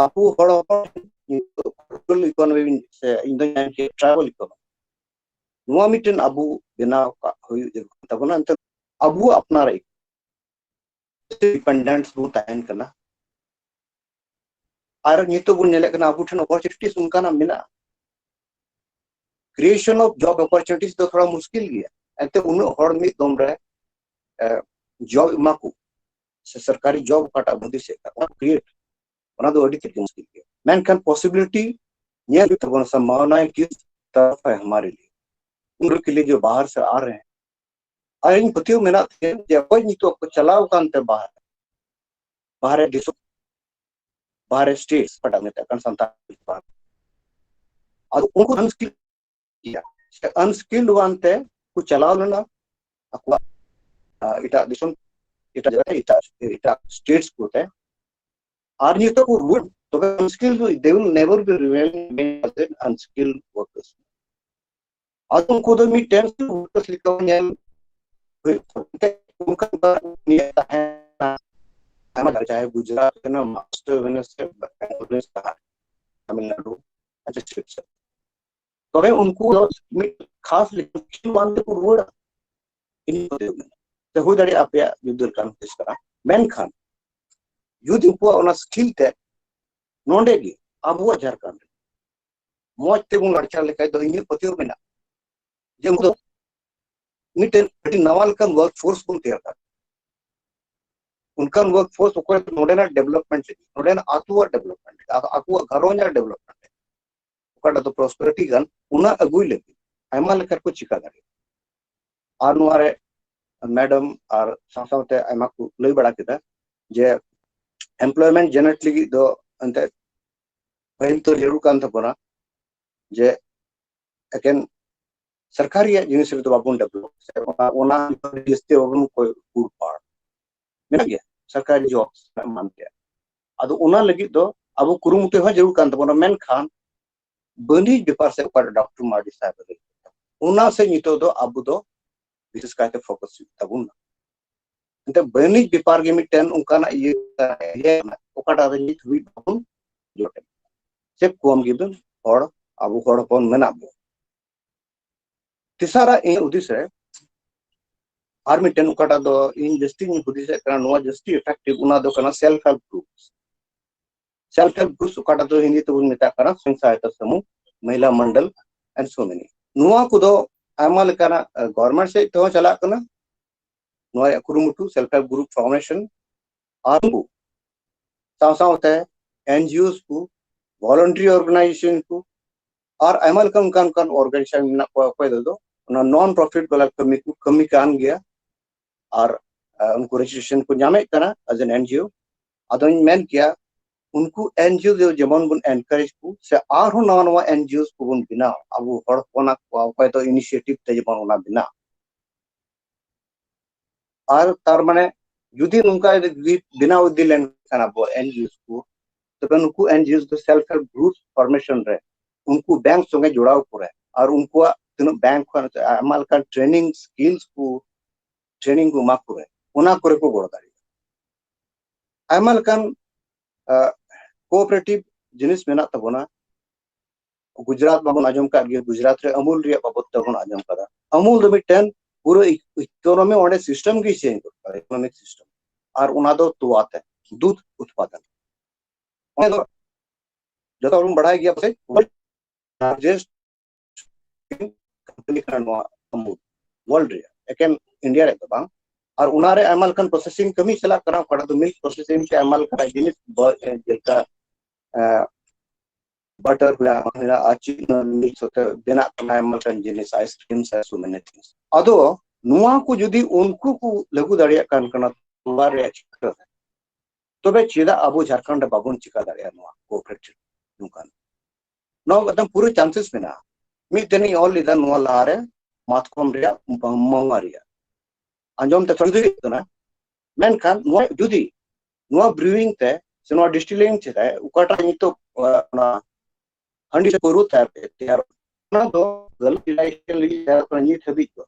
ᱟᱵᱚ ᱦᱚᱲ ᱦᱚᱯᱚᱱ ᱱᱤᱛᱚᱜ ᱨᱩᱨᱟᱞ ᱤᱠᱳᱱᱚᱢᱤ ᱥᱮ ᱤᱧ ᱫᱚᱧ ᱢᱮᱱ ᱠᱮᱭᱟ ᱴᱨᱟᱭᱵᱟᱞ ᱤᱠᱳᱱᱚᱢᱤ, ᱱᱚᱣᱟ ᱢᱤᱫᱴᱮᱱ ᱟᱵᱚ ᱵᱮᱱᱟᱣ ᱠᱟᱜ ᱦᱩᱭᱩᱜ ᱡᱟᱹᱨᱩᱲ ᱠᱟᱱ ᱛᱟᱵᱚᱱᱟ᱾ ᱮᱱᱛᱮ ᱟᱵᱚ ᱟᱯᱱᱟᱨ ᱰᱤᱯᱮᱱᱰᱮᱱᱴ ᱵᱚᱱ ᱛᱟᱦᱮᱱ ᱠᱟᱱᱟ᱾ ᱟᱨ ᱱᱤᱛᱚᱜ ᱵᱚᱱ ᱧᱮᱞᱮᱫ ᱠᱟᱱᱟ ᱟᱵᱚ ᱴᱷᱮᱱ ᱚᱯᱚᱨᱪᱩᱱᱤᱴᱤᱥ ᱚᱱᱠᱟᱱᱟᱜ ᱢᱮᱱᱟᱜᱼᱟ᱾ ᱠᱨᱤᱭᱮᱥᱚᱱ ᱚᱯᱷ ᱡᱚᱵ ᱚᱯᱚᱨᱪᱩᱱᱤᱴᱤᱥ ᱫᱚ ᱛᱷᱚᱲᱟ ᱢᱩᱥᱠᱤᱞ ᱜᱮᱭᱟ, ᱮᱱᱛᱮ ᱩᱱᱟᱹᱜ ᱦᱚᱲ ᱢᱤᱫ ᱫᱚᱢ ᱨᱮ ᱡᱚᱵ ᱮᱢᱟ ᱠᱚ ᱥᱮ ᱥᱚᱨᱠᱟᱨᱤ ᱡᱚᱵ ᱚᱠᱟᱴᱟᱜ ᱢᱳᱫᱤ ᱥᱮᱫ ᱠᱷᱚᱱ ᱚᱱᱟ ᱠᱨᱤᱭᱮᱴ, ᱚᱱᱟ ᱫᱚ ᱟᱹᱰᱤ ᱛᱮᱫ ᱜᱮ ᱢᱩᱥᱠᱤᱞ ᱜᱮᱭᱟ᱾ ᱢᱮᱱᱠᱷᱟᱱ ᱯᱚᱥᱤᱵᱤᱞᱤᱴᱤ ᱧᱮᱞ ᱦᱩᱭᱩᱜ ᱛᱟᱵᱚᱱᱟ, ᱥᱚᱢᱵᱷᱟᱵᱚᱱᱟ ᱠᱤᱥ ᱛᱟᱨᱟᱯᱷ ᱦᱟᱢᱟᱨᱮ ᱞᱤᱭᱮ, ᱩᱱᱠᱩ ᱠᱮ ᱞᱤᱭᱮ ᱡᱮ ᱵᱟᱦᱟᱨ ᱥᱮ ᱟ ᱨᱮ ᱦᱮᱸ᱾ ᱟᱨ ᱤᱧ ᱯᱟᱹᱛᱭᱟᱹᱣ ᱢᱮᱱᱟᱜ ᱛᱤᱧᱟᱹ ᱡᱮ ᱚᱠᱚᱭ ᱱᱤᱛᱚᱜ ᱠᱚ ᱪᱟᱞᱟᱣ ᱟᱠᱟᱱ ᱛᱮ ᱵᱟᱦᱨᱮ, ᱵᱟᱦᱨᱮ ᱫᱤᱥᱚᱢ, ᱵᱟᱦᱨᱮ ᱥᱴᱮᱴ ᱚᱠᱟᱴᱟᱜ ᱢᱮᱛᱟᱜ ᱠᱟᱱ ᱥᱟᱱᱛᱟᱲ ᱯᱟᱨᱜᱟᱱᱟ, ᱟᱫᱚ ᱩᱱᱠᱩ ᱟᱱᱥᱠᱤᱞ ᱜᱮᱭᱟ ᱥᱮ ᱟᱱᱥᱠᱤᱞᱰ ᱚᱣᱟᱱ ᱛᱮ ᱠᱚ ᱪᱟᱞᱟᱣ ᱞᱮᱱᱟ ᱟᱠᱚᱣᱟᱜ, ᱟ, ᱮᱴᱟᱜ ᱫᱤᱥᱚᱢ, ᱮᱴᱟᱜ ᱡᱟᱭᱜᱟ, ᱮᱴᱟᱜ, ᱮᱴᱟᱜ ᱥᱴᱮᱴᱥ ᱠᱚᱛᱮ, ᱟᱨ ᱱᱤᱛᱚᱜ ᱠᱚ ᱨᱩᱣᱟᱹᱲ, ᱛᱚᱵᱮ ᱟᱱᱥᱠᱤᱞᱰ, they will never be remain as an unskilled workers. ᱟᱫᱚ ᱩᱱᱠᱩ ᱫᱚ ᱢᱤᱫᱴᱮᱱ ᱞᱮᱠᱟ ᱧᱮᱞ ᱦᱩᱭᱩᱜ ᱛᱟᱵᱚᱱᱟ᱾ ᱚᱱᱠᱟ ᱱᱤᱭᱟᱹ ᱛᱟᱦᱮᱱᱟ, ᱟᱭᱢᱟ ᱡᱟᱭᱜᱟ, ᱪᱟᱦᱮ ᱜᱩᱡᱽᱨᱟᱴ ᱨᱮᱱᱟᱜ ᱢᱟᱦᱟᱨᱟᱥᱴᱨᱚ ᱦᱩᱭᱱᱟ ᱥᱮ ᱵᱮᱝᱜᱟᱞᱳᱨ ᱨᱮ ᱥᱟᱦᱟᱨ, ᱛᱟᱢᱤᱞᱱᱟᱲᱩ, ᱟᱪᱪᱷᱟ, ᱴᱷᱤᱠ ᱥᱮ᱾ ᱛᱚᱵᱮ ᱩᱱᱠᱩ ᱫᱚ ᱢᱤᱫ ᱠᱷᱟᱥ ᱞᱮᱠᱟᱱ ᱥᱠᱤᱞ ᱵᱟᱝ ᱛᱮᱠᱚ ᱨᱩᱣᱟᱹᱲᱟ᱾ ᱤᱧ ᱠᱚ ᱞᱟᱹᱭ ᱢᱮ᱾ ᱥᱮ ᱦᱩᱭ ᱫᱟᱲᱮᱭᱟᱜᱼᱟ ᱟᱯᱮᱭᱟᱜ ᱡᱩᱫᱟᱹ ᱞᱮᱠᱟᱱ ᱦᱩᱫᱤᱥ ᱠᱟᱱᱟ᱾ ᱢᱮᱱᱠᱷᱟᱱ ᱡᱩᱫᱤ ᱩᱱᱠᱩᱣᱟᱜ ᱚᱱᱟ ᱥᱠᱤᱞ ᱛᱮ ᱱᱚᱰᱮ ᱜᱮ ᱟᱵᱚᱣᱟᱜ ᱡᱷᱟᱲᱠᱷᱚᱸᱰ ᱨᱮ ᱢᱚᱡᱽ ᱛᱮᱵᱚᱱ ᱞᱟᱲᱪᱟᱣ ᱞᱮᱠᱷᱟᱡ ᱫᱚ ᱤᱧᱟᱹᱜ ᱯᱟᱹᱛᱭᱟᱹᱣ ᱢᱮᱱᱟᱜᱼᱟ ᱡᱮ ᱩᱱᱠᱩ ᱫᱚ ᱢᱤᱫᱴᱮᱱ ᱟᱹᱰᱤ ᱱᱟᱣᱟ ᱞᱮᱠᱟᱱ ᱣᱟᱨᱠ ᱯᱷᱳᱨᱥ ᱵᱚᱱ ᱛᱮᱭᱟᱨ ᱫᱟᱲᱮᱭᱟᱜᱼᱟ᱾ ᱚᱱᱠᱟᱱ ᱣᱟᱨᱠ ᱯᱷᱳᱨᱥ ᱚᱠᱚᱭ ᱱᱚᱰᱮᱱᱟᱜ ᱰᱮᱵᱷᱞᱚᱯᱢᱮᱱᱴ ᱞᱟᱹᱜᱤᱫ, ᱱᱚᱰᱮᱱᱟᱜ ᱟᱹᱛᱩᱣᱟᱜ ᱰᱮᱵᱷᱞᱚᱯᱢᱮᱱᱴ ᱞᱟᱹᱜᱤᱫ, ᱟᱠᱚᱣᱟᱜ ᱜᱷᱟᱨᱚᱸᱡᱽ ᱟᱜ ᱰᱮᱵᱷᱞᱚᱯᱢᱮᱱᱴ ᱞᱟᱹᱜᱤᱫ, ᱚᱠᱟᱴᱟᱜ ᱫᱚ ᱯᱨᱚᱥᱯᱮᱨᱤᱴᱤ ᱠᱟᱱ, ᱚᱱᱟ ᱟᱹᱜᱩᱭ ᱞᱟᱹᱜᱤᱫ ᱟᱭᱢᱟ ᱞᱮᱠᱟ ᱠᱚ ᱪᱤᱠᱟ ᱫᱟᱲᱮᱭᱟᱜᱼᱟ᱾ ᱟᱨ ᱱᱚᱣᱟ ᱨᱮ ᱢᱮᱰᱟᱢ ᱟᱨ ᱥᱟᱶ ᱥᱟᱶᱛᱮ ᱟᱭᱢᱟ ᱠᱚ ᱞᱟᱹᱭ ᱵᱟᱲᱟ ᱠᱮᱫᱟ ᱡᱮ ᱮᱢᱯᱞᱚᱭᱢᱮᱱᱴ ᱡᱮᱱᱟᱨᱮᱴ ᱞᱟᱹᱜᱤᱫ ᱫᱚ ᱮᱱᱛᱮᱫ ᱯᱟᱹᱦᱤᱞ ᱛᱚ ᱡᱟᱹᱨᱩᱲ ᱠᱟᱱ ᱛᱟᱵᱚᱱᱟ ᱡᱮ ᱮᱠᱮᱱ ᱥᱚᱨᱠᱟᱨᱤᱭᱟᱜ ᱡᱤᱱᱤᱥ ᱨᱮᱫᱚ ᱵᱟᱵᱚᱱ ᱰᱮᱵᱷᱞᱚᱯ ᱥᱮ ᱚᱱᱟ, ᱚᱱᱟ ᱡᱟᱹᱥᱛᱤ ᱵᱟᱵᱚᱱ ᱠᱚᱭ ᱠᱩᱲᱯᱟᱲ᱾ ᱢᱮᱱᱟᱜ ᱜᱮᱭᱟ ᱥᱚᱨᱠᱟᱨᱤ ᱡᱚᱵ ᱮᱢᱟᱱ ᱛᱮᱭᱟᱜ᱾ ᱟᱫᱚ ᱚᱱᱟ ᱞᱟᱹᱜᱤᱫ ᱫᱚ ᱟᱵᱚ ᱠᱩᱨᱩᱢᱩᱴᱩ ᱦᱚᱸ ᱡᱟᱹᱨᱩᱲ ᱠᱟᱱ ᱛᱟᱵᱚᱱᱟ, ᱢᱮᱱᱠᱷᱟᱱ ᱵᱟᱹᱱᱤᱡ ᱵᱮᱯᱟᱨ ᱥᱮ ᱚᱠᱟ ᱰᱚᱠᱴᱚᱨ ᱢᱟᱨᱰᱤ ᱥᱟᱦᱮᱵ ᱮ ᱞᱟᱹᱭ ᱠᱮᱫᱟ, ᱚᱱᱟ ᱥᱮ ᱱᱤᱛᱚᱜ ᱫᱚ ᱟᱵᱚ ᱫᱚ ᱵᱤᱥᱮᱥ ᱠᱟᱭᱛᱮ ᱯᱷᱳᱠᱟᱥ ᱦᱩᱭᱩᱜ ᱛᱟᱵᱚᱱᱟ᱾ ᱮᱱᱛᱮ ᱵᱟᱹᱱᱤᱡ ᱵᱮᱯᱟᱨ ᱜᱮ ᱢᱤᱫᱴᱮᱱ ᱚᱱᱠᱟᱱᱟᱜ ᱤᱭᱟᱹ, ᱤᱭᱟᱹ ᱠᱟᱱᱟ, ᱚᱠᱟᱴᱟᱜ ᱨᱮ ᱱᱤᱛ ᱦᱟᱹᱵᱤᱡ ᱵᱟᱵᱚᱱ ᱡᱚᱴᱮᱫ ᱥᱮ ᱠᱚᱢ ᱜᱮᱵᱚᱱ ᱦᱚᱲ, ᱟᱵᱚ ᱦᱚᱲ ᱦᱚᱯᱚᱱ ᱢᱮᱱᱟᱜ ᱵᱚᱱᱟ᱾ ᱛᱮᱥᱟᱨᱟᱜ ᱤᱧᱟᱹᱜ ᱦᱩᱫᱤᱥ ᱨᱮ ᱟᱨ ᱢᱤᱫᱴᱮᱱ ᱚᱠᱟᱴᱟᱜ ᱫᱚ ᱤᱧ ᱡᱟᱹᱥᱛᱤᱧ ᱦᱩᱫᱤᱥᱮᱫ ᱠᱟᱱᱟ, ᱱᱚᱣᱟ ᱡᱟᱹᱥᱛᱤ ᱮᱯᱷᱮᱠᱴᱤᱵᱷ, ᱚᱱᱟ ᱫᱚ ᱠᱟᱱᱟ self help group. Self help group ᱚᱠᱟᱴᱟᱜ ᱫᱚ ᱦᱤᱱᱫᱤ ᱛᱮᱵᱚᱱ ᱢᱮᱛᱟᱜ ᱠᱟᱱᱟ ᱥᱚᱝ ᱥᱟᱦᱟᱭᱛᱟ ᱥᱚᱢᱩᱦ, ᱢᱚᱦᱤᱞᱟ ᱢᱚᱱᱰᱚᱞ, and so many. ᱱᱚᱣᱟ ᱠᱚᱫᱚ ᱟᱭᱢᱟ ᱞᱮᱠᱟᱱᱟᱜ ᱜᱚᱵᱷᱚᱨᱱᱢᱮᱱᱴ ᱥᱮᱫ ᱛᱮᱦᱚᱸ ᱪᱟᱞᱟᱜ ᱠᱟᱱᱟ, ᱱᱚᱣᱟ ᱨᱮᱭᱟᱜ ᱠᱩᱨᱩᱢᱩᱴᱩ, ᱥᱮᱞᱯ ᱦᱮᱞᱯ ᱜᱨᱩᱯ ᱯᱷᱚᱨᱢᱮᱥᱚᱱ, ᱟᱨ ᱩᱱᱠᱩ ᱥᱟᱶ ᱥᱟᱶᱛᱮ ᱮᱱᱡᱤᱳᱥ ᱠᱚ, ᱵᱷᱚᱞᱚᱱᱴᱨᱤ ᱚᱨᱜᱟᱱᱟᱭᱡᱮᱥᱚᱱ ᱠᱚ, ᱟᱨ ᱟᱭᱢᱟ ᱞᱮᱠᱟᱱ ᱚᱱᱠᱟᱱ ᱚᱱᱠᱟᱱ ᱚᱨᱜᱟᱱᱟᱭᱡᱮᱥᱚᱱ ᱢᱮᱱᱟᱜ ᱠᱚᱣᱟ, ᱚᱠᱚᱭ ᱫᱚ ᱚᱱᱟ ᱱᱚᱱ ᱯᱨᱚᱯᱷᱤᱴ ᱵᱟᱞᱟ ᱠᱟᱹᱢᱤ ᱠᱚ ᱠᱟᱹᱢᱤ ᱠᱟᱱ ᱜᱮᱭᱟ᱾ ᱟᱨ ᱟᱨ ᱩᱱᱠᱩ ᱨᱮᱡᱤᱥᱴᱨᱮᱥᱚᱱ ᱠᱚ ᱧᱟᱢᱮᱫ ᱠᱟᱱᱟ ᱮᱡ ᱮᱱ ᱮᱱᱡᱤᱳ᱾ ᱟᱫᱚᱧ ᱢᱮᱱ ᱠᱮᱭᱟ, ᱩᱱᱠᱩ ᱮᱱᱡᱤᱳ ᱫᱚ ᱡᱮᱢᱚᱱ ᱵᱚᱱ ᱮᱱᱠᱟᱨᱮᱡᱽ ᱠᱚ ᱥᱮ ᱟᱨᱦᱚᱸ ᱱᱟᱣᱟ ᱱᱟᱣᱟ ᱮᱱᱡᱤᱳ ᱠᱚᱵᱚᱱ ᱵᱮᱱᱟᱣ, ᱟᱵᱚ ᱦᱚᱲ ᱦᱚᱯᱚᱱᱟᱜ ᱠᱚ ᱚᱠᱚᱭ ᱫᱚ ᱤᱱᱤᱥᱤᱭᱮᱴᱤᱵᱷ ᱛᱮ ᱡᱮᱢᱚᱱ ᱚᱱᱟ ᱵᱮᱱᱟᱣ᱾ ᱟᱨ ᱛᱟᱨ ᱢᱟᱱᱮ ᱡᱩᱫᱤ ᱱᱚᱝᱠᱟ ᱡᱩᱫᱤ ᱵᱮᱱᱟᱣ ᱤᱫᱤ ᱞᱮᱱᱠᱷᱟᱱ ᱟᱵᱚ ᱮᱱᱡᱤᱳ ᱠᱚ, ᱛᱚᱵᱮ ᱱᱩᱠᱩ ᱮᱱᱡᱤᱳ ᱫᱚ ᱥᱮᱞᱯ ᱦᱮᱞᱯ ᱜᱨᱩᱯ ᱯᱷᱚᱨᱢᱮᱥᱚᱱ ᱨᱮ ᱩᱱᱠᱩ ᱵᱮᱝᱠ ᱥᱚᱸᱜᱮ ᱡᱚᱲᱟᱣ ᱠᱚᱨᱮ ᱟᱨ ᱩᱱᱠᱩᱣᱟᱜ ᱛᱤᱱᱟᱹᱜ ᱵᱮᱝᱠ ᱠᱷᱚᱱ ᱟᱭᱢᱟ ᱞᱮᱠᱟᱱ ᱴᱨᱮᱱᱤᱝ ᱥᱠᱤᱞᱥ ᱠᱚ ᱴᱨᱮᱱᱤᱝ ᱠᱚ ᱮᱢᱟ ᱠᱚᱨᱮ, ᱚᱱᱟ ᱠᱚᱨᱮ ᱠᱚ ᱜᱚᱲᱚ ᱫᱟᱲᱮᱭᱟᱜᱼᱟ᱾ ᱟᱭᱢᱟ ᱞᱮᱠᱟᱱ ᱠᱳᱚᱯᱟᱨᱮᱴᱤᱵᱷ ᱡᱤᱱᱤᱥ ᱢᱮᱱᱟᱜ ᱛᱟᱵᱚᱱᱟ᱾ ᱜᱩᱡᱽᱨᱟᱴ ᱢᱟᱵᱚᱱ ᱟᱸᱡᱚᱢ ᱠᱟᱜ ᱜᱮ, ᱜᱩᱡᱽᱨᱟᱴ ᱨᱮ ᱟᱢᱩᱞ ᱨᱮᱭᱟᱜ ᱵᱟᱵᱚᱫ ᱛᱮᱵᱚᱱ ᱟᱸᱡᱚᱢ ᱠᱟᱫᱟ᱾ ᱟᱢᱩᱞ ᱫᱚ ᱢᱤᱫᱴᱮᱱ ᱯᱩᱨᱟᱹ ᱤᱠᱳᱱᱚᱢᱤ ᱚᱸᱰᱮ ᱥᱤᱥᱴᱮᱢ ᱜᱮ ᱪᱮᱧᱡᱽ ᱜᱚᱫ ᱠᱟᱫᱟ, ᱤᱠᱳᱱᱚᱢᱤᱠ ᱥᱤᱥᱴᱮᱢ᱾ ᱟᱨ ᱚᱱᱟ ᱫᱚ ᱛᱚᱣᱟ ᱛᱮ, ᱫᱩᱫᱷ ᱩᱛᱯᱟᱫᱚᱱ᱾ ᱚᱸᱰᱮ ᱫᱚ ᱡᱚᱛᱚ ᱦᱚᱲ ᱵᱚᱱ ᱵᱟᱲᱟᱭ ᱜᱮᱭᱟ ᱯᱟᱥᱮᱡ ᱞᱟᱨᱡᱮᱥᱴ ᱠᱳᱢᱯᱟᱱᱤ ᱠᱟᱱᱟ ᱱᱚᱣᱟ ᱟᱢᱩᱞ, ᱣᱟᱨᱞᱰ ᱨᱮᱭᱟᱜ, ᱮᱠᱮᱱ ᱤᱱᱰᱤᱭᱟ ᱨᱮ ᱫᱚ ᱵᱟᱝ᱾ ᱟᱨ ᱚᱱᱟᱨᱮ ᱟᱭᱢᱟ ᱞᱮᱠᱟᱱ ᱯᱨᱚᱥᱮᱥᱤᱝ ᱠᱟᱹᱢᱤ ᱪᱟᱞᱟᱜ ᱠᱟᱱᱟ, ᱚᱠᱟᱴᱟᱜ ᱫᱚ ᱢᱤᱞᱠ ᱯᱨᱚᱥᱮᱥᱤᱝ ᱥᱮ ᱟᱭᱢᱟ ᱞᱮᱠᱟᱱᱟᱜ ᱡᱤᱱᱤᱥ ᱵᱟ-, ᱡᱮᱞᱮᱠᱟ ᱵᱟᱴᱟᱨ ᱢᱮᱱᱟᱜᱼᱟ, ᱢᱮᱱᱟᱜᱼᱟ, ᱟᱨ ᱪᱤᱱᱤ ᱢᱤᱞᱠ ᱥᱟᱛᱮ ᱵᱮᱱᱟᱜ ᱠᱟᱱᱟ ᱟᱭᱢᱟ ᱞᱮᱠᱟᱱ ᱡᱤᱱᱤᱥ, ᱟᱭᱤᱥᱠᱨᱤᱢ ᱥᱮ so many things᱾ ᱟᱫᱚ ᱱᱚᱣᱟ ᱠᱚ ᱡᱩᱫᱤ ᱩᱱᱠᱩ ᱠᱚ ᱞᱟᱹᱜᱩ ᱫᱟᱲᱮᱭᱟᱜ ᱠᱟᱱ ᱠᱟᱱᱟ ᱛᱚᱣᱟ ᱨᱮᱭᱟᱜ ᱪᱤᱠᱟᱹ, ᱛᱚᱵᱮ ᱪᱮᱫᱟᱜ ᱟᱵᱚ ᱡᱷᱟᱲᱠᱷᱚᱸᱰ ᱨᱮ ᱵᱟᱵᱚᱱ ᱪᱤᱠᱟ ᱫᱟᱲᱮᱭᱟᱜᱼᱟ ᱱᱚᱣᱟ ᱠᱳᱚᱯᱟᱨᱮᱴᱤᱵᱷ ᱱᱚᱝᱠᱟᱱ? ᱱᱚᱣᱟ ᱮᱠᱫᱚᱢ ᱯᱩᱨᱟᱹ ᱪᱟᱱᱥᱮᱥ ᱢᱮᱱᱟᱜᱼᱟ᱾ ᱢᱤᱫᱴᱮᱱ ᱤᱧ ᱚᱞ ᱞᱮᱫᱟ ᱱᱚᱣᱟ ᱞᱟᱦᱟᱨᱮ, ᱢᱟᱛᱠᱚᱢ ᱨᱮᱭᱟᱜ ᱵᱟᱝ ᱢᱟᱣᱟ ᱨᱮᱭᱟᱜ᱾ ᱟᱸᱡᱚᱢ ᱛᱮ ᱛᱷᱚᱲᱟ ᱦᱩᱭᱩᱜ ᱠᱟᱱᱟ, ᱢᱮᱱᱠᱷᱟᱱ ᱱᱚᱣᱟ ᱡᱩᱫᱤ ᱱᱚᱣᱟ ᱵᱨᱤᱣᱤᱝ ᱛᱮ ᱥᱮ ᱱᱚᱣᱟ ᱰᱤᱥᱴᱤᱞᱤᱝ ᱪᱮᱫᱟᱜ ᱚᱠᱟᱴᱟᱜ ᱱᱤᱛᱚᱜ, ᱟᱸ, ᱚᱱᱟ ᱦᱟᱺᱰᱤ ᱥᱮ ᱯᱟᱹᱣᱨᱟᱹ ᱛᱮᱭᱟᱨ, ᱛᱮᱭᱟᱨᱚᱜ ᱠᱟᱱᱟ, ᱚᱱᱟ ᱫᱚ ᱜᱟᱹᱞᱟᱹᱛ ᱰᱤᱥᱴᱤᱞᱤᱝ ᱛᱮᱭᱟᱨᱚᱜ ᱠᱟᱱᱟ ᱱᱤᱛ ᱦᱟᱹᱵᱤᱡ ᱫᱚ᱾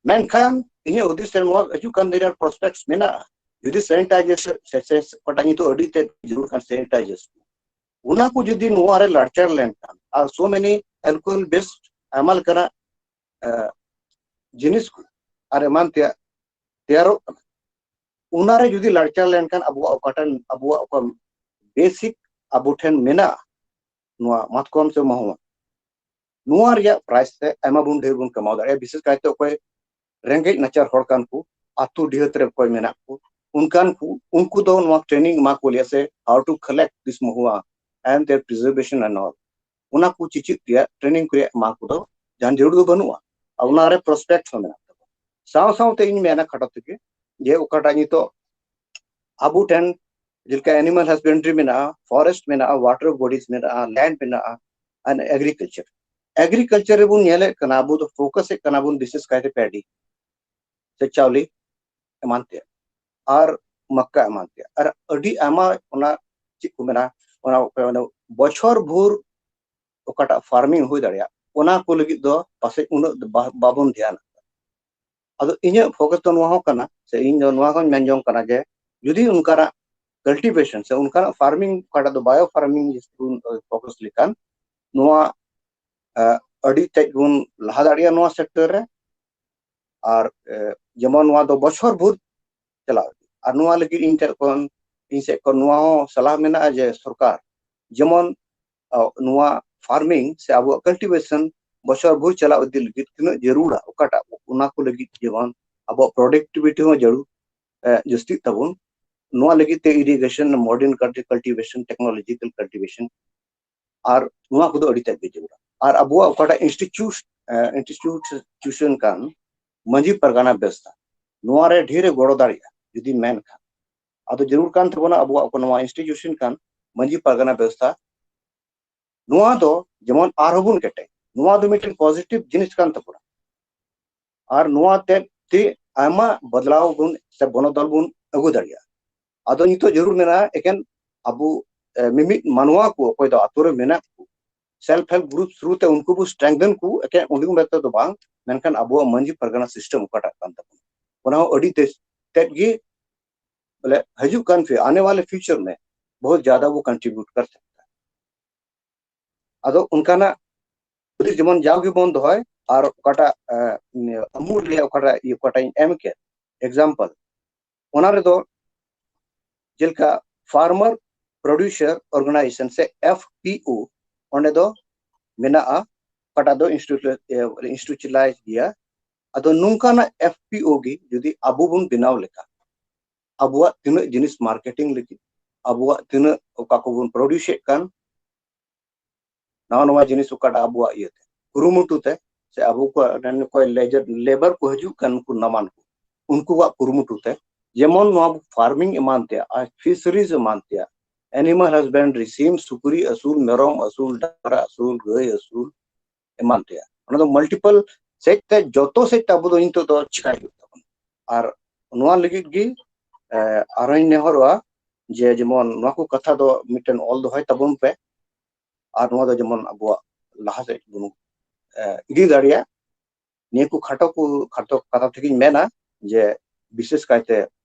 ᱢᱮᱱᱠᱷᱟᱱ ᱤᱧᱟᱹᱜ ᱦᱩᱫᱤᱥ ᱨᱮ ᱱᱚᱣᱟ ᱦᱤᱡᱩᱜ ᱠᱟᱱ ᱫᱤᱱ ᱨᱮ ᱯᱨᱚᱥᱯᱮᱠᱴᱥ ᱢᱮᱱᱟᱜᱼᱟ᱾ ᱡᱩᱫᱤ ᱥᱮᱱᱤᱴᱟᱭᱡᱮᱥᱚᱱ ᱥᱮ, ᱥᱮ ᱚᱠᱟᱴᱟᱜ ᱱᱤᱛᱚᱜ ᱟᱹᱰᱤ ᱛᱮᱫ ᱡᱟᱹᱨᱩᱲ ᱠᱟᱱ ᱥᱮᱱᱤᱴᱟᱭᱡᱮᱥᱚᱱ, ᱚᱱᱟ ᱠᱚ ᱡᱩᱫᱤ ᱱᱚᱣᱟ ᱨᱮ ᱞᱟᱲᱪᱟᱲ ᱞᱮᱱᱠᱷᱟᱱ ᱟᱨ so many alcohol based ᱟᱭᱢᱟ ᱞᱮᱠᱟᱱᱟᱜ, ᱮ, ᱡᱤᱱᱤᱥ ᱠᱚ ᱟᱨ ᱮᱢᱟᱱ ᱛᱮᱭᱟᱜ ᱛᱮᱭᱟᱨᱚᱜ ᱠᱟᱱᱟ, ᱚᱱᱟᱨᱮ ᱡᱩᱫᱤ ᱞᱟᱲᱪᱟᱲ ᱞᱮᱱᱠᱷᱟᱱ ᱟᱵᱚᱣᱟᱜ ᱚᱠᱟᱴᱟᱜ, ᱟᱵᱚᱣᱟᱜ ᱚᱠᱟ ᱵᱮᱥᱤᱠ ᱟᱵᱚ ᱴᱷᱮᱱ ᱢᱮᱱᱟᱜᱼᱟ, ᱱᱚᱣᱟ ᱢᱟᱛᱠᱚᱢ ᱥᱮ ᱢᱟᱦᱩᱣᱟ, ᱱᱚᱣᱟ ᱨᱮᱭᱟᱜ ᱯᱨᱟᱭᱤᱥ ᱛᱮ ᱟᱭᱢᱟ ᱵᱚᱱ ᱰᱷᱮᱨ ᱵᱚᱱ ᱠᱟᱢᱟᱣ ᱫᱟᱲᱮᱭᱟᱜᱼᱟ᱾ ᱵᱤᱥᱮᱥ ᱠᱟᱭᱛᱮ ᱚᱠᱚᱭ ᱨᱮᱸᱜᱮᱡ ᱱᱟᱪᱟᱨ ᱦᱚᱲ ᱠᱟᱱ ᱠᱚ, ᱟᱛᱳ ᱰᱤᱦᱟᱹᱛ ᱨᱮ ᱚᱠᱚᱭ ᱢᱮᱱᱟᱜ ᱠᱚ, ᱚᱱᱠᱟᱱ ᱠᱚ, ᱩᱱᱠᱩ ᱫᱚ ᱱᱚᱣᱟ training ᱮᱢᱟ ᱠᱚ ᱞᱟᱹᱜᱤᱫ ᱥᱮ how to collect this ᱢᱟᱦᱩᱣᱟ and their preservation and all, ᱚᱱᱟ ᱠᱚ ᱪᱮᱪᱮᱫ ᱨᱮᱭᱟᱜ training ᱠᱚ ᱨᱮᱭᱟᱜ ᱮᱢᱟ ᱠᱚ ᱫᱚ ᱡᱟᱦᱟᱱ ᱡᱟᱹᱨᱩᱲ ᱫᱚ ᱵᱟᱹᱱᱩᱜᱼᱟ᱾ ᱟᱨ ᱚᱱᱟ ᱨᱮ prospect ᱦᱚᱸ ᱢᱮᱱᱟᱜ ᱛᱟᱵᱚᱱᱟ᱾ ᱥᱟᱶ ᱥᱟᱶᱛᱮ ᱤᱧ ᱢᱮᱱᱟ ᱠᱷᱟᱴᱚ ᱛᱮᱜᱮ, ᱡᱮ ᱚᱠᱟᱴᱟᱜ ᱱᱤᱛᱚᱜ ᱟᱵᱚ ᱴᱷᱮᱱ ᱡᱮᱞᱮᱠᱟ animal husbandry ᱢᱮᱱᱟᱜᱼᱟ, forest ᱢᱮᱱᱟᱜᱼᱟ, water bodies ᱢᱮᱱᱟᱜᱼᱟ, land ᱢᱮᱱᱟᱜᱼᱟ, and agriculture᱾ Agriculture ᱨᱮᱵᱚᱱ ᱧᱮᱞᱮᱫ ᱠᱟᱱᱟ, ᱟᱵᱚ ᱫᱚ focus ᱮᱫ ᱠᱟᱱᱟ ᱵᱚᱱ ᱵᱤᱥᱮᱥ ᱠᱟᱭᱛᱮ ᱯᱮᱰᱤ ᱥᱮ ᱪᱟᱣᱞᱮ ᱮᱢᱟᱱ ᱛᱮᱭᱟᱜ, ᱟᱨ ᱢᱟᱠᱠᱟ ᱮᱢᱟᱱ ᱛᱮᱭᱟᱜ, ᱟᱨ ᱟᱹᱰᱤ ᱟᱭᱢᱟ ᱚᱱᱟ ᱪᱮᱫ ᱠᱚ ᱢᱮᱱᱟ, ᱚᱱᱟ ᱚᱱᱟ ᱵᱚᱪᱷᱚᱨ ᱵᱷᱳᱨ ᱚᱠᱟᱴᱟᱜ farming ᱦᱩᱭ ᱫᱟᱲᱮᱭᱟᱜ, ᱚᱱᱟ ᱠᱚ ᱞᱟᱹᱜᱤᱫ ᱫᱚ ᱯᱟᱥᱮᱡ ᱩᱱᱟᱹᱜ ᱫᱚ ᱵᱟ-, ᱵᱟᱵᱚᱱ ᱫᱷᱮᱭᱟᱱᱟ᱾ ᱟᱫᱚ ᱤᱧᱟᱹᱜ focus ᱫᱚ ᱱᱚᱣᱟ ᱦᱚᱸ ᱠᱟᱱᱟ, ᱥᱮ ᱤᱧ ᱫᱚ ᱱᱚᱣᱟ ᱦᱚᱸᱧ ᱢᱮᱱ ᱡᱚᱝ ᱠᱟᱱᱟ ᱡᱮ ᱡᱩᱫᱤ ᱚᱱᱠᱟᱱᱟᱜ cultivation ᱥᱮ ᱚᱱᱠᱟᱱᱟᱜ farming, ᱚᱠᱟᱴᱟᱜ ᱫᱚ bio farming ᱡᱟᱹᱥᱛᱤ ᱵᱚᱱ focus ᱞᱮᱠᱷᱟᱱ, ᱱᱚᱣᱟ, ᱮ, ᱟᱹᱰᱤ ᱛᱮᱫ ᱵᱚᱱ ᱞᱟᱦᱟ ᱫᱟᱲᱮᱭᱟᱜᱼᱟ ᱱᱚᱣᱟ sector ᱨᱮ᱾ ᱟᱨ, ᱮ, ᱡᱮᱢᱚᱱ ᱱᱚᱣᱟ ᱫᱚ ᱵᱚᱪᱷᱚᱨ ᱵᱷᱳᱨ ᱪᱟᱞᱟᱣ ᱤᱫᱤᱜ᱾ ᱟᱨ ᱱᱚᱣᱟ ᱞᱟᱹᱜᱤᱫ ᱤᱧ ᱴᱷᱮᱱ ᱠᱷᱚᱱ, ᱤᱧ ᱥᱮᱫ ᱠᱷᱚᱱ ᱱᱚᱣᱟ ᱦᱚᱸ ᱥᱟᱞᱦᱟ ᱢᱮᱱᱟᱜᱼᱟ ᱡᱮ ᱥᱚᱨᱠᱟᱨ ᱡᱮᱢᱚᱱ, ᱟ, ᱱᱚᱣᱟ farming ᱥᱮ ᱟᱵᱚᱣᱟᱜ cultivation ᱵᱚᱪᱷᱚᱨ ᱵᱷᱳᱨ ᱪᱟᱞᱟᱣ ᱤᱫᱤ ᱞᱟᱹᱜᱤᱫ ᱛᱤᱱᱟᱹᱜ ᱡᱟᱹᱨᱩᱲᱟ ᱚᱠᱟᱴᱟᱜ, ᱚᱱᱟ ᱠᱚ ᱞᱟᱹᱜᱤᱫ ᱡᱮᱢᱚᱱ ᱟᱵᱚᱣᱟᱜ productivity ᱦᱚᱸ ᱡᱟᱹᱨᱩᱲ, ᱮ, ᱡᱟᱹᱥᱛᱤᱜ ᱛᱟᱵᱚᱱ᱾ ᱱᱚᱣᱟ ᱞᱟᱹᱜᱤᱫ ᱛᱮ irrigation, modern culti-, cultivation, technological cultivation, ᱟᱨ ᱱᱚᱣᱟ ᱠᱚᱫᱚ ᱟᱹᱰᱤ ᱛᱮᱫ ᱜᱮ ᱡᱟᱹᱨᱩᱲᱟ᱾ ᱟᱨ ᱟᱵᱚᱣᱟᱜ ᱚᱠᱟᱴᱟᱜ institute, ᱮ, institution ᱠᱟᱱ ᱢᱟᱹᱡᱷᱤ ᱯᱟᱨᱜᱟᱱᱟ ᱵᱮᱵᱚᱥᱛᱷᱟ, ᱱᱚᱣᱟ ᱨᱮ ᱰᱷᱮᱨ ᱮ ᱜᱚᱲᱚ ᱫᱟᱲᱮᱭᱟᱜᱼᱟ ᱡᱩᱫᱤ ᱢᱮᱱ ᱠᱷᱟᱱ᱾ ᱟᱫᱚ ᱡᱟᱹᱨᱩᱲ ᱠᱟᱱ ᱛᱟᱵᱚᱱᱟ ᱟᱵᱚᱣᱟᱜ ᱱᱚᱣᱟ institution ᱠᱟᱱ ᱢᱟᱹᱡᱷᱤ ᱯᱟᱨᱜᱟᱱᱟ ᱵᱮᱵᱚᱥᱛᱷᱟ, ᱱᱚᱣᱟ ᱫᱚ ᱡᱮᱢᱚᱱ ᱟᱨᱦᱚᱸ ᱵᱚᱱ ᱠᱮᱴᱮᱡ, ᱱᱚᱣᱟ ᱫᱚ ᱢᱤᱫᱴᱮᱱ positive ᱡᱤᱱᱤᱥ ᱠᱟᱱ ᱛᱟᱵᱚᱱᱟ᱾ ᱟᱨ ᱱᱚᱣᱟ ᱛᱮᱫ ᱛᱮ ᱟᱭᱢᱟ ᱵᱚᱫᱞᱟᱣ ᱵᱚᱱ ᱥᱮ ᱵᱚᱱᱚᱫᱚᱞ ᱵᱚᱱ ᱟᱹᱜᱩ ᱫᱟᱲᱮᱭᱟᱜᱼᱟ᱾ ᱟᱫᱚ ᱱᱤᱛᱚᱜ ᱡᱟᱹᱨᱩᱲ ᱢᱮᱱᱟᱜᱼᱟ ᱮᱠᱮᱱ ᱟᱵᱚ, ᱮ, ᱢᱤᱢᱤᱫ ᱢᱟᱱᱣᱟ ᱠᱚ, ᱚᱠᱚᱭ ᱫᱚ ᱟᱛᱳ ᱨᱮ ᱢᱮᱱᱟᱜ ᱠᱚ, self help group through ᱛᱮ ᱩᱱᱠᱩ ᱵᱚ strengthen ᱠᱚ, ᱮᱠᱮᱱ ᱩᱱᱤ ᱢᱮᱱᱛᱮ ᱫᱚ ᱵᱟᱝ, ᱢᱮᱱᱠᱷᱟᱱ ᱟᱵᱚᱣᱟᱜ ᱢᱟᱹᱡᱷᱤ ᱯᱟᱨᱜᱟᱱᱟ system ᱚᱠᱟᱴᱟᱜ ᱠᱟᱱ ᱛᱟᱵᱚᱱᱟ, ᱚᱱᱟ ᱦᱚᱸ ᱟᱹᱰᱤ ᱛᱮᱫ, ᱛᱮᱫ ᱜᱮ ᱵᱚᱞᱮ ᱦᱤᱡᱩᱜ ᱠᱟᱱ ᱯᱷᱤ-, ᱟᱱᱮ ᱣᱟᱞᱮ future ᱢᱮ ᱵᱚᱦᱩᱛ ᱡᱟᱫᱟ ᱵᱚ contribute ᱠᱟᱨ ᱥᱟᱠᱛᱟ ᱦᱮ᱾ ᱟᱫᱚ ᱚᱱᱠᱟᱱᱟᱜ ᱦᱩᱫᱤᱥ ᱡᱮᱢᱚᱱ ᱡᱟᱣ ᱜᱮᱵᱚᱱ ᱫᱚᱦᱚᱭ, ᱟᱨ ᱚᱠᱟᱴᱟᱜ, ᱮ, ᱟᱢᱩᱞ ᱨᱮᱭᱟᱜ ᱚᱠᱟᱴᱟᱜ, ᱤᱭᱟᱹ, ᱚᱠᱟᱴᱟᱜ ᱤᱧ ᱮᱢ ᱠᱮᱫ example, ᱚᱱᱟ ᱨᱮᱫᱚ ᱡᱮᱞᱮᱠᱟ farmer producer organization ᱥᱮ F P O, ᱚᱸᱰᱮ ᱫᱚ ᱢᱮᱱᱟᱜᱼᱟ, ᱚᱠᱟᱴᱟᱜ ᱫᱚ institu-, ᱮ, institutionalize ᱜᱮᱭᱟ᱾ ᱟᱫᱚ ᱱᱚᱝᱠᱟᱱᱟᱜ F P O ᱜᱮ ᱡᱩᱫᱤ ᱟᱵᱚ ᱵᱚᱱ ᱵᱮᱱᱟᱣ ᱞᱮᱠᱷᱟᱱ, ᱟᱵᱚᱣᱟᱜ ᱛᱤᱱᱟᱹᱜ ᱡᱤᱱᱤᱥ ᱢᱟᱨᱠᱮᱴᱤᱝ ᱞᱟᱹᱜᱤᱫ, ᱟᱵᱚᱣᱟᱜ ᱛᱤᱱᱟᱹᱜ ᱚᱠᱟ ᱠᱚᱵᱚᱱ ᱯᱨᱚᱰᱤᱭᱩᱥ ᱮᱫ ᱠᱟᱱ, ᱱᱟᱣᱟ ᱱᱟᱣᱟ ᱡᱤᱱᱤᱥ ᱚᱠᱟᱴᱟᱜ ᱟᱵᱚᱣᱟᱜ ᱤᱭᱟᱹᱛᱮ ᱠᱩᱨᱩᱢᱩᱴᱩ ᱛᱮ, ᱥᱮ ᱟᱵᱚ ᱠᱚᱣᱟᱜ ᱚᱠᱚᱭ ᱞᱮᱵᱟᱨ ᱠᱚ ᱦᱤᱡᱩᱜ ᱠᱟᱱ, ᱩᱱᱠᱩ ᱱᱟᱢᱟᱱ ᱠᱚ, ᱩᱱᱠᱩᱣᱟᱜ ᱠᱩᱨᱩᱢᱩᱴᱩ ᱛᱮ, ᱡᱮᱢᱚᱱ ᱱᱚᱣᱟ ᱯᱷᱟᱨᱢᱤᱝ ᱮᱢᱟᱱ ᱛᱮᱭᱟᱜ ᱟᱨ ᱯᱷᱤᱥᱟᱨᱤᱡᱽ ᱮᱢᱟᱱ ᱛᱮᱭᱟᱜ, ᱮᱱᱤᱢᱟᱞ ᱦᱟᱥᱵᱮᱱᱰᱨᱤ, ᱥᱤᱢ ᱥᱩᱠᱨᱤ ᱟᱹᱥᱩᱞ, ᱢᱮᱨᱚᱢ ᱟᱹᱥᱩᱞ, ᱰᱟᱝᱨᱟ ᱟᱹᱥᱩᱞ, ᱜᱟᱹᱭ ᱟᱹᱥᱩᱞ, ᱮᱢᱟᱱ ᱛᱮᱭᱟᱜ, ᱚᱱᱟ ᱫᱚ ᱢᱟᱞᱴᱤᱯᱟᱞ ᱥᱮᱫ ᱛᱮ, ᱡᱚᱛᱚ ᱥᱮᱫ ᱛᱮ ᱟᱵᱚ ᱫᱚ ᱱᱤᱛᱚᱜ ᱫᱚ ᱪᱤᱠᱟᱭ ᱦᱩᱭᱩᱜ ᱛᱟᱵᱚᱱᱟ᱾ ᱟᱨ ᱱᱚᱣᱟ ᱞᱟᱹᱜᱤᱫ ᱜᱮ ᱟᱨᱦᱚᱸᱧ ᱱᱮᱦᱚᱨᱚᱜᱼᱟ ᱡᱮ ᱡᱮᱢᱚᱱ ᱱᱚᱣᱟ ᱠᱚ ᱠᱟᱛᱷᱟ ᱫᱚ ᱢᱤᱫᱴᱮᱱ ᱚᱞ ᱫᱚᱦᱚᱭ ᱛᱟᱵᱚᱱ ᱯᱮ, ᱟᱨ ᱱᱚᱣᱟ ᱫᱚ ᱡᱮᱢᱚᱱ ᱟᱵᱚᱣᱟᱜ ᱞᱟᱦᱟ ᱥᱮᱫ ᱵᱚᱱ ᱤᱫᱤ ᱫᱟᱲᱮᱭᱟᱜ᱾ ᱱᱤᱭᱟᱹ ᱠᱚ ᱠᱷᱟᱴᱚ ᱠᱚ ᱠᱷᱟᱴᱚ ᱠᱟᱛᱷᱟ ᱛᱮᱜᱮᱧ ᱢᱮᱱᱟ ᱡᱮ ᱵᱤᱥᱮᱥ ᱠᱟᱭᱛᱮ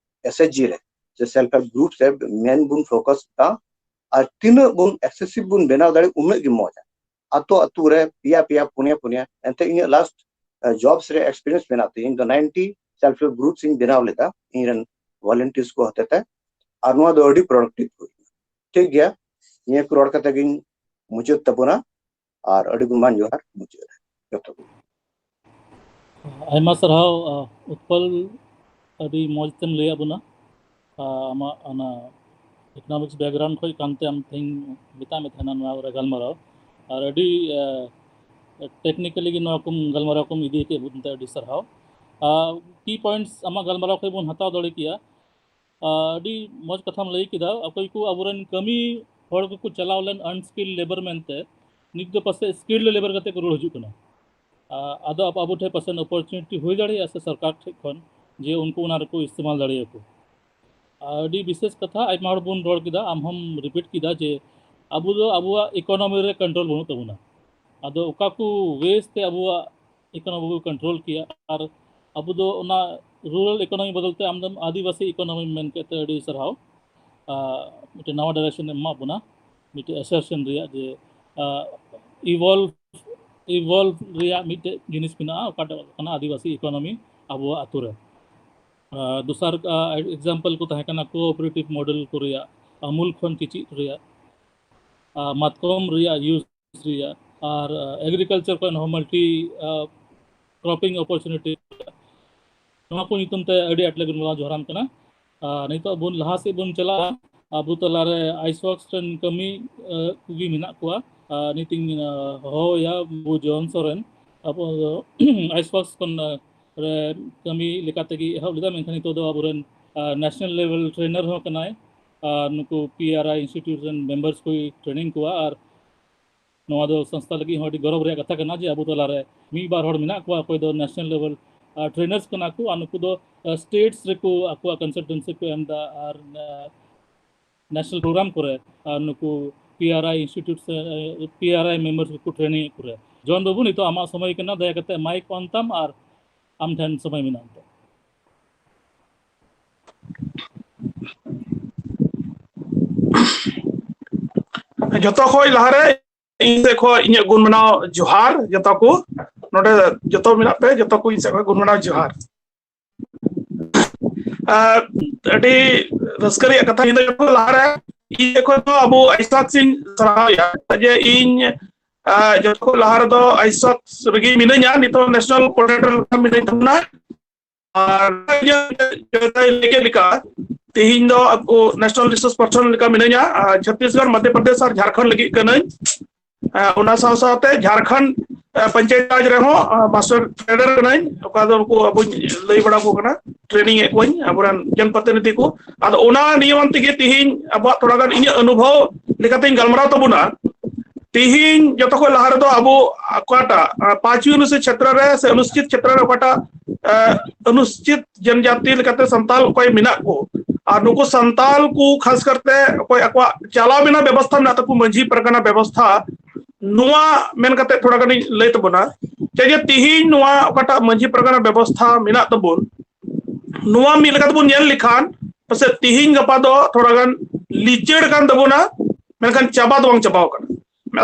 ᱮᱥ ᱮᱪ ᱡᱤ ᱨᱮ ᱥᱮ ᱥᱮᱞᱯ ᱦᱮᱞᱯ ᱜᱨᱩᱯ ᱨᱮ ᱢᱮᱱ ᱵᱚᱱ ᱯᱷᱳᱠᱟᱥ ᱫᱟ, ᱟᱨ ᱛᱤᱱᱟᱹᱜ ᱵᱚᱱ ᱮᱠᱥᱮᱥᱤᱵᱷ ᱵᱚᱱ ᱵᱮᱱᱟᱣ ᱫᱟᱲᱮᱭᱟᱜ, ᱩᱱᱟᱹᱜ ᱜᱮ ᱢᱚᱡᱟ᱾ ᱟᱛᱳ ᱟᱛᱳ ᱨᱮ ᱯᱮᱭᱟ ᱯᱮᱭᱟ, ᱯᱩᱱᱭᱟ ᱯᱩᱱᱭᱟ, ᱮᱱᱛᱮ ᱤᱧᱟᱹᱜ ᱞᱟᱥᱴ ᱡᱚᱵᱥ ᱨᱮ ᱮᱠᱥᱯᱤᱨᱤᱭᱮᱱᱥ ᱢᱮᱱᱟᱜ ᱛᱤᱧᱟᱹ᱾ ᱤᱧ ᱫᱚ ᱱᱟᱭᱤᱱᱴᱤ ᱥᱮᱞᱯ ᱦᱮᱞᱯ ᱜᱨᱩᱯᱥ ᱤᱧ ᱵᱮᱱᱟᱣ ᱞᱮᱫᱟ ᱤᱧ ᱨᱮᱱ ᱵᱷᱚᱞᱮᱱᱴᱤᱭᱟᱨᱥ ᱠᱚ ᱦᱚᱛᱮᱛᱮ, ᱟᱨ ᱱᱚᱣᱟ ᱫᱚ ᱟᱹᱰᱤ ᱯᱨᱚᱰᱟᱠᱴᱤᱵᱷ ᱦᱩᱭ ᱮᱱᱟ᱾ ᱴᱷᱤᱠ ᱜᱮᱭᱟ, ᱱᱤᱭᱟᱹ ᱠᱚ ᱨᱚᱲ ᱠᱟᱛᱮ ᱜᱤᱧ ᱢᱩᱪᱟᱹᱫ ᱛᱟᱵᱚᱱᱟ, ᱟᱨ ᱟᱹᱰᱤ ᱜᱩᱱᱢᱟᱱ ᱡᱚᱦᱟᱨ ᱢᱩᱪᱟᱹᱫ ᱨᱮ ᱡᱚᱛᱚ ᱠᱚ᱾ ᱟᱭᱢᱟ ᱥᱟᱨᱦᱟᱣ ᱩᱛᱯᱚᱞ, ᱟᱹᱰᱤ ᱢᱚᱡᱽ ᱛᱮᱢ ᱞᱟᱹᱭᱟᱫ ᱵᱚᱱᱟ᱾ ᱟᱢᱟᱜ ᱚᱱᱟ ᱤᱠᱳᱱᱚᱢᱤᱠᱥ ᱵᱮᱠᱜᱨᱟᱣᱩᱱᱰ ᱠᱷᱚᱱ ᱠᱟᱱᱛᱮ ᱟᱢ ᱛᱮᱦᱮᱧ ᱢᱮᱛᱟᱜ ᱢᱮ ᱛᱟᱦᱮᱱᱟ ᱱᱚᱣᱟ ᱨᱮ ᱜᱟᱞᱢᱟᱨᱟᱣ, ᱟᱨ ᱟᱹᱰᱤ ᱴᱮᱠᱱᱤᱠᱟᱞᱤ ᱜᱮ ᱱᱚᱣᱟ ᱠᱚᱢ ᱜᱟᱞᱢᱟᱨᱟᱣ ᱠᱚᱢ ᱤᱫᱤ ᱠᱮᱫ ᱵᱚᱱᱛᱮ ᱟᱹᱰᱤ ᱥᱟᱨᱦᱟᱣ᱾ ᱠᱤ ᱯᱚᱭᱮᱱᱴᱥ ᱟᱢᱟᱜ ᱜᱟᱞᱢᱟᱨᱟᱣ ᱠᱷᱚᱱ ᱵᱚᱱ ᱦᱟᱛᱟᱣ ᱫᱟᱲᱮ ᱠᱮᱭᱟ, ᱟᱹᱰᱤ ᱢᱚᱡᱽ ᱠᱟᱛᱷᱟᱢ ᱞᱟᱹᱭ ᱠᱮᱫᱟ᱾ ᱚᱠᱚᱭ ᱠᱚ ᱟᱵᱚᱨᱮᱱ ᱠᱟᱹᱢᱤ ᱦᱚᱲ ᱠᱚᱠᱚ ᱪᱟᱞᱟᱣ ᱞᱮᱱ ᱟᱱᱥᱠᱤᱞᱰ ᱞᱮᱵᱟᱨ ᱢᱮᱱᱛᱮ, ᱱᱤᱛ ᱫᱚ ᱯᱟᱥᱮᱡ ᱥᱠᱤᱞᱰ ᱞᱮᱵᱟᱨ ᱠᱟᱛᱮ ᱠᱚ ᱨᱩᱣᱟᱹᱲ ᱦᱤᱡᱩᱜ ᱠᱟᱱᱟ᱾ ᱟᱫᱚ ᱟᱵᱚ ᱴᱷᱮᱱ ᱯᱟᱥᱮᱡ ᱚᱯᱚᱨᱪᱩᱱᱤᱴᱤ ᱦᱩᱭ ᱫᱟᱲᱮᱭᱟᱜᱼᱟ ᱥᱮ ᱥᱚᱨᱠᱟᱨ ᱴᱷᱮᱱ ᱠᱷᱚᱱ ᱡᱮ ᱩᱱᱠᱩ ᱚᱱᱟ ᱨᱮᱠᱚ ᱤᱥᱛᱮᱢᱟᱞ ᱫᱟᱲᱮᱭᱟᱠᱚ᱾ ᱟᱹᱰᱤ ᱵᱤᱥᱮᱥ ᱠᱟᱛᱷᱟ, ᱟᱭᱢᱟ ᱦᱚᱲ ᱵᱚᱱ ᱨᱚᱲ ᱠᱮᱫᱟ, ᱟᱢ ᱦᱚᱸᱢ ᱨᱤᱯᱤᱴ ᱠᱮᱫᱟ ᱡᱮ ᱟᱵᱚ ᱫᱚ ᱟᱵᱚᱣᱟᱜ ᱤᱠᱳᱱᱚᱢᱤ ᱨᱮ ᱠᱚᱱᱴᱨᱳᱞ ᱵᱟᱹᱱᱩᱜ ᱛᱟᱵᱚᱱᱟ᱾ ᱟᱫᱚ ᱚᱠᱟ ᱠᱚ ᱣᱮᱥ ᱛᱮ ᱟᱵᱚᱣᱟᱜ ᱤᱠᱳᱱᱚᱢᱤ ᱵᱚ ᱠᱚᱱᱴᱨᱳᱞ ᱠᱮᱭᱟ? ᱟᱨ ᱟᱵᱚ ᱫᱚ ᱚᱱᱟ ᱨᱩᱨᱟᱞ ᱤᱠᱳᱱᱚᱢᱤ ᱵᱚᱫᱚᱞ ᱛᱮ ᱟᱢ ᱫᱚᱢ ᱟᱹᱫᱤᱵᱟᱹᱥᱤ ᱤᱠᱳᱱᱚᱢᱤᱢ ᱢᱮᱱ ᱠᱮᱫ ᱛᱮ ᱟᱹᱰᱤ ᱥᱟᱨᱦᱟᱣ᱾ ᱢᱤᱫᱴᱮᱱ ᱱᱟᱣᱟ ᱰᱟᱭᱨᱮᱠᱥᱚᱱ ᱮᱢ ᱮᱢᱟᱜ ᱵᱚᱱᱟ, ᱢᱤᱫᱴᱮᱱ ᱟᱥᱟᱨᱥᱚᱱ ᱨᱮᱭᱟᱜ ᱡᱮ ᱤᱵᱷᱚᱞᱵᱷ ᱤᱵᱷᱚᱞᱵᱷ ᱨᱮᱭᱟᱜ ᱢᱤᱫᱴᱮᱡ ᱡᱤᱱᱤᱥ ᱢᱮᱱᱟᱜᱼᱟ, ᱚᱠᱟᱴᱟᱜ ᱠᱟᱱᱟ ᱟᱹᱫᱤᱵᱟᱹᱥᱤ ᱤᱠᱳᱱᱚᱢᱤ ᱟᱵᱚᱣᱟᱜ ᱟᱛᱳ ᱨᱮ᱾ ᱫᱚᱥᱟᱨ ᱮᱠᱡᱟᱢᱯᱚᱞ ᱠᱚ ᱛᱟᱦᱮᱸ ᱠᱟᱱᱟ ᱠᱳᱚᱯᱟᱨᱮᱴᱤᱵᱷ ᱢᱚᱰᱮᱞ ᱠᱚ ᱨᱮᱭᱟᱜ, ᱟᱢᱩᱞ ᱠᱷᱚᱱ ᱠᱤᱪᱨᱤᱡ ᱨᱮᱭᱟᱜ, ᱢᱟᱛᱠᱚᱢ ᱨᱮᱭᱟᱜ ᱤᱭᱩᱡᱽ ᱨᱮᱭᱟᱜ, ᱟᱨ ᱮᱜᱽᱨᱤᱠᱟᱞᱪᱟᱨ ᱠᱷᱚᱱ ᱦᱚᱸ ᱢᱟᱞᱴᱤ ᱠᱨᱚᱯᱤᱝ ᱚᱯᱚᱨᱪᱩᱱᱤᱴᱤ, ᱱᱚᱣᱟ ᱠᱚ ᱧᱩᱛᱩᱢ ᱛᱮ ᱟᱹᱰᱤ ᱟᱸᱴ ᱞᱮ ᱜᱟᱞᱢᱟᱨᱟᱣ ᱡᱚᱦᱟᱨᱟᱢ ᱠᱟᱱᱟ᱾ ᱟᱨ ᱱᱤᱛᱚᱜ ᱵᱚᱱ ᱞᱟᱦᱟ ᱥᱮᱫ ᱵᱚᱱ ᱪᱟᱞᱟᱜᱼᱟ᱾ ᱟᱵᱚ ᱛᱟᱞᱟᱨᱮ ᱟᱭᱤᱥ ᱣᱟᱨᱠᱥ ᱨᱮᱱ ᱠᱟᱹᱢᱤ ᱠᱚᱜᱮ ᱢᱮᱱᱟᱜ ᱠᱚᱣᱟ᱾ ᱟᱨ ᱱᱤᱛᱤᱧ ᱦᱚᱦᱚᱭᱟ ᱵᱩ ᱡᱚᱱ ᱥᱚᱨᱮᱱ᱾ ᱟᱵᱚ ᱫᱚ ᱟᱭᱤᱥ ᱣᱟᱨᱠᱥ ᱠᱷᱚᱱ ᱨᱮ ᱠᱟᱹᱢᱤ ᱞᱮᱠᱟ ᱛᱮᱜᱮ ᱮᱦᱚᱵ ᱞᱮᱫᱟ, ᱢᱮᱱᱠᱷᱟᱱ ᱱᱤᱛᱚᱜ ᱫᱚ ᱟᱵᱚᱨᱮᱱ ᱱᱮᱥᱱᱟᱞ ᱞᱮᱵᱮᱞ ᱴᱨᱮᱱᱟᱨ ᱦᱚᱸ ᱠᱟᱱᱟᱭ᱾ ᱟᱨ ᱱᱩᱠᱩ ᱯᱤ ᱟᱨ ᱟᱭ ᱤᱱᱥᱴᱤᱴᱭᱩᱴ ᱨᱮᱱ ᱢᱮᱢᱵᱟᱨᱥ ᱠᱚᱭ ᱴᱨᱮᱱᱤᱝ ᱠᱚᱣᱟ᱾ ᱟᱨ ᱱᱚᱣᱟ ᱫᱚ ᱥᱚᱝᱥᱛᱷᱟ ᱞᱟᱹᱜᱤᱫ ᱦᱚᱸ ᱟᱹᱰᱤ ᱜᱚᱨᱚᱵᱽ ᱨᱮᱭᱟᱜ ᱠᱟᱛᱷᱟ ᱠᱟᱱᱟ ᱡᱮ ᱟᱵᱚ ᱛᱟᱞᱟᱨᱮ ᱢᱤᱫ ᱵᱟᱨ ᱦᱚᱲ ᱢᱮᱱᱟᱜ ᱠᱚᱣᱟ, ᱚᱠᱚᱭ ᱫᱚ ᱱᱮᱥᱱᱟᱞ ᱞᱮᱵᱮᱞ ᱴᱨᱮᱱᱟᱨᱥ ᱠᱟᱱᱟ ᱠᱚ, ᱟᱨ ᱱᱩᱠᱩ ᱫᱚ ᱥᱴᱮᱴᱥ ᱨᱮᱠᱚ ᱟᱠᱚᱣᱟᱜ ᱠᱚᱱᱥᱟᱞᱴᱮᱱᱥᱤ ᱠᱚ ᱮᱢ ᱮᱫᱟ᱾ ᱟᱨ ᱱᱮᱥᱱᱟᱞ ᱯᱨᱳᱜᱨᱟᱢ ᱠᱚᱨᱮ ᱟᱨ ᱱᱩᱠᱩ ᱯᱤ ᱟᱨ ᱟᱭ ᱤᱱᱥᱴᱤᱴᱭᱩᱴ ᱥᱮ ᱯᱤ ᱟᱨ ᱟᱭ ᱢᱮᱢᱵᱟᱨᱥ ᱠᱚ ᱴᱨᱮᱱᱤᱝ ᱮᱫ ᱠᱚᱨᱮ᱾ ᱡᱚᱱ ᱵᱟᱹᱵᱩ, ᱱᱤᱛᱚᱜ ᱟᱢᱟᱜ ᱥᱚᱢᱚᱭ ᱠᱟᱱᱟ, ᱫᱟᱭᱟ ᱠᱟᱛᱮ ᱢᱟᱭᱤᱠ ᱚᱱ ᱛᱟᱢ ᱟᱨ ᱟᱢ ᱴᱷᱮᱱ ᱥᱚᱢᱚᱭ ᱢᱮᱱᱟᱜᱼᱟ᱾ ᱡᱚᱛᱚ ᱠᱷᱚᱡ ᱞᱟᱦᱟᱨᱮ ᱤᱧ ᱥᱮᱫ ᱠᱷᱚᱡ ᱤᱧᱟᱹᱜ ᱜᱩᱱ ᱢᱟᱱᱟᱣ ᱡᱚᱦᱟᱨ ᱡᱚᱛᱚ ᱠᱚ᱾ ᱱᱚᱰᱮ ᱡᱚᱛᱚ ᱢᱮᱱᱟᱜ ᱯᱮ, ᱡᱚᱛᱚ ᱠᱚ ᱤᱧ ᱥᱮᱫ ᱠᱷᱚᱡ ᱜᱩᱱ ᱢᱟᱱᱟᱣ ᱡᱚᱦᱟᱨ᱾ ᱟᱨ ᱟᱹᱰᱤ ᱨᱟᱹᱥᱠᱟᱹ ᱨᱮᱭᱟᱜ ᱠᱟᱛᱷᱟ, ᱤᱧ ᱫᱚ ᱡᱚᱛᱚ ᱞᱟᱦᱟᱨᱮ ᱤᱧ ᱥᱮᱫ ᱠᱷᱚᱡ ᱫᱚ ᱟᱵᱚ ᱟᱭᱤᱥ ᱣᱟᱨᱠᱥ ᱤᱧ ᱥᱟᱨᱦᱟᱣᱮᱭᱟ ᱡᱮ ᱤᱧ, ᱟᱨ ᱡᱚᱛᱚ ᱠᱷᱚᱡ ᱞᱟᱦᱟ ᱨᱮᱫᱚ ᱟᱭᱤᱥ ᱣᱟᱨᱠᱥ ᱨᱮᱜᱮ ᱢᱤᱱᱟᱹᱧᱟ᱾ ᱱᱤᱛᱚᱜ ᱱᱮᱥᱱᱟᱞ ᱠᱳᱚᱨᱰᱤᱱᱮᱴᱚᱨ ᱞᱮᱠᱟ ᱢᱤᱱᱟᱹᱧ ᱛᱟᱵᱚᱱᱟ᱾ ᱟᱨ ᱤᱧᱟᱹᱜ ᱡᱚᱭᱛᱟᱭ ᱞᱟᱹᱭ ᱠᱮᱫ ᱞᱮᱠᱟ, ᱛᱮᱦᱮᱧ ᱫᱚ ᱟᱵᱚ ᱱᱮᱥᱱᱟᱞ ᱨᱤᱥᱳᱨᱥ ᱯᱟᱨᱥᱚᱱ ᱞᱮᱠᱟ ᱢᱤᱱᱟᱹᱧᱟ᱾ ᱟᱨ ᱪᱷᱚᱛᱤᱥᱜᱚᱲ, ᱢᱚᱫᱷᱭᱚ ᱯᱨᱚᱫᱮᱥ ᱟᱨ ᱡᱷᱟᱲᱠᱷᱚᱸᱰ ᱞᱟᱹᱜᱤᱫ ᱠᱟᱹᱱᱟᱹᱧ᱾ ᱟᱨ ᱚᱱᱟ ᱥᱟᱶ ᱥᱟᱶᱛᱮ ᱡᱷᱟᱲᱠᱷᱚᱸᱰ, ᱟᱨ ᱯᱚᱧᱪᱟᱭᱮᱛ ᱨᱟᱡᱽ ᱨᱮᱦᱚᱸ, ᱟᱨ ᱢᱟᱥᱴᱟᱨ ᱴᱨᱮᱱᱟᱨ ᱠᱟᱹᱱᱟᱹᱧ᱾ ᱚᱠᱟ ᱫᱚ ᱩᱱᱠᱩ ᱟᱵᱚᱧ ᱞᱟᱹᱭ ᱵᱟᱲᱟ ᱟᱠᱚ ᱠᱟᱱᱟ, ᱴᱨᱮᱱᱤᱝ ᱮᱫ ᱠᱚᱣᱟᱧ ᱟᱵᱚᱨᱮᱱ ᱡᱚᱱᱯᱨᱚᱛᱤᱱᱤᱫᱷᱤ ᱠᱚ᱾ ᱟᱫᱚ ᱚᱱᱟ ᱱᱤᱭᱚᱢ ᱛᱮᱜᱮ ᱛᱮᱦᱮᱧ ᱟᱵᱚᱣᱟᱜ ᱛᱷᱚᱲᱟ ᱜᱟᱱ ᱤᱧᱟᱹᱜ ᱚᱱᱩᱵᱷᱚᱵ ᱞᱮᱠᱟᱛᱮᱧ ᱜᱟᱞᱢᱟᱨᱟᱣ ᱛᱟᱵᱚᱱᱟ᱾ ᱛᱮᱦᱮᱧ ᱡᱚᱛᱚ ᱠᱷᱚᱱ ᱞᱟᱦᱟ ᱨᱮᱫᱚ ᱟᱵᱚ ᱚᱠᱟᱴᱟᱜ, ᱟᱨ, ᱯᱟᱸᱪᱣᱤ ᱚᱱᱩᱥᱩᱪᱤ ᱪᱷᱮᱛᱨᱚ ᱨᱮ ᱥᱮ ᱚᱱᱩᱥᱩᱪᱤᱛ ᱪᱷᱮᱛᱨᱚ ᱨᱮ ᱚᱠᱟᱴᱟᱜ, ᱟᱨ, ᱚᱱᱩᱥᱩᱪᱤᱛ ᱡᱚᱱᱡᱟᱛᱤ ᱞᱮᱠᱟᱛᱮ ᱥᱟᱱᱛᱟᱞ ᱚᱠᱚᱭ ᱢᱮᱱᱟᱜ ᱠᱚ, ᱟᱨ ᱱᱩᱠᱩ ᱥᱟᱱᱛᱟᱞ ᱠᱚ ᱠᱷᱟᱥ ᱠᱟᱨᱛᱮ ᱚᱠᱚᱭ ᱟᱠᱚᱣᱟᱜ ᱪᱟᱞᱟᱣ ᱢᱮᱱᱟᱜ ᱵᱮᱵᱚᱥᱛᱷᱟ ᱢᱮᱱᱟᱜ ᱛᱟᱠᱚ ᱢᱟᱹᱡᱷᱤ ᱯᱟᱨᱜᱟᱱᱟ ᱵᱮᱵᱚᱥᱛᱷᱟ, ᱱᱚᱣᱟ ᱢᱮᱱ ᱠᱟᱛᱮ ᱛᱷᱚᱲᱟ ᱜᱟᱱᱤᱧ ᱞᱟᱹᱭ ᱛᱟᱵᱚᱱᱟ᱾ ᱪᱮᱫ ᱡᱮ ᱛᱤᱦᱤᱧ ᱱᱚᱣᱟ ᱚᱠᱟᱴᱟᱜ ᱢᱟᱹᱡᱷᱤ ᱯᱟᱨᱜᱟᱱᱟ ᱵᱮᱵᱚᱥᱛᱷᱟ ᱢᱮᱱᱟᱜ ᱛᱟᱵᱚᱱ, ᱱᱚᱣᱟ ᱢᱤᱫ ᱞᱮᱠᱟ ᱛᱮᱵᱚᱱ ᱧᱮᱞ ᱞᱮᱠᱷᱟᱱ ᱯᱟᱥᱮᱡ ᱛᱤᱦᱤᱧ ᱜᱟᱯᱟ ᱫᱚ ᱛᱷᱚᱲᱟ ᱜᱟᱱ ᱞᱤᱪᱟᱹᱲ ᱠᱟᱱ ᱛᱟᱵᱚᱱᱟ, ᱢᱮᱱᱠᱷᱟᱱ ᱪᱟᱵᱟ ᱫᱚ ᱵᱟᱝ ᱪᱟᱵᱟᱣ ᱠᱟᱱᱟ᱾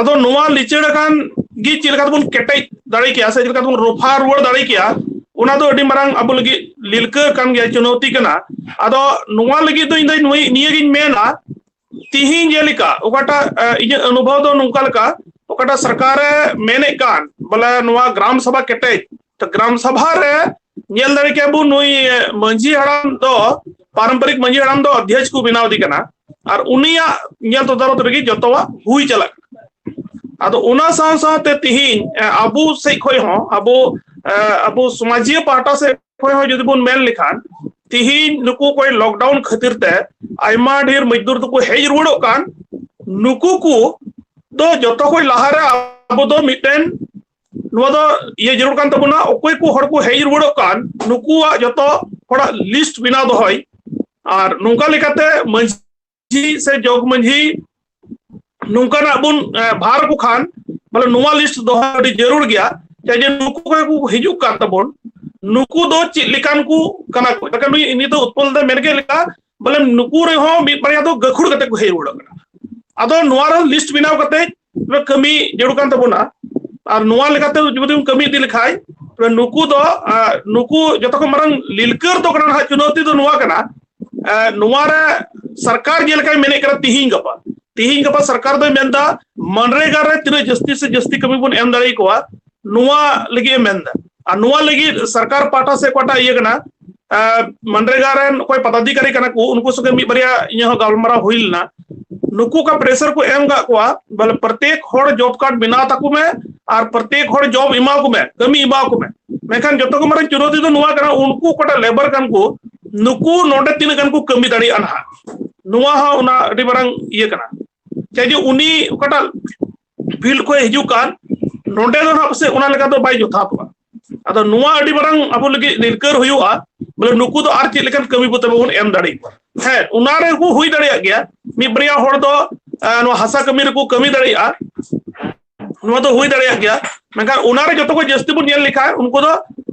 ᱟᱫᱚ ᱱᱚᱣᱟ ᱞᱤᱪᱟᱹᱲ ᱟᱠᱟᱱ ᱜᱮ ᱪᱮᱫ ᱞᱮᱠᱟ ᱛᱮᱵᱚᱱ ᱠᱮᱴᱮᱡ ᱫᱟᱲᱮ ᱠᱮᱭᱟ ᱥᱮ ᱪᱮᱫ ᱞᱮᱠᱟ ᱛᱮᱵᱚᱱ ᱨᱚᱯᱷᱟ ᱨᱩᱣᱟᱹᱲ ᱫᱟᱲᱮ ᱠᱮᱭᱟ, ᱚᱱᱟ ᱫᱚ ᱟᱹᱰᱤ ᱢᱟᱨᱟᱝ ᱟᱵᱚ ᱞᱟᱹᱜᱤᱫ ᱞᱤᱞᱠᱟᱹ ᱠᱟᱱ ᱜᱮᱭᱟ, ᱪᱩᱱᱚᱣᱛᱤ ᱠᱟᱱᱟ᱾ ᱟᱫᱚ ᱱᱚᱣᱟ ᱞᱟᱹᱜᱤᱫ ᱫᱚ ᱤᱧ ᱫᱚ ᱱᱩᱭ-, ᱱᱤᱭᱟᱹ ᱜᱤᱧ ᱢᱮᱱᱟ, ᱛᱤᱦᱤᱧ ᱡᱮᱞᱮᱠᱟ ᱚᱠᱟᱴᱟᱜ, ᱮ, ᱤᱧᱟᱹᱜ ᱚᱱᱩᱵᱷᱚᱵ ᱫᱚ ᱱᱚᱝᱠᱟ ᱞᱮᱠᱟ, ᱚᱠᱟᱴᱟᱜ ᱥᱚᱨᱠᱟᱨᱮ ᱢᱮᱱᱮᱫ ᱠᱟᱱ ᱵᱚᱞᱮ ᱱᱚᱣᱟ ᱜᱨᱟᱢ ᱥᱚᱵᱷᱟ ᱠᱮᱴᱮᱡ, ᱛᱚ ᱜᱨᱟᱢ ᱥᱚᱵᱷᱟ ᱨᱮ ᱧᱮᱞ ᱫᱟᱲᱮ ᱠᱮᱭᱟ ᱵᱚᱱ ᱱᱩᱭ, ᱮ, ᱢᱟᱹᱡᱷᱤ ᱦᱟᱲᱟᱢ ᱫᱚ ᱯᱟᱨᱚᱢᱯᱚᱨᱤᱠ ᱢᱟᱹᱡᱷᱤ ᱦᱟᱲᱟᱢ ᱫᱚ ᱚᱫᱷᱭᱚᱠᱷ ᱠᱚ ᱵᱮᱱᱟᱣ ᱫᱮ ᱠᱟᱱᱟ, ᱟᱨ ᱩᱱᱤᱭᱟᱜ ᱧᱮᱞ ᱛᱚᱫᱟᱨᱚᱛ ᱨᱮᱜᱮ ᱡᱚᱛᱚᱣᱟᱜ ᱦᱩᱭ ᱪᱟᱞᱟᱜ ᱠᱟᱱᱟ᱾ ᱟᱫᱚ ᱚᱱᱟ ᱥᱟᱶ ᱥᱟᱶᱛᱮ ᱛᱤᱦᱤᱧ ᱟᱵᱚ ᱥᱮᱫ ᱠᱷᱚᱱ ᱦᱚᱸ, ᱟᱵᱚ ᱟᱵᱚ ᱥᱚᱢᱟᱡᱤᱭᱟᱹ ᱯᱟᱦᱴᱟ ᱥᱮᱫ ᱠᱷᱚᱱ ᱦᱚᱸ ᱡᱩᱫᱤ ᱵᱚᱱ ᱢᱮᱱ ᱞᱮᱠᱷᱟᱱ, ᱛᱤᱦᱤᱧ ᱱᱩᱠᱩ ᱚᱠᱚᱭ ᱞᱚᱠᱰᱟᱣᱩᱱ ᱠᱷᱟᱹᱛᱤᱨ ᱛᱮ ᱟᱭᱢᱟ ᱰᱷᱮᱨ ᱢᱚᱡᱫᱩᱨ ᱫᱚᱠᱚ ᱦᱮᱡ ᱨᱩᱣᱟᱹᱲᱚᱜ ᱠᱟᱱ, ᱱᱩᱠᱩ ᱠᱚ ᱫᱚ ᱡᱚᱛᱚ ᱠᱷᱚᱱ ᱞᱟᱦᱟᱨᱮ ᱟᱵᱚ ᱫᱚ ᱢᱤᱫᱴᱮᱱ ᱱᱚᱣᱟ ᱫᱚ ᱤᱭᱟᱹ ᱡᱟᱹᱨᱩᱲ ᱠᱟᱱ ᱛᱟᱵᱚᱱᱟ, ᱚᱠᱚᱭ ᱠᱚ ᱦᱚᱲ ᱠᱚ ᱦᱮᱡ ᱨᱩᱣᱟᱹᱲᱚᱜ ᱠᱟᱱ, ᱱᱩᱠᱩᱣᱟᱜ ᱡᱚᱛᱚ ᱦᱚᱲᱟᱜ ᱞᱤᱥᱴ ᱵᱮᱱᱟᱣ ᱫᱚᱦᱚᱭ᱾ ᱟᱨ ᱱᱚᱝᱠᱟ ᱞᱮᱠᱟᱛᱮ ᱢᱟᱹᱡᱷᱤ ᱥᱮ ᱡᱚᱜᱽ ᱢᱟᱹᱡᱷᱤ ᱱᱚᱝᱠᱟᱱᱟᱜ ᱵᱚᱱ ᱵᱷᱟᱨ ᱠᱚ ᱠᱷᱟᱱ, ᱵᱚᱞᱮ ᱱᱚᱣᱟ ᱞᱤᱥᱴ ᱫᱚᱦᱚ ᱟᱹᱰᱤ ᱡᱟᱹᱨᱩᱲ ᱜᱮᱭᱟ᱾ ᱪᱮᱫᱟᱜ ᱡᱮ ᱱᱩᱠᱩ ᱠᱚ ᱦᱤᱡᱩᱜ ᱠᱟᱱ ᱛᱟᱵᱚᱱ, ᱱᱩᱠᱩ ᱫᱚ ᱪᱮᱫ ᱞᱮᱠᱟᱱ ᱠᱚ ᱠᱟᱱᱟ ᱠᱚ? ᱱᱩᱭ ᱱᱤᱛᱚᱜ ᱩᱛᱯᱚᱞ ᱫᱚ ᱢᱮᱱ ᱠᱮᱫ ᱞᱮᱠᱟ, ᱵᱚᱞᱮ ᱱᱩᱠᱩ ᱨᱮᱦᱚᱸ ᱢᱤᱫ ᱵᱟᱨᱭᱟ ᱫᱚ ᱜᱟᱹᱠᱷᱩᱲ ᱠᱟᱛᱮ ᱠᱚ ᱦᱮᱡ ᱨᱩᱣᱟᱹᱲᱚᱜ ᱠᱟᱱᱟ᱾ ᱟᱫᱚ ᱱᱚᱣᱟ ᱨᱮ ᱞᱤᱥᱴ ᱵᱮᱱᱟᱣ ᱠᱟᱛᱮ ᱠᱟᱹᱢᱤ ᱡᱟᱹᱨᱩᱲ ᱠᱟᱱ ᱛᱟᱵᱚᱱᱟ᱾ ᱟᱨ ᱱᱚᱣᱟ ᱞᱮᱠᱟᱛᱮ ᱡᱩᱫᱤ ᱵᱚᱱ ᱠᱟᱹᱢᱤ ᱤᱫᱤ ᱞᱮᱠᱷᱟᱱ, ᱱᱩᱠᱩ ᱫᱚ ᱱᱩᱠᱩ ᱡᱚᱛᱚ ᱠᱷᱚᱱ ᱢᱟᱨᱟᱝ ᱞᱤᱞᱠᱟᱹᱨ ᱫᱚ ᱠᱟᱱᱟ ᱱᱟᱦᱟᱜ, ᱪᱩᱱᱚᱣᱛᱤ ᱫᱚ ᱱᱚᱣᱟ ᱠᱟᱱᱟ᱾ ᱱᱚᱣᱟ ᱨᱮ ᱥᱚᱨᱠᱟᱨ ᱡᱮᱞᱮᱠᱟᱭ ᱢᱮᱱᱮᱫ ᱠᱟᱱᱟ, ᱛᱤᱦᱤᱧ ᱜᱟᱯᱟ ᱛᱤᱦᱤᱧ ᱜᱟᱯᱟ ᱥᱚᱨᱠᱟᱨ ᱫᱚᱭ ᱢᱮᱱᱫᱟ ᱢᱟᱱᱨᱮᱜᱟ ᱨᱮ ᱛᱤᱱᱟᱹᱜ ᱡᱟᱹᱥᱛᱤ ᱥᱮ ᱡᱟᱹᱥᱛᱤ ᱠᱟᱹᱢᱤ ᱵᱚᱱ ᱮᱢ ᱫᱟᱲᱮ ᱟᱠᱚᱣᱟ, ᱱᱚᱣᱟ ᱞᱟᱹᱜᱤᱫ ᱮ ᱢᱮᱱᱫᱟ᱾ ᱟᱨ ᱱᱚᱣᱟ ᱞᱟᱹᱜᱤᱫ ᱥᱚᱨᱠᱟᱨ ᱯᱟᱦᱴᱟ ᱥᱮ ᱚᱠᱟᱴᱟᱜ ᱤᱭᱟᱹ ᱠᱟᱱᱟ, ᱢᱟᱱᱨᱮᱜᱟ ᱨᱮᱱ ᱚᱠᱚᱭ ᱯᱚᱫᱟᱫᱷᱤᱠᱟᱨᱤ ᱠᱟᱱᱟ ᱠᱚ, ᱩᱱᱠᱩ ᱥᱚᱸᱜᱮ ᱢᱤᱫ ᱵᱟᱨᱭᱟ ᱤᱧᱟᱹᱜ ᱦᱚᱸ ᱜᱟᱞᱢᱟᱨᱟᱣ ᱦᱩᱭ ᱞᱮᱱᱟ᱾ ᱱᱩᱠᱩ ᱚᱠᱟ ᱯᱨᱮᱥᱟᱨ ᱠᱚ ᱮᱢ ᱠᱟᱜ ᱠᱚᱣᱟ, ᱵᱚᱞᱮ ᱯᱨᱚᱛᱮᱠ ᱦᱚᱲ ᱡᱚᱵ ᱠᱟᱨᱰ ᱵᱮᱱᱟᱣ ᱛᱟᱠᱚ ᱢᱮ ᱟᱨ ᱯᱨᱚᱛᱮᱠ ᱦᱚᱲ ᱡᱚᱵ ᱮᱢᱟ ᱠᱚ ᱢᱮ, ᱠᱟᱹᱢᱤ ᱮᱢᱟ ᱠᱚ ᱢᱮ᱾ ᱢᱮᱱᱠᱷᱟᱱ ᱡᱚᱛᱚ ᱠᱷᱚᱱ ᱢᱟᱨᱟᱝ ᱪᱩᱱᱚᱣᱛᱤ ᱫᱚ ᱱᱚᱣᱟ ᱠᱟᱱᱟ, ᱩᱱᱠᱩ ᱚᱠᱟᱴᱟᱜ ᱞᱮᱵᱟᱨ ᱠᱟᱱ ᱠᱚ, ᱱᱩᱠᱩ ᱱᱚᱰᱮ ᱛᱤᱱᱟᱹᱜ ᱜᱟᱱ ᱠᱚ ᱠᱟᱹᱢᱤ ᱫᱟᱲᱮᱭᱟᱜᱼᱟ ᱱᱟᱦᱟᱜ, ᱱᱚᱣᱟ ᱦᱚᱸ ᱚᱱᱟ ᱟᱹᱰᱤ ᱢᱟᱨᱟᱝ ᱤᱭᱟᱹ ᱠᱟᱱᱟ᱾ ᱪᱟᱦᱮ ᱡᱮ ᱩᱱᱤ ᱚᱠᱟᱴᱟᱜ ᱯᱷᱤᱞᱰ ᱠᱷᱚᱱ ᱦᱤᱡᱩᱜ ᱠᱟᱱ, ᱱᱚᱰᱮ ᱫᱚ ᱱᱟᱦᱟᱜ ᱯᱟᱥᱮᱡ ᱚᱱᱟ ᱞᱮᱠᱟ ᱫᱚ ᱵᱟᱭ ᱡᱚᱛᱷᱟᱛᱚᱜᱼᱟ᱾ ᱟᱫᱚ ᱱᱚᱣᱟ ᱟᱹᱰᱤ ᱢᱟᱨᱟᱝ ᱟᱵᱚ ᱞᱟᱹᱜᱤᱫ ᱱᱤᱨᱠᱟᱹᱨ ᱦᱩᱭᱩᱜᱼᱟ, ᱵᱚᱞᱮ ᱱᱩᱠᱩ ᱫᱚ ᱟᱨ ᱪᱮᱫ ᱞᱮᱠᱟᱱ ᱠᱟᱹᱢᱤ ᱠᱚᱛᱮ ᱵᱚᱱ ᱮᱢ ᱫᱟᱲᱮ ᱟᱠᱚᱣᱟ᱾ ᱦᱮᱸ, ᱚᱱᱟ ᱨᱮᱠᱚ ᱦᱩᱭ ᱫᱟᱲᱮᱭᱟᱜ ᱜᱮᱭᱟ, ᱢᱤᱫ ᱵᱟᱨᱭᱟ ᱦᱚᱲ ᱫᱚ ᱱᱚᱣᱟ ᱦᱟᱥᱟ ᱠᱟᱹᱢᱤ ᱨᱮᱠᱚ ᱠᱟᱹᱢᱤ ᱫᱟᱲᱮᱭᱟᱜᱼᱟ, ᱱᱚᱣᱟ ᱫᱚ ᱦᱩᱭ ᱫᱟᱲᱮᱭᱟᱜ ᱜᱮᱭᱟ᱾ ᱢᱮᱱᱠᱷᱟᱱ ᱚᱱᱟ ᱨᱮ ᱡᱚᱛᱚ ᱠᱷᱚᱱ ᱡᱟᱹᱥᱛᱤ ᱵᱚᱱ ᱧᱮᱞ ᱞᱮᱠᱷᱟᱱ, ᱩᱱᱠᱩ ᱫᱚ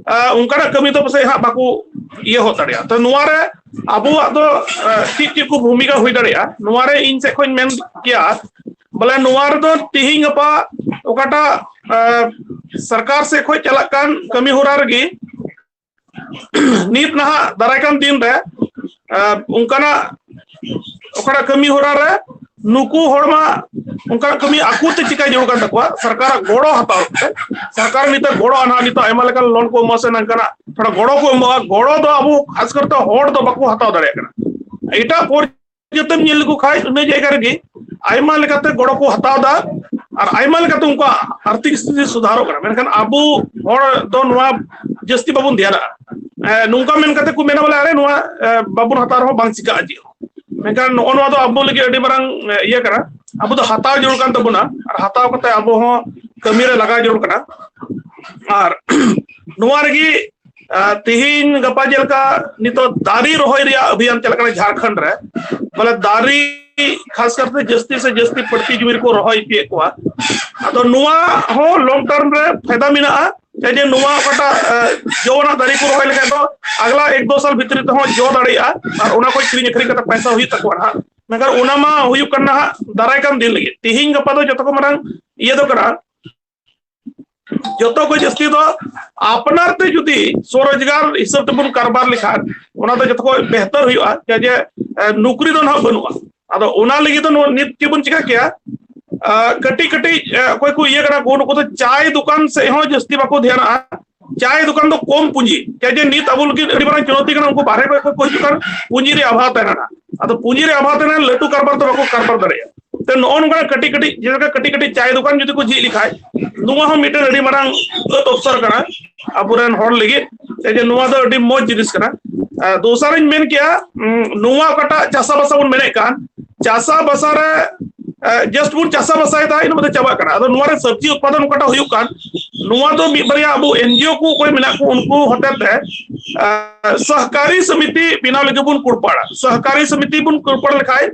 ᱚᱱᱠᱟᱱᱟᱜ ᱠᱟᱹᱢᱤ ᱫᱚ ᱯᱟᱥᱮᱡ ᱦᱟᱸᱜ ᱵᱟᱠᱚ ᱤᱭᱟᱹ ᱦᱚᱫ ᱫᱟᱲᱮᱭᱟᱜᱼᱟ᱾ ᱛᱚ ᱱᱚᱣᱟ ᱨᱮ ᱟᱵᱚᱣᱟᱜ ᱫᱚ ᱪᱮᱫ ᱪᱮᱫ ᱠᱚ ᱵᱷᱩᱢᱤᱠᱟ ᱦᱩᱭ ᱫᱟᱲᱮᱭᱟᱜᱼᱟ, ᱱᱚᱣᱟ ᱨᱮ ᱤᱧ ᱥᱮᱫ ᱠᱷᱚᱱ ᱢᱮᱱ ᱠᱮᱭᱟ, ᱵᱚᱞᱮ ᱱᱚᱣᱟ ᱨᱮᱫᱚ ᱛᱤᱦᱤᱧ ᱜᱟᱯᱟ ᱚᱠᱟᱴᱟᱜ ᱥᱚᱨᱠᱟᱨ ᱥᱮᱫ ᱠᱷᱚᱱ ᱪᱟᱞᱟᱜ ᱠᱟᱱ ᱠᱟᱹᱢᱤ ᱦᱚᱨᱟ ᱨᱮᱜᱮ ᱱᱤᱛ ᱱᱟᱦᱟᱜ ᱫᱟᱨᱟᱭ ᱠᱟᱱ ᱫᱤᱱ ᱨᱮ ᱚᱱᱠᱟᱱᱟᱜ ᱚᱠᱟᱴᱟᱜ ᱠᱟᱹᱢᱤ ᱦᱚᱨᱟ ᱨᱮ ᱱᱩᱠᱩ ᱦᱚᱲ ᱢᱟ ᱚᱱᱠᱟᱱᱟᱜ ᱠᱟᱹᱢᱤ ᱟᱠᱚ ᱛᱮ ᱪᱤᱠᱟᱹᱭ ᱡᱟᱹᱨᱩᱲ ᱠᱟᱱ ᱛᱟᱠᱚᱣᱟ, ᱥᱚᱨᱠᱟᱨᱟᱜ ᱜᱚᱲᱚ ᱦᱟᱛᱟᱣ ᱠᱟᱛᱮ᱾ ᱥᱚᱨᱠᱟᱨ ᱱᱤᱛᱚᱜ ᱜᱚᱲᱚ ᱟᱱᱟ, ᱱᱤᱛᱚᱜ ᱟᱭᱢᱟ ᱞᱮᱠᱟᱱ ᱞᱳᱱ ᱠᱚ ᱮᱢᱚᱜᱼᱟ ᱥᱮ ᱱᱚᱝᱠᱟᱱᱟᱜ ᱛᱷᱚᱲᱟ ᱜᱚᱲᱚ ᱠᱚ ᱮᱢᱚᱜᱼᱟ, ᱜᱚᱲᱚ ᱫᱚ ᱟᱵᱚ ᱠᱷᱟᱥ ᱠᱟᱨᱛᱮ ᱦᱚᱲ ᱫᱚ ᱵᱟᱠᱚ ᱦᱟᱛᱟᱣ ᱫᱟᱲᱮᱭᱟᱜ ᱠᱟᱱᱟ᱾ ᱮᱴᱟᱜ ᱯᱚᱨ ᱡᱟᱹᱛᱮᱢ ᱧᱮᱞ ᱞᱮᱠᱚ ᱠᱷᱟᱡ ᱚᱱᱟ ᱡᱟᱭᱜᱟ ᱨᱮᱜᱮ ᱟᱭᱢᱟ ᱞᱮᱠᱟᱛᱮ ᱜᱚᱲᱚ ᱠᱚ ᱦᱟᱛᱟᱣ ᱮᱫᱟ ᱟᱨ ᱟᱭᱢᱟ ᱞᱮᱠᱟᱛᱮ ᱩᱱᱠᱩᱣᱟᱜ ᱟᱨᱛᱷᱤᱠ ᱥᱛᱷᱤᱛᱤ ᱥᱩᱫᱷᱟᱨᱚᱜ ᱠᱟᱱᱟ, ᱢᱮᱱᱠᱷᱟᱱ ᱟᱵᱚ ᱦᱚᱲ ᱫᱚ ᱱᱚᱣᱟ ᱡᱟᱹᱥᱛᱤ ᱵᱟᱵᱚᱱ ᱫᱷᱮᱭᱟᱱᱟᱜᱼᱟ᱾ ᱮ, ᱱᱚᱝᱠᱟ ᱢᱮᱱ ᱠᱟᱛᱮ ᱠᱚ ᱢᱮᱱᱟ ᱵᱚᱞᱮ ᱟᱨᱮ ᱱᱚᱣᱟ ᱮ, ᱵᱟᱵᱚᱱ ᱦᱟᱛᱟᱣ ᱨᱮᱦᱚᱸ ᱵᱟᱝ ᱪᱤᱠᱟᱹᱜᱼᱟ ᱪᱮᱫ ᱦᱚᱸ, ᱢᱮᱱᱠᱷᱟᱱ ᱱᱚᱜᱼᱚ ᱱᱚᱣᱟ ᱫᱚ ᱟᱵᱚ ᱞᱟᱹᱜᱤᱫ ᱟᱹᱰᱤ ᱢᱟᱨᱟᱝ ᱮ, ᱤᱭᱟᱹ ᱠᱟᱱᱟ᱾ ᱟᱵᱚ ᱫᱚ ᱦᱟᱛᱟᱣ ᱡᱟᱹᱨᱩᱲ ᱠᱟᱱ ᱛᱟᱵᱚᱱᱟ ᱟᱨ ᱦᱟᱛᱟᱣ ᱠᱟᱛᱮ ᱟᱵᱚ ᱦᱚᱸ ᱠᱟᱹᱢᱤ ᱨᱮ ᱞᱟᱜᱟᱣ ᱡᱟᱹᱨᱩᱲ ᱠᱟᱱᱟ᱾ ᱟᱨ ᱱᱚᱣᱟ ᱨᱮᱜᱮ ᱟᱨ ᱛᱤᱦᱤᱧ ᱜᱟᱯᱟ ᱡᱮᱞᱮᱠᱟ ᱱᱤᱛᱚᱜ ᱫᱟᱨᱮ ᱨᱚᱦᱚᱭ ᱨᱮᱭᱟᱜ ᱚᱵᱷᱤᱭᱟᱱ ᱪᱟᱞᱟᱜ ᱠᱟᱱᱟ ᱡᱷᱟᱲᱠᱷᱚᱸᱰ ᱨᱮ, ᱵᱚᱞᱮ ᱫᱟᱨᱮ ᱠᱷᱟᱥ ᱠᱟᱨᱛᱮ ᱡᱟᱹᱥᱛᱤ ᱥᱮ ᱡᱟᱹᱥᱛᱤ ᱯᱟᱹᱲᱛᱤ ᱡᱩᱢᱤ ᱨᱮᱠᱚ ᱨᱚᱦᱚᱭ ᱦᱚᱪᱚᱭᱮᱫ ᱠᱚᱣᱟ᱾ ᱟᱫᱚ ᱱᱚᱣᱟ ᱦᱚᱸ ᱞᱚᱝ ᱴᱟᱨᱢ ᱨᱮ ᱯᱷᱟᱭᱫᱟ ᱢᱮᱱᱟᱜᱼᱟ, ᱪᱮᱫᱟᱜ ᱡᱮ ᱱᱚᱣᱟ ᱚᱠᱟᱴᱟᱜ ᱡᱚ ᱨᱮᱱᱟᱜ ᱫᱟᱨᱮ ᱠᱚ ᱨᱚᱦᱚᱭ ᱞᱮᱠᱷᱟᱱ ᱫᱚ ᱟᱜᱽᱞᱟ ᱮᱠ ᱫᱚ ᱥᱟᱞ ᱵᱷᱤᱛᱨᱤ ᱛᱮᱦᱚᱸ ᱡᱚ ᱫᱟᱲᱮᱭᱟᱜᱼᱟ ᱟᱨ ᱚᱱᱟ ᱠᱚ ᱠᱤᱨᱤᱧ ᱟᱹᱠᱷᱨᱤᱧ ᱠᱟᱛᱮ ᱯᱚᱭᱥᱟ ᱦᱩᱭᱩᱜ ᱛᱟᱠᱚᱣᱟ ᱱᱟᱦᱟᱜ᱾ ᱢᱮᱱᱠᱷᱟᱱ ᱚᱱᱟ ᱢᱟ ᱦᱩᱭᱩᱜ ᱠᱟᱱ ᱱᱟᱦᱟᱜ ᱫᱟᱨᱟᱭ ᱠᱟᱱ ᱫᱤᱱ ᱞᱟᱹᱜᱤᱫ᱾ ᱛᱤᱦᱤᱧ ᱜᱟᱯᱟ ᱫᱚ ᱡᱚᱛᱚ ᱠᱷᱚᱱ ᱢᱟᱨᱟᱝ ᱤᱭᱟᱹ ᱫᱚ ᱠᱟᱱᱟ, ᱡᱚᱛᱚ ᱠᱷᱚᱱ ᱡᱟᱹᱥᱛᱤ ᱫᱚ ᱟᱯᱱᱟᱨ ᱛᱮ ᱡᱩᱫᱤ ᱥᱚᱨᱚᱡᱽᱜᱟᱨ ᱦᱤᱥᱟᱹᱵ ᱛᱮᱵᱚᱱ ᱠᱟᱨᱵᱟᱨ ᱞᱮᱠᱷᱟᱱ ᱚᱱᱟ ᱫᱚ ᱡᱚᱛᱚ ᱠᱷᱚᱱ ᱵᱮᱦᱛᱚᱨ ᱦᱩᱭᱩᱜᱼᱟ᱾ ᱪᱮᱫᱟᱜ ᱡᱮ ᱮ, ᱱᱩᱠᱨᱤ ᱫᱚ ᱱᱟᱦᱟᱜ ᱵᱟᱹᱱᱩᱜᱼᱟ᱾ ᱟᱫᱚ ᱚᱱᱟ ᱞᱟᱹᱜᱤᱫ ᱫᱚ ᱱᱚᱣᱟ ᱱᱤᱛ ᱪᱮᱫ ᱵᱚᱱ ᱪᱤᱠᱟ ᱠᱮᱭᱟ? ᱟ, ᱠᱟᱹᱴᱤᱡ ᱠᱟᱹᱴᱤᱡ ᱮ, ᱚᱠᱚᱭ ᱠᱚ ᱤᱭᱟᱹ ᱠᱟᱱᱟ ᱠᱚ, ᱱᱩᱠᱩ ᱫᱚ ᱪᱟᱭ ᱫᱚᱠᱟᱱ ᱥᱮᱫ ᱦᱚᱸ ᱡᱟᱹᱥᱛᱤ ᱵᱟᱠᱚ ᱫᱷᱮᱭᱟᱱᱟᱜᱼᱟ᱾ ᱪᱟᱭ ᱫᱚᱠᱟᱱ ᱫᱚ ᱠᱚᱢ ᱯᱩᱸᱡᱤ, ᱪᱮᱫᱟᱜ ᱡᱮ ᱱᱤᱛ ᱟᱵᱚ ᱞᱟᱹᱜᱤᱫ ᱟᱹᱰᱤ ᱢᱟᱨᱟᱝ ᱪᱩᱱᱚᱣᱛᱤ ᱠᱟᱱᱟ᱾ ᱩᱱᱠᱩ ᱵᱟᱦᱨᱮ ᱠᱷᱚᱱ ᱠᱚ ᱦᱤᱡᱩᱜ ᱠᱟᱱ, ᱯᱩᱸᱡᱤ ᱨᱮ ᱚᱵᱷᱟᱵ ᱛᱟᱦᱮᱱᱟ᱾ ᱟᱫᱚ ᱯᱩᱸᱡᱤ ᱨᱮ ᱚᱵᱷᱟᱵ ᱛᱟᱦᱮᱱᱟ, ᱞᱟᱹᱴᱩ ᱠᱟᱨᱵᱟᱨ ᱫᱚ ᱵᱟᱠᱚ ᱠᱟᱨᱵᱟᱨ ᱫᱟᱲᱮᱭᱟᱜᱼᱟ᱾ ᱛᱚ ᱱᱚᱜᱼᱚ ᱱᱚᱝᱠᱟᱱᱟᱜ ᱠᱟᱹᱴᱤᱡ ᱠᱟᱹᱴᱤᱡ, ᱡᱮᱞᱮᱠᱟ ᱠᱟᱹᱴᱤᱡ ᱠᱟᱹᱴᱤᱡ ᱪᱟᱭ ᱫᱚᱠᱟᱱ ᱡᱩᱫᱤ ᱠᱚ ᱡᱷᱤᱡ ᱞᱮᱠᱷᱟᱡ, ᱱᱚᱣᱟ ᱦᱚᱸ ᱢᱤᱫᱴᱮᱱ ᱟᱹᱰᱤ ᱢᱟᱨᱟᱝ ᱟᱹᱛ ᱚᱯᱥᱚᱨ ᱠᱟᱱᱟ ᱟᱵᱚᱨᱮᱱ ᱦᱚᱲ ᱞᱟᱹᱜᱤᱫ᱾ ᱡᱮ ᱱᱚᱣᱟ ᱫᱚ ᱟᱹᱰᱤ ᱢᱚᱡᱽ ᱡᱤᱱᱤᱥ ᱠᱟᱱᱟ᱾ ᱟᱨ ᱫᱚᱥᱟᱨᱤᱧ ᱢᱮᱱ ᱠᱮᱜᱼᱟ, ᱩᱸ, ᱱᱚᱣᱟ ᱚᱠᱟᱴᱟᱜ ᱪᱟᱥᱟᱵᱟᱥᱟ ᱵᱚᱱ ᱢᱮᱱᱮᱫ ᱠᱟᱱ, ᱪᱟᱥᱟᱵᱟᱥᱟ ᱨᱮ, ᱮ, just ᱵᱚᱱ ᱪᱟᱥᱟᱵᱟᱥᱟᱭᱮᱫᱟ, ᱤᱱᱟᱹ ᱵᱟᱫᱮ ᱪᱟᱵᱟᱜ ᱠᱟᱱᱟ᱾ ᱟᱫᱚ ᱱᱚᱣᱟ ᱨᱮ ᱥᱚᱵᱽᱡᱤ ᱩᱛᱯᱟᱫᱚᱱ ᱚᱠᱟᱴᱟᱜ ᱦᱩᱭᱩᱜ ᱠᱟᱱ, ᱱᱚᱣᱟ ᱫᱚ ᱢᱤᱫ ᱵᱟᱨᱭᱟ ᱟᱵᱚ ᱮᱱᱡᱤᱳ ᱠᱚ ᱚᱠᱚᱭ ᱢᱮᱱᱟᱜ ᱠᱚ, ᱩᱱᱠᱩ ᱦᱚᱛᱮᱛᱮ, ᱮ, ᱥᱚᱦᱠᱟᱨᱤ ᱥᱚᱢᱤᱛᱤ ᱵᱮᱱᱟᱣ ᱞᱟᱹᱜᱤᱫ ᱵᱚᱱ ᱠᱩᱲᱯᱟᱲᱟ᱾ ᱥᱚᱦᱠᱟᱨᱤ ᱥᱚᱢᱤᱛᱤ ᱵᱚᱱ ᱠᱩᱲᱯᱟᱲ ᱞᱮᱠᱷᱟᱡ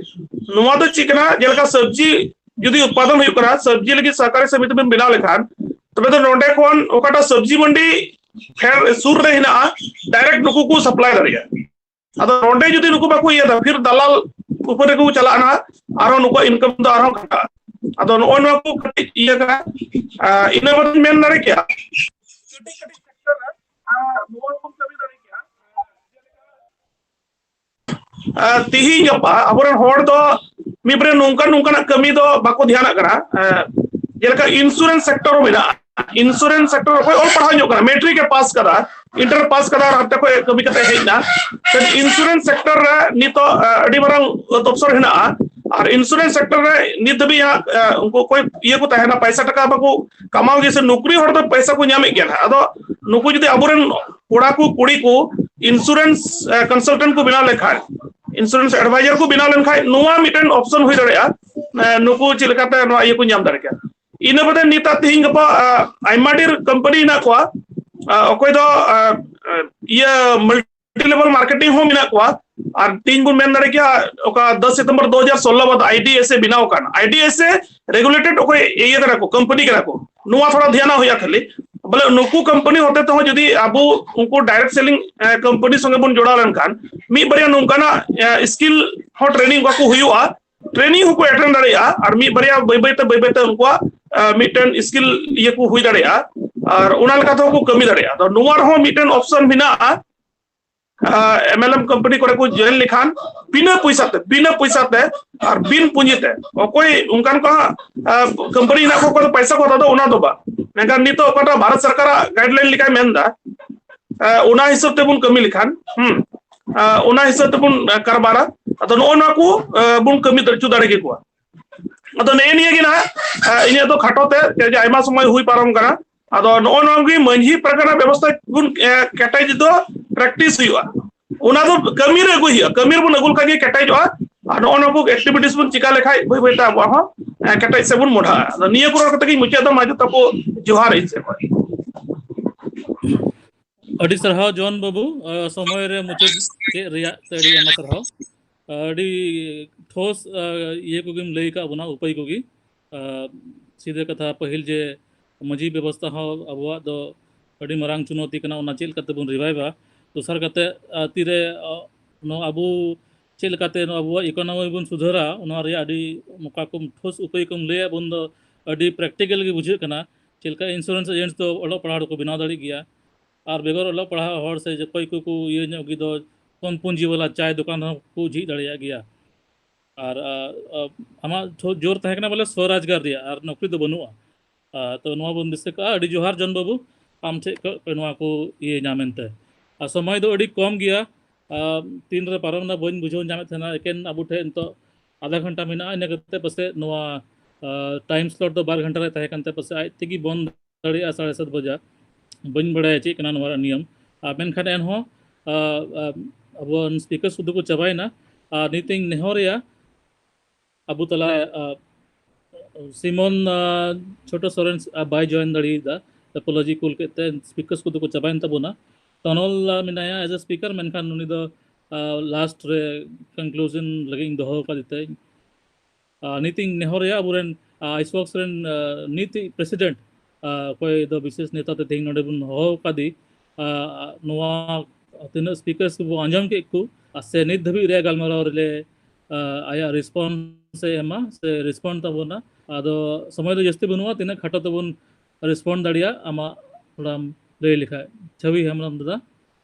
ᱱᱚᱣᱟ ᱫᱚ ᱪᱮᱫ ᱠᱟᱱᱟ? ᱡᱮᱞᱮᱠᱟ ᱥᱚᱵᱽᱡᱤ ᱡᱩᱫᱤ ᱩᱛᱯᱟᱫᱚᱱ ᱦᱩᱭᱩᱜ ᱠᱟᱱᱟ, ᱥᱚᱵᱽᱡᱤ ᱞᱟᱹᱜᱤᱫ ᱥᱚᱦᱠᱟᱨᱤ ᱥᱚᱢᱤᱛᱤ ᱵᱚᱱ ᱵᱮᱱᱟᱣ ᱞᱮᱠᱷᱟᱱ, ᱛᱚᱵᱮ ᱫᱚ ᱱᱚᱰᱮ ᱠᱷᱚᱱ ᱚᱠᱟᱴᱟᱜ ᱥᱚᱵᱽᱡᱤ ᱢᱟᱱᱰᱤ ᱯᱷᱮᱰ ᱥᱩᱨ ᱨᱮ ᱦᱮᱱᱟᱜᱼᱟ, ᱰᱟᱭᱨᱮᱠᱴ ᱱᱩᱠᱩ ᱠᱚ ᱥᱟᱯᱞᱟᱭ ᱫᱟᱲᱮᱭᱟᱜᱼᱟ᱾ ᱟᱫᱚ ᱱᱚᱰᱮ ᱡᱩᱫᱤ ᱱᱩᱠᱩ ᱵᱟᱠᱚ ᱤᱭᱟᱹ ᱫᱟ, ᱯᱷᱤᱨ ᱫᱟᱞᱟᱞ ᱩᱯᱚᱨ ᱨᱮᱠᱚ ᱪᱟᱞᱟᱜᱼᱟ ᱱᱟᱦᱟᱜ, ᱟᱨᱦᱚᱸ ᱱᱩᱠᱩᱣᱟᱜ ᱤᱱᱠᱟᱢ ᱫᱚ ᱟᱨᱦᱚᱸ ᱜᱷᱟᱴᱟᱜᱼᱟ᱾ ᱟᱫᱚ ᱱᱚᱜᱼᱚᱭ ᱱᱚᱣᱟ ᱠᱚ ᱠᱟᱹᱴᱤᱡ ᱤᱭᱟᱹ ᱠᱟᱱᱟ᱾ ᱟᱨ ᱤᱱᱟᱹ ᱵᱟᱫᱮᱧ ᱢᱮᱱ ᱫᱟᱲᱮ ᱠᱮᱭᱟ, ᱠᱟᱹᱴᱤᱡ ᱠᱟᱹᱴᱤᱡ ᱥᱮᱠᱴᱚᱨ ᱨᱮ, ᱟᱨ ᱱᱚᱣᱟ ᱠᱚ ᱠᱟᱹᱢᱤ ᱫᱟᱲᱮ ᱠᱮᱭᱟ᱾ ᱛᱤᱦᱤᱧ ᱜᱟᱯᱟ ᱟᱵᱚᱨᱮᱱ ᱦᱚᱲ ᱫᱚ ᱢᱤᱫ ᱵᱟᱨᱭᱟ ᱱᱚᱝᱠᱟᱱ ᱱᱚᱝᱠᱟᱱᱟᱜ ᱠᱟᱹᱢᱤ ᱫᱚ ᱵᱟᱠᱚ ᱫᱷᱮᱭᱟᱱᱟᱜ ᱠᱟᱱᱟ᱾ ᱡᱮᱞᱮᱠᱟ ᱤᱱᱥᱩᱨᱮᱱᱥ ᱥᱮᱠᱴᱚᱨ ᱦᱚᱸ ᱢᱮᱱᱟᱜᱼᱟ᱾ ᱤᱱᱥᱩᱨᱮᱱᱥ ᱥᱮᱠᱴᱚᱨ ᱚᱠᱚᱭ ᱚᱞ ᱯᱟᱲᱦᱟᱣ ᱧᱚᱜ ᱠᱟᱱᱟ, ᱢᱮᱴᱨᱤᱠ ᱮ ᱯᱟᱥ ᱠᱟᱫᱟ, ᱤᱱᱴᱟᱨ ᱯᱟᱥ ᱠᱟᱫᱟ, ᱟᱨ ᱦᱟᱱᱛᱮ ᱠᱷᱚᱱ ᱠᱟᱹᱢᱤ ᱠᱟᱛᱮ ᱦᱮᱡ ᱮᱱᱟ᱾ ᱤᱱᱥᱩᱨᱮᱱᱥ ᱥᱮᱠᱴᱚᱨ ᱨᱮ ᱱᱤᱛᱚᱜ ᱟᱹᱰᱤ ᱢᱟᱨᱟᱝ ᱚᱯᱥᱚᱨ ᱦᱮᱱᱟᱜᱼᱟ᱾ ᱟᱨ ᱤᱱᱥᱩᱨᱮᱱᱥ ᱥᱮᱠᱴᱚᱨ ᱨᱮ ᱱᱤᱛ ᱫᱷᱟᱹᱵᱤᱡ ᱦᱟᱸᱜ ᱩᱱᱠᱩ ᱚᱠᱚᱭ ᱤᱭᱟᱹ ᱠᱚ ᱛᱟᱦᱮᱱᱟ, ᱯᱟᱭᱥᱟ ᱴᱟᱠᱟ ᱵᱟᱠᱚ ᱠᱟᱢᱟᱣ ᱜᱮ, ᱥᱮ ᱱᱚᱠᱨᱤ ᱦᱚᱲ ᱫᱚ ᱯᱟᱭᱥᱟ ᱠᱚ ᱧᱟᱢᱮᱫ ᱜᱮᱭᱟ ᱦᱟᱸᱜ᱾ ᱟᱫᱚ ᱱᱩᱠᱩ ᱡᱩᱫᱤ ᱟᱵᱚᱨᱮᱱ ᱠᱚᱲᱟ ᱠᱚ ᱠᱩᱲᱤ ᱠᱚ ᱤᱱᱥᱩᱨᱮᱱᱥ ᱠᱚᱱᱥᱟᱞᱴᱮᱱᱴ ᱠᱚ ᱵᱮᱱᱟᱣ ᱞᱮᱠᱷᱟᱱ, ᱤᱱᱥᱩᱨᱮᱱᱥ ᱮᱰᱵᱟᱭᱡᱟᱨ ᱠᱚ ᱵᱮᱱᱟᱣ ᱞᱮᱱᱠᱷᱟᱱ, ᱱᱚᱣᱟ ᱢᱤᱫᱴᱮᱱ ᱚᱯᱥᱚᱱ ᱦᱩᱭ ᱫᱟᱲᱮᱭᱟᱜᱼᱟ᱾ ᱱᱩᱠᱩ ᱪᱮᱫ ᱞᱮᱠᱟᱛᱮ ᱱᱚᱣᱟ ᱤᱭᱟᱹ ᱠᱚ ᱧᱟᱢ ᱫᱟᱲᱮ ᱠᱮᱭᱟ᱾ ᱤᱱᱟᱹ ᱵᱟᱫᱮ ᱱᱮᱛᱟᱨ ᱛᱤᱦᱤᱧ ᱜᱟᱯᱟ ᱟᱭᱢᱟ ᱰᱷᱮᱨ ᱠᱳᱢᱯᱟᱱᱤ ᱦᱮᱱᱟᱜ ᱠᱚᱣᱟ᱾ ᱚᱠᱚᱭ ᱫᱚ ᱤᱭᱟᱹ ᱢᱟᱞᱴᱤ ᱞᱮᱵᱮᱞ ᱢᱟᱨᱠᱮᱴᱤᱝ ᱦᱚᱸ ᱢᱮᱱᱟᱜ ᱠᱚᱣᱟ᱾ ᱟᱨ ᱛᱤᱦᱤᱧ ᱵᱚᱱ ᱢᱮᱱ ᱫᱟᱲᱮ ᱠᱮᱭᱟ, ᱚᱠᱟ ᱫᱚᱥ ᱥᱤᱛᱚᱢᱵᱚᱨ ᱫᱩ ᱦᱟᱡᱟᱨ ᱥᱳᱞᱞᱳ ᱵᱟᱫ ᱟᱭᱰᱤᱮᱥᱮ ᱵᱮᱱᱟᱣ ᱟᱠᱟᱱ, ᱟᱭᱰᱤᱮᱥᱮ ᱨᱮᱜᱩᱞᱮᱴᱮᱰ ᱚᱠᱚᱭ ᱤᱭᱟᱹ ᱠᱟᱱᱟ ᱠᱚ, ᱠᱳᱢᱯᱟᱱᱤ ᱠᱟᱱᱟ ᱠᱚ, ᱱᱚᱣᱟ ᱛᱷᱚᱲᱟ ᱫᱷᱮᱭᱟᱱᱟᱜ ᱦᱩᱭᱩᱜᱼᱟ ᱠᱷᱟᱹᱞᱤ᱾ ᱵᱚᱞᱮ ᱱᱩᱠᱩ ᱠᱳᱢᱯᱟᱱᱤ ᱦᱚᱛᱮ ᱛᱮᱦᱚᱸ ᱡᱩᱫᱤ ᱟᱵᱚ ᱩᱱᱠᱩ ᱰᱟᱭᱨᱮᱠᱴ ᱥᱮᱞᱤᱝ ᱠᱳᱢᱯᱟᱱᱤ ᱥᱚᱸᱜᱮ ᱵᱚᱱ ᱡᱚᱲᱟᱣ ᱞᱮᱱᱠᱷᱟᱱ, ᱢᱤᱫ ᱵᱟᱨᱭᱟ ᱱᱚᱝᱠᱟᱱᱟᱜ ᱥᱠᱤᱞ ᱦᱚᱸ ᱴᱨᱮᱱᱤᱝ ᱠᱚ ᱦᱩᱭᱩᱜᱼᱟ, ᱴᱨᱮᱱᱤᱝ ᱦᱚᱸᱠᱚ ᱮᱴᱮᱱᱰ ᱫᱟᱲᱮᱭᱟᱜᱼᱟ᱾ ᱟᱨ ᱢᱤᱫ ᱵᱟᱨᱭᱟ ᱵᱟᱹᱭ ᱵᱟᱹᱭᱛᱮ ᱵᱟᱹᱭ ᱵᱟᱹᱭᱛᱮ ᱩᱱᱠᱩᱣᱟᱜ ᱢᱤᱫᱴᱮᱱ ᱥᱠᱤᱞ ᱤᱭᱟᱹ ᱠᱚ ᱦᱩᱭ ᱫᱟᱲᱮᱭᱟᱜᱼᱟ᱾ ᱟᱨ ᱚᱱᱟ ᱞᱮᱠᱟ ᱛᱮᱦᱚᱸ ᱠᱚ ᱠᱟᱹᱢᱤ ᱫᱟᱲᱮᱭᱟᱜᱼᱟ᱾ ᱟᱫᱚ ᱱᱚᱣᱟ ᱨᱮᱦᱚᱸ ᱢᱤᱫᱴᱮᱱ ᱚᱯᱥᱚᱱ ᱢᱮᱱᱟᱜᱼᱟ᱾ ᱮᱢ ᱮᱞ ᱮᱢ ᱠᱳᱢᱯᱟᱱᱤ ᱠᱚᱨᱮ ᱠᱚ ᱡᱚᱭᱮᱱ ᱞᱮᱠᱷᱟᱱ ᱵᱤᱱᱟᱹ ᱯᱚᱭᱥᱟ ᱛᱮ, ᱵᱤᱱᱟᱹ ᱯᱚᱭᱥᱟ ᱛᱮ ᱟᱨ ᱵᱤᱱ ᱯᱩᱸᱡᱤ ᱛᱮ, ᱚᱠᱚᱭ ᱚᱱᱠᱟᱱ ᱠᱚ ᱦᱟᱸᱜ ᱠᱳᱢᱯᱟᱱᱤ ᱦᱮᱱᱟᱜ ᱠᱚ, ᱚᱠᱚᱭ ᱫᱚ ᱯᱚᱭᱥᱟ ᱠᱚ ᱦᱟᱛᱟᱣ ᱫᱟ, ᱚᱱᱟ ᱫᱚ ᱵᱟᱝ᱾ ᱢᱮᱱᱠᱷᱟᱱ ᱱᱤᱛᱚᱜ ᱚᱠᱟᱴᱟᱜ ᱵᱷᱟᱨᱚᱛ ᱥᱚᱨᱠᱟᱨᱟᱜ ᱜᱟᱭᱤᱰᱞᱟᱭᱤᱱ ᱞᱮᱠᱟᱭ ᱢᱮᱱ ᱮᱫᱟ, ᱚᱱᱟ ᱦᱤᱥᱟᱹᱵ ᱛᱮᱵᱚᱱ ᱠᱟᱹᱢᱤ ᱞᱮᱠᱷᱟᱱ, ᱦᱩᱸ, ᱚᱱᱟ ᱦᱤᱥᱟᱹᱵ ᱛᱮᱵᱚᱱ ᱠᱟᱨᱵᱟᱨᱟ᱾ ᱟᱫᱚ ᱱᱚᱜᱼᱚ ᱱᱚᱣᱟ ᱠᱚ ᱵᱚᱱ ᱠᱟᱹᱢᱤ ᱦᱚᱪᱚ ᱫᱟᱲᱮ ᱠᱮᱠᱚᱣᱟ᱾ ᱟᱫᱚ ᱱᱮᱜᱼᱮ ᱱᱤᱭᱟᱹ ᱜᱮ ᱱᱟᱦᱟᱜ ᱤᱧᱟᱹᱜ ᱫᱚ ᱠᱷᱟᱴᱚ ᱛᱮ, ᱪᱮᱫᱟᱜ ᱡᱮ ᱟᱭᱢᱟ ᱥᱚᱢᱚᱭ ᱦᱩᱭ ᱯᱟᱨᱚᱢ ᱠᱟᱱᱟ᱾ ᱟᱫᱚ ᱱᱚᱜᱼᱚ ᱱᱚᱣᱟ ᱜᱮ ᱢᱟᱹᱡᱷᱤ ᱯᱟᱨᱜᱟᱱᱟ ᱵᱮᱵᱚᱥᱛᱷᱟ ᱵᱚᱱ ᱠᱮᱴᱮᱡ ᱫᱚ ᱯᱨᱮᱠᱴᱤᱥ ᱦᱩᱭᱩᱜᱼᱟ᱾ ᱚᱱᱟ ᱫᱚ ᱠᱟᱹᱢᱤ ᱨᱮ ᱟᱹᱜᱩᱭ ᱦᱩᱭᱩᱜᱼᱟ, ᱠᱟᱹᱢᱤ ᱨᱮᱵᱚᱱ ᱟᱹᱜᱩ ᱞᱮᱠᱷᱟᱱ ᱜᱮ ᱠᱮᱴᱮᱡᱚᱜᱼᱟ᱾ ᱟᱨ ᱱᱚᱜᱼᱚ ᱱᱚᱣᱟ ᱠᱚ ᱮᱠᱴᱤᱵᱷᱤᱴᱤᱥ ᱵᱚᱱ ᱪᱤᱠᱟ ᱞᱮᱠᱷᱟᱡ ᱵᱟᱹᱭ ᱵᱟᱹᱭᱛᱮ ᱟᱵᱚᱣᱟᱜ ᱦᱚᱸ ᱠᱮᱴᱮᱡ ᱥᱮᱫ ᱵᱚᱱ ᱢᱚᱦᱰᱟᱜᱼᱟ᱾ ᱟᱫᱚ ᱱᱤᱭᱟᱹ ᱠᱚ ᱨᱚᱲ ᱠᱟᱛᱮ ᱜᱤᱧ ᱢᱩᱪᱟᱹᱫ ᱫᱟ᱾ ᱢᱟ ᱡᱚᱛᱚ ᱠᱚ ᱡᱚᱦᱟᱨ ᱤᱧ ᱥᱮᱫ ᱠᱷᱚᱱ᱾ ᱟᱹᱰᱤ ᱥᱟᱨᱦᱟᱣ ᱡᱚᱱ ᱵᱟᱹᱵᱩ, ᱥᱚᱢᱚᱭ ᱨᱮ ᱢᱩᱪᱟᱹᱫ ᱠᱮᱫ ᱨᱮᱭᱟᱜ ᱛᱮ ᱟᱹᱰᱤ ᱟᱭᱢᱟ ᱥᱟᱨᱦᱟᱣ᱾ ᱟᱹᱰᱤ ᱴᱷᱳᱥ ᱤᱭᱟᱹ ᱠᱚᱜᱮᱢ ᱞᱟᱹᱭ ᱟᱠᱟᱫ ᱵᱚᱱᱟ, ᱩᱯᱟᱹᱭ ᱠᱚᱜᱮ᱾ ᱥᱤᱫᱷᱟᱹ ᱠᱟᱛᱷᱟ, ᱯᱟᱹᱦᱤᱞ ᱡᱮ ᱢᱟᱹᱡᱷᱤ ᱵᱮᱵᱚᱥᱛᱷᱟ ᱦᱚᱸ ᱟᱵᱚᱣᱟᱜ ᱫᱚ ᱟᱹᱰᱤ ᱢᱟᱨᱟᱝ ᱪᱩᱱᱚᱛᱤ ᱠᱟᱱᱟ, ᱚᱱᱟ ᱪᱮᱫ ᱞᱮᱠᱟᱛᱮ ᱵᱚᱱ ᱨᱤᱵᱷᱟᱭᱤᱵᱷᱟ᱾ ᱫᱚᱥᱟᱨ ᱠᱟᱛᱮ, ᱛᱤᱨᱮ ᱱᱚᱣᱟ ᱟᱵᱚ ᱪᱮᱫ ᱞᱮᱠᱟᱛᱮ ᱱᱚᱣᱟ ᱟᱵᱚᱣᱟᱜ ᱤᱠᱳᱱᱚᱢᱤ ᱵᱚᱱ ᱥᱩᱫᱷᱟᱹᱨᱟ, ᱚᱱᱟ ᱨᱮᱭᱟᱜ ᱟᱹᱰᱤ ᱢᱚᱠᱟ ᱠᱚᱢ ᱴᱷᱳᱥ ᱩᱯᱟᱹᱭ ᱠᱚᱢ ᱞᱟᱹᱭᱟᱫ ᱵᱚᱱ ᱫᱚ ᱟᱹᱰᱤ ᱯᱨᱮᱠᱴᱤᱠᱮᱞ ᱜᱮ ᱵᱩᱡᱷᱟᱹᱜ ᱠᱟᱱᱟ᱾ ᱪᱮᱫ ᱞᱮᱠᱟ ᱤᱱᱥᱩᱨᱮᱱᱥ ᱮᱡᱮᱱᱴ ᱫᱚ ᱚᱞᱚᱜ ᱯᱟᱲᱦᱟᱣ ᱫᱚᱠᱚ ᱵᱮᱱᱟᱣ ᱫᱟᱲᱮᱜ ᱜᱮᱭᱟ, ᱟᱨ ᱵᱮᱜᱚᱨ ᱚᱞᱚᱜ ᱯᱟᱲᱦᱟᱣ ᱦᱚᱲ ᱥᱮ ᱚᱠᱚᱭ ᱠᱚᱠᱚ ᱤᱭᱟᱹ ᱧᱚᱜ ᱜᱮ ᱫᱚ ᱠᱚᱢ ᱯᱩᱸᱡᱤ ᱵᱟᱞᱟ ᱪᱟᱭ ᱫᱚᱠᱟᱱ ᱨᱮᱦᱚᱸ ᱠᱚ ᱡᱷᱤᱡ ᱫᱟᱲᱮᱭᱟᱜ ᱜᱮᱭᱟ᱾ ᱟᱨ ᱟ, ᱟ, ᱟᱢᱟᱜ ᱡᱷᱚ-, ᱡᱳᱨ ᱛᱟᱦᱮᱸ ᱠᱟᱱᱟ ᱵᱚᱞᱮ ᱥᱣᱚᱨᱟᱡᱽᱜᱟᱨ ᱨᱮᱭᱟᱜ, ᱟᱨ ᱱᱚᱠᱨᱤ ᱫᱚ ᱵᱟᱹᱱᱩᱜᱼᱟ᱾ ᱟ, ᱛᱚ ᱱᱚᱣᱟ ᱵᱚᱱ ᱫᱤᱥᱟᱹ ᱠᱟᱜᱼᱟ᱾ ᱟᱹᱰᱤ ᱡᱚᱦᱟᱨ ᱡᱚᱱ ᱵᱟᱹᱵᱩ, ᱟᱢ ᱴᱷᱮᱡ ᱠᱷᱚᱡ ᱱᱚᱣᱟ ᱠᱚ ᱤᱭᱟᱹ ᱧᱟᱢ ᱮᱱᱛᱮ᱾ ᱟᱨ ᱥᱚᱢᱚᱭ ᱫᱚ ᱟᱹᱰᱤ ᱠᱚᱢ ᱜᱮᱭᱟ, ᱟ, ᱛᱤᱱ ᱨᱮ ᱯᱟᱨᱚᱢ ᱮᱱᱟ ᱵᱟᱹᱧ ᱵᱩᱡᱷᱟᱹᱣ ᱧᱟᱢᱮᱫ ᱛᱟᱦᱮᱱᱟ᱾ ᱮᱠᱮᱱ ᱟᱵᱚ ᱴᱷᱮᱡ ᱱᱤᱛᱚᱜ ᱟᱫᱷᱟ ᱜᱷᱚᱱᱴᱟ ᱢᱮᱱᱟᱜᱼᱟ, ᱤᱱᱟᱹ ᱠᱟᱛᱮ ᱯᱟᱥᱮᱡ ᱱᱚᱣᱟ, ᱟ, time slot ᱫᱚ ᱵᱟᱨ ᱜᱷᱚᱱᱴᱟ ᱨᱮ ᱛᱟᱦᱮᱸ ᱠᱟᱱ ᱛᱮ ᱯᱟᱥᱮᱡ ᱟᱡ ᱛᱮᱜᱮ ᱵᱚᱱᱫ ᱫᱟᱲᱮᱭᱟᱜᱼᱟ ᱥᱟᱲᱮ ᱥᱟᱛ ᱵᱟᱡᱟ᱾ ᱵᱟᱹᱧ ᱵᱟᱲᱟᱭᱟ ᱪᱮᱫ ᱠᱟᱱᱟ ᱱᱚᱣᱟ ᱨᱮᱭᱟᱜ ᱱᱤᱭᱚᱢ᱾ ᱟᱨ ᱢᱮᱱᱠᱷᱟᱱ ᱮᱱᱦᱚᱸ, ᱟ, ᱟ, ᱟᱵᱚᱨᱮᱱ speakers ᱠᱚᱫᱚ ᱠᱚ ᱪᱟᱵᱟᱭᱮᱱᱟ᱾ ᱟᱨ ᱱᱤᱛ ᱤᱧ ᱱᱮᱦᱚᱨᱮᱭᱟ ᱟᱵᱚ ᱛᱟᱞᱟ, ᱟ, ᱥᱤᱢᱚᱱ, ᱟ, ᱪᱷᱳᱴᱳ ᱥᱚᱨᱮᱱ, ᱟ, ᱵᱟᱭ join ᱫᱟᱲᱮᱭᱟᱫᱟ, apology ᱠᱩᱞ ᱠᱮᱫ ᱛᱮ speakers ᱠᱚᱫᱚ ᱠᱚ ᱪᱟᱵᱟᱭᱮᱱ ᱛᱟᱵᱚᱱᱟ᱾ ᱛᱚᱱᱚᱞ, ᱟ, ᱢᱮᱱᱟᱭᱟ as a speaker, ᱢᱮᱱᱠᱷᱟᱱ ᱩᱱᱤ ᱫᱚ, ᱟ, last ᱨᱮ conclusion ᱞᱟᱹᱜᱤᱫ ᱤᱧ ᱫᱚᱦᱚ ᱟᱠᱟᱫᱮ ᱛᱮ, ᱟ, ᱱᱤᱛᱤᱧ ᱱᱮᱦᱚᱨᱮᱭᱟ ᱟᱵᱚᱨᱮᱱ, ᱟ, ᱟᱭᱥᱣᱚᱨᱠᱥ ᱨᱮᱱ, ᱟ, ᱱᱤᱛᱤ president, ᱟ, ᱚᱠᱚᱭ ᱫᱚ ᱵᱤᱥᱮᱥ ᱱᱮᱛᱟ ᱛᱮ ᱛᱮᱦᱮᱧ ᱱᱚᱰᱮ ᱵᱚᱱ ᱦᱚᱦᱚ ᱟᱠᱟᱫᱮ, ᱟ, ᱱᱚᱣᱟ ᱛᱤᱱᱟᱹᱜ speakers ᱠᱚᱵᱚ ᱟᱸᱡᱚᱢ ᱠᱮᱫ ᱠᱚ, ᱟᱨ ᱥᱮ ᱱᱤᱛ ᱫᱷᱟᱹᱵᱤᱡ ᱨᱮᱭᱟᱜ ᱜᱟᱞᱢᱟᱨᱟᱣ ᱨᱮᱞᱮ, ᱟ, ᱟᱭᱟᱜ response ᱮ ᱮᱢᱟ ᱥᱮ respond ᱛᱟᱵᱚᱱᱟ᱾ ᱟᱫᱚ ᱥᱚᱢᱚᱭ ᱫᱚ ᱡᱟᱹᱥᱛᱤ ᱵᱟᱹᱱᱩᱜᱼᱟ, ᱛᱤᱱᱟᱹᱜ ᱠᱷᱟᱴᱚ ᱛᱮᱵᱚᱱ respond ᱫᱟᱲᱮᱭᱟᱜ, ᱟᱢᱟᱜ ᱛᱷᱚᱲᱟᱢ ᱞᱟᱹᱭ ᱞᱮᱠᱷᱟᱡ᱾ ᱪᱷᱟᱵᱤ ᱦᱮᱢᱵᱨᱚᱢ ᱫᱟᱫᱟ,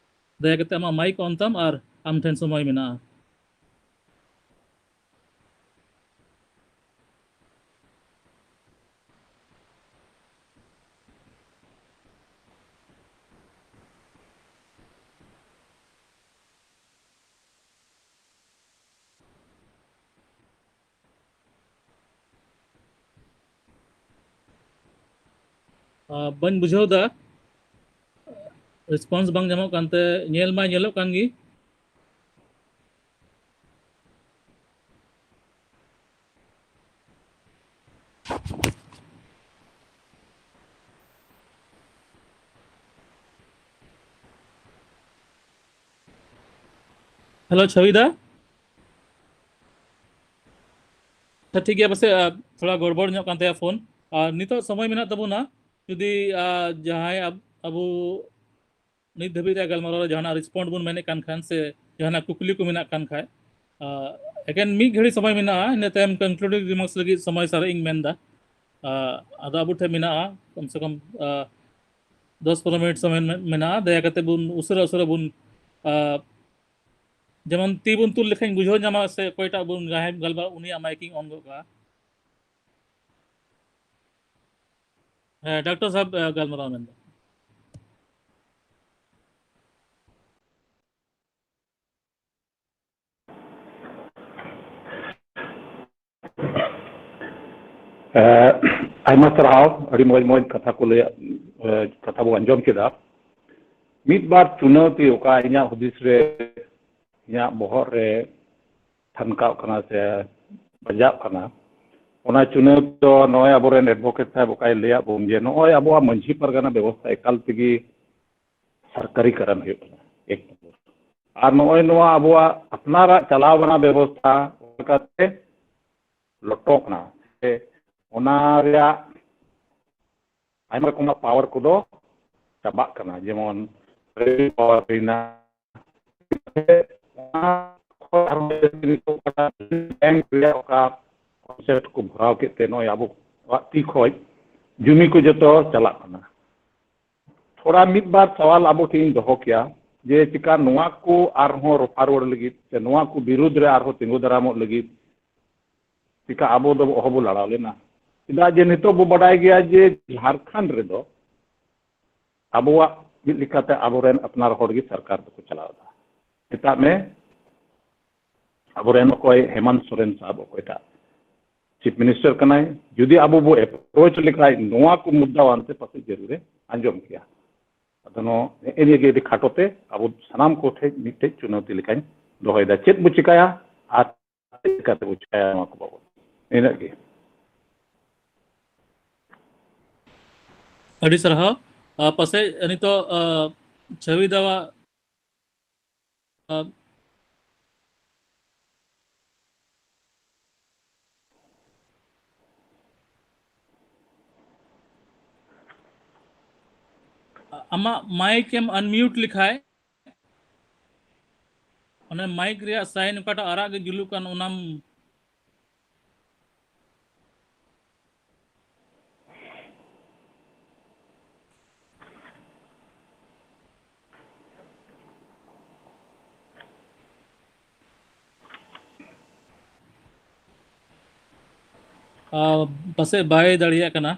ᱫᱟᱭᱟ ᱠᱟᱛᱮ ᱟᱢᱟᱜ mic on ᱛᱟᱢ ᱟᱨ ᱟᱢ ᱴᱷᱮᱱ ᱥᱚᱢᱚᱭ ᱢᱮᱱᱟᱜᱼᱟ᱾ ᱟ, ᱵᱟᱹᱧ ᱵᱩᱡᱷᱟᱹᱣ ᱫᱟ, response ᱵᱟᱝ ᱧᱟᱢᱚᱜ ᱠᱟᱱᱛᱮ᱾ ᱧᱮᱞ ᱢᱟ ᱧᱮᱞᱚᱜ ᱠᱟᱱ ᱜᱮ᱾ Hello, ᱪᱷᱟᱵᱤ ᱫᱟ᱾ ᱟᱪᱪᱷᱟ, ᱴᱷᱤᱠ ᱜᱮᱭᱟ, ᱯᱟᱥᱮᱡ, ᱟ, ᱛᱷᱚᱲᱟ ᱜᱚᱲᱵᱚᱲ ᱧᱚᱜ ᱠᱟᱱ ᱛᱟᱭᱟ ᱯᱷᱳᱱ᱾ ᱟᱨ ᱱᱤᱛᱚᱜ ᱥᱚᱢᱚᱭ ᱢᱮᱱᱟᱜ ᱛᱟᱵᱚᱱᱟ, ᱡᱩᱫᱤ, ᱟ, ᱡᱟᱦᱟᱸᱭ ᱟᱵ-, ᱟᱵᱚ ᱱᱤᱛ ᱫᱷᱟᱹᱵᱤᱡ ᱨᱮᱭᱟᱜ ᱜᱟᱞᱢᱟᱨᱟᱣ ᱨᱮ ᱡᱟᱦᱟᱱᱟᱜ respond ᱵᱚᱱ ᱢᱮᱱᱮᱫ ᱠᱟᱱ ᱠᱷᱟᱱ ᱥᱮ ᱡᱟᱦᱟᱱᱟᱜ ᱠᱩᱠᱞᱤ ᱠᱚ ᱢᱮᱱᱟᱜ ᱠᱟᱱ ᱠᱷᱟᱡ, ᱟ, ᱮᱠᱮᱱ ᱢᱤᱫ ᱜᱷᱟᱹᱲᱤ ᱥᱚᱢᱚᱭ ᱢᱮᱱᱟᱜᱼᱟ, ᱤᱱᱟᱹ ᱛᱟᱭᱚᱢ concluding remarks ᱞᱟᱹᱜᱤᱫ ᱥᱚᱢᱚᱭ ᱥᱟᱨᱮᱡ ᱤᱧ ᱢᱮᱱᱫᱟ᱾ ᱟ, ᱟᱫᱚ ᱟᱵᱚ ᱴᱷᱮᱱ ᱢᱮᱱᱟᱜᱼᱟ ᱠᱚᱢ ᱥᱮ ᱠᱚᱢ, ᱟ, ᱫᱚᱥ ᱯᱚᱱᱨᱚ ᱢᱤᱱᱤᱴ ᱥᱚᱢᱚᱭ ᱢᱮ-, ᱢᱮᱱᱟᱜᱼᱟ᱾ ᱫᱟᱭᱟ ᱠᱟᱛᱮ ᱵᱚᱱ ᱩᱥᱟᱹᱨᱟ ᱩᱥᱟᱹᱨᱟ ᱵᱚᱱ, ᱟ, ᱡᱮᱢᱚᱱ ᱛᱤ ᱵᱚᱱ ᱛᱩᱞ ᱞᱮᱠᱷᱟᱱ ᱵᱩᱡᱷᱟᱹᱣ ᱧᱟᱢᱟ ᱥᱮ ᱚᱠᱚᱭᱴᱟᱜ ᱵᱚᱱ ᱡᱟᱦᱟᱸᱭ ᱜᱟᱞᱢᱟᱨᱟᱣ, ᱩᱱᱤᱭᱟᱜ ᱢᱟᱭᱤᱠ ᱤᱧ ᱚᱱ ᱜᱚᱫ ᱠᱟᱜᱼᱟ᱾ ᱦᱮᱸ, ᱰᱟᱠᱛᱟᱨ ᱥᱟᱦᱮᱵ, ᱮ, ᱜᱟᱞᱢᱟᱨᱟᱣ ᱢᱮᱱ ᱫᱚ᱾ ᱮ, ᱟᱭᱢᱟ ᱥᱟᱨᱦᱟᱣ, ᱟᱹᱰᱤ ᱢᱚᱡᱽ ᱢᱚᱡᱽ ᱠᱟᱛᱷᱟ ᱠᱚ ᱞᱟᱹᱭᱟ, ᱮ, ᱠᱟᱛᱷᱟ ᱵᱚ ᱟᱸᱡᱚᱢ ᱠᱮᱫᱟ᱾ ᱢᱤᱫ ᱵᱟᱨ ᱪᱩᱱᱟᱹᱣᱛᱤ ᱚᱠᱟ ᱤᱧᱟᱹᱜ ᱦᱩᱫᱤᱥ ᱨᱮ, ᱤᱧᱟᱹᱜ ᱵᱚᱦᱚᱜ ᱨᱮ ᱴᱷᱟᱱᱠᱟᱣ ᱠᱟᱱᱟ ᱥᱮ ᱵᱟᱡᱟᱜ ᱠᱟᱱᱟ, ᱚᱱᱟ ᱪᱩᱱᱟᱹᱣ ᱫᱚ ᱱᱚᱜᱼᱚᱭ ᱟᱵᱚᱨᱮᱱ advocate ᱥᱟᱦᱮᱵ ᱚᱠᱟᱭ ᱞᱟᱹᱭᱟᱫ ᱵᱚᱱ ᱡᱮ ᱱᱚᱜᱼᱚᱭ ᱟᱵᱚᱣᱟᱜ ᱢᱟᱹᱡᱷᱤ ᱯᱟᱨᱜᱟᱱᱟ ᱵᱮᱵᱚᱥᱛᱷᱟ ᱮᱠᱟᱞ ᱛᱮᱜᱮ ᱥᱚᱨᱠᱟᱨᱤᱠᱟᱨᱚᱱ ᱦᱩᱭᱩᱜ ᱠᱟᱱᱟ, ᱮᱠ ᱱᱚᱢᱵᱚᱨ᱾ ᱟᱨ ᱱᱚᱜᱼᱚᱭ ᱱᱚᱣᱟ ᱟᱵᱚᱣᱟᱜ ᱟᱯᱱᱟᱨᱟᱜ ᱪᱟᱞᱟᱣ ᱵᱟᱱᱟ ᱵᱮᱵᱚᱥᱛᱷᱟ ᱚᱠᱟ ᱞᱮᱠᱟᱛᱮ ᱞᱚᱴᱚᱜ ᱠᱟᱱᱟ, ᱥᱮ ᱚᱱᱟ ᱨᱮᱭᱟᱜ ᱟᱭᱢᱟ ᱨᱚᱠᱚᱢᱟᱜ power ᱠᱚᱫᱚ ᱪᱟᱵᱟᱜ ᱠᱟᱱᱟ, ᱡᱮᱢᱚᱱ power ᱦᱩᱭᱱᱟ, ᱚᱱᱟ ᱠᱷᱚᱱ ᱟᱨᱦᱚᱸ ᱡᱟᱹᱥᱛᱤ ᱱᱤᱛᱚᱜ ᱚᱠᱟᱴᱟᱜ bank ᱨᱮᱭᱟᱜ ᱚᱠᱟ concept ᱠᱚ ᱵᱷᱚᱨᱟᱣ ᱠᱮᱫ ᱛᱮ ᱱᱚᱜᱼᱚᱭ ᱟᱵᱚᱣᱟᱜ ᱛᱤ ᱠᱷᱚᱡ ᱡᱩᱢᱤ ᱠᱚ ᱡᱚᱛᱚ ᱪᱟᱞᱟᱜ ᱠᱟᱱᱟ᱾ ᱛᱷᱚᱲᱟ ᱢᱤᱫ ᱵᱟᱨ ᱥᱟᱣᱟᱞ ᱟᱵᱚ ᱴᱷᱮᱱ ᱤᱧ ᱫᱚᱦᱚ ᱠᱮᱭᱟ ᱡᱮ ᱪᱮᱠᱟ ᱱᱚᱣᱟ ᱠᱚ ᱟᱨᱦᱚᱸ ᱨᱚᱯᱷᱟ ᱨᱩᱣᱟᱹᱲ ᱞᱟᱹᱜᱤᱫ ᱥᱮ ᱱᱚᱣᱟ ᱠᱚ ᱵᱤᱨᱩᱫᱽ ᱨᱮ ᱟᱨᱦᱚᱸ ᱛᱤᱸᱜᱩ ᱫᱟᱨᱟᱢᱚᱜ ᱞᱟᱹᱜᱤᱫ ᱪᱮᱠᱟ ᱟᱵᱚ ᱫᱚ ᱚᱦᱚ ᱵᱚ ᱞᱟᱲᱟᱣ ᱞᱮᱱᱟ? ᱪᱮᱫᱟᱜ ᱡᱮ ᱱᱤᱛᱚᱜ ᱵᱚ ᱵᱟᱰᱟᱭ ᱜᱮᱭᱟ ᱡᱮ ᱡᱷᱟᱲᱠᱷᱚᱸᱰ ᱨᱮᱫᱚ ᱟᱵᱚᱣᱟᱜ ᱢᱤᱫ ᱞᱮᱠᱟᱛᱮ ᱟᱵᱚᱨᱮᱱ ᱟᱯᱱᱟᱨ ᱦᱚᱲ ᱜᱮ ᱥᱚᱨᱠᱟᱨ ᱫᱚᱠᱚ ᱪᱟᱞᱟᱣ ᱮᱫᱟ᱾ ᱢᱮᱛᱟᱜ ᱢᱮ ᱟᱵᱚᱨᱮᱱ ᱚᱠᱚᱭ ᱦᱮᱢᱟᱱᱛ ᱥᱚᱨᱮᱱ ᱥᱟᱦᱟᱵ ᱚᱠᱚᱭᱴᱟᱜ chief minister ᱠᱟᱱᱟᱭ, ᱡᱩᱫᱤ ᱟᱵᱚ ᱵᱚ approach ᱞᱮᱠᱷᱟᱡ ᱱᱚᱣᱟ ᱠᱚ ᱢᱩᱫᱽᱫᱟ ᱟᱱᱛᱮ ᱯᱟᱥᱮᱡ ᱡᱟᱹᱨᱩᱲᱮ ᱟᱸᱡᱚᱢ ᱠᱮᱭᱟ᱾ ᱟᱫᱚ ᱱᱚᱣᱟ ᱱᱮᱜᱼᱮ ᱱᱤᱭᱟᱹ ᱜᱮ ᱟᱹᱰᱤ ᱠᱷᱟᱴᱚ ᱛᱮ ᱟᱵᱚ ᱥᱟᱱᱟᱢ ᱠᱚ ᱴᱷᱮᱡ ᱢᱤᱫᱴᱮᱡ ᱪᱩᱱᱟᱹᱣᱛᱤ ᱞᱮᱠᱟᱧ ᱫᱚᱦᱚᱭᱮᱫᱟ, ᱪᱮᱫ ᱵᱚ ᱪᱤᱠᱟᱭᱟ ᱟᱨ ᱪᱮᱫ ᱞᱮᱠᱟᱛᱮ ᱵᱚ ᱪᱤᱠᱟᱭᱟ ᱱᱚᱣᱟ ᱠᱚ ᱵᱟᱵᱚᱫ᱾ ᱤᱱᱟᱹᱜ ᱜᱮ᱾ ᱟᱹᱰᱤ ᱥᱟᱨᱦᱟᱣ᱾ ᱟ, ᱯᱟᱥᱮᱡ ᱱᱤᱛᱚᱜ, ᱟ, ᱪᱷᱟᱹᱣᱤ ᱫᱟᱣᱟᱜ, ᱟ, ᱟᱢᱟᱜ ᱢᱟᱭᱤᱠ ᱮᱢ unmute ᱞᱮᱠᱷᱟᱡ, ᱚᱱᱮ ᱢᱟᱭᱤᱠ ᱨᱮᱭᱟᱜ sign ᱚᱠᱟᱴᱟᱜ ᱟᱨᱟᱜ ᱜᱮ ᱡᱩᱞᱩᱜ ᱠᱟᱱ, ᱚᱱᱟᱢ ᱯᱟᱥᱮᱡ ᱵᱟᱭ ᱫᱟᱲᱮᱭᱟᱜ ᱠᱟᱱᱟ᱾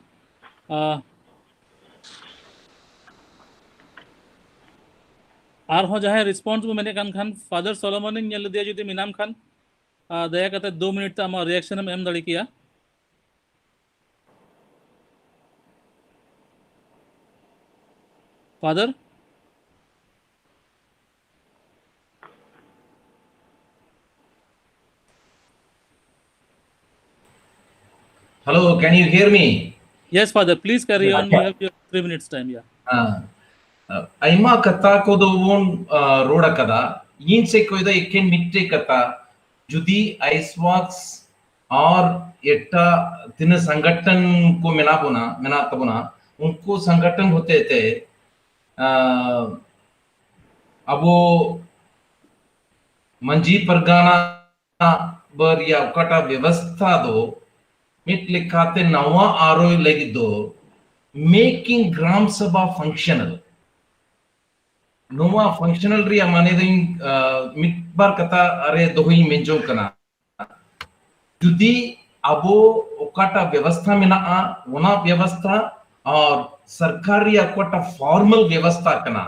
ᱟᱨᱦᱚᱸ ᱡᱟᱦᱟᱸᱭ ᱨᱮᱥᱯᱚᱱᱥ ᱵᱚ ᱢᱮᱱᱮᱫ ᱠᱟᱱ ᱠᱷᱟᱱ, ᱯᱷᱟᱫᱟᱨ ᱥᱚᱞᱚᱢᱚᱱ ᱤᱧ ᱧᱮᱞ ᱞᱮᱫᱮᱭᱟ, ᱡᱩᱫᱤ ᱢᱮᱱᱟᱢ ᱠᱷᱟᱱ ᱫᱟᱭᱟ ᱠᱟᱛᱮ ᱫᱩ ᱢᱤᱱᱤᱴ ᱛᱮ ᱟᱢᱟᱜ ᱨᱤᱭᱟᱠᱥᱚᱱ ᱮᱢ ᱮᱢ ᱫᱟᱲᱮ ᱠᱮᱭᱟ᱾ ᱯᱷᱟᱫᱟᱨ? Hello, can you hear me? Yes, Father, please carry on. You have your three minutes time. Yeah. ᱟᱭᱢᱟ ᱠᱟᱛᱷᱟ ᱠᱚᱫᱚ ᱵᱚᱱ ᱨᱚᱲ ᱟᱠᱟᱫᱟ᱾ ᱤᱧ ᱥᱮᱫ ᱠᱷᱚᱱ ᱫᱚ ᱮᱠᱮᱱ ᱢᱤᱫᱴᱮᱡ ᱠᱟᱛᱷᱟ, ᱡᱩᱫᱤ ᱟᱭᱥᱣᱟᱠᱥ ᱟᱨ ᱮᱴᱟᱜ ᱛᱤᱱᱟᱹᱜ ᱥᱚᱝᱜᱚᱴᱷᱚᱱ ᱠᱚ ᱢᱮᱱᱟᱜ ᱵᱚᱱᱟ, ᱢᱮᱱᱟᱜ ᱛᱟᱵᱚᱱᱟ, ᱩᱱᱠᱩ ᱥᱚᱝᱜᱚᱴᱷᱚᱱ ᱦᱚᱛᱮ ᱛᱮ ᱟᱵᱚ ᱢᱟᱹᱡᱷᱤ ᱯᱟᱨᱜᱟᱱᱟ ᱵᱟᱨᱭᱟ ᱚᱠᱟᱴᱟᱜ ᱵᱮᱵᱚᱥᱛᱷᱟ ᱫᱚ ᱢᱤᱫ ᱞᱮᱠᱟᱛᱮ ᱱᱟᱣᱟ ᱟᱨᱚᱭ ᱞᱟᱹᱜᱤᱫ ᱫᱚ making ᱜᱨᱟᱢ ᱥᱟᱵᱷᱟ functional᱾ ᱱᱚᱣᱟ functional ᱨᱮᱭᱟᱜ ᱢᱟᱱᱮ ᱫᱚᱧ ᱢᱤᱫ ᱵᱟᱨ ᱠᱟᱛᱷᱟ ᱨᱮ ᱫᱚᱦᱚᱧ ᱢᱮᱱ ᱡᱚᱝ ᱠᱟᱱᱟ᱾ ᱡᱩᱫᱤ ᱟᱵᱚ ᱚᱠᱟᱴᱟᱜ ᱵᱮᱵᱚᱥᱛᱷᱟ ᱢᱮᱱᱟᱜᱼᱟ, ᱚᱱᱟ ᱵᱮᱵᱚᱥᱛᱷᱟ ᱟᱨ ᱥᱚᱨᱠᱟᱨ ᱨᱮᱭᱟᱜ ᱚᱠᱟᱴᱟᱜ formal ᱵᱮᱵᱚᱥᱛᱷᱟ ᱠᱟᱱᱟ,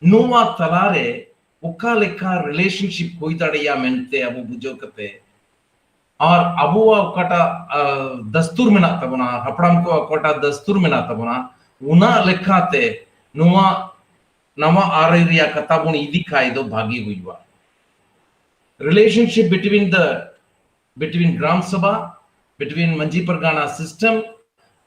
ᱱᱚᱣᱟ ᱛᱟᱞᱟᱨᱮ ᱚᱠᱟ ᱞᱮᱠᱟ relationship ᱦᱩᱭ ᱫᱟᱲᱮᱭᱟᱜᱼᱟ ᱢᱮᱱᱛᱮ ᱟᱵᱚ ᱵᱩᱡᱷᱟᱹᱣ ᱠᱟᱛᱮ, ᱟᱨ ᱟᱵᱚᱣᱟᱜ ᱚᱠᱟᱴᱟᱜ ᱫᱟᱥᱛᱩᱨ ᱢᱮᱱᱟᱜ ᱛᱟᱵᱚᱱᱟ, ᱦᱟᱯᱲᱟᱢ ᱠᱚᱣᱟᱜ ᱚᱠᱟᱴᱟᱜ ᱫᱟᱥᱛᱩᱨ ᱢᱮᱱᱟᱜ ᱛᱟᱵᱚᱱᱟ, ᱚᱱᱟ ᱞᱮᱠᱟᱛᱮ ᱱᱚᱣᱟ ᱱᱟᱣᱟ ᱟᱹᱨᱤ ᱨᱮᱭᱟᱜ ᱠᱟᱛᱷᱟ ᱵᱚᱱ ᱤᱫᱤ ᱠᱷᱟᱡ ᱫᱚ ᱵᱷᱟᱜᱤ ᱦᱩᱭᱩᱜᱼᱟ᱾ Relationship between the between Gram Sabha, between Manji Pargana system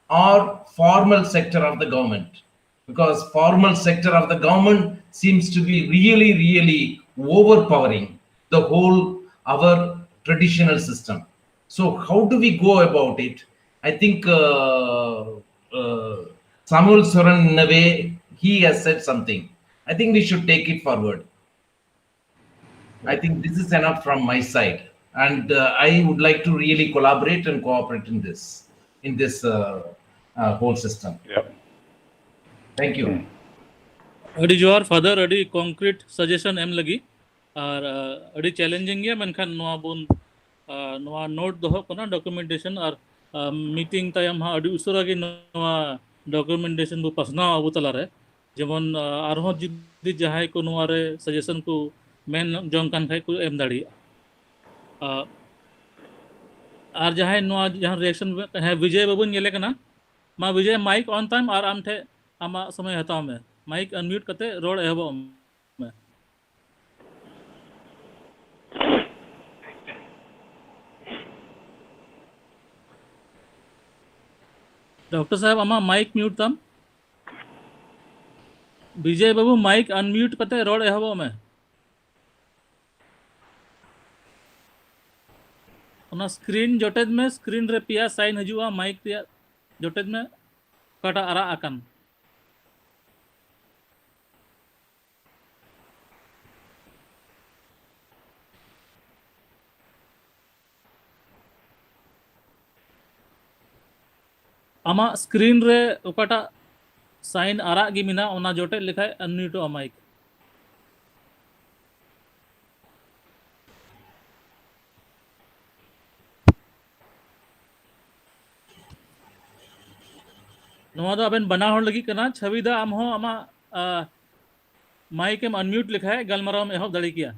or formal sector of the government, because formal sector of the government seems to be really, really overpowering the whole our traditional system. So how do we go about it? I think uh, uh, Samuel Soren, in a way, he has said something. I think we should take it forward. I think this is enough from my side, and uh, I would like to really collaborate and cooperate in this in this uh, uh, whole system. Yeah. Thank you. ᱟᱹᱰᱤ ᱡᱚᱦᱟᱨ ᱯᱷᱟᱫᱟᱨ, ᱟᱹᱰᱤ ᱠᱚᱱᱠᱨᱤᱴ ᱥᱟᱡᱮᱥᱚᱱ ᱮᱢ ᱞᱟᱹᱜᱤᱫ᱾ ᱟᱨ ᱟᱹᱰᱤ challenging ᱜᱮᱭᱟ, ᱢᱮᱱᱠᱷᱟᱱ ᱱᱚᱣᱟ ᱵᱚᱱ ᱱᱚᱣᱟ ᱱᱳᱴ ᱫᱚᱦᱚ ᱠᱟᱱᱟ, ᱰᱚᱠᱩᱢᱮᱱᱴᱮᱥᱚᱱ, ᱟᱨ ᱢᱤᱴᱤᱝ ᱛᱟᱭᱚᱢ ᱦᱟᱸᱜ ᱟᱹᱰᱤ ᱩᱥᱟᱹᱨᱟ ᱜᱮ ᱱᱚᱣᱟ ᱰᱚᱠᱩᱢᱮᱱᱴᱮᱥᱚᱱ ᱵᱚ ᱯᱟᱥᱱᱟᱣ ᱟᱵᱚ ᱛᱟᱞᱟᱨᱮ᱾ ᱡᱮᱢᱚᱱ ᱟᱨᱦᱚᱸ ᱡᱩᱫᱤ ᱡᱟᱦᱟᱸᱭ ᱠᱚ ᱱᱚᱣᱟ ᱨᱮ ᱥᱟᱡᱮᱥᱚᱱ ᱠᱚ ᱢᱮᱱ ᱡᱚᱝ ᱠᱟᱱ ᱠᱷᱟᱡ ᱠᱚ ᱮᱢ ᱫᱟᱲᱮᱭᱟᱜᱼᱟ᱾ ᱟᱨ ᱡᱟᱦᱟᱸᱭ ᱱᱚᱣᱟ ᱡᱟᱦᱟᱸ ᱨᱤᱭᱮᱠᱥᱚᱱ, ᱦᱮᱸ, ᱵᱤᱡᱚᱭ ᱵᱟᱹᱵᱩᱧ ᱧᱮᱞᱮ ᱠᱟᱱᱟ᱾ ᱢᱟ ᱵᱤᱡᱚᱭ, ᱢᱟᱭᱤᱠ ᱚᱱ ᱛᱟᱢ ᱟᱨ ᱟᱢ ᱴᱷᱮᱱ ᱟᱢᱟᱜ ᱥᱚᱢᱚᱭ ᱦᱟᱛᱟᱣ ᱢᱮ᱾ ᱢᱟᱭᱤᱠ ᱟᱱᱢᱤᱭᱩᱴ ᱠᱟᱛᱮ ᱨᱚᱲ ᱮᱦᱚᱵᱚᱜ ᱢᱮ᱾ ᱰᱚᱠᱴᱚᱨ ᱥᱟᱦᱮᱵ, ᱟᱢᱟᱜ ᱢᱟᱭᱤᱠ ᱢᱤᱭᱩᱴ ᱛᱟᱢ᱾ ᱵᱤᱡᱚᱭ ᱵᱟᱹᱵᱩ, ᱢᱟᱭᱤᱠ ᱟᱱᱢᱤᱭᱩᱴ ᱠᱟᱛᱮ ᱨᱚᱲ ᱮᱦᱚᱵᱚᱜ ᱢᱮ᱾ ᱚᱱᱟ ᱥᱠᱨᱤᱱ ᱡᱚᱴᱮᱫ ᱢᱮ, ᱥᱠᱨᱤᱱ ᱨᱮ ᱯᱮᱭᱟ ᱥᱟᱭᱤᱱ ᱦᱤᱡᱩᱜᱼᱟ, ᱢᱟᱭᱤᱠ ᱨᱮᱭᱟᱜ ᱡᱚᱴᱮᱫ ᱢᱮ, ᱚᱠᱟᱴᱟᱜ ᱟᱨᱟᱜ ᱟᱠᱟᱱ᱾ ᱟᱢᱟᱜ ᱥᱠᱨᱤᱱ ᱨᱮ ᱚᱠᱟᱴᱟᱜ ᱥᱟᱭᱤᱱ ᱟᱨᱟᱜ ᱜᱮ ᱢᱮᱱᱟᱜ, ᱚᱱᱟ ᱡᱚᱴᱮᱫ ᱞᱮᱠᱷᱟᱡ ᱟᱱᱢᱤᱭᱩᱴᱚᱜᱼᱟ ᱢᱟᱭᱤᱠ᱾ ᱱᱚᱣᱟ ᱫᱚ ᱟᱵᱮᱱ ᱵᱟᱱᱟ ᱦᱚᱲ ᱞᱟᱹᱜᱤᱫ ᱠᱟᱱᱟ᱾ ᱪᱷᱟᱵᱤ ᱫᱟ, ᱟᱢ ᱦᱚᱸ ᱟᱢᱟᱜ, ᱟ, ᱢᱟᱭᱤᱠ ᱮᱢ ᱟᱱᱢᱤᱭᱩᱴ ᱞᱮᱠᱷᱟᱡ ᱜᱟᱞᱢᱟᱨᱟᱣ ᱮᱢ ᱮᱦᱚᱵ ᱫᱟᱲᱮ ᱠᱮᱭᱟ᱾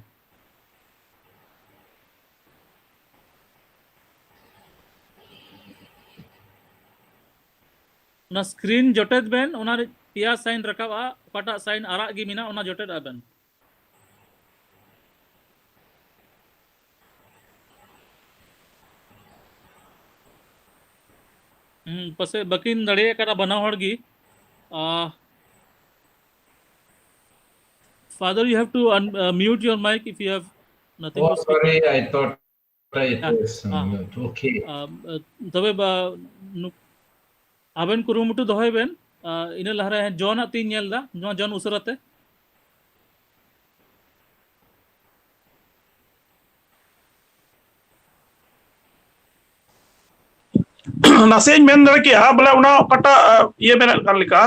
ᱚᱱᱟ ᱥᱠᱨᱤᱱ ᱡᱚᱴᱮᱫ ᱵᱮᱱ, ᱚᱱᱟ ᱨᱮ ᱯᱮᱭᱟ ᱥᱟᱭᱤᱱ ᱨᱟᱠᱟᱵᱼᱟ, ᱚᱠᱟᱴᱟᱜ ᱥᱟᱭᱤᱱ ᱟᱨᱟᱜ ᱜᱮ ᱢᱮᱱᱟᱜ, ᱚᱱᱟ ᱡᱚᱴᱮᱫ ᱟᱵᱮᱱ᱾ ᱦᱩᱸ, ᱯᱟᱥᱮᱡ ᱵᱟᱹᱠᱤᱱ ᱫᱟᱲᱮᱭᱟᱜ ᱠᱟᱱᱟ ᱵᱟᱱᱟ ᱦᱚᱲ ᱜᱮ᱾ ᱟᱦ, Father, you have to un-, uh, mute your mic if you have nothing Oh, to speak. Sorry, I thought I Yeah. was Ah. Mute. Okay. Um, uh, ᱛᱚᱵᱮ ᱵᱟ-, ᱱᱩ-, ᱟᱵᱮᱱ ᱠᱩᱨᱩᱢᱩᱴᱩ ᱫᱚᱦᱚᱭ ᱵᱮᱱ᱾ ᱟᱦ, ᱤᱱᱟᱹ ᱞᱟᱦᱟᱨᱮ ᱦᱮᱸ, ᱡᱚᱱᱟᱜ ᱛᱤᱧ ᱧᱮᱞ ᱮᱫᱟ᱾ ᱱᱚᱣᱟ ᱡᱚᱱ ᱩᱥᱟᱹᱨᱟᱛᱮ᱾ ᱱᱟᱥᱮᱧ ᱢᱮᱱ ᱫᱟᱲᱮ ᱠᱮᱭᱟ, ᱵᱚᱞᱮ, ᱚᱱᱟ ᱚᱠᱟᱴᱟᱜ, ᱟ, ᱤᱭᱟᱹ ᱢᱮᱱᱟᱜ ᱠᱟᱱ ᱞᱮᱠᱟ,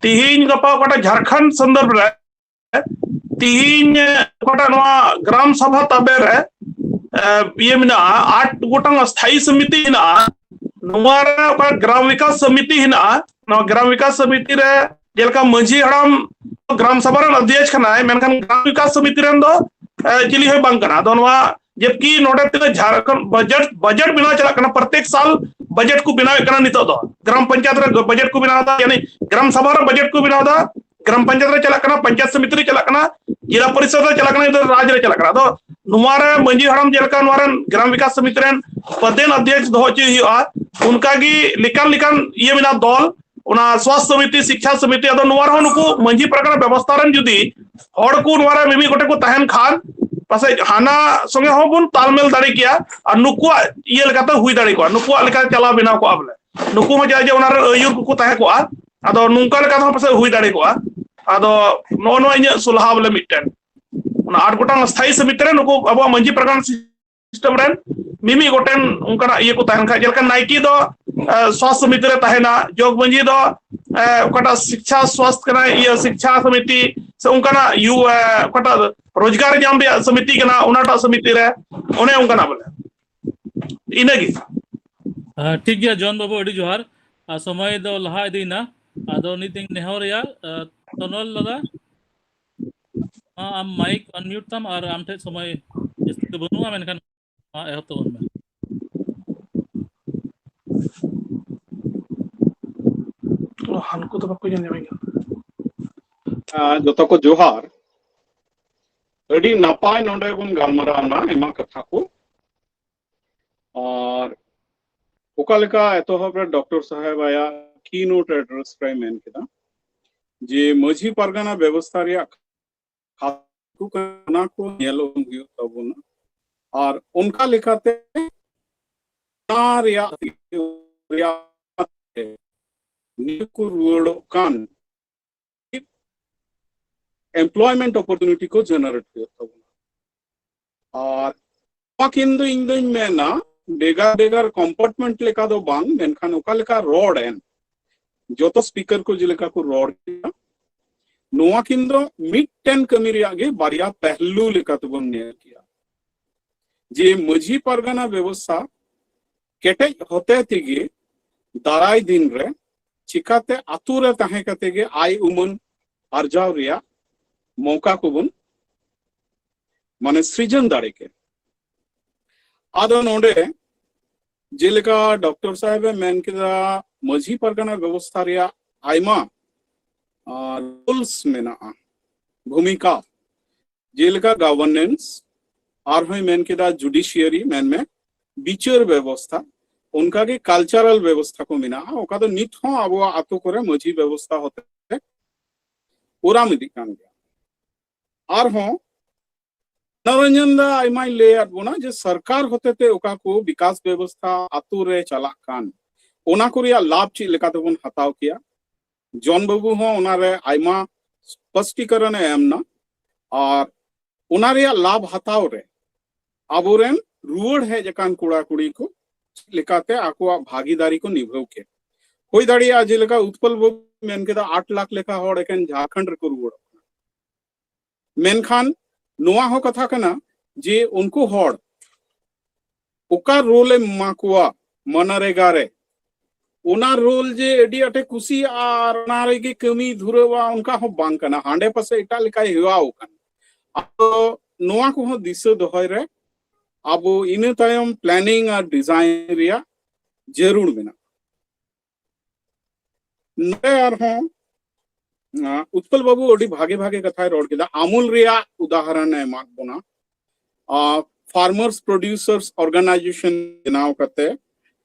ᱛᱤᱦᱤᱧ ᱜᱟᱯᱟ ᱚᱠᱟᱴᱟᱜ ᱡᱷᱟᱲᱠᱷᱚᱸᱰ ᱥᱚᱱᱫᱚᱨᱵᱷ ᱨᱮ, ᱛᱤᱦᱤᱧ ᱚᱠᱟᱴᱟᱜ ᱱᱚᱣᱟ ᱜᱨᱟᱢ ᱥᱟᱵᱷᱟ ᱛᱟᱵᱮ ᱨᱮ, ᱟ, ᱤᱭᱟᱹ ᱢᱮᱱᱟᱜᱼᱟ, ᱟᱴ ᱜᱚᱴᱟᱝ ᱥᱛᱷᱟᱭᱤ ᱥᱚᱢᱤᱛᱤ ᱢᱮᱱᱟᱜᱼᱟ᱾ ᱱᱚᱣᱟ ᱨᱮ ᱚᱠᱟ ᱜᱨᱟᱢ ᱵᱤᱠᱟᱥ ᱥᱚᱢᱤᱛᱤ ᱦᱮᱱᱟᱜᱼᱟ, ᱱᱚᱣᱟ ᱜᱨᱟᱢ ᱵᱤᱠᱟᱥ ᱥᱚᱢᱤᱛᱤ ᱨᱮ ᱡᱮᱞᱮᱠᱟ ᱢᱟᱹᱡᱷᱤ ᱦᱟᱲᱟᱢ ᱜᱨᱟᱢ ᱥᱚᱵᱷᱟ ᱨᱮᱱ ᱚᱫᱷᱭᱚᱠᱷ ᱠᱟᱱᱟᱭ, ᱢᱮᱱᱠᱷᱟᱱ ᱜᱨᱟᱢ ᱵᱤᱠᱟᱥ ᱥᱚᱢᱤᱛᱤ ᱨᱮᱱ ᱫᱚ, ᱮ, ᱪᱤᱞᱤ ᱦᱚᱸᱭ ᱵᱟᱝ ᱠᱟᱱᱟ᱾ ᱟᱫᱚ ᱱᱚᱣᱟ ᱡᱮᱵᱠᱤ ᱱᱚᱰᱮ ᱛᱤᱱᱟᱹᱜ ᱡᱷᱟᱨᱠᱷᱚᱸᱰ ᱵᱟᱡᱮᱴ, ᱵᱟᱡᱮᱴ ᱵᱮᱱᱟᱣ ᱪᱟᱞᱟᱜ ᱠᱟᱱᱟ, ᱯᱨᱚᱛᱮᱠ ᱥᱟᱞ ᱵᱟᱡᱮᱴ ᱠᱚ ᱵᱮᱱᱟᱣᱮᱫ ᱠᱟᱱᱟ᱾ ᱱᱤᱛᱚᱜ ᱫᱚ ᱜᱨᱟᱢ ᱯᱚᱧᱪᱟᱭᱮᱛ ᱨᱮ ᱵᱟᱡᱮᱴ ᱠᱚ ᱵᱮᱱᱟᱣ ᱮᱫᱟ, ᱭᱟᱱᱤ ᱜᱨᱟᱢ ᱥᱚᱵᱷᱟ ᱨᱮ ᱵᱟᱡᱮᱴ ᱠᱚ ᱵᱮᱱᱟᱣ ᱮᱫᱟ, ᱜᱨᱟᱢ ᱯᱚᱧᱪᱟᱭᱮᱛ ᱨᱮ ᱪᱟᱞᱟᱜ ᱠᱟᱱᱟ, ᱯᱚᱧᱪᱟᱭᱮᱛ ᱥᱚᱢᱤᱛᱤ ᱨᱮ ᱪᱟᱞᱟᱜ ᱠᱟᱱᱟ, ᱡᱮᱞᱟ ᱯᱚᱨᱤᱥᱚᱫ ᱨᱮ ᱪᱟᱞᱟᱜ ᱠᱟᱱᱟ, ᱱᱤᱛᱚᱜ ᱨᱟᱡᱽ ᱨᱮ ᱪᱟᱞᱟᱜ ᱠᱟᱱᱟ᱾ ᱟᱫᱚ ᱱᱚᱣᱟ ᱨᱮ ᱢᱟᱹᱡᱷᱤ ᱦᱟᱲᱟᱢ ᱡᱮᱞᱮᱠᱟ ᱱᱚᱣᱟ ᱨᱮᱱ ᱜᱨᱟᱢ ᱵᱤᱠᱟᱥ ᱥᱚᱢᱤᱛᱤ ᱨᱮᱱ ᱯᱨᱚᱫᱷᱟᱱ ᱚᱫᱷᱭᱚᱠᱷ ᱫᱚᱦᱚ ᱦᱚᱪᱚᱭ ᱦᱩᱭᱩᱜᱼᱟ, ᱚᱱᱠᱟᱜᱮ ᱞᱮᱠᱟᱱ ᱞᱮᱠᱟᱱ ᱤᱭᱟᱹ ᱢᱮᱱᱟᱜᱼᱟ ᱫᱚᱞ, ᱚᱱᱟ ᱥᱣᱟᱥᱛᱷ ᱥᱚᱢᱤᱛᱤ, ᱥᱤᱠᱪᱷᱟ ᱥᱚᱢᱤᱛᱤ᱾ ᱟᱫᱚ ᱱᱚᱣᱟ ᱨᱮᱦᱚᱸ ᱱᱩᱠᱩ ᱢᱟᱹᱡᱷᱤ ᱯᱟᱨᱜᱟᱱᱟ ᱵᱮᱵᱚᱥᱛᱷᱟ ᱨᱮᱱ ᱡᱩᱫᱤ ᱦᱚᱲ ᱠᱚ ᱱᱚᱣᱟ ᱨᱮ ᱢᱤᱢᱤᱫ ᱜᱚᱴᱮᱡ ᱠᱚ ᱛᱟᱦᱮᱱ ᱠᱷᱟᱱ, ᱯᱟᱥᱮᱡ ᱦᱟᱱᱟ ᱥᱚᱸᱜᱮ ᱦᱚᱸ ᱵᱚᱱ ᱛᱟᱞᱢᱮᱞ ᱫᱟᱲᱮ ᱠᱮᱭᱟ ᱟᱨ ᱱᱩᱠᱩᱣᱟᱜ ᱤᱭᱟᱹ ᱞᱮᱠᱟᱛᱮ ᱦᱩᱭ ᱫᱟᱲᱮ ᱠᱚᱜᱼᱟ, ᱱᱩᱠᱩᱣᱟᱜ ᱞᱮᱠᱟ ᱪᱟᱞᱟᱣ ᱵᱮᱱᱟᱣ ᱠᱚᱜᱼᱟ ᱵᱚᱞᱮ᱾ ᱱᱩᱠᱩ ᱦᱚᱸ ᱡᱟᱭ ᱡᱮ ᱚᱱᱟ ᱨᱮ ᱟᱹᱭᱩᱨ ᱠᱚᱠᱚ ᱛᱟᱦᱮᱸ ᱠᱚᱜᱼᱟ, ᱟᱫᱚ ᱱᱚᱝᱠᱟ ᱞᱮᱠᱟ ᱛᱮᱦᱚᱸ ᱯᱟᱥᱮᱡ ᱦᱩᱭ ᱫᱟᱲᱮ ᱠᱚᱜᱼᱟ᱾ ᱟᱫᱚ ᱱᱚᱜᱼᱚ ᱱᱚᱣᱟ ᱤᱧᱟᱹᱜ ᱥᱚᱞᱦᱟ ᱵᱚᱞᱮ ᱢᱤᱫᱴᱮᱱ, ᱚᱱᱟ ᱟᱴ ᱜᱚᱴᱟᱝ ᱥᱛᱷᱟᱭᱤ ᱥᱚᱢᱤᱛᱤ ᱨᱮ ᱱᱩᱠᱩ ᱟᱵᱚᱣᱟᱜ ᱢᱟᱹᱡᱷᱤ ᱯᱟᱨᱜᱟᱱᱟ ᱥᱤᱥᱴᱮᱢ ᱨᱮᱱ ᱢᱤᱢᱤᱫ ᱜᱚᱴᱮᱱ ᱚᱱᱠᱟᱱᱟᱜ ᱤᱭᱟᱹ ᱠᱚ ᱛᱟᱦᱮᱱ ᱠᱷᱟᱡ, ᱡᱮᱞᱮᱠᱟ ᱱᱟᱭᱠᱮ ᱫᱚ, ᱮ, ᱥᱣᱟᱥᱛᱷ ᱥᱚᱢᱤᱛᱤ ᱨᱮ ᱛᱟᱦᱮᱱᱟ, ᱡᱚᱜᱽ ᱢᱟᱹᱡᱷᱤ ᱫᱚ, ᱮ, ᱚᱠᱟᱴᱟᱜ ᱥᱤᱠᱪᱷᱟ ᱥᱣᱟᱥᱛᱷ ᱠᱟᱱᱟ, ᱤᱭᱟᱹ, ᱥᱤᱠᱪᱷᱟ ᱥᱚᱢᱤᱛᱤ ᱥᱮ ᱚᱱᱠᱟᱱᱟᱜ ᱭᱩ, ᱮ, ᱚᱠᱟᱴᱟᱜ ᱨᱳᱡᱽᱜᱟᱨ ᱧᱟᱢ ᱨᱮᱭᱟᱜ ᱥᱚᱢᱤᱛᱤ ᱠᱟᱱᱟ, ᱚᱱᱟᱴᱟᱜ ᱥᱚᱢᱤᱛᱤ ᱨᱮ, ᱚᱱᱮ ᱚᱱᱠᱟᱱᱟᱜ ᱵᱚᱞᱮ᱾ ᱤᱱᱟᱹᱜᱮ᱾ ᱦᱮᱸ, ᱴᱷᱤᱠ ᱜᱮᱭᱟ ᱡᱚᱱ ᱵᱟᱹᱵᱩ, ᱟᱹᱰᱤ ᱡᱚᱦᱟᱨ᱾ ᱟᱨ ᱥᱚᱢᱚᱭ ᱫᱚ ᱞᱟᱦᱟ ᱤᱫᱤᱭᱮᱱᱟ, ᱟᱫᱚ ᱱᱤᱛ ᱤᱧ ᱱᱮᱦᱚᱨᱮᱭᱟ, ᱮ, ᱛᱚᱱᱚᱞ ᱫᱟᱫᱟ, ᱢᱟ ᱟᱢ ᱢᱟᱭᱤᱠ ᱟᱱᱢᱤᱭᱩᱴ ᱛᱟᱢ, ᱟᱨ ᱟᱢ ᱴᱷᱮᱱ ᱥᱚᱢᱚᱭ ᱡᱟᱹᱥᱛᱤ ᱫᱚ ᱵᱟᱹᱱᱩᱜᱼᱟ, ᱢᱮᱱᱠᱷᱟᱱ ᱢᱟ ᱮᱦᱚᱵ ᱛᱟᱵᱚᱱ ᱢᱮ᱾ ᱚ, ᱦᱟᱹᱱᱠᱩ ᱫᱚ ᱵᱟᱠᱚ ᱧᱮᱞ ᱧᱟᱢᱮᱫ ᱠᱟᱱᱟ᱾ ᱟᱸ, ᱡᱚᱛᱚ ᱠᱚ ᱡᱚᱦᱟᱨ᱾ ᱟᱹᱰᱤ ᱱᱟᱯᱟᱭ ᱱᱚᱰᱮ ᱵᱚᱱ ᱜᱟᱞᱢᱟᱨᱟᱣ ᱮᱱᱟ ᱟᱭᱢᱟ ᱠᱟᱛᱷᱟ ᱠᱚ᱾ ᱟᱨ ᱚᱠᱟ ᱞᱮᱠᱟ ᱮᱛᱚᱦᱚᱵ ᱨᱮ ᱰᱚᱠᱴᱚᱨ ᱥᱟᱦᱮᱵ ᱟᱭᱟᱜ keynote address ᱨᱮᱭ ᱢᱮᱱ ᱠᱮᱫᱟ ᱡᱮ ᱢᱟᱹᱡᱷᱤ ᱯᱟᱨᱜᱟᱱᱟ ᱵᱮᱵᱚᱥᱛᱷᱟ ᱨᱮᱭᱟᱜ ᱠᱷᱟᱛ ᱠᱚ ᱠᱟᱱᱟ ᱠᱚ ᱧᱮᱞ ᱦᱩᱭᱩᱜ ᱛᱟᱵᱚᱱᱟ᱾ ᱟᱨ ᱚᱱᱠᱟ ᱞᱮᱠᱟᱛᱮ ᱚᱱᱟ ᱨᱮᱭᱟᱜ, ᱨᱮᱭᱟᱜ ᱱᱤᱭᱟᱹ ᱠᱚ ᱨᱩᱣᱟᱹᱲᱚᱜ ᱠᱟᱱ employment opportunity ᱠᱚ generate ᱦᱩᱭᱩᱜ ᱛᱟᱵᱚᱱᱟ᱾ ᱟᱨ ᱱᱚᱣᱟ ᱠᱤᱱ ᱫᱚ ᱤᱧ ᱫᱚᱧ ᱢᱮᱱᱟ ᱵᱷᱮᱜᱟᱨ ᱵᱷᱮᱜᱟᱨ compartment ᱞᱮᱠᱟ ᱫᱚ ᱵᱟᱝ, ᱢᱮᱱᱠᱷᱟᱱ ᱚᱠᱟ ᱞᱮᱠᱟ ᱨᱚᱲ ᱮᱱ, ᱡᱚᱛᱚ speaker ᱠᱚ ᱡᱮᱞᱮᱠᱟ ᱠᱚ ᱨᱚᱲ ᱠᱮᱫᱟ, ᱱᱚᱣᱟ ᱠᱤᱱ ᱫᱚ ᱢᱤᱫᱴᱮᱱ ᱠᱟᱹᱢᱤ ᱨᱮᱭᱟᱜ ᱜᱮ ᱵᱟᱨᱭᱟ ᱯᱮᱦᱞᱩ ᱞᱮᱠᱟ ᱛᱮᱵᱚᱱ ᱧᱮᱞ ᱠᱮᱭᱟ᱾ ᱡᱮ ᱢᱟᱹᱡᱷᱤ ᱯᱟᱨᱜᱟᱱᱟ ᱵᱮᱵᱚᱥᱛᱷᱟ ᱠᱮᱴᱮᱡ ᱦᱚᱛᱮ ᱛᱮᱜᱮ ᱫᱟᱨᱟᱭ ᱫᱤᱱ ᱨᱮ ᱪᱤᱠᱟᱛᱮ ᱟᱛᱳ ᱨᱮ ᱛᱟᱦᱮᱸ ᱠᱟᱛᱮ ᱜᱮ ᱟᱭ ᱩᱢᱟᱹᱱ ᱟᱨᱡᱟᱣ ᱨᱮᱭᱟᱜ ᱢᱚᱣᱠᱟ ᱠᱚᱵᱚᱱ ᱢᱟᱱᱮ ᱥᱨᱤᱡᱚᱱ ᱫᱟᱲᱮ ᱠᱮ᱾ ᱟᱫᱚ ᱱᱚᱰᱮ ᱡᱮᱞᱮᱠᱟ ᱰᱚᱠᱴᱚᱨ ᱥᱟᱦᱮᱵ ᱮ ᱢᱮᱱ ᱠᱮᱫᱟ, ᱢᱟᱹᱡᱷᱤ ᱯᱟᱨᱜᱟᱱᱟ ᱵᱮᱵᱚᱥᱛᱷᱟ ᱨᱮᱭᱟᱜ ᱟᱭᱢᱟ ᱨᱩᱞᱥ ᱢᱮᱱᱟᱜᱼᱟ, ᱵᱷᱩᱢᱤᱠᱟ, ᱡᱮᱞᱮᱠᱟ ᱜᱚᱵᱷᱟᱨᱱᱮᱱᱥ, ᱟᱨᱦᱚᱸᱭ ᱢᱮᱱ ᱠᱮᱫᱟ ᱡᱩᱰᱤᱥᱤᱭᱟᱨᱤ, ᱢᱮᱱᱢᱮ ᱵᱤᱪᱟᱹᱨ ᱵᱮᱵᱚᱥᱛᱷᱟ, ᱚᱱᱠᱟᱜᱮ ᱠᱟᱞᱪᱟᱨᱟᱞ ᱵᱮᱵᱚᱥᱛᱷᱟ ᱠᱚ ᱢᱮᱱᱟᱜᱼᱟ᱾ ᱚᱠᱟ ᱫᱚ ᱱᱤᱛ ᱦᱚᱸ ᱟᱵᱚᱣᱟᱜ ᱟᱛᱳ ᱠᱚᱨᱮ ᱢᱟᱹᱡᱷᱤ ᱵᱮᱵᱚᱥᱛᱷᱟ ᱦᱚᱛᱮ ᱛᱮ ᱠᱚᱨᱟᱣ ᱤᱫᱤᱜ ᱠᱟᱱ ᱜᱮᱭᱟ᱾ ᱟᱨᱦᱚᱸ ᱢᱚᱱᱳᱨᱚᱧᱡᱚᱱ ᱫᱟ ᱟᱭᱢᱟᱭ ᱞᱟᱹᱭᱟᱫ ᱵᱚᱱᱟ ᱡᱮ ᱥᱚᱨᱠᱟᱨ ᱦᱚᱛᱮᱛᱮ ᱚᱠᱟ ᱠᱚ ᱵᱤᱠᱟᱥ ᱵᱮᱵᱚᱥᱛᱷᱟ ᱟᱛᱳ ᱨᱮ ᱪᱟᱞᱟᱜ ᱠᱟᱱ, ᱚᱱᱟ ᱠᱚ ᱨᱮᱭᱟᱜ ᱞᱟᱵᱷ ᱪᱮᱫ ᱞᱮᱠᱟ ᱛᱮᱵᱚᱱ ᱦᱟᱛᱟᱣ ᱠᱮᱭᱟ᱾ ᱡᱚᱱ ᱵᱟᱹᱵᱩ ᱦᱚᱸ ᱚᱱᱟᱨᱮ ᱟᱭᱢᱟ ᱥᱯᱚᱥᱴᱤᱠᱚᱨᱚᱱ ᱮ ᱮᱢ ᱮᱱᱟ᱾ ᱟᱨ ᱚᱱᱟ ᱨᱮᱭᱟᱜ ᱞᱟᱵᱷ ᱦᱟᱛᱟᱣ ᱨᱮ ᱟᱵᱚᱨᱮᱱ ᱨᱩᱣᱟᱹᱲ ᱦᱮᱡ ᱟᱠᱟᱱ ᱠᱚᱲᱟ ᱠᱩᱲᱤ ᱠᱚ ᱪᱮᱫ ᱞᱮᱠᱟᱛᱮ ᱟᱠᱚᱣᱟᱜ ᱵᱷᱟᱜᱤᱫᱟᱨᱤ ᱠᱚ ᱱᱤᱵᱷᱟᱹᱣ ᱠᱮᱫ᱾ ᱦᱩᱭ ᱫᱟᱲᱮᱭᱟᱜᱼᱟ, ᱡᱮᱞᱮᱠᱟ ᱩᱛᱯᱚᱞ ᱵᱟᱹᱵᱩ ᱢᱮᱱ ᱠᱮᱫᱟ, ᱟᱴ ᱞᱟᱠᱷ ᱞᱮᱠᱟ ᱦᱚᱲ ᱮᱠᱮᱱ ᱡᱷᱟᱲᱠᱷᱚᱸᱰ ᱨᱮᱠᱚ ᱨᱩᱣᱟᱹᱲᱚᱜ ᱠᱟᱱᱟ᱾ ᱢᱮᱱᱠᱷᱟᱱ ᱱᱚᱣᱟ ᱦᱚᱸ ᱠᱟᱛᱷᱟ ᱠᱟᱱᱟ ᱡᱮ ᱩᱱᱠᱩ ᱦᱚᱲ ᱚᱠᱟ ᱨᱳᱞ ᱮᱢ ᱮᱢᱟ ᱠᱚᱣᱟ ᱢᱟᱱᱨᱮᱜᱟ ᱨᱮ, ᱚᱱᱟ ᱨᱳᱞ ᱡᱮ ᱟᱹᱰᱤ ᱟᱸᱴᱮ ᱠᱩᱥᱤᱭᱟᱜᱼᱟ ᱟᱨ ᱚᱱᱟ ᱨᱮᱜᱮ ᱠᱟᱹᱢᱤ ᱫᱷᱩᱨᱟᱹᱣᱟ, ᱚᱱᱠᱟ ᱦᱚᱸ ᱵᱟᱝ ᱠᱟᱱᱟ᱾ ᱦᱟᱸᱰᱮ ᱯᱟᱥᱮ ᱮᱴᱟᱜ ᱞᱮᱠᱟᱭ ᱦᱮᱣᱟᱣ ᱠᱟᱱᱟ᱾ ᱟᱫᱚ ᱱᱚᱣᱟ ᱠᱚᱦᱚᱸ ᱫᱤᱥᱟᱹ ᱫᱚᱦᱚᱭ ᱨᱮ ᱟᱵᱚ ᱤᱱᱟᱹ ᱛᱟᱭᱚᱢ ᱯᱞᱮᱱᱤᱝ ᱟᱨ ᱰᱤᱡᱟᱭᱤᱱ ᱨᱮᱭᱟᱜ ᱡᱟᱹᱨᱩᱲ ᱢᱮᱱᱟᱜᱼᱟ᱾ ᱱᱚᱰᱮ ᱟᱨᱦᱚᱸ, ᱟᱸ, ᱩᱛᱯᱚᱞ ᱵᱟᱹᱵᱩ ᱟᱹᱰᱤ ᱵᱷᱟᱜᱮ ᱵᱷᱟᱜᱮ ᱠᱟᱛᱷᱟᱭ ᱨᱚᱲ ᱠᱮᱫᱟ, ᱟᱢᱩᱞ ᱨᱮᱭᱟᱜ ᱩᱫᱟᱦᱚᱨᱚᱱ ᱮ ᱮᱢᱟᱫ ᱵᱚᱱᱟ᱾ ᱯᱷᱟᱨᱢᱟᱨᱥ ᱯᱨᱚᱰᱤᱭᱩᱥᱟᱨᱥ ᱚᱨᱜᱟᱱᱟᱭᱡᱮᱥᱚᱱ ᱵᱮᱱᱟᱣ ᱠᱟᱛᱮ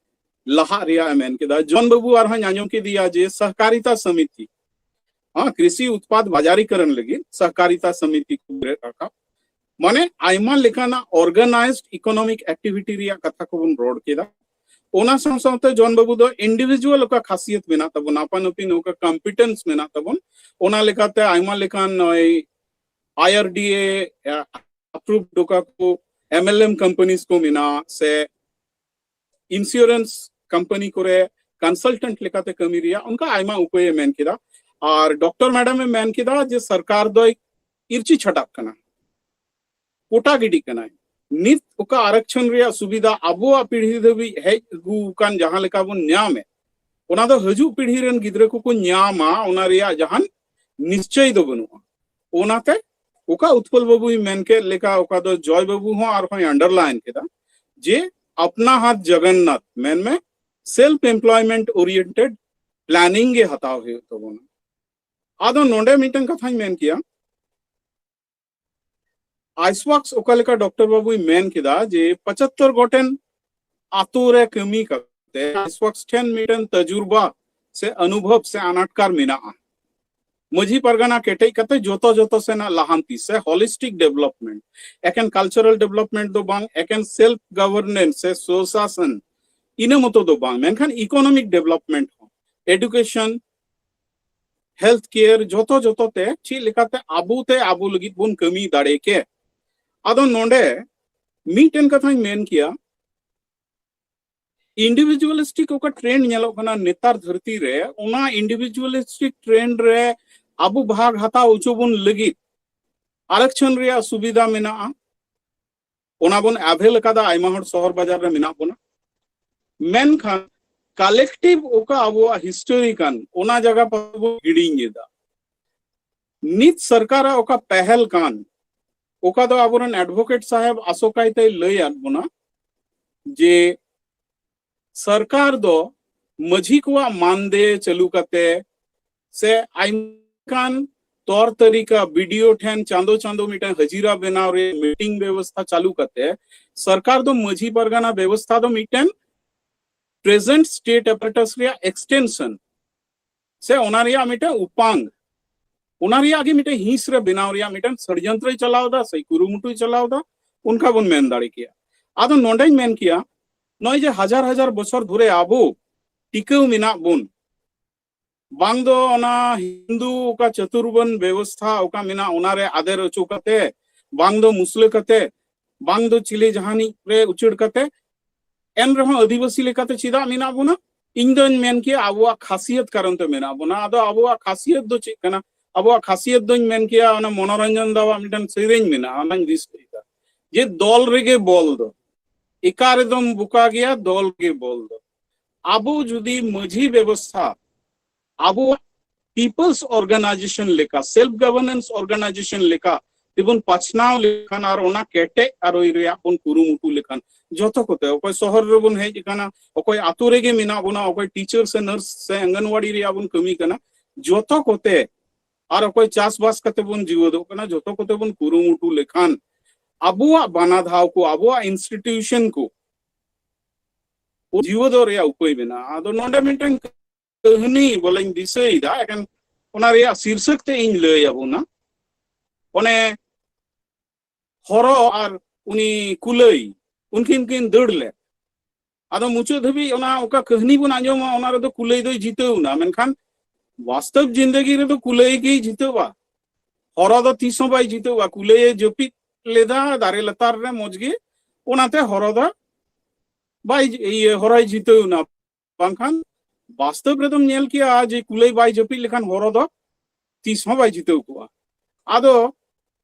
ᱞᱟᱦᱟᱜ ᱨᱮᱭᱟᱜ ᱮ ᱢᱮᱱ ᱠᱮᱫᱟ᱾ ᱡᱚᱱ ᱵᱟᱹᱵᱩ ᱟᱨᱦᱚᱸᱧ ᱟᱸᱡᱚᱢ ᱠᱮᱫᱮᱭᱟ ᱡᱮ ᱥᱚᱦᱠᱟᱨᱤᱛᱟ ᱥᱚᱢᱤᱛᱤ, ᱦᱮᱸ, ᱠᱨᱤᱥᱤ ᱩᱛᱯᱟᱫ ᱵᱟᱡᱟᱨᱤᱠᱚᱨᱚᱱ ᱞᱟᱹᱜᱤᱫ ᱥᱚᱦᱠᱟᱨᱤᱛᱟ ᱥᱚᱢᱤᱛᱤ ᱠᱚ ᱵᱮᱨᱮᱫ ᱨᱟᱠᱟᱵ, ᱢᱟᱱᱮ ᱟᱭᱢᱟ ᱞᱮᱠᱟᱱᱟᱜ ᱚᱨᱜᱟᱱᱟᱭᱡᱰ ᱤᱠᱳᱱᱚᱢᱤᱠ ᱮᱠᱴᱤᱵᱷᱤᱴᱤ ᱨᱮᱭᱟᱜ ᱠᱟᱛᱷᱟ ᱠᱚᱵᱚᱱ ᱨᱚᱲ ᱠᱮᱫᱟ᱾ ᱚᱱᱟ ᱥᱟᱶ ᱥᱟᱶᱛᱮ ᱡᱚᱱ ᱵᱟᱹᱵᱩ ᱫᱚ ᱤᱱᱰᱤᱵᱷᱤᱡᱩᱣᱟᱞ ᱚᱠᱟ ᱠᱷᱟᱥᱤᱭᱟᱛ ᱢᱮᱱᱟᱜ ᱛᱟᱵᱚᱱᱟ, ᱟᱯᱟᱱ ᱟᱹᱯᱤᱱ ᱚᱠᱟ ᱠᱚᱢᱯᱤᱴᱮᱱᱥ ᱢᱮᱱᱟᱜ ᱛᱟᱵᱚᱱ, ᱚᱱᱟ ᱞᱮᱠᱟᱛᱮ ᱟᱭᱢᱟ ᱞᱮᱠᱟᱱ ᱱᱚᱜᱼᱚᱭ ᱟᱭ ᱟᱨ ᱰᱤ ᱮ ᱟᱯᱨᱩᱵᱷᱰ ᱚᱠᱟ ᱠᱚ ᱮᱢ ᱮᱞ ᱮᱢ ᱠᱳᱢᱯᱟᱱᱤᱡᱽ ᱠᱚ ᱢᱮᱱᱟᱜᱼᱟ, ᱥᱮ ᱤᱱᱥᱩᱨᱮᱱᱥ ᱠᱳᱢᱯᱟᱱᱤ ᱠᱚᱨᱮ ᱠᱚᱱᱥᱟᱞᱴᱮᱱᱴ ᱞᱮᱠᱟᱛᱮ ᱠᱟᱹᱢᱤ ᱨᱮᱭᱟᱜ ᱚᱱᱠᱟ ᱟᱭᱢᱟ ᱩᱯᱟᱹᱭᱮ ᱢᱮᱱ ᱠᱮᱫᱟ᱾ ᱟᱨ ᱰᱚᱠᱴᱚᱨ ᱢᱮᱰᱟᱢ ᱮ ᱢᱮᱱ ᱠᱮᱫᱟ ᱡᱮ ᱥᱚᱨᱠᱟᱨ ᱫᱚᱭ ᱤᱨᱪᱤ ᱪᱷᱟᱰᱟᱜ ᱠᱟᱱᱟ, ᱯᱚᱴᱟ ᱜᱤᱰᱤᱜ ᱠᱟᱱᱟᱭ᱾ ᱱᱤᱛ ᱚᱠᱟ ᱟᱨᱚᱠᱪᱷᱚᱱ ᱨᱮᱭᱟᱜ ᱥᱩᱵᱤᱫᱷᱟ ᱟᱵᱚᱣᱟᱜ ᱯᱤᱲᱦᱤ ᱫᱷᱟᱹᱵᱤᱡ ᱦᱮᱡ ᱟᱹᱜᱩ ᱟᱠᱟᱱ ᱡᱟᱦᱟᱸ ᱞᱮᱠᱟ ᱵᱚᱱ ᱧᱟᱢᱮᱫ, ᱚᱱᱟ ᱫᱚ ᱦᱤᱡᱩᱜ ᱯᱤᱲᱦᱤ ᱨᱮᱱ ᱜᱤᱫᱽᱨᱟᱹ ᱠᱚᱠᱚ ᱧᱟᱢᱟ, ᱚᱱᱟ ᱨᱮᱭᱟᱜ ᱡᱟᱦᱟᱱ ᱱᱤᱥᱪᱚᱭ ᱫᱚ ᱵᱟᱹᱱᱩᱜᱼᱟ᱾ ᱚᱱᱟᱛᱮ ᱚᱠᱟ ᱩᱛᱯᱚᱞ ᱵᱟᱹᱵᱩᱭ ᱢᱮᱱ ᱠᱮᱫ ᱞᱮᱠᱟ, ᱚᱠᱟ ᱫᱚ ᱡᱚᱭ ᱵᱟᱹᱵᱩ ᱦᱚᱸ ᱟᱨᱦᱚᱸᱭ underline ᱠᱮᱫᱟ, ᱡᱮ ᱟᱯᱱᱟ ᱦᱟᱛ ᱡᱚᱜᱚᱱᱱᱟᱛᱷ, ᱢᱮᱱᱢᱮ self employment oriented planning ᱜᱮ ᱦᱟᱛᱟᱣ ᱦᱩᱭᱩᱜ ᱛᱟᱵᱚᱱᱟ᱾ ᱟᱫᱚ ᱱᱚᱰᱮ ᱢᱤᱫᱴᱟᱝ ᱠᱟᱛᱷᱟᱧ ᱢᱮᱱ ᱠᱮᱭᱟ, ᱟᱭᱥᱣᱟᱠᱥ ᱚᱠᱟ ᱞᱮᱠᱟ ᱰᱚᱠᱴᱚᱨ ᱵᱟᱹᱵᱩᱭ ᱢᱮᱱ ᱠᱮᱫᱟ ᱡᱮ ᱯᱚᱸᱪᱟᱛᱛᱳᱨ ᱜᱚᱴᱮᱱ ᱟᱛᱳ ᱨᱮ ᱠᱟᱹᱢᱤ ᱠᱟᱛᱮ ᱟᱭᱥᱣᱟᱠᱥ ᱴᱷᱮᱱ ᱢᱤᱫᱴᱮᱱ ᱛᱟᱡᱩᱨᱵᱟ ᱥᱮ ᱚᱱᱩᱵᱷᱚᱵ ᱥᱮ ᱟᱱᱟᱴᱠᱟᱨ ᱢᱮᱱᱟᱜᱼᱟ᱾ ᱢᱟᱹᱡᱷᱤ ᱯᱟᱨᱜᱟᱱᱟ ᱠᱮᱴᱮᱡ ᱠᱟᱛᱮ ᱡᱚᱛᱚ ᱡᱚᱛᱚ ᱥᱮᱱᱟᱜ ᱞᱟᱦᱟᱱᱛᱤ ᱥᱮ holistic development, ᱮᱠᱮᱱ cultural development ᱫᱚ ᱵᱟᱝ, ᱮᱠᱮᱱ self governance ᱥᱮ ᱥᱚᱥᱟᱥᱚᱱ ᱤᱱᱟᱹ ᱢᱚᱛᱚ ᱫᱚ ᱵᱟᱝ, ᱢᱮᱱᱠᱷᱟᱱ economic development ᱦᱚᱸ, education, health care, ᱡᱚᱛᱚ ᱡᱚᱛᱚ ᱛᱮ ᱪᱮᱫ ᱞᱮᱠᱟᱛᱮ ᱟᱵᱚ ᱛᱮ ᱟᱵᱚ ᱞᱟᱹᱜᱤᱫ ᱵᱚᱱ ᱠᱟᱹᱢᱤ ᱫᱟᱲᱮ ᱠᱮ᱾ ᱟᱫᱚ ᱱᱚᱰᱮ ᱢᱤᱫᱴᱮᱱ ᱠᱟᱛᱷᱟᱧ ᱢᱮᱱ ᱠᱮᱭᱟ, individualistic ᱚᱠᱟ trend ᱧᱮᱞᱚᱜ ᱠᱟᱱᱟ ᱱᱮᱛᱟᱨ ᱫᱷᱟᱹᱨᱛᱤ ᱨᱮ, ᱚᱱᱟ individualistic trend ᱨᱮ ᱟᱵᱚ ᱵᱷᱟᱜᱽ ᱦᱟᱛᱟᱣ ᱦᱚᱪᱚ ᱵᱚᱱ ᱞᱟᱹᱜᱤᱫ ᱟᱨᱚᱠᱪᱷᱚᱱ ᱨᱮᱭᱟᱜ ᱥᱩᱵᱤᱫᱷᱟ ᱢᱮᱱᱟᱜᱼᱟ, ᱚᱱᱟ ᱵᱚᱱ avail ᱟᱠᱟᱫᱟ, ᱟᱭᱢᱟ ᱦᱚᱲ ᱥᱚᱦᱚᱨ ᱵᱟᱡᱟᱨ ᱨᱮ ᱢᱮᱱᱟᱜ ᱵᱚᱱᱟ, ᱢᱮᱱᱠᱷᱟᱱ collective ᱚᱠᱟ ᱟᱵᱚᱣᱟᱜ history ᱠᱟᱱ, ᱚᱱᱟ ᱡᱟᱭᱜᱟ ᱯᱟᱥᱮ ᱵᱚᱱ ᱦᱤᱲᱤᱧ ᱮᱫᱟ᱾ ᱱᱤᱛ ᱥᱚᱨᱠᱟᱨᱟᱜ ᱚᱠᱟ ᱯᱮᱦᱮᱞ ᱠᱟᱱ, ᱚᱠᱟ ᱫᱚ ᱟᱵᱚᱨᱮᱱ advocate ᱥᱟᱦᱮᱵ ᱟᱥᱚᱠᱟᱭ ᱛᱮᱭ ᱞᱟᱹᱭ ᱟᱫ ᱵᱚᱱᱟ ᱡᱮ ᱥᱚᱨᱠᱟᱨ ᱫᱚ ᱢᱟᱹᱡᱷᱤ ᱠᱚᱣᱟᱜ ᱢᱟᱱᱫᱮ ᱪᱟᱹᱞᱩ ᱠᱟᱛᱮ ᱥᱮ ᱟᱭᱢᱟ ᱞᱮᱠᱟᱱ ᱛᱚᱨ ᱛᱟᱹᱨᱤᱠᱟ, BDO ᱴᱷᱮᱱ ᱪᱟᱸᱫᱚ ᱪᱟᱸᱫᱚ ᱢᱤᱫᱴᱟᱝ ᱦᱟᱹᱡᱤᱨᱟ ᱵᱮᱱᱟᱣ ᱨᱮ meeting ᱵᱮᱵᱚᱥᱛᱷᱟ ᱪᱟᱹᱞᱩ ᱠᱟᱛᱮ ᱥᱚᱨᱠᱟᱨ ᱫᱚ ᱢᱟᱹᱡᱷᱤ ᱯᱟᱨᱜᱟᱱᱟ ᱵᱮᱵᱚᱥᱛᱷᱟ ᱫᱚ ᱢᱤᱫᱴᱮᱱ present state apparatus ᱨᱮᱭᱟᱜ extension ᱥᱮ ᱚᱱᱟ ᱨᱮᱭᱟᱜ ᱢᱤᱫᱴᱮᱱ ᱩᱯᱟᱝ, ᱚᱱᱟ ᱨᱮᱭᱟᱜ ᱜᱮ ᱢᱤᱫᱴᱮᱱ ᱦᱤᱸᱥ ᱨᱮ ᱵᱮᱱᱟᱣ ᱨᱮᱭᱟᱜ ᱢᱤᱫᱴᱮᱱ ᱥᱚᱲᱭᱚᱱᱛᱨᱚᱭ ᱪᱟᱞᱟᱣ ᱮᱫᱟ ᱥᱮ ᱠᱩᱨᱩᱢᱩᱴᱩᱭ ᱪᱟᱞᱟᱣ ᱮᱫᱟ, ᱚᱱᱠᱟ ᱵᱚᱱ ᱢᱮᱱ ᱫᱟᱲᱮ ᱠᱮᱭᱟ᱾ ᱟᱫᱚ ᱱᱚᱰᱮᱧ ᱢᱮᱱ ᱠᱮᱭᱟ, ᱱᱚᱜᱼᱚᱭ ᱡᱮ ᱦᱟᱡᱟᱨ ᱦᱟᱡᱟᱨ ᱵᱚᱪᱷᱚᱨ ᱫᱷᱚᱨᱮ ᱟᱵᱚ ᱴᱤᱠᱟᱹᱣ ᱢᱮᱱᱟᱜ ᱵᱚᱱ, ᱵᱟᱝ ᱫᱚ ᱚᱱᱟ ᱦᱤᱱᱫᱩ ᱚᱠᱟ ᱪᱟᱹᱛᱩᱨᱵᱚᱨᱱ ᱵᱮᱵᱚᱥᱛᱷᱟ ᱚᱠᱟ ᱢᱮᱱᱟᱜ, ᱚᱱᱟ ᱨᱮ ᱟᱫᱮᱨ ᱦᱚᱪᱚ ᱠᱟᱛᱮ, ᱵᱟᱝ ᱫᱚ ᱢᱩᱥᱞᱟᱹ ᱠᱟᱛᱮ, ᱵᱟᱝ ᱫᱚ ᱪᱤᱞᱤ ᱡᱟᱦᱟᱱᱤᱡ ᱨᱮ ᱩᱪᱟᱹᱲ ᱠᱟᱛᱮ, ᱮᱱ ᱨᱮᱦᱚᱸ ᱟᱹᱫᱤᱵᱟᱹᱥᱤ ᱞᱮᱠᱟᱛᱮ ᱪᱮᱫᱟᱜ ᱢᱮᱱᱟᱜ ᱵᱚᱱᱟ? ᱤᱧ ᱫᱚᱧ ᱢᱮᱱ ᱠᱮᱭᱟ ᱟᱵᱚᱣᱟᱜ ᱠᱷᱟᱥᱤᱭᱟᱛ ᱠᱟᱨᱚᱱ ᱛᱮ ᱢᱮᱱᱟᱜ ᱵᱚᱱᱟ᱾ ᱟᱫᱚ ᱟᱵᱚᱣᱟᱜ ᱠᱷᱟᱥᱤᱭᱟᱛ ᱫᱚ ᱪᱮᱫ ᱠᱟᱱᱟ? ᱟᱵᱚᱣᱟᱜ ᱠᱷᱟᱥᱤᱭᱟᱛ ᱫᱚᱧ ᱢᱮᱱ ᱠᱮᱭᱟ ᱚᱱᱟ ᱢᱚᱱᱳᱨᱚᱧᱡᱚᱱ ᱫᱟᱣᱟᱜ ᱢᱤᱫᱴᱮᱱ ᱥᱮᱨᱮᱧ ᱢᱮᱱᱟᱜᱼᱟ, ᱚᱱᱟᱧ ᱫᱤᱥᱟᱹᱭᱮᱫᱟ, ᱡᱮ ᱫᱚᱞ ᱨᱮᱜᱮ ᱵᱚᱞ ᱫᱚ, ᱮᱠᱟ ᱨᱮᱫᱚᱢ ᱵᱚᱠᱟ ᱜᱮᱭᱟ, ᱫᱚᱞ ᱨᱮᱜᱮ ᱵᱚᱞ ᱫᱚ᱾ ᱟᱵᱚ ᱡᱩᱫᱤ ᱢᱟᱹᱡᱷᱤ ᱵᱮᱵᱚᱥᱛᱷᱟ ᱟᱵᱚᱣᱟᱜ ᱯᱤᱯᱚᱞᱥ ᱚᱨᱜᱟᱱᱟᱭᱡᱮᱥᱚᱱ ᱞᱮᱠᱟ, ᱥᱮᱞᱯ ᱜᱚᱵᱷᱚᱨᱱᱮᱱᱥ ᱚᱨᱜᱟᱱᱟᱭᱡᱮᱥᱚᱱ ᱞᱮᱠᱟ ᱛᱮᱵᱚᱱ ᱯᱟᱪᱷᱱᱟᱣ ᱞᱮᱠᱷᱟᱱ ᱟᱨ ᱚᱱᱟ ᱠᱮᱴᱮᱡ ᱟᱨᱚᱭ ᱨᱮᱭᱟᱜ ᱵᱚᱱ ᱠᱩᱨᱩᱢᱩᱴᱩ ᱞᱮᱠᱷᱟᱱ, ᱡᱚᱛᱚ ᱠᱚᱛᱮ, ᱚᱠᱚᱭ ᱥᱚᱦᱚᱨ ᱨᱮᱵᱚᱱ ᱦᱮᱡ ᱟᱠᱟᱱᱟ, ᱚᱠᱚᱭ ᱟᱛᱳ ᱨᱮᱜᱮ ᱢᱮᱱᱟᱜ ᱵᱚᱱᱟ, ᱚᱠᱚᱭ ᱴᱤᱪᱟᱨ ᱥᱮ ᱱᱟᱨᱥ ᱥᱮ ᱚᱝᱜᱚᱱᱣᱟᱲᱤ ᱨᱮᱭᱟᱜ ᱵᱚᱱ ᱠᱟᱹᱢᱤ ᱠᱟᱱᱟ, ᱡᱚᱛᱚ ᱠᱚᱛᱮ, ᱟᱨ ᱚᱠᱚᱭ ᱪᱟᱥᱵᱟᱥ ᱠᱟᱛᱮ ᱵᱚᱱ ᱡᱤᱣᱮᱫᱚᱜ ᱠᱟᱱᱟ, ᱡᱚᱛᱚ ᱠᱚᱛᱮ ᱵᱚᱱ ᱠᱩᱨᱩᱢᱩᱴᱩ ᱞᱮᱠᱷᱟᱱ ᱟᱵᱚᱣᱟᱜ ᱵᱟᱱᱟ ᱫᱷᱟᱣ ᱠᱚ, ᱟᱵᱚᱣᱟᱜ ᱤᱱᱥᱴᱤᱴᱤᱭᱩᱥᱚᱱ ᱠᱚ ᱡᱤᱣᱮᱫᱚᱜ ᱨᱮᱭᱟᱜ ᱩᱯᱟᱹᱭ ᱢᱮᱱᱟᱜᱼᱟ᱾ ᱟᱫᱚ ᱱᱚᱰᱮ ᱢᱤᱫᱴᱟᱝ ᱠᱟᱹᱦᱱᱤ ᱵᱚᱞᱮᱧ ᱫᱤᱥᱟᱹᱭᱮᱫᱟ, ᱮᱠᱷᱟᱱ ᱚᱱᱟ ᱨᱮᱭᱟᱜ ᱥᱤᱨᱥᱟᱹᱠ ᱛᱮ ᱤᱧ ᱞᱟᱹᱭ ᱟᱵᱚᱱᱟ᱾ ᱚᱱᱮ ᱦᱚᱨᱚ ᱟᱨ ᱩᱱᱤ ᱠᱩᱞᱟᱹᱭ, ᱩᱱᱠᱤᱱ ᱠᱤᱱ ᱫᱟᱹᱲ ᱞᱮᱫ᱾ ᱟᱫᱚ ᱢᱩᱪᱟᱹᱫ ᱫᱷᱟᱹᱵᱤᱡ ᱚᱱᱟ ᱚᱠᱟ ᱠᱟᱹᱦᱱᱤ ᱵᱚᱱ ᱟᱸᱡᱚᱢᱟ, ᱚᱱᱟ ᱨᱮᱫᱚ ᱠᱩᱞᱟᱹᱭ ᱫᱚᱭ ᱡᱤᱛᱟᱹᱣ ᱮᱱᱟ, ᱢᱮᱱᱠᱷᱟᱱ ᱵᱟᱥᱛᱚᱵ ᱡᱤᱱᱫᱮᱜᱤ ᱨᱮᱫᱚ ᱠᱩᱞᱟᱹᱭ ᱜᱮᱭ ᱡᱤᱛᱟᱹᱣᱟ᱾ ᱦᱚᱨᱚ ᱫᱚ ᱛᱤᱥ ᱦᱚᱸ ᱵᱟᱭ ᱡᱤᱛᱟᱹᱣᱟ᱾ ᱠᱩᱞᱟᱹᱭᱮ ᱡᱟᱹᱯᱤᱫ ᱞᱮᱫᱟ ᱫᱟᱨᱮ ᱞᱟᱛᱟᱨ ᱨᱮ ᱢᱚᱡᱽ ᱜᱮ, ᱚᱱᱟᱛᱮ ᱦᱚᱨᱚ ᱫᱚ ᱵᱟᱭ, ᱤᱭᱟᱹ, ᱦᱚᱨᱚᱭ ᱡᱤᱛᱟᱹᱣ ᱮᱱᱟ᱾ ᱵᱟᱝᱠᱷᱟᱱ ᱵᱟᱥᱛᱚᱵ ᱨᱮᱫᱚᱢ ᱧᱮᱞ ᱠᱮᱭᱟ ᱡᱮ ᱠᱩᱞᱟᱹᱭ ᱵᱟᱭ ᱡᱟᱹᱯᱤᱫ ᱞᱮᱠᱷᱟᱱ ᱦᱚᱨᱚ ᱫᱚ ᱛᱤᱥ ᱦᱚᱸ ᱵᱟᱭ ᱡᱤᱛᱟᱹᱣ ᱠᱚᱜᱼᱟ᱾ ᱟᱫᱚ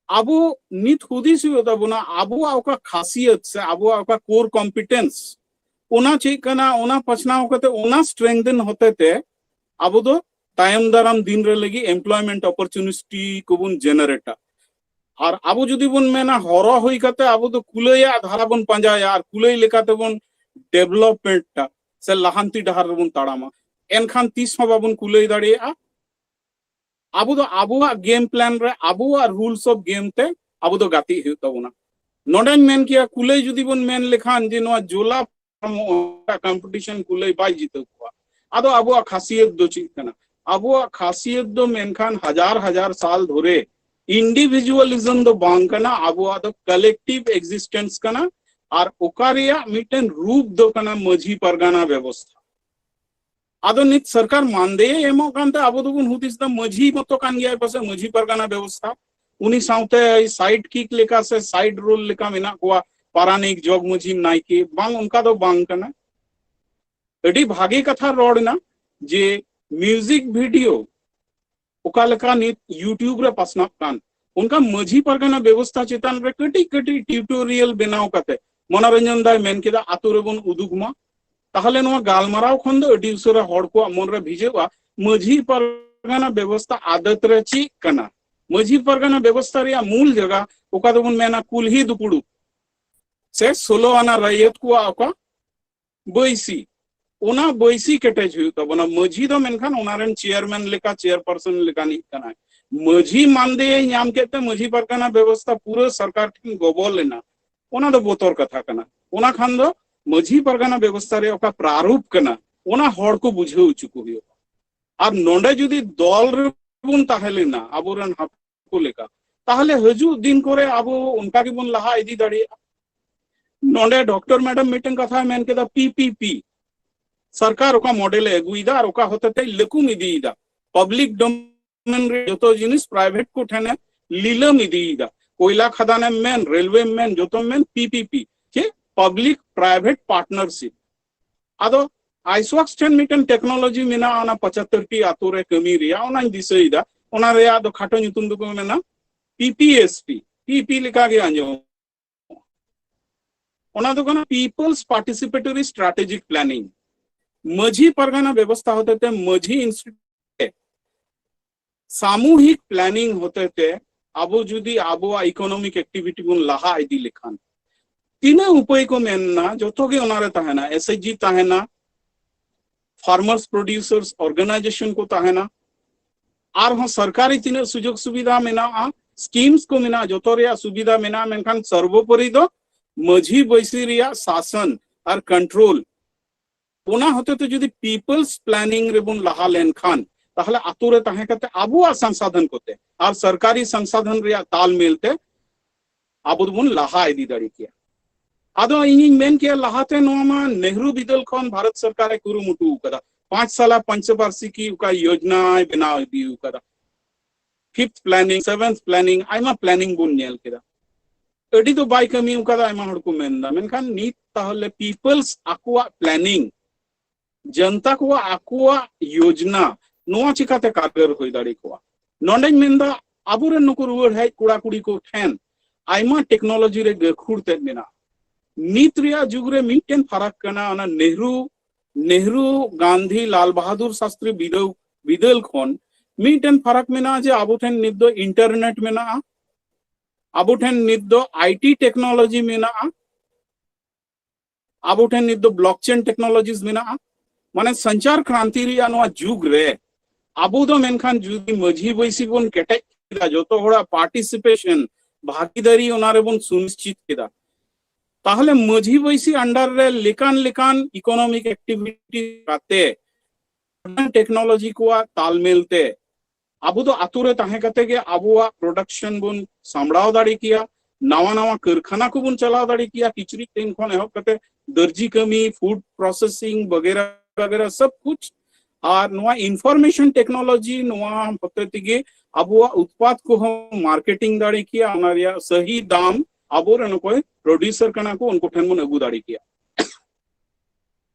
ᱟᱵᱚ ᱱᱤᱛ ᱦᱩᱫᱤᱥ ᱦᱩᱭᱩᱜ ᱛᱟᱵᱚᱱᱟ, ᱟᱵᱚᱣᱟᱜ ᱚᱠᱟ ᱠᱷᱟᱥᱤᱭᱟᱛ ᱥᱮ ᱟᱵᱚᱣᱟᱜ ᱚᱠᱟ core competence, ᱚᱱᱟ ᱪᱮᱫ ᱠᱟᱱᱟ, ᱚᱱᱟ ᱯᱟᱥᱱᱟᱣ ᱠᱟᱛᱮ, ᱚᱱᱟ strengthen ᱦᱚᱛᱮ ᱛᱮ ᱟᱵᱚ ᱫᱚ ᱛᱟᱭᱚᱢ ᱫᱟᱨᱟᱢ ᱫᱤᱱ ᱨᱮ ᱞᱟᱹᱜᱤᱫ employment opportunity ᱠᱚᱵᱚᱱ generate ᱟ᱾ ᱟᱨ ᱟᱵᱚ ᱡᱩᱫᱤ ᱵᱚᱱ ᱢᱮᱱᱟ ᱦᱚᱨᱚ ᱦᱩᱭ ᱠᱟᱛᱮ ᱟᱵᱚ ᱫᱚ ᱠᱩᱞᱟᱹᱭᱟᱜ ᱫᱷᱟᱨᱟ ᱵᱚᱱ ᱯᱟᱸᱡᱟᱭᱟ ᱟᱨ ᱠᱩᱞᱟᱹᱭ ᱞᱮᱠᱟ ᱛᱮᱵᱚᱱ development ᱟ ᱥᱮ ᱞᱟᱦᱟᱱᱛᱤ ᱰᱟᱦᱟᱨ ᱨᱮᱵᱚᱱ ᱛᱟᱲᱟᱢᱟ, ᱮᱱᱠᱷᱟᱱ ᱛᱤᱥ ᱦᱚᱸ ᱵᱟᱵᱚᱱ ᱠᱩᱞᱟᱹᱭ ᱫᱟᱲᱮᱭᱟᱜᱼᱟ᱾ ᱟᱵᱚ ᱫᱚ ᱟᱵᱚᱣᱟᱜ game plan ᱨᱮ, ᱟᱵᱚᱣᱟᱜ rules of game ᱛᱮ ᱟᱵᱚ ᱫᱚ ᱜᱟᱛᱮᱜ ᱦᱩᱭᱩᱜ ᱛᱟᱵᱚᱱᱟ᱾ ᱱᱚᱰᱮᱧ ᱢᱮᱱ ᱠᱮᱭᱟ, ᱠᱩᱞᱟᱹᱭ ᱡᱩᱫᱤ ᱵᱚᱱ ᱢᱮᱱ ᱞᱮᱠᱷᱟᱱ ᱡᱮ ᱱᱚᱣᱟ ᱡᱚᱞᱟ competition ᱠᱩᱞᱟᱹᱭ ᱵᱟᱭ ᱡᱤᱛᱟᱹᱣ ᱠᱚᱣᱟ᱾ ᱟᱫᱚ ᱟᱵᱚᱣᱟᱜ ᱠᱷᱟᱥᱤᱭᱟᱛ ᱫᱚ ᱪᱮᱫ ᱠᱟᱱᱟ? ᱟᱵᱚᱣᱟᱜ ᱠᱷᱟᱥᱤᱭᱟᱛ ᱫᱚ ᱢᱮᱱᱠᱷᱟᱱ ᱦᱟᱡᱟᱨ ᱦᱟᱡᱟᱨ ᱥᱟᱞ ᱫᱷᱚᱨᱮ individualism ᱫᱚ ᱵᱟᱝ ᱠᱟᱱᱟ, ᱟᱵᱚᱣᱟᱜ ᱫᱚ collective existence ᱠᱟᱱᱟ᱾ ᱟᱨ ᱚᱠᱟ ᱨᱮᱭᱟᱜ ᱢᱤᱫᱴᱮᱱ ᱨᱩᱯ ᱫᱚ ᱠᱟᱱᱟ ᱢᱟᱹᱡᱷᱤ ᱯᱟᱨᱜᱟᱱᱟ ᱵᱮᱵᱚᱥᱛᱷᱟ᱾ ᱟᱫᱚ ᱱᱤᱛ ᱥᱚᱨᱠᱟᱨ ᱢᱟᱱᱫᱮᱭ ᱮᱢᱚᱜ ᱠᱟᱱᱛᱮ ᱟᱵᱚ ᱫᱚᱵᱚᱱ ᱦᱩᱫᱤᱥ ᱫᱟ ᱢᱟᱹᱡᱷᱤ ᱢᱚᱛᱚ ᱠᱟᱱ ᱜᱮᱭᱟᱭ ᱯᱟᱥᱮ ᱢᱟᱹᱡᱷᱤ ᱯᱟᱨᱜᱟᱱᱟ ᱵᱮᱵᱚᱥᱛᱷᱟ, ᱩᱱᱤ ᱥᱟᱶᱛᱮ side kick ᱞᱮᱠᱟ ᱥᱮ side role ᱞᱮᱠᱟ ᱢᱮᱱᱟᱜ ᱠᱚᱣᱟ ᱯᱟᱨᱟᱱᱤᱠ, ᱡᱚᱜᱽ ᱢᱟᱹᱡᱷᱤ, ᱱᱟᱭᱠᱮ᱾ ᱵᱟᱝ, ᱚᱱᱠᱟ ᱫᱚ ᱵᱟᱝ ᱠᱟᱱᱟ᱾ ᱟᱹᱰᱤ ᱵᱷᱟᱜᱮ ᱠᱟᱛᱷᱟ ᱨᱚᱲ ᱮᱱᱟ ᱡᱮ music video ᱚᱠᱟ ᱞᱮᱠᱟ ᱱᱤᱛ YouTube ᱨᱮ ᱯᱟᱥᱱᱟᱜ ᱠᱟᱱ, ᱚᱱᱠᱟ ᱢᱟᱹᱡᱷᱤ ᱯᱟᱨᱜᱟᱱᱟ ᱵᱮᱵᱚᱥᱛᱷᱟ ᱪᱮᱛᱟᱱ ᱨᱮ ᱠᱟᱹᱴᱤᱡ ᱠᱟᱹᱴᱤᱡ ᱴᱤᱭᱩᱴᱳᱨᱤᱭᱟᱞ ᱵᱮᱱᱟᱣ ᱠᱟᱛᱮ, ᱢᱚᱱᱳᱨᱚᱧᱡᱚᱱ ᱫᱟᱭ ᱢᱮᱱ ᱠᱮᱫᱟ, ᱟᱛᱳ ᱨᱮᱵᱚᱱ ᱩᱫᱩᱜᱽ ᱢᱟ, ᱛᱟᱦᱚᱞᱮ ᱱᱚᱣᱟ ᱜᱟᱞᱢᱟᱨᱟᱣ ᱠᱷᱚᱱ ᱫᱚ ᱟᱹᱰᱤ ᱩᱥᱟᱹᱨᱟ ᱦᱚᱲ ᱠᱚᱣᱟᱜ ᱢᱚᱱ ᱨᱮ ᱵᱷᱤᱡᱟᱹᱜᱼᱟ, ᱢᱟᱹᱡᱷᱤ ᱯᱟᱨᱜᱟᱱᱟ ᱵᱮᱵᱚᱥᱛᱷᱟ ᱟᱫᱚᱛ ᱨᱮ ᱪᱮᱫ ᱠᱟᱱᱟ, ᱢᱟᱹᱡᱷᱤ ᱯᱟᱨᱜᱟᱱᱟ ᱵᱮᱵᱚᱥᱛᱷᱟ ᱨᱮᱭᱟᱜ ᱢᱩᱞ ᱡᱟᱭᱜᱟ ᱚᱠᱟ ᱫᱚᱵᱚᱱ ᱢᱮᱱᱟ ᱠᱩᱞᱦᱤ ᱫᱩᱯᱲᱩᱵ ᱥᱮ ᱥᱳᱞᱳ ᱟᱱᱟ ᱨᱟᱭᱚᱛ ᱠᱚᱣᱟᱜ ᱚᱠᱟ ᱵᱟᱹᱭᱥᱤ, ᱚᱱᱟ ᱵᱟᱹᱭᱥᱤ ᱠᱮᱴᱮᱡ ᱦᱩᱭᱩᱜ ᱛᱟᱵᱚᱱᱟ᱾ ᱢᱟᱹᱡᱷᱤ ᱫᱚ ᱢᱮᱱᱠᱷᱟᱱ ᱚᱱᱟ ᱨᱮᱱ ᱪᱮᱭᱟᱨᱢᱮᱱ ᱞᱮᱠᱟ, ᱪᱮᱭᱟᱨᱯᱟᱨᱥᱚᱱ ᱞᱮᱠᱟᱱᱤᱡ ᱠᱟᱱᱟᱭ᱾ ᱢᱟᱹᱡᱷᱤ ᱢᱟᱱᱫᱮᱭ ᱧᱟᱢ ᱠᱮᱫ ᱛᱮ ᱢᱟᱹᱡᱷᱤ ᱯᱟᱨᱜᱟᱱᱟ ᱵᱮᱵᱚᱥᱛᱷᱟ ᱯᱩᱨᱟᱹ ᱥᱚᱨᱠᱟᱨ ᱴᱷᱮᱱ ᱜᱚᱵᱚᱞ ᱮᱱᱟ, ᱚᱱᱟ ᱫᱚ ᱵᱚᱛᱚᱨ ᱠᱟᱛᱷᱟ ᱠᱟᱱᱟ᱾ ᱚᱱᱟ ᱠᱷᱟᱱ ᱫᱚ ᱢᱟᱹᱡᱷᱤ ᱯᱟᱨᱜᱟᱱᱟ ᱵᱮᱵᱚᱥᱛᱷᱟ ᱨᱮ ᱚᱠᱟ ᱯᱨᱟᱨᱩᱯ ᱠᱟᱱᱟ, ᱚᱱᱟ ᱦᱚᱲ ᱠᱚ ᱵᱩᱡᱷᱟᱹᱣ ᱦᱚᱪᱚ ᱠᱚ ᱦᱩᱭᱩᱜᱼᱟ᱾ ᱟᱨ ᱱᱚᱰᱮ ᱡᱩᱫᱤ ᱫᱚᱞ ᱨᱮᱵᱚᱱ ᱛᱟᱦᱮᱸ ᱞᱮᱱᱟ ᱟᱵᱚᱨᱮᱱ ᱦᱟᱯᱲᱟᱢ ᱠᱚ ᱞᱮᱠᱟ, ᱛᱟᱦᱚᱞᱮ ᱦᱤᱡᱩᱜ ᱫᱤᱱ ᱠᱚᱨᱮ ᱟᱵᱚ ᱚᱱᱠᱟ ᱜᱮᱵᱚᱱ ᱞᱟᱦᱟ ᱤᱫᱤ ᱫᱟᱲᱮᱭᱟᱜᱼᱟ᱾ ᱱᱚᱰᱮ ᱰᱚᱠᱴᱚᱨ ᱢᱮᱰᱟᱢ ᱢᱤᱫᱴᱮᱱ ᱠᱟᱛᱷᱟᱭ ᱢᱮᱱ ᱠᱮᱫᱟ, ᱯᱤ ᱯᱤ ᱯᱤ, ᱥᱚᱨᱠᱟᱨ ᱚᱠᱟ ᱢᱚᱰᱮᱞ ᱮ ᱟᱹᱜᱩᱭᱮᱫᱟ ᱟᱨ ᱚᱠᱟ ᱦᱚᱛᱮᱛᱮ ᱞᱟᱹᱠᱩᱢ ᱤᱫᱤᱭᱮᱫᱟ, ᱯᱟᱵᱽᱞᱤᱠ ᱰᱚᱢᱮᱱ ᱨᱮ ᱡᱚᱛᱚ ᱡᱤᱱᱤᱥ ᱯᱨᱟᱭᱵᱷᱮᱴ ᱠᱚ ᱴᱷᱮᱱᱮ ᱞᱤᱞᱟᱹᱢ ᱤᱫᱤᱭᱮᱫᱟ᱾ ᱠᱚᱭᱞᱟ ᱠᱷᱟᱫᱟᱱᱮᱢ ᱢᱮᱱ, ᱨᱮᱞᱣᱮᱢ ᱢᱮᱱ, ᱡᱚᱛᱚᱢ ᱢᱮᱱ, ᱯᱤ ᱯᱤ ᱯᱤ, ᱪᱮ ᱯᱟᱵᱽᱞᱤᱠ ᱯᱨᱟᱭᱵᱷᱮᱴ ᱯᱟᱨᱴᱱᱟᱨᱥᱤᱯ᱾ ᱟᱫᱚ ᱟᱭᱥᱣᱟᱠᱥ ᱴᱷᱮᱱ ᱢᱤᱫᱴᱮᱱ ᱴᱮᱠᱱᱳᱞᱚᱡᱤ ᱢᱮᱱᱟᱜᱼᱟ, ᱚᱱᱟ ᱯᱚᱸᱪᱟᱛᱛᱳᱨ ᱴᱤ ᱟᱛᱳ ᱨᱮ ᱠᱟᱹᱢᱤ ᱨᱮᱭᱟᱜ, ᱚᱱᱟᱧ ᱫᱤᱥᱟᱹᱭᱮᱫᱟ᱾ ᱚᱱᱟ ᱨᱮᱭᱟᱜ ᱫᱚ ᱠᱷᱟᱴᱚ ᱧᱩᱛᱩᱢ ᱫᱚᱠᱚ ᱢᱮᱱᱟ P P S P, P P ᱞᱮᱠᱟ ᱜᱮ ᱟᱸᱡᱚᱢ᱾ ᱚᱱᱟ ᱫᱚ ᱠᱟᱱᱟ ᱯᱤᱯᱚᱞᱥ ᱯᱟᱨᱴᱤᱥᱤᱯᱮᱴᱚᱨᱤ ᱥᱴᱨᱟᱴᱮᱡᱤᱠ ᱯᱞᱟᱱᱤᱝ᱾ ᱢᱟᱹᱡᱷᱤ ᱯᱟᱨᱜᱟᱱᱟ ᱵᱮᱵᱚᱥᱛᱷᱟ ᱦᱚᱛᱮᱛᱮ ᱢᱟᱹᱡᱷᱤ ᱤᱱᱥᱴᱤᱴᱭᱩᱴ ᱥᱟᱢᱩᱦᱤᱠ ᱯᱞᱟᱱᱤᱝ ᱦᱚᱛᱮᱛᱮ ᱟᱵᱚ ᱡᱩᱫᱤ ᱟᱵᱚᱣᱟᱜ ᱤᱠᱳᱱᱚᱢᱤᱠ ᱮᱠᱴᱤᱵᱷᱤᱴᱤ ᱵᱚᱱ ᱞᱟᱦᱟ ᱤᱫᱤ ᱞᱮᱠᱷᱟᱱ, ᱛᱤᱱᱟᱹᱜ ᱩᱯᱟᱹᱭ ᱠᱚ ᱢᱮᱱᱟᱜᱼᱟ, ᱡᱚᱛᱚ ᱜᱮ ᱚᱱᱟᱨᱮ ᱛᱟᱦᱮᱱᱟ᱾ ᱮᱥ ᱮᱪ ᱡᱤ ᱛᱟᱦᱮᱱᱟ, ᱯᱷᱟᱨᱢᱟᱨᱥ ᱯᱨᱚᱰᱤᱭᱩᱥᱟᱨᱥ ᱚᱨᱜᱟᱱᱟᱭᱡᱮᱥᱚᱱ ᱠᱚ ᱛᱟᱦᱮᱱᱟ, ᱟᱨᱦᱚᱸ ᱥᱚᱨᱠᱟᱨᱤ ᱛᱤᱱᱟᱹᱜ ᱥᱩᱡᱳᱜᱽ ᱥᱩᱵᱤᱫᱷᱟ ᱢᱮᱱᱟᱜᱼᱟ, ᱥᱠᱤᱢᱥ ᱠᱚ ᱢᱮᱱᱟᱜᱼᱟ, ᱡᱚᱛᱚ ᱨᱮᱭᱟᱜ ᱥᱩᱵᱤᱫᱷᱟ ᱢᱮᱱᱟᱜᱼᱟ᱾ ᱢᱮᱱᱠᱷᱟᱱ ᱥᱚᱨᱵᱚᱯᱚᱨᱤ ᱫᱚ ᱢᱟᱹᱡᱷᱤ ᱵᱟᱹᱭᱥᱤ ᱨᱮᱭᱟᱜ ᱥᱟᱥᱚᱱ ᱟᱨ ᱠᱚᱱᱴᱨᱳᱞ, ᱚᱱᱟ ᱦᱚᱛᱮᱛᱮ ᱡᱩᱫᱤ ᱯᱤᱯᱚᱞᱥ ᱯᱞᱟᱱᱤᱝ ᱨᱮᱵᱚᱱ ᱞᱟᱦᱟ ᱞᱮᱱᱠᱷᱟᱱ, ᱛᱟᱦᱞᱮ ᱟᱛᱳ ᱨᱮ ᱛᱟᱦᱮᱸ ᱠᱟᱛᱮ ᱟᱵᱚᱣᱟᱜ ᱥᱚᱝᱥᱟᱫᱷᱚᱱ ᱠᱚᱛᱮ ᱟᱨ ᱥᱚᱨᱠᱟᱨᱤ ᱥᱚᱝᱥᱟᱫᱷᱚᱱ ᱨᱮᱭᱟᱜ ᱛᱟᱞᱢᱮᱞ ᱛᱮ ᱟᱵᱚ ᱫᱚᱵᱚᱱ ᱞᱟᱦᱟ ᱤᱫᱤ ᱫᱟᱲᱮ ᱠᱮᱭᱟ᱾ ᱟᱫᱚ ᱤᱧᱤᱧ ᱢᱮᱱ ᱠᱮᱭᱟ, ᱞᱟᱦᱟᱛᱮ ᱱᱚᱣᱟ ᱢᱟ ᱱᱮᱦᱨᱩ ᱵᱤᱫᱟᱹᱞ ᱠᱷᱚᱱ ᱵᱷᱟᱨᱚᱛ ᱥᱚᱨᱠᱟᱨᱮ ᱠᱩᱨᱩᱢᱩᱴᱩ ᱟᱠᱟᱫᱟ, ᱯᱟᱸᱪ ᱥᱟᱞᱟ ᱯᱚᱧᱪᱚᱵᱟᱨᱥᱤᱠᱤ ᱚᱠᱟ ᱭᱳᱡᱽᱱᱟᱭ ᱵᱮᱱᱟᱣ ᱤᱫᱤ ᱟᱠᱟᱫᱟ, ᱯᱷᱤᱯᱛᱷ ᱯᱞᱟᱱᱤᱝ, ᱥᱮᱵᱷᱮᱱᱛᱷ ᱯᱞᱟᱱᱤᱝ, ᱟᱭᱢᱟ ᱯᱞᱟᱱᱤᱝ ᱵᱚᱱ ᱧᱮᱞ ᱠᱮᱫᱟ᱾ ᱟᱹᱰᱤ ᱫᱚ ᱵᱟᱭ ᱠᱟᱹᱢᱤ ᱟᱠᱟᱫᱟ, ᱟᱭᱢᱟ ᱦᱚᱲ ᱠᱚ ᱢᱮᱱᱫᱟ᱾ ᱢᱮᱱᱠᱷᱟᱱ ᱱᱤᱛ ᱛᱟᱦᱚᱞᱮ ᱯᱤᱯᱚᱞᱥ ᱟᱠᱚᱣᱟᱜ ᱯᱞᱟᱱᱤᱝ, ᱡᱚᱱᱛᱟ ᱠᱚᱣᱟᱜ ᱟᱠᱚᱣᱟᱜ ᱭᱳᱡᱽᱱᱟ, ᱱᱚᱣᱟ ᱪᱤᱠᱟᱛᱮ ᱠᱟᱨᱜᱚᱨ ᱦᱩᱭ ᱫᱟᱲᱮ ᱠᱚᱣᱟ? ᱱᱚᱰᱮᱧ ᱢᱮᱱᱫᱟ, ᱟᱵᱚᱨᱮᱱ ᱱᱩᱠᱩ ᱨᱩᱣᱟᱹᱲ ᱦᱮᱡ ᱠᱚᱲᱟ ᱠᱩᱲᱤ ᱠᱚ ᱴᱷᱮᱱ ᱟᱭᱢᱟ ᱴᱮᱠᱱᱳᱞᱚᱡᱤ ᱨᱮ ᱜᱟᱹᱠᱷᱩᱲ ᱛᱮᱫ ᱢᱮᱱᱟᱜᱼᱟ᱾ ᱱᱤᱛ ᱨᱮᱭᱟᱜ ᱡᱩᱜᱽ ᱨᱮ ᱢᱤᱫᱴᱮᱱ ᱯᱷᱟᱨᱟᱠ ᱠᱟᱱᱟ, ᱚᱱᱟ ᱱᱮᱦᱨᱩ, ᱱᱮᱦᱨᱩ, ᱜᱟᱱᱫᱷᱤ, ᱞᱟᱞ ᱵᱟᱦᱟᱫᱩᱨ ᱥᱟᱥᱛᱨᱤ ᱵᱤᱫᱟᱹᱞ, ᱵᱤᱫᱟᱹᱞ ᱠᱷᱚᱱ ᱢᱤᱫᱴᱮᱱ ᱯᱷᱟᱨᱟᱠ ᱢᱮᱱᱟᱜᱼᱟ ᱡᱮ ᱟᱵᱚ ᱴᱷᱮᱱ ᱱᱤᱛ ᱫᱚ ᱤᱱᱴᱟᱨᱱᱮᱴ ᱢᱮᱱᱟᱜᱼᱟ, ᱟᱵᱚ ᱴᱷᱮᱱ ᱱᱤᱛ ᱫᱚ ᱟᱭᱴᱤ ᱴᱮᱠᱱᱳᱞᱚᱡᱤ ᱢᱮᱱᱟᱜᱼᱟ, ᱟᱵᱚ ᱴᱷᱮᱱ ᱱᱤᱛ ᱫᱚ ᱵᱞᱚᱠᱪᱮᱱ ᱴᱮᱠᱱᱳᱞᱚᱡᱤᱥ ᱢᱮᱱᱟᱜᱼᱟ᱾ ᱢᱟᱱᱮ ᱥᱚᱧᱪᱟᱨ ᱠᱨᱟᱱᱛᱤ ᱨᱮᱭᱟᱜ ᱱᱚᱣᱟ ᱡᱩᱜᱽ ᱨᱮ ᱟᱵᱚ ᱫᱚ ᱢᱮᱱᱠᱷᱟᱱ ᱡᱩᱫᱤ ᱢᱟᱹᱡᱷᱤ ᱵᱟᱹᱭᱥᱤ ᱵᱚᱱ ᱠᱮᱴᱮᱡ ᱠᱮᱫᱟ, ᱡᱚᱛᱚ ᱦᱚᱲᱟᱜ ᱯᱟᱨᱴᱤᱥᱤᱯᱮᱥᱚᱱ, ᱵᱷᱟᱜᱤᱫᱟᱨᱤ ᱚᱱᱟ ᱨᱮᱵᱚᱱ ᱥᱩᱱᱤᱥᱪᱤᱛ ᱠᱮᱫᱟ, ᱛᱟᱦᱚᱞᱮ ᱢᱟᱹᱡᱷᱤ ᱵᱟᱹᱭᱥᱤ ᱟᱱᱰᱟᱨ ᱨᱮ ᱞᱮᱠᱟᱱ ᱞᱮᱠᱟᱱ ᱤᱠᱳᱱᱚᱢᱤᱠ ᱮᱠᱴᱤᱵᱷᱤᱴᱤ ᱠᱟᱛᱮ ᱢᱚᱰᱟᱨᱱ ᱴᱮᱠᱱᱳᱞᱚᱡᱤ ᱠᱚᱣᱟᱜ ᱛᱟᱞᱢᱮᱞ ᱛᱮ ᱟᱵᱚ ᱫᱚ ᱟᱛᱳ ᱨᱮ ᱛᱟᱦᱮᱸ ᱠᱟᱛᱮ ᱜᱮ ᱟᱵᱚᱣᱟᱜ ᱯᱨᱚᱰᱟᱠᱥᱚᱱ ᱵᱚᱱ ᱥᱟᱢᱵᱲᱟᱣ ᱫᱟᱲᱮ ᱠᱮᱭᱟ, ᱱᱟᱣᱟ ᱱᱟᱣᱟ ᱠᱟᱹᱨᱠᱷᱟᱱᱟ ᱠᱚᱵᱚᱱ ᱪᱟᱞᱟᱣ ᱫᱟᱲᱮ ᱠᱮᱭᱟ, ᱠᱤᱪᱨᱤᱡ ᱴᱷᱮᱱ ᱠᱷᱚᱱ ᱮᱦᱚᱵ ᱠᱟᱛᱮ ᱫᱟᱨᱡᱤ ᱠᱟᱹᱢᱤ, ᱯᱷᱩᱰ ᱯᱨᱚᱥᱮᱥᱤᱝ ᱵᱟᱜᱮᱨᱟ ᱵᱟᱜᱮᱨᱟ ᱥᱚᱵ ᱠᱩᱪ᱾ ᱟᱨ ᱱᱚᱣᱟ ᱤᱱᱯᱚᱨᱢᱮᱥᱚᱱ ᱴᱮᱠᱱᱳᱞᱚᱡᱤ ᱱᱚᱣᱟ ᱦᱚᱛᱮ ᱛᱮᱜᱮ ᱟᱵᱚᱣᱟᱜ ᱩᱛᱯᱟᱫ ᱠᱚᱦᱚᱸ ᱢᱟᱨᱠᱮᱴᱤᱝ ᱫᱟᱲᱮ ᱠᱮᱭᱟ, ᱚᱱᱟ ᱨᱮᱭᱟᱜ ᱥᱟᱹᱦᱤ ᱫᱟᱢ ᱟᱵᱚᱨᱮᱱ ᱚᱠᱚᱭ ᱯᱨᱚᱰᱭᱩᱥᱟᱨ ᱠᱟᱱᱟ ᱠᱚ ᱩᱱᱠᱩ ᱴᱷᱮᱱ ᱵᱚᱱ ᱟᱹᱜᱩ ᱫᱟᱲᱮ ᱠᱮᱭᱟ᱾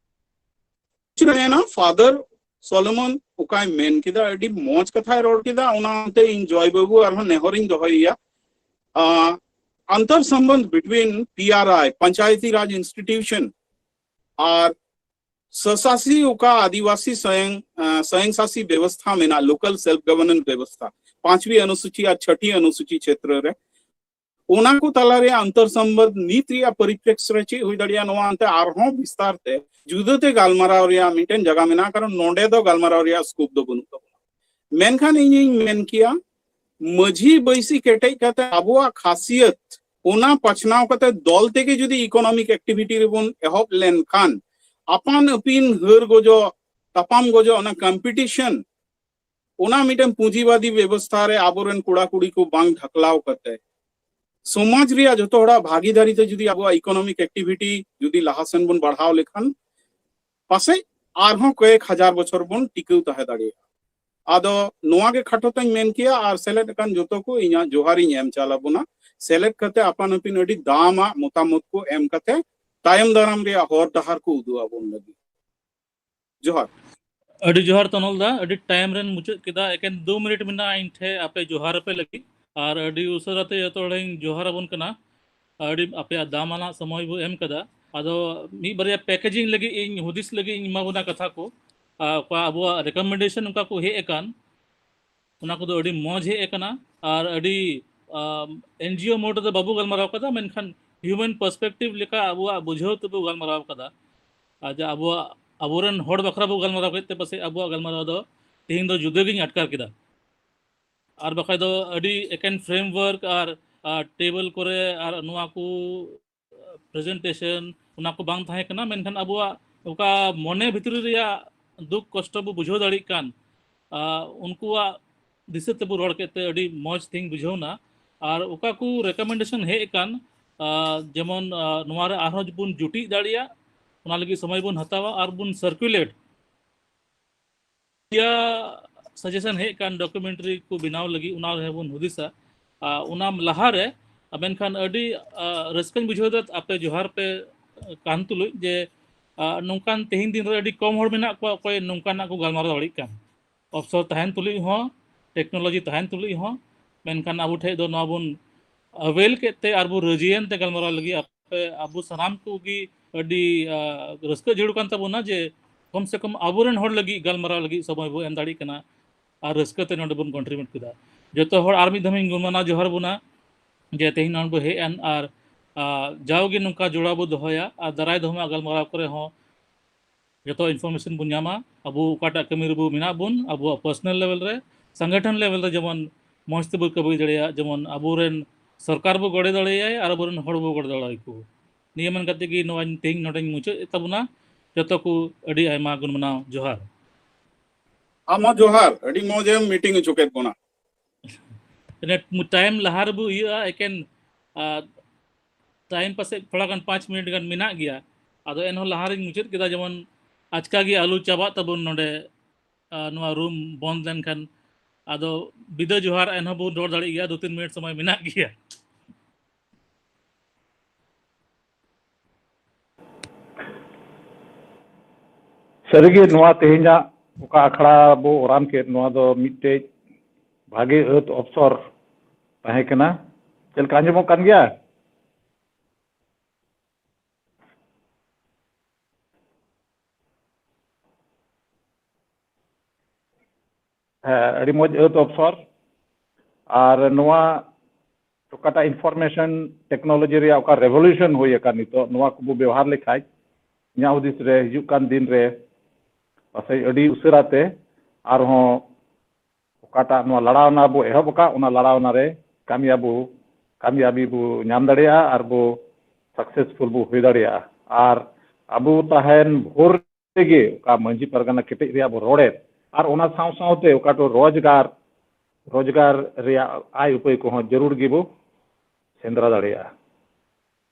ᱯᱷᱟᱫᱟᱨ ᱥᱚᱞᱳᱢᱚᱱ ᱚᱠᱟᱭ ᱢᱮᱱ ᱠᱮᱫᱟ, ᱟᱹᱰᱤ ᱢᱚᱡᱽ ᱠᱟᱛᱷᱟᱭ ᱨᱚᱲ ᱠᱮᱫᱟ᱾ ᱚᱱᱟᱛᱮ ᱤᱧ ᱡᱚᱭ ᱵᱟᱹᱵᱩ ᱟᱨᱦᱚᱸ ᱱᱮᱦᱚᱨᱤᱧ ᱫᱚᱦᱚᱭᱮᱭᱟ, ᱟᱸ, ᱟᱱᱛᱚᱨ ᱥᱚᱢᱵᱚᱱᱫᱷ between P R I, panchayati raj institution, ᱟᱨ ᱥᱚᱥᱟᱥᱤ ᱚᱠᱟ ᱟᱹᱫᱤᱵᱟᱹᱥᱤ ᱥᱚᱭᱚᱝ, ᱟᱸ, ᱥᱚᱭᱚᱝ ᱥᱟᱥᱤ ᱵᱮᱵᱚᱥᱛᱷᱟ ᱢᱮᱱᱟᱜ, ᱞᱳᱠᱟᱞ ᱥᱮᱞᱯ ᱜᱚᱵᱷᱚᱨᱱᱮᱱᱥ ᱵᱮᱵᱚᱥᱛᱷᱟ, ᱯᱟᱸᱪᱣᱤ ᱚᱱᱩᱥᱩᱪᱤ ᱟᱨ ᱪᱷᱚᱴᱤ ᱚᱱᱩᱥᱩᱪᱤ ᱠᱷᱮᱛᱨᱚ ᱨᱮ ᱚᱱᱟ ᱠᱚ ᱛᱟᱞᱟ ᱨᱮᱭᱟᱜ ᱟᱱᱛᱚᱨ ᱥᱚᱢᱵᱚᱱᱫᱷ ᱱᱤᱛ ᱨᱮᱭᱟᱜ ᱯᱚᱨᱤᱯᱨᱮᱠᱥ ᱨᱮ ᱪᱮᱫ ᱦᱩᱭ ᱫᱟᱲᱮᱭᱟᱜᱼᱟ, ᱱᱚᱣᱟ ᱮᱱᱛᱮ ᱟᱨᱦᱚᱸ ᱵᱤᱥᱛᱟᱨ ᱛᱮ ᱡᱩᱫᱟᱹᱛᱮ ᱜᱟᱞᱢᱟᱨᱟᱣ ᱨᱮᱭᱟᱜ ᱢᱤᱫᱴᱮᱱ ᱡᱟᱭᱜᱟ ᱢᱮᱱᱟᱜᱼᱟ, ᱠᱟᱨᱚᱱ ᱱᱚᱰᱮ ᱫᱚ ᱜᱟᱞᱢᱟᱨᱟᱣ ᱨᱮᱭᱟᱜ ᱥᱠᱳᱯ ᱫᱚ ᱵᱟᱹᱱᱩᱜ ᱛᱟᱵᱚᱱᱟ᱾ ᱢᱮᱱᱠᱷᱟᱱ ᱤᱧᱤᱧ ᱢᱮᱱ ᱠᱮᱭᱟ, ᱢᱟᱹᱡᱷᱤ ᱵᱟᱹᱭᱥᱤ ᱠᱮᱴᱮᱡ ᱠᱟᱛᱮ ᱟᱵᱚᱣᱟᱜ ᱠᱷᱟᱥᱤᱭᱟᱛ ᱚᱱᱟ ᱯᱟᱪᱷᱱᱟᱣ ᱠᱟᱛᱮ ᱫᱚᱞ ᱛᱮᱜᱮ ᱡᱩᱫᱤ ᱤᱠᱳᱱᱚᱢᱤᱠ ᱮᱠᱴᱤᱵᱷᱤᱴᱤ ᱨᱮᱵᱚᱱ ᱮᱦᱚᱵ ᱞᱮᱱᱠᱷᱟᱱ, ᱟᱯᱟᱱ ᱟᱹᱯᱤᱱ ᱦᱟᱹᱨ ᱜᱚᱡᱚᱜ, ᱛᱟᱯᱟᱢ ᱜᱚᱡᱚᱜ, ᱚᱱᱟ ᱠᱚᱢᱯᱤᱴᱤᱥᱚᱱ, ᱚᱱᱟ ᱢᱤᱫᱴᱮᱱ ᱯᱩᱸᱡᱤᱵᱟᱫᱤ ᱵᱮᱵᱚᱥᱛᱷᱟ ᱨᱮ ᱟᱵᱚᱨᱮᱱ ᱠᱚᱲᱟ ᱠᱩᱲᱤ ᱠᱚ ᱵᱟᱝ ᱰᱷᱟᱠᱞᱟᱣ ᱠᱟᱛᱮ, ᱥᱚᱢᱟᱡᱽ ᱨᱮᱭᱟᱜ ᱡᱚᱛᱚ ᱦᱚᱲᱟᱜ ᱵᱷᱟᱜᱤᱫᱟᱨᱤ ᱛᱮ ᱡᱩᱫᱤ ᱟᱵᱚᱣᱟᱜ ᱤᱠᱳᱱᱚᱢᱤᱠ ᱮᱠᱴᱤᱵᱷᱤᱴᱤ ᱡᱩᱫᱤ ᱞᱟᱦᱟ ᱥᱮᱱ ᱵᱚᱱ ᱵᱟᱲᱦᱟᱣ ᱞᱮᱠᱷᱟᱱ, ᱯᱟᱥᱮᱡ ᱟᱨᱦᱚᱸ ᱠᱚᱭᱮᱠ ᱦᱟᱡᱟᱨ ᱵᱚᱪᱷᱚᱨ ᱵᱚᱱ ᱴᱤᱠᱟᱹᱣ ᱛᱟᱦᱮᱸ ᱫᱟᱲᱮᱭᱟᱜᱼᱟ᱾ ᱟᱫᱚ ᱱᱚᱣᱟ ᱜᱮ ᱠᱷᱟᱴᱚ ᱛᱮᱧ ᱢᱮᱱ ᱠᱮᱭᱟ, ᱟᱨ ᱥᱮᱞᱮᱫ ᱟᱠᱟᱱ ᱡᱚᱛᱚ ᱠᱚ ᱤᱧᱟᱹᱜ ᱡᱚᱦᱟᱨᱤᱧ ᱮᱢ ᱪᱟᱞ ᱟᱵᱚᱱᱟ᱾ ᱥᱮᱞᱮᱫ ᱠᱟᱛᱮ ᱟᱯᱟᱱ ᱟᱹᱯᱤᱱ ᱟᱹᱰᱤ ᱫᱟᱢᱟᱜ ᱢᱚᱛᱟᱢᱚᱛ ᱠᱚ ᱮᱢ ᱠᱟᱛᱮ ᱛᱟᱭᱚᱢ ᱫᱟᱨᱟᱢ ᱨᱮᱭᱟᱜ ᱦᱚᱨ ᱰᱟᱦᱟᱨ ᱠᱚ ᱩᱫᱩᱜ ᱟᱵᱚᱱ ᱞᱟᱹᱜᱤᱫ᱾ ᱡᱚᱦᱟᱨ᱾ ᱟᱹᱰᱤ ᱡᱚᱦᱟᱨ ᱛᱚᱱᱚᱞ ᱫᱟ, ᱟᱹᱰᱤ ᱴᱟᱭᱤᱢ ᱨᱮᱱ ᱢᱩᱪᱟᱹᱫ ᱠᱮᱫᱟ, ᱮᱠᱮᱱ ᱫᱩ ᱢᱤᱱᱤᱴ ᱢᱮᱱᱟᱜᱼᱟ ᱤᱧ ᱴᱷᱮᱱ ᱟᱯᱮ ᱡᱚᱦᱟᱨ ᱟᱯᱮ ᱞᱟᱹᱜᱤᱫ᱾ ᱟᱨ ᱟᱹᱰᱤ ᱩᱥᱟᱹᱨᱟ ᱛᱮ ᱡᱚᱛᱚ ᱦᱚᱲᱤᱧ ᱡᱚᱦᱟᱨ ᱟᱵᱚᱱ ᱠᱟᱱᱟ᱾ ᱟᱹᱰᱤ ᱟᱯᱮᱭᱟᱜ ᱫᱟᱢᱟᱱᱟᱜ ᱥᱚᱢᱚᱭ ᱵᱚ ᱮᱢ ᱠᱟᱫᱟ᱾ ᱟᱫᱚ ᱢᱤᱫ ᱵᱟᱨᱭᱟ ᱯᱮᱠᱮᱡᱤᱝ ᱞᱟᱹᱜᱤᱫ ᱤᱧ ᱦᱩᱫᱤᱥ ᱞᱟᱹᱜᱤᱫ ᱤᱧ ᱮᱢᱟ ᱵᱚᱱᱟ ᱠᱟᱛᱷᱟ ᱠᱚ᱾ ᱟᱨ ᱚᱠᱟ ᱟᱵᱚᱣᱟᱜ ᱨᱮᱠᱚᱢᱮᱱᱰᱮᱥᱚᱱ ᱚᱱᱠᱟ ᱠᱚ ᱦᱮᱡ ᱟᱠᱟᱱ, ᱚᱱᱟ ᱠᱚᱫᱚ ᱟᱹᱰᱤ ᱢᱚᱡᱽ ᱦᱮᱡ ᱟᱠᱟᱱᱟ᱾ ᱟᱨ ᱟᱹᱰᱤ ᱮᱱᱡᱤᱳ ᱢᱳᱰ ᱨᱮᱫᱚ ᱵᱟᱵᱚ ᱜᱟᱞᱢᱟᱨᱟᱣ ᱠᱟᱫᱟ, ᱢᱮᱱᱠᱷᱟᱱ ᱦᱤᱭᱩᱢᱮᱱ ᱯᱟᱨᱥᱯᱮᱠᱴᱤᱵᱷ ᱞᱮᱠᱟ ᱟᱵᱚᱣᱟᱜ ᱵᱩᱡᱷᱟᱹᱣ ᱛᱮᱵᱚ ᱜᱟᱞᱢᱟᱨᱟᱣ ᱠᱟᱫᱟ᱾ ᱟᱨ ᱡᱟ ᱟᱵᱚᱣᱟᱜ, ᱟᱵᱚᱨᱮᱱ ᱦᱚᱲ ᱵᱟᱠᱷᱨᱟ ᱵᱚ ᱜᱟᱞᱢᱟᱨᱟᱣ ᱠᱮᱫ ᱛᱮ ᱯᱟᱥᱮᱡ ᱟᱵᱚᱣᱟᱜ ᱜᱟᱞᱢᱟᱨᱟᱣ ᱫᱚ ᱛᱮᱦᱮᱧ ᱫᱚ ᱡᱩᱫᱟᱹ ᱜᱤᱧ ᱟᱴᱠᱟᱨ ᱠᱮᱫᱟ᱾ ᱟᱨ ᱵᱟᱠᱷᱟᱡ ᱫᱚ ᱟᱹᱰᱤ ᱮᱠᱮᱱ ᱯᱷᱨᱮᱢᱣᱟᱨᱠ ᱟᱨ, ᱟᱨ ᱴᱮᱵᱚᱞ ᱠᱚᱨᱮ ᱟᱨ ᱱᱚᱣᱟ ᱠᱚ ᱯᱨᱮᱡᱮᱱᱴᱮᱥᱚᱱ, ᱚᱱᱟ ᱠᱚ ᱵᱟᱝ ᱛᱟᱦᱮᱸ ᱠᱟᱱᱟ, ᱢᱮᱱᱠᱷᱟᱱ ᱟᱵᱚᱣᱟᱜ ᱚᱠᱟ ᱢᱚᱱᱮ ᱵᱷᱤᱛᱨᱤ ᱨᱮᱭᱟᱜ ᱫᱩᱠ ᱠᱚᱥᱴᱚ ᱵᱚ ᱵᱩᱡᱷᱟᱹᱣ ᱫᱟᱲᱮᱭᱟᱜ ᱠᱟᱱ, ᱟᱨ ᱩᱱᱠᱩᱣᱟᱜ ᱫᱤᱥᱟᱹ ᱛᱮᱵᱚ ᱨᱚᱲ ᱠᱮᱫ ᱛᱮ ᱟᱹᱰᱤ ᱢᱚᱡᱽ ᱛᱮᱧ ᱵᱩᱡᱷᱟᱹᱣ ᱱᱟ᱾ ᱟᱨ ᱚᱠᱟ ᱠᱚ ᱨᱮᱠᱚᱢᱮᱱᱰᱮᱥᱚᱱ ᱦᱮᱡ ᱟᱠᱟᱱ, ᱟᱨ ᱡᱮᱢᱚᱱ, ᱟᱨ ᱱᱚᱣᱟ ᱨᱮ ᱟᱨᱦᱚᱸ ᱵᱚᱱ ᱡᱩᱴᱤᱡ ᱫᱟᱲᱮᱭᱟᱜ, ᱚᱱᱟ ᱞᱟᱹᱜᱤᱫ ᱥᱚᱢᱚᱭ ᱵᱚᱱ ᱦᱟᱛᱟᱣᱟ ᱟᱨ ᱵᱚᱱ ᱥᱟᱨᱠᱩᱞᱮᱴ᱾ ᱤᱭᱟᱹ ᱥᱟᱡᱮᱥᱚᱱ ᱦᱮᱡ ᱟᱠᱟᱱ ᱰᱚᱠᱩᱢᱮᱱᱴᱟᱨᱤ ᱠᱚ ᱵᱮᱱᱟᱣ ᱞᱟᱹᱜᱤᱫ, ᱚᱱᱟ ᱨᱮᱦᱚᱸ ᱵᱚᱱ ᱦᱩᱫᱤᱥᱟ᱾ ᱟᱨ ᱚᱱᱟ ᱞᱟᱦᱟᱨᱮ, ᱟᱨ ᱢᱮᱱᱠᱷᱟᱱ ᱟᱹᱰᱤ, ᱟᱨ ᱨᱟᱹᱥᱠᱟᱹᱧ ᱵᱩᱡᱷᱟᱹᱣ ᱮᱫᱟ, ᱟᱯᱮ ᱡᱚᱦᱟᱨ ᱯᱮ ᱠᱟᱱ ᱛᱩᱞᱩᱡ ᱡᱮ, ᱟᱨ ᱱᱚᱝᱠᱟᱱ ᱛᱮᱦᱮᱧ ᱫᱤᱱ ᱨᱮ ᱟᱹᱰᱤ ᱠᱚᱢ ᱦᱚᱲ ᱢᱮᱱᱟᱜ ᱠᱚᱣᱟ ᱚᱠᱚᱭ ᱱᱚᱝᱠᱟᱱᱟᱜ ᱠᱚ ᱜᱟᱞᱢᱟᱨᱟᱣ ᱫᱟᱲᱮᱭᱟᱜ ᱠᱟᱱ᱾ ᱚᱯᱥᱚᱨ ᱛᱟᱦᱮᱱ ᱛᱩᱞᱩᱡ ᱦᱚᱸ, ᱴᱮᱠᱱᱳᱞᱚᱡᱤ ᱛᱟᱦᱮᱱ ᱛᱩᱞᱩᱡ ᱦᱚᱸ, ᱢᱮᱱᱠᱷᱟᱱ ᱟᱵᱚ ᱴᱷᱮᱡ ᱫᱚ ᱱᱚᱣᱟ ᱵᱚᱱ ᱟᱵᱮᱞ ᱠᱮᱫ ᱛᱮ ᱟᱨ ᱵᱚ ᱨᱟᱹᱡᱤᱭᱮᱱ ᱛᱮ ᱜᱟᱞᱢᱟᱨᱟᱣ ᱞᱟᱹᱜᱤᱫ ᱟᱯᱮ, ᱟᱵᱚ ᱥᱟᱱᱟᱢ ᱠᱚᱜᱮ ᱟᱹᱰᱤ, ᱟᱨ ᱨᱟᱹᱥᱠᱟᱹ ᱡᱟᱹᱨᱩᱲ ᱠᱟᱱ ᱛᱟᱵᱚᱱᱟ ᱡᱮ ᱠᱚᱢ ᱥᱮ ᱠᱚᱢ ᱟᱵᱚᱨᱮᱱ ᱦᱚᱲ ᱞᱟᱹᱜᱤᱫ ᱜᱟᱞᱢᱟᱨᱟᱣ ᱞᱟᱹᱜᱤᱫ ᱥᱚᱢᱚᱭ ᱵᱚ ᱮᱢ ᱫᱟᱲᱮᱭᱟᱜ ᱠᱟᱱᱟ᱾ ᱟᱨ ᱨᱟᱹᱥᱠᱟᱹ ᱛᱮ ᱱᱚᱰᱮ ᱵᱚᱱ ᱠᱚᱱᱴᱨᱤᱵᱤᱭᱩᱴ ᱠᱮᱫᱟ᱾ ᱡᱚᱛᱚ ᱦᱚᱲ ᱟᱨ ᱢᱤᱫ ᱫᱷᱟᱣ ᱤᱧ ᱜᱩᱱᱢᱟᱱᱟᱣ ᱡᱚᱦᱟᱨ ᱵᱚᱱᱟ ᱡᱮ ᱛᱮᱦᱮᱧ ᱱᱚᱰᱮ ᱵᱚ ᱦᱮᱡ ᱮᱱ ᱟᱨ, ᱟᱨ ᱡᱟᱣᱜᱮ ᱱᱚᱝᱠᱟ ᱡᱚᱲᱟᱣ ᱵᱚ ᱫᱚᱦᱚᱭᱟ ᱟᱨ ᱫᱟᱨᱟᱭ ᱫᱚᱦᱚ ᱜᱟᱞᱢᱟᱨᱟᱣ ᱠᱚᱨᱮ ᱦᱚᱸ ᱡᱚᱛᱚ ᱤᱱᱯᱷᱚᱨᱢᱮᱥᱚᱱ ᱵᱚᱱ ᱧᱟᱢᱟ᱾ ᱟᱵᱚ ᱚᱠᱟᱴᱟᱜ ᱠᱟᱹᱢᱤ ᱨᱮᱵᱚ ᱢᱮᱱᱟᱜ ᱵᱚᱱ, ᱟᱵᱚᱣᱟᱜ ᱯᱟᱨᱥᱚᱱᱟᱞ ᱞᱮᱵᱮᱞ ᱨᱮ, ᱥᱚᱝᱜᱚᱴᱷᱚᱱ ᱞᱮᱵᱮᱞ ᱨᱮ ᱡᱮᱢᱚᱱ ᱢᱚᱡᱽ ᱛᱮᱵᱚ ᱠᱟᱹᱢᱤ ᱫᱟᱲᱮᱭᱟᱜ, ᱡᱮᱢᱚᱱ ᱟᱵᱚᱨᱮᱱ ᱥᱚᱨᱠᱟᱨ ᱵᱚ ᱜᱚᱲᱮ ᱫᱟᱲᱮᱭᱟᱭ ᱟᱨ ᱟᱵᱚᱨᱮᱱ ᱦᱚᱲ ᱵᱚ ᱜᱚᱲᱮ ᱫᱟᱲᱮᱭᱟᱠᱚ᱾ ᱱᱤᱭᱟᱹ ᱢᱮᱱ ᱠᱟᱛᱮ ᱜᱮ ᱱᱚᱣᱟ ᱛᱮᱦᱮᱧ ᱱᱚᱰᱮᱧ ᱢᱩᱪᱟᱹᱫ ᱮᱫ ᱛᱟᱵᱚᱱᱟ᱾ ᱡᱚᱛᱚ ᱠᱚ ᱟᱹᱰᱤ ᱟᱭᱢᱟ ᱜᱩᱱ ᱢᱟᱱᱟᱣ ᱡᱚᱦᱟᱨ᱾ ᱟᱢ ᱦᱚᱸ ᱡᱚᱦᱟᱨ, ᱟᱹᱰᱤ ᱢᱚᱡᱽ ᱮᱢ ᱢᱤᱴᱤᱝ ᱦᱚᱪᱚ ᱠᱮᱫ ᱵᱚᱱᱟ᱾ ᱴᱟᱭᱤᱢ ᱞᱟᱦᱟ ᱨᱮᱵᱚ ᱤᱭᱟᱹᱜᱼᱟ, ᱮᱠᱮᱱ, ᱟᱨ ᱴᱟᱭᱤᱢ ᱯᱟᱥᱮᱡ ᱛᱷᱚᱲᱟ ᱜᱟᱱ ᱯᱟᱸᱪ ᱢᱤᱱᱤᱴ ᱜᱟᱱ ᱢᱮᱱᱟᱜ ᱜᱮᱭᱟ᱾ ᱟᱫᱚ ᱮᱱᱦᱚᱸ ᱞᱟᱦᱟ ᱨᱮᱧ ᱢᱩᱪᱟᱹᱫ ᱠᱮᱫᱟ, ᱡᱮᱢᱚᱱ ᱟᱪᱠᱟ ᱜᱮ ᱟᱞᱚ ᱪᱟᱵᱟᱜ ᱛᱟᱵᱚᱱ ᱱᱚᱰᱮ, ᱟᱨ ᱱᱚᱣᱟ ᱨᱩᱢ ᱵᱚᱱᱫ ᱞᱮᱱᱠᱷᱟᱱ᱾ ᱟᱫᱚ ᱵᱤᱫᱟᱹ ᱡᱚᱦᱟᱨ ᱮᱱᱦᱚᱸ ᱵᱚᱱ ᱨᱚᱲ ᱫᱟᱲᱮᱭᱟᱜ ᱜᱮᱭᱟ, ᱫᱩ ᱛᱤᱱ ᱢᱤᱱᱤᱴ ᱥᱚᱢᱚᱭ ᱢᱮᱱᱟᱜ ᱜᱮᱭᱟ᱾ ᱥᱟᱹᱨᱤᱜᱮ ᱱᱚᱣᱟ ᱛᱮᱦᱮᱧᱟᱜ ᱚᱠᱟ ᱟᱠᱷᱲᱟ ᱵᱚ ᱚᱨᱟᱱ ᱠᱮᱫ, ᱱᱚᱣᱟ ᱫᱚ ᱢᱤᱫᱴᱮᱡ ᱵᱷᱟᱜᱮ ᱟᱹᱛ ᱚᱯᱥᱚᱨ ᱛᱟᱦᱮᱸ ᱠᱟᱱᱟ᱾ ᱪᱮᱫ ᱞᱮᱠᱟ, ᱟᱸᱡᱚᱢᱚᱜ ᱠᱟᱱ ᱜᱮᱭᱟ? ᱦᱮᱸ, ᱟᱹᱰᱤ ᱢᱚᱡᱽ ᱟᱹᱛ ᱚᱯᱥᱚᱨ᱾ ᱟᱨ ᱱᱚᱣᱟ ᱚᱠᱟᱴᱟᱜ information technology ᱨᱮᱭᱟᱜ ᱚᱠᱟ revolution ᱦᱩᱭ ᱟᱠᱟᱱ ᱱᱤᱛᱚᱜ, ᱱᱚᱣᱟ ᱠᱚᱵᱚ ᱵᱮᱣᱦᱟᱨ ᱞᱮᱠᱷᱟᱡ, ᱤᱧᱟᱹᱜ ᱦᱩᱫᱤᱥ ᱨᱮ ᱦᱤᱡᱩᱜ ᱠᱟᱱ ᱫᱤᱱ ᱨᱮ ᱯᱟᱥᱮᱡ ᱟᱹᱰᱤ ᱩᱥᱟᱹᱨᱟ ᱛᱮ ᱟᱨᱦᱚᱸ ᱚᱠᱟᱴᱟᱜ ᱱᱚᱣᱟ ᱞᱟᱲᱟᱣᱱᱟ ᱵᱚ ᱮᱦᱚᱵ ᱟᱠᱟᱫ, ᱚᱱᱟ ᱞᱟᱲᱟᱣᱱᱟ ᱨᱮ ᱠᱟᱢᱭᱟᱵᱚ, ᱠᱟᱢᱭᱟᱵᱤ ᱵᱚ ᱧᱟᱢ ᱫᱟᱲᱮᱭᱟᱜᱼᱟ ᱟᱨ ᱵᱚ successful ᱵᱚ ᱦᱩᱭ ᱫᱟᱲᱮᱭᱟᱜᱼᱟ᱾ ᱟᱨ ᱟᱵᱚ ᱛᱟᱦᱮᱱ ᱵᱷᱳᱨ ᱛᱮᱜᱮ ᱚᱠᱟ ᱢᱟᱹᱡᱷᱤ ᱯᱟᱨᱜᱟᱱᱟ ᱠᱮᱴᱮᱡ ᱨᱮᱭᱟᱜ ᱵᱚ ᱨᱚᱲᱮᱫ, ᱟᱨ ᱚᱱᱟ ᱥᱟᱶ ᱥᱟᱶᱛᱮ ᱚᱠᱟ ᱫᱚ ᱨᱳᱡᱽᱜᱟᱨ, ᱨᱳᱡᱽᱜᱟᱨ ᱨᱮᱭᱟᱜ ᱟᱭ ᱩᱯᱟᱹᱭ ᱠᱚᱦᱚᱸ ᱡᱟᱹᱨᱩᱲ ᱜᱮᱵᱚ ᱥᱮᱸᱫᱽᱨᱟ ᱫᱟᱲᱮᱭᱟᱜᱼᱟ᱾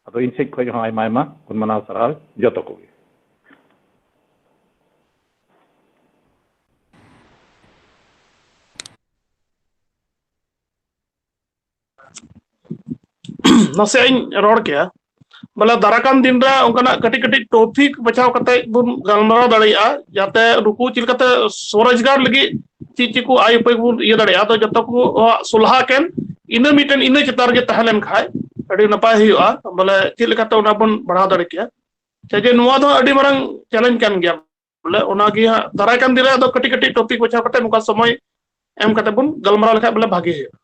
ᱟᱫᱚ ᱤᱧ ᱥᱮᱫ ᱠᱷᱚᱱ ᱦᱚᱸ ᱟᱭᱢᱟ ᱟᱭᱢᱟ ᱜᱩᱱ ᱢᱟᱱᱟᱣ ᱥᱟᱨᱦᱟᱣ ᱡᱚᱛᱚ ᱠᱚᱜᱮ᱾ ᱱᱟᱥᱮ ᱤᱧ ᱨᱚᱲ ᱠᱮᱭᱟ, ᱵᱚᱞᱮ ᱫᱟᱨᱟᱭ ᱠᱟᱱ ᱫᱤᱱ ᱨᱮ ᱚᱱᱠᱟᱱᱟᱜ ᱠᱟᱹᱴᱤᱡ ᱠᱟᱹᱴᱤᱡ topic ᱵᱟᱪᱷᱟᱣ ᱠᱟᱛᱮ ᱵᱚᱱ ᱜᱟᱞᱢᱟᱨᱟᱣ ᱫᱟᱲᱮᱭᱟᱜᱼᱟ, ᱡᱟᱛᱮ ᱱᱩᱠᱩ ᱪᱮᱫ ᱞᱮᱠᱟᱛᱮ ᱥᱚᱨᱳᱡᱽᱜᱟᱨ ᱞᱟᱹᱜᱤᱫ ᱪᱮᱫ ᱪᱮᱫ ᱠᱚ ᱟᱭ ᱩᱯᱟᱹᱭ ᱵᱚᱱ ᱤᱭᱟᱹ ᱫᱟᱲᱮᱭᱟᱜᱼᱟ᱾ ᱟᱫᱚ ᱡᱚᱛᱚ ᱠᱚ ᱥᱚᱞᱦᱟ ᱠᱮᱱ, ᱤᱱᱟᱹ ᱢᱤᱫᱴᱮᱱ, ᱤᱱᱟᱹ ᱪᱮᱛᱟᱱ ᱨᱮᱜᱮ ᱛᱟᱦᱮᱸ ᱞᱮᱱ ᱠᱷᱟᱡ ᱟᱹᱰᱤ ᱱᱟᱯᱟᱭ ᱦᱩᱭᱩᱜᱼᱟ, ᱵᱚᱞᱮ ᱪᱮᱫ ᱞᱮᱠᱟᱛᱮ ᱚᱱᱟ ᱵᱚᱱ ᱵᱟᱲᱦᱟᱣ ᱫᱟᱲᱮ ᱠᱮᱭᱟ᱾ ᱪᱮᱫᱟᱜ ᱡᱮ ᱱᱚᱣᱟ ᱫᱚ ᱟᱹᱰᱤ ᱢᱟᱨᱟᱝ challenge ᱠᱟᱱ ᱜᱮᱭᱟ᱾ ᱵᱚᱞᱮ ᱚᱱᱟᱜᱮ ᱦᱟᱸᱜ ᱫᱟᱨᱟᱭ ᱠᱟᱱ ᱫᱤᱱ ᱨᱮ ᱟᱫᱚ ᱠᱟᱹᱴᱤᱡ ᱠᱟᱹᱴᱤᱡ topic ᱵᱟᱪᱷᱟᱣ ᱠᱟᱛᱮ ᱱᱚᱝᱠᱟ ᱥᱚᱢᱚᱭ ᱮᱢ ᱠᱟᱛᱮ ᱵᱚᱱ ᱜᱟᱞᱢᱟᱨᱟᱣ ᱞᱮᱠᱷᱟᱡ ᱵᱚᱞᱮ ᱵᱷᱟᱜᱮ ᱦᱩᱭᱩᱜᱼᱟ᱾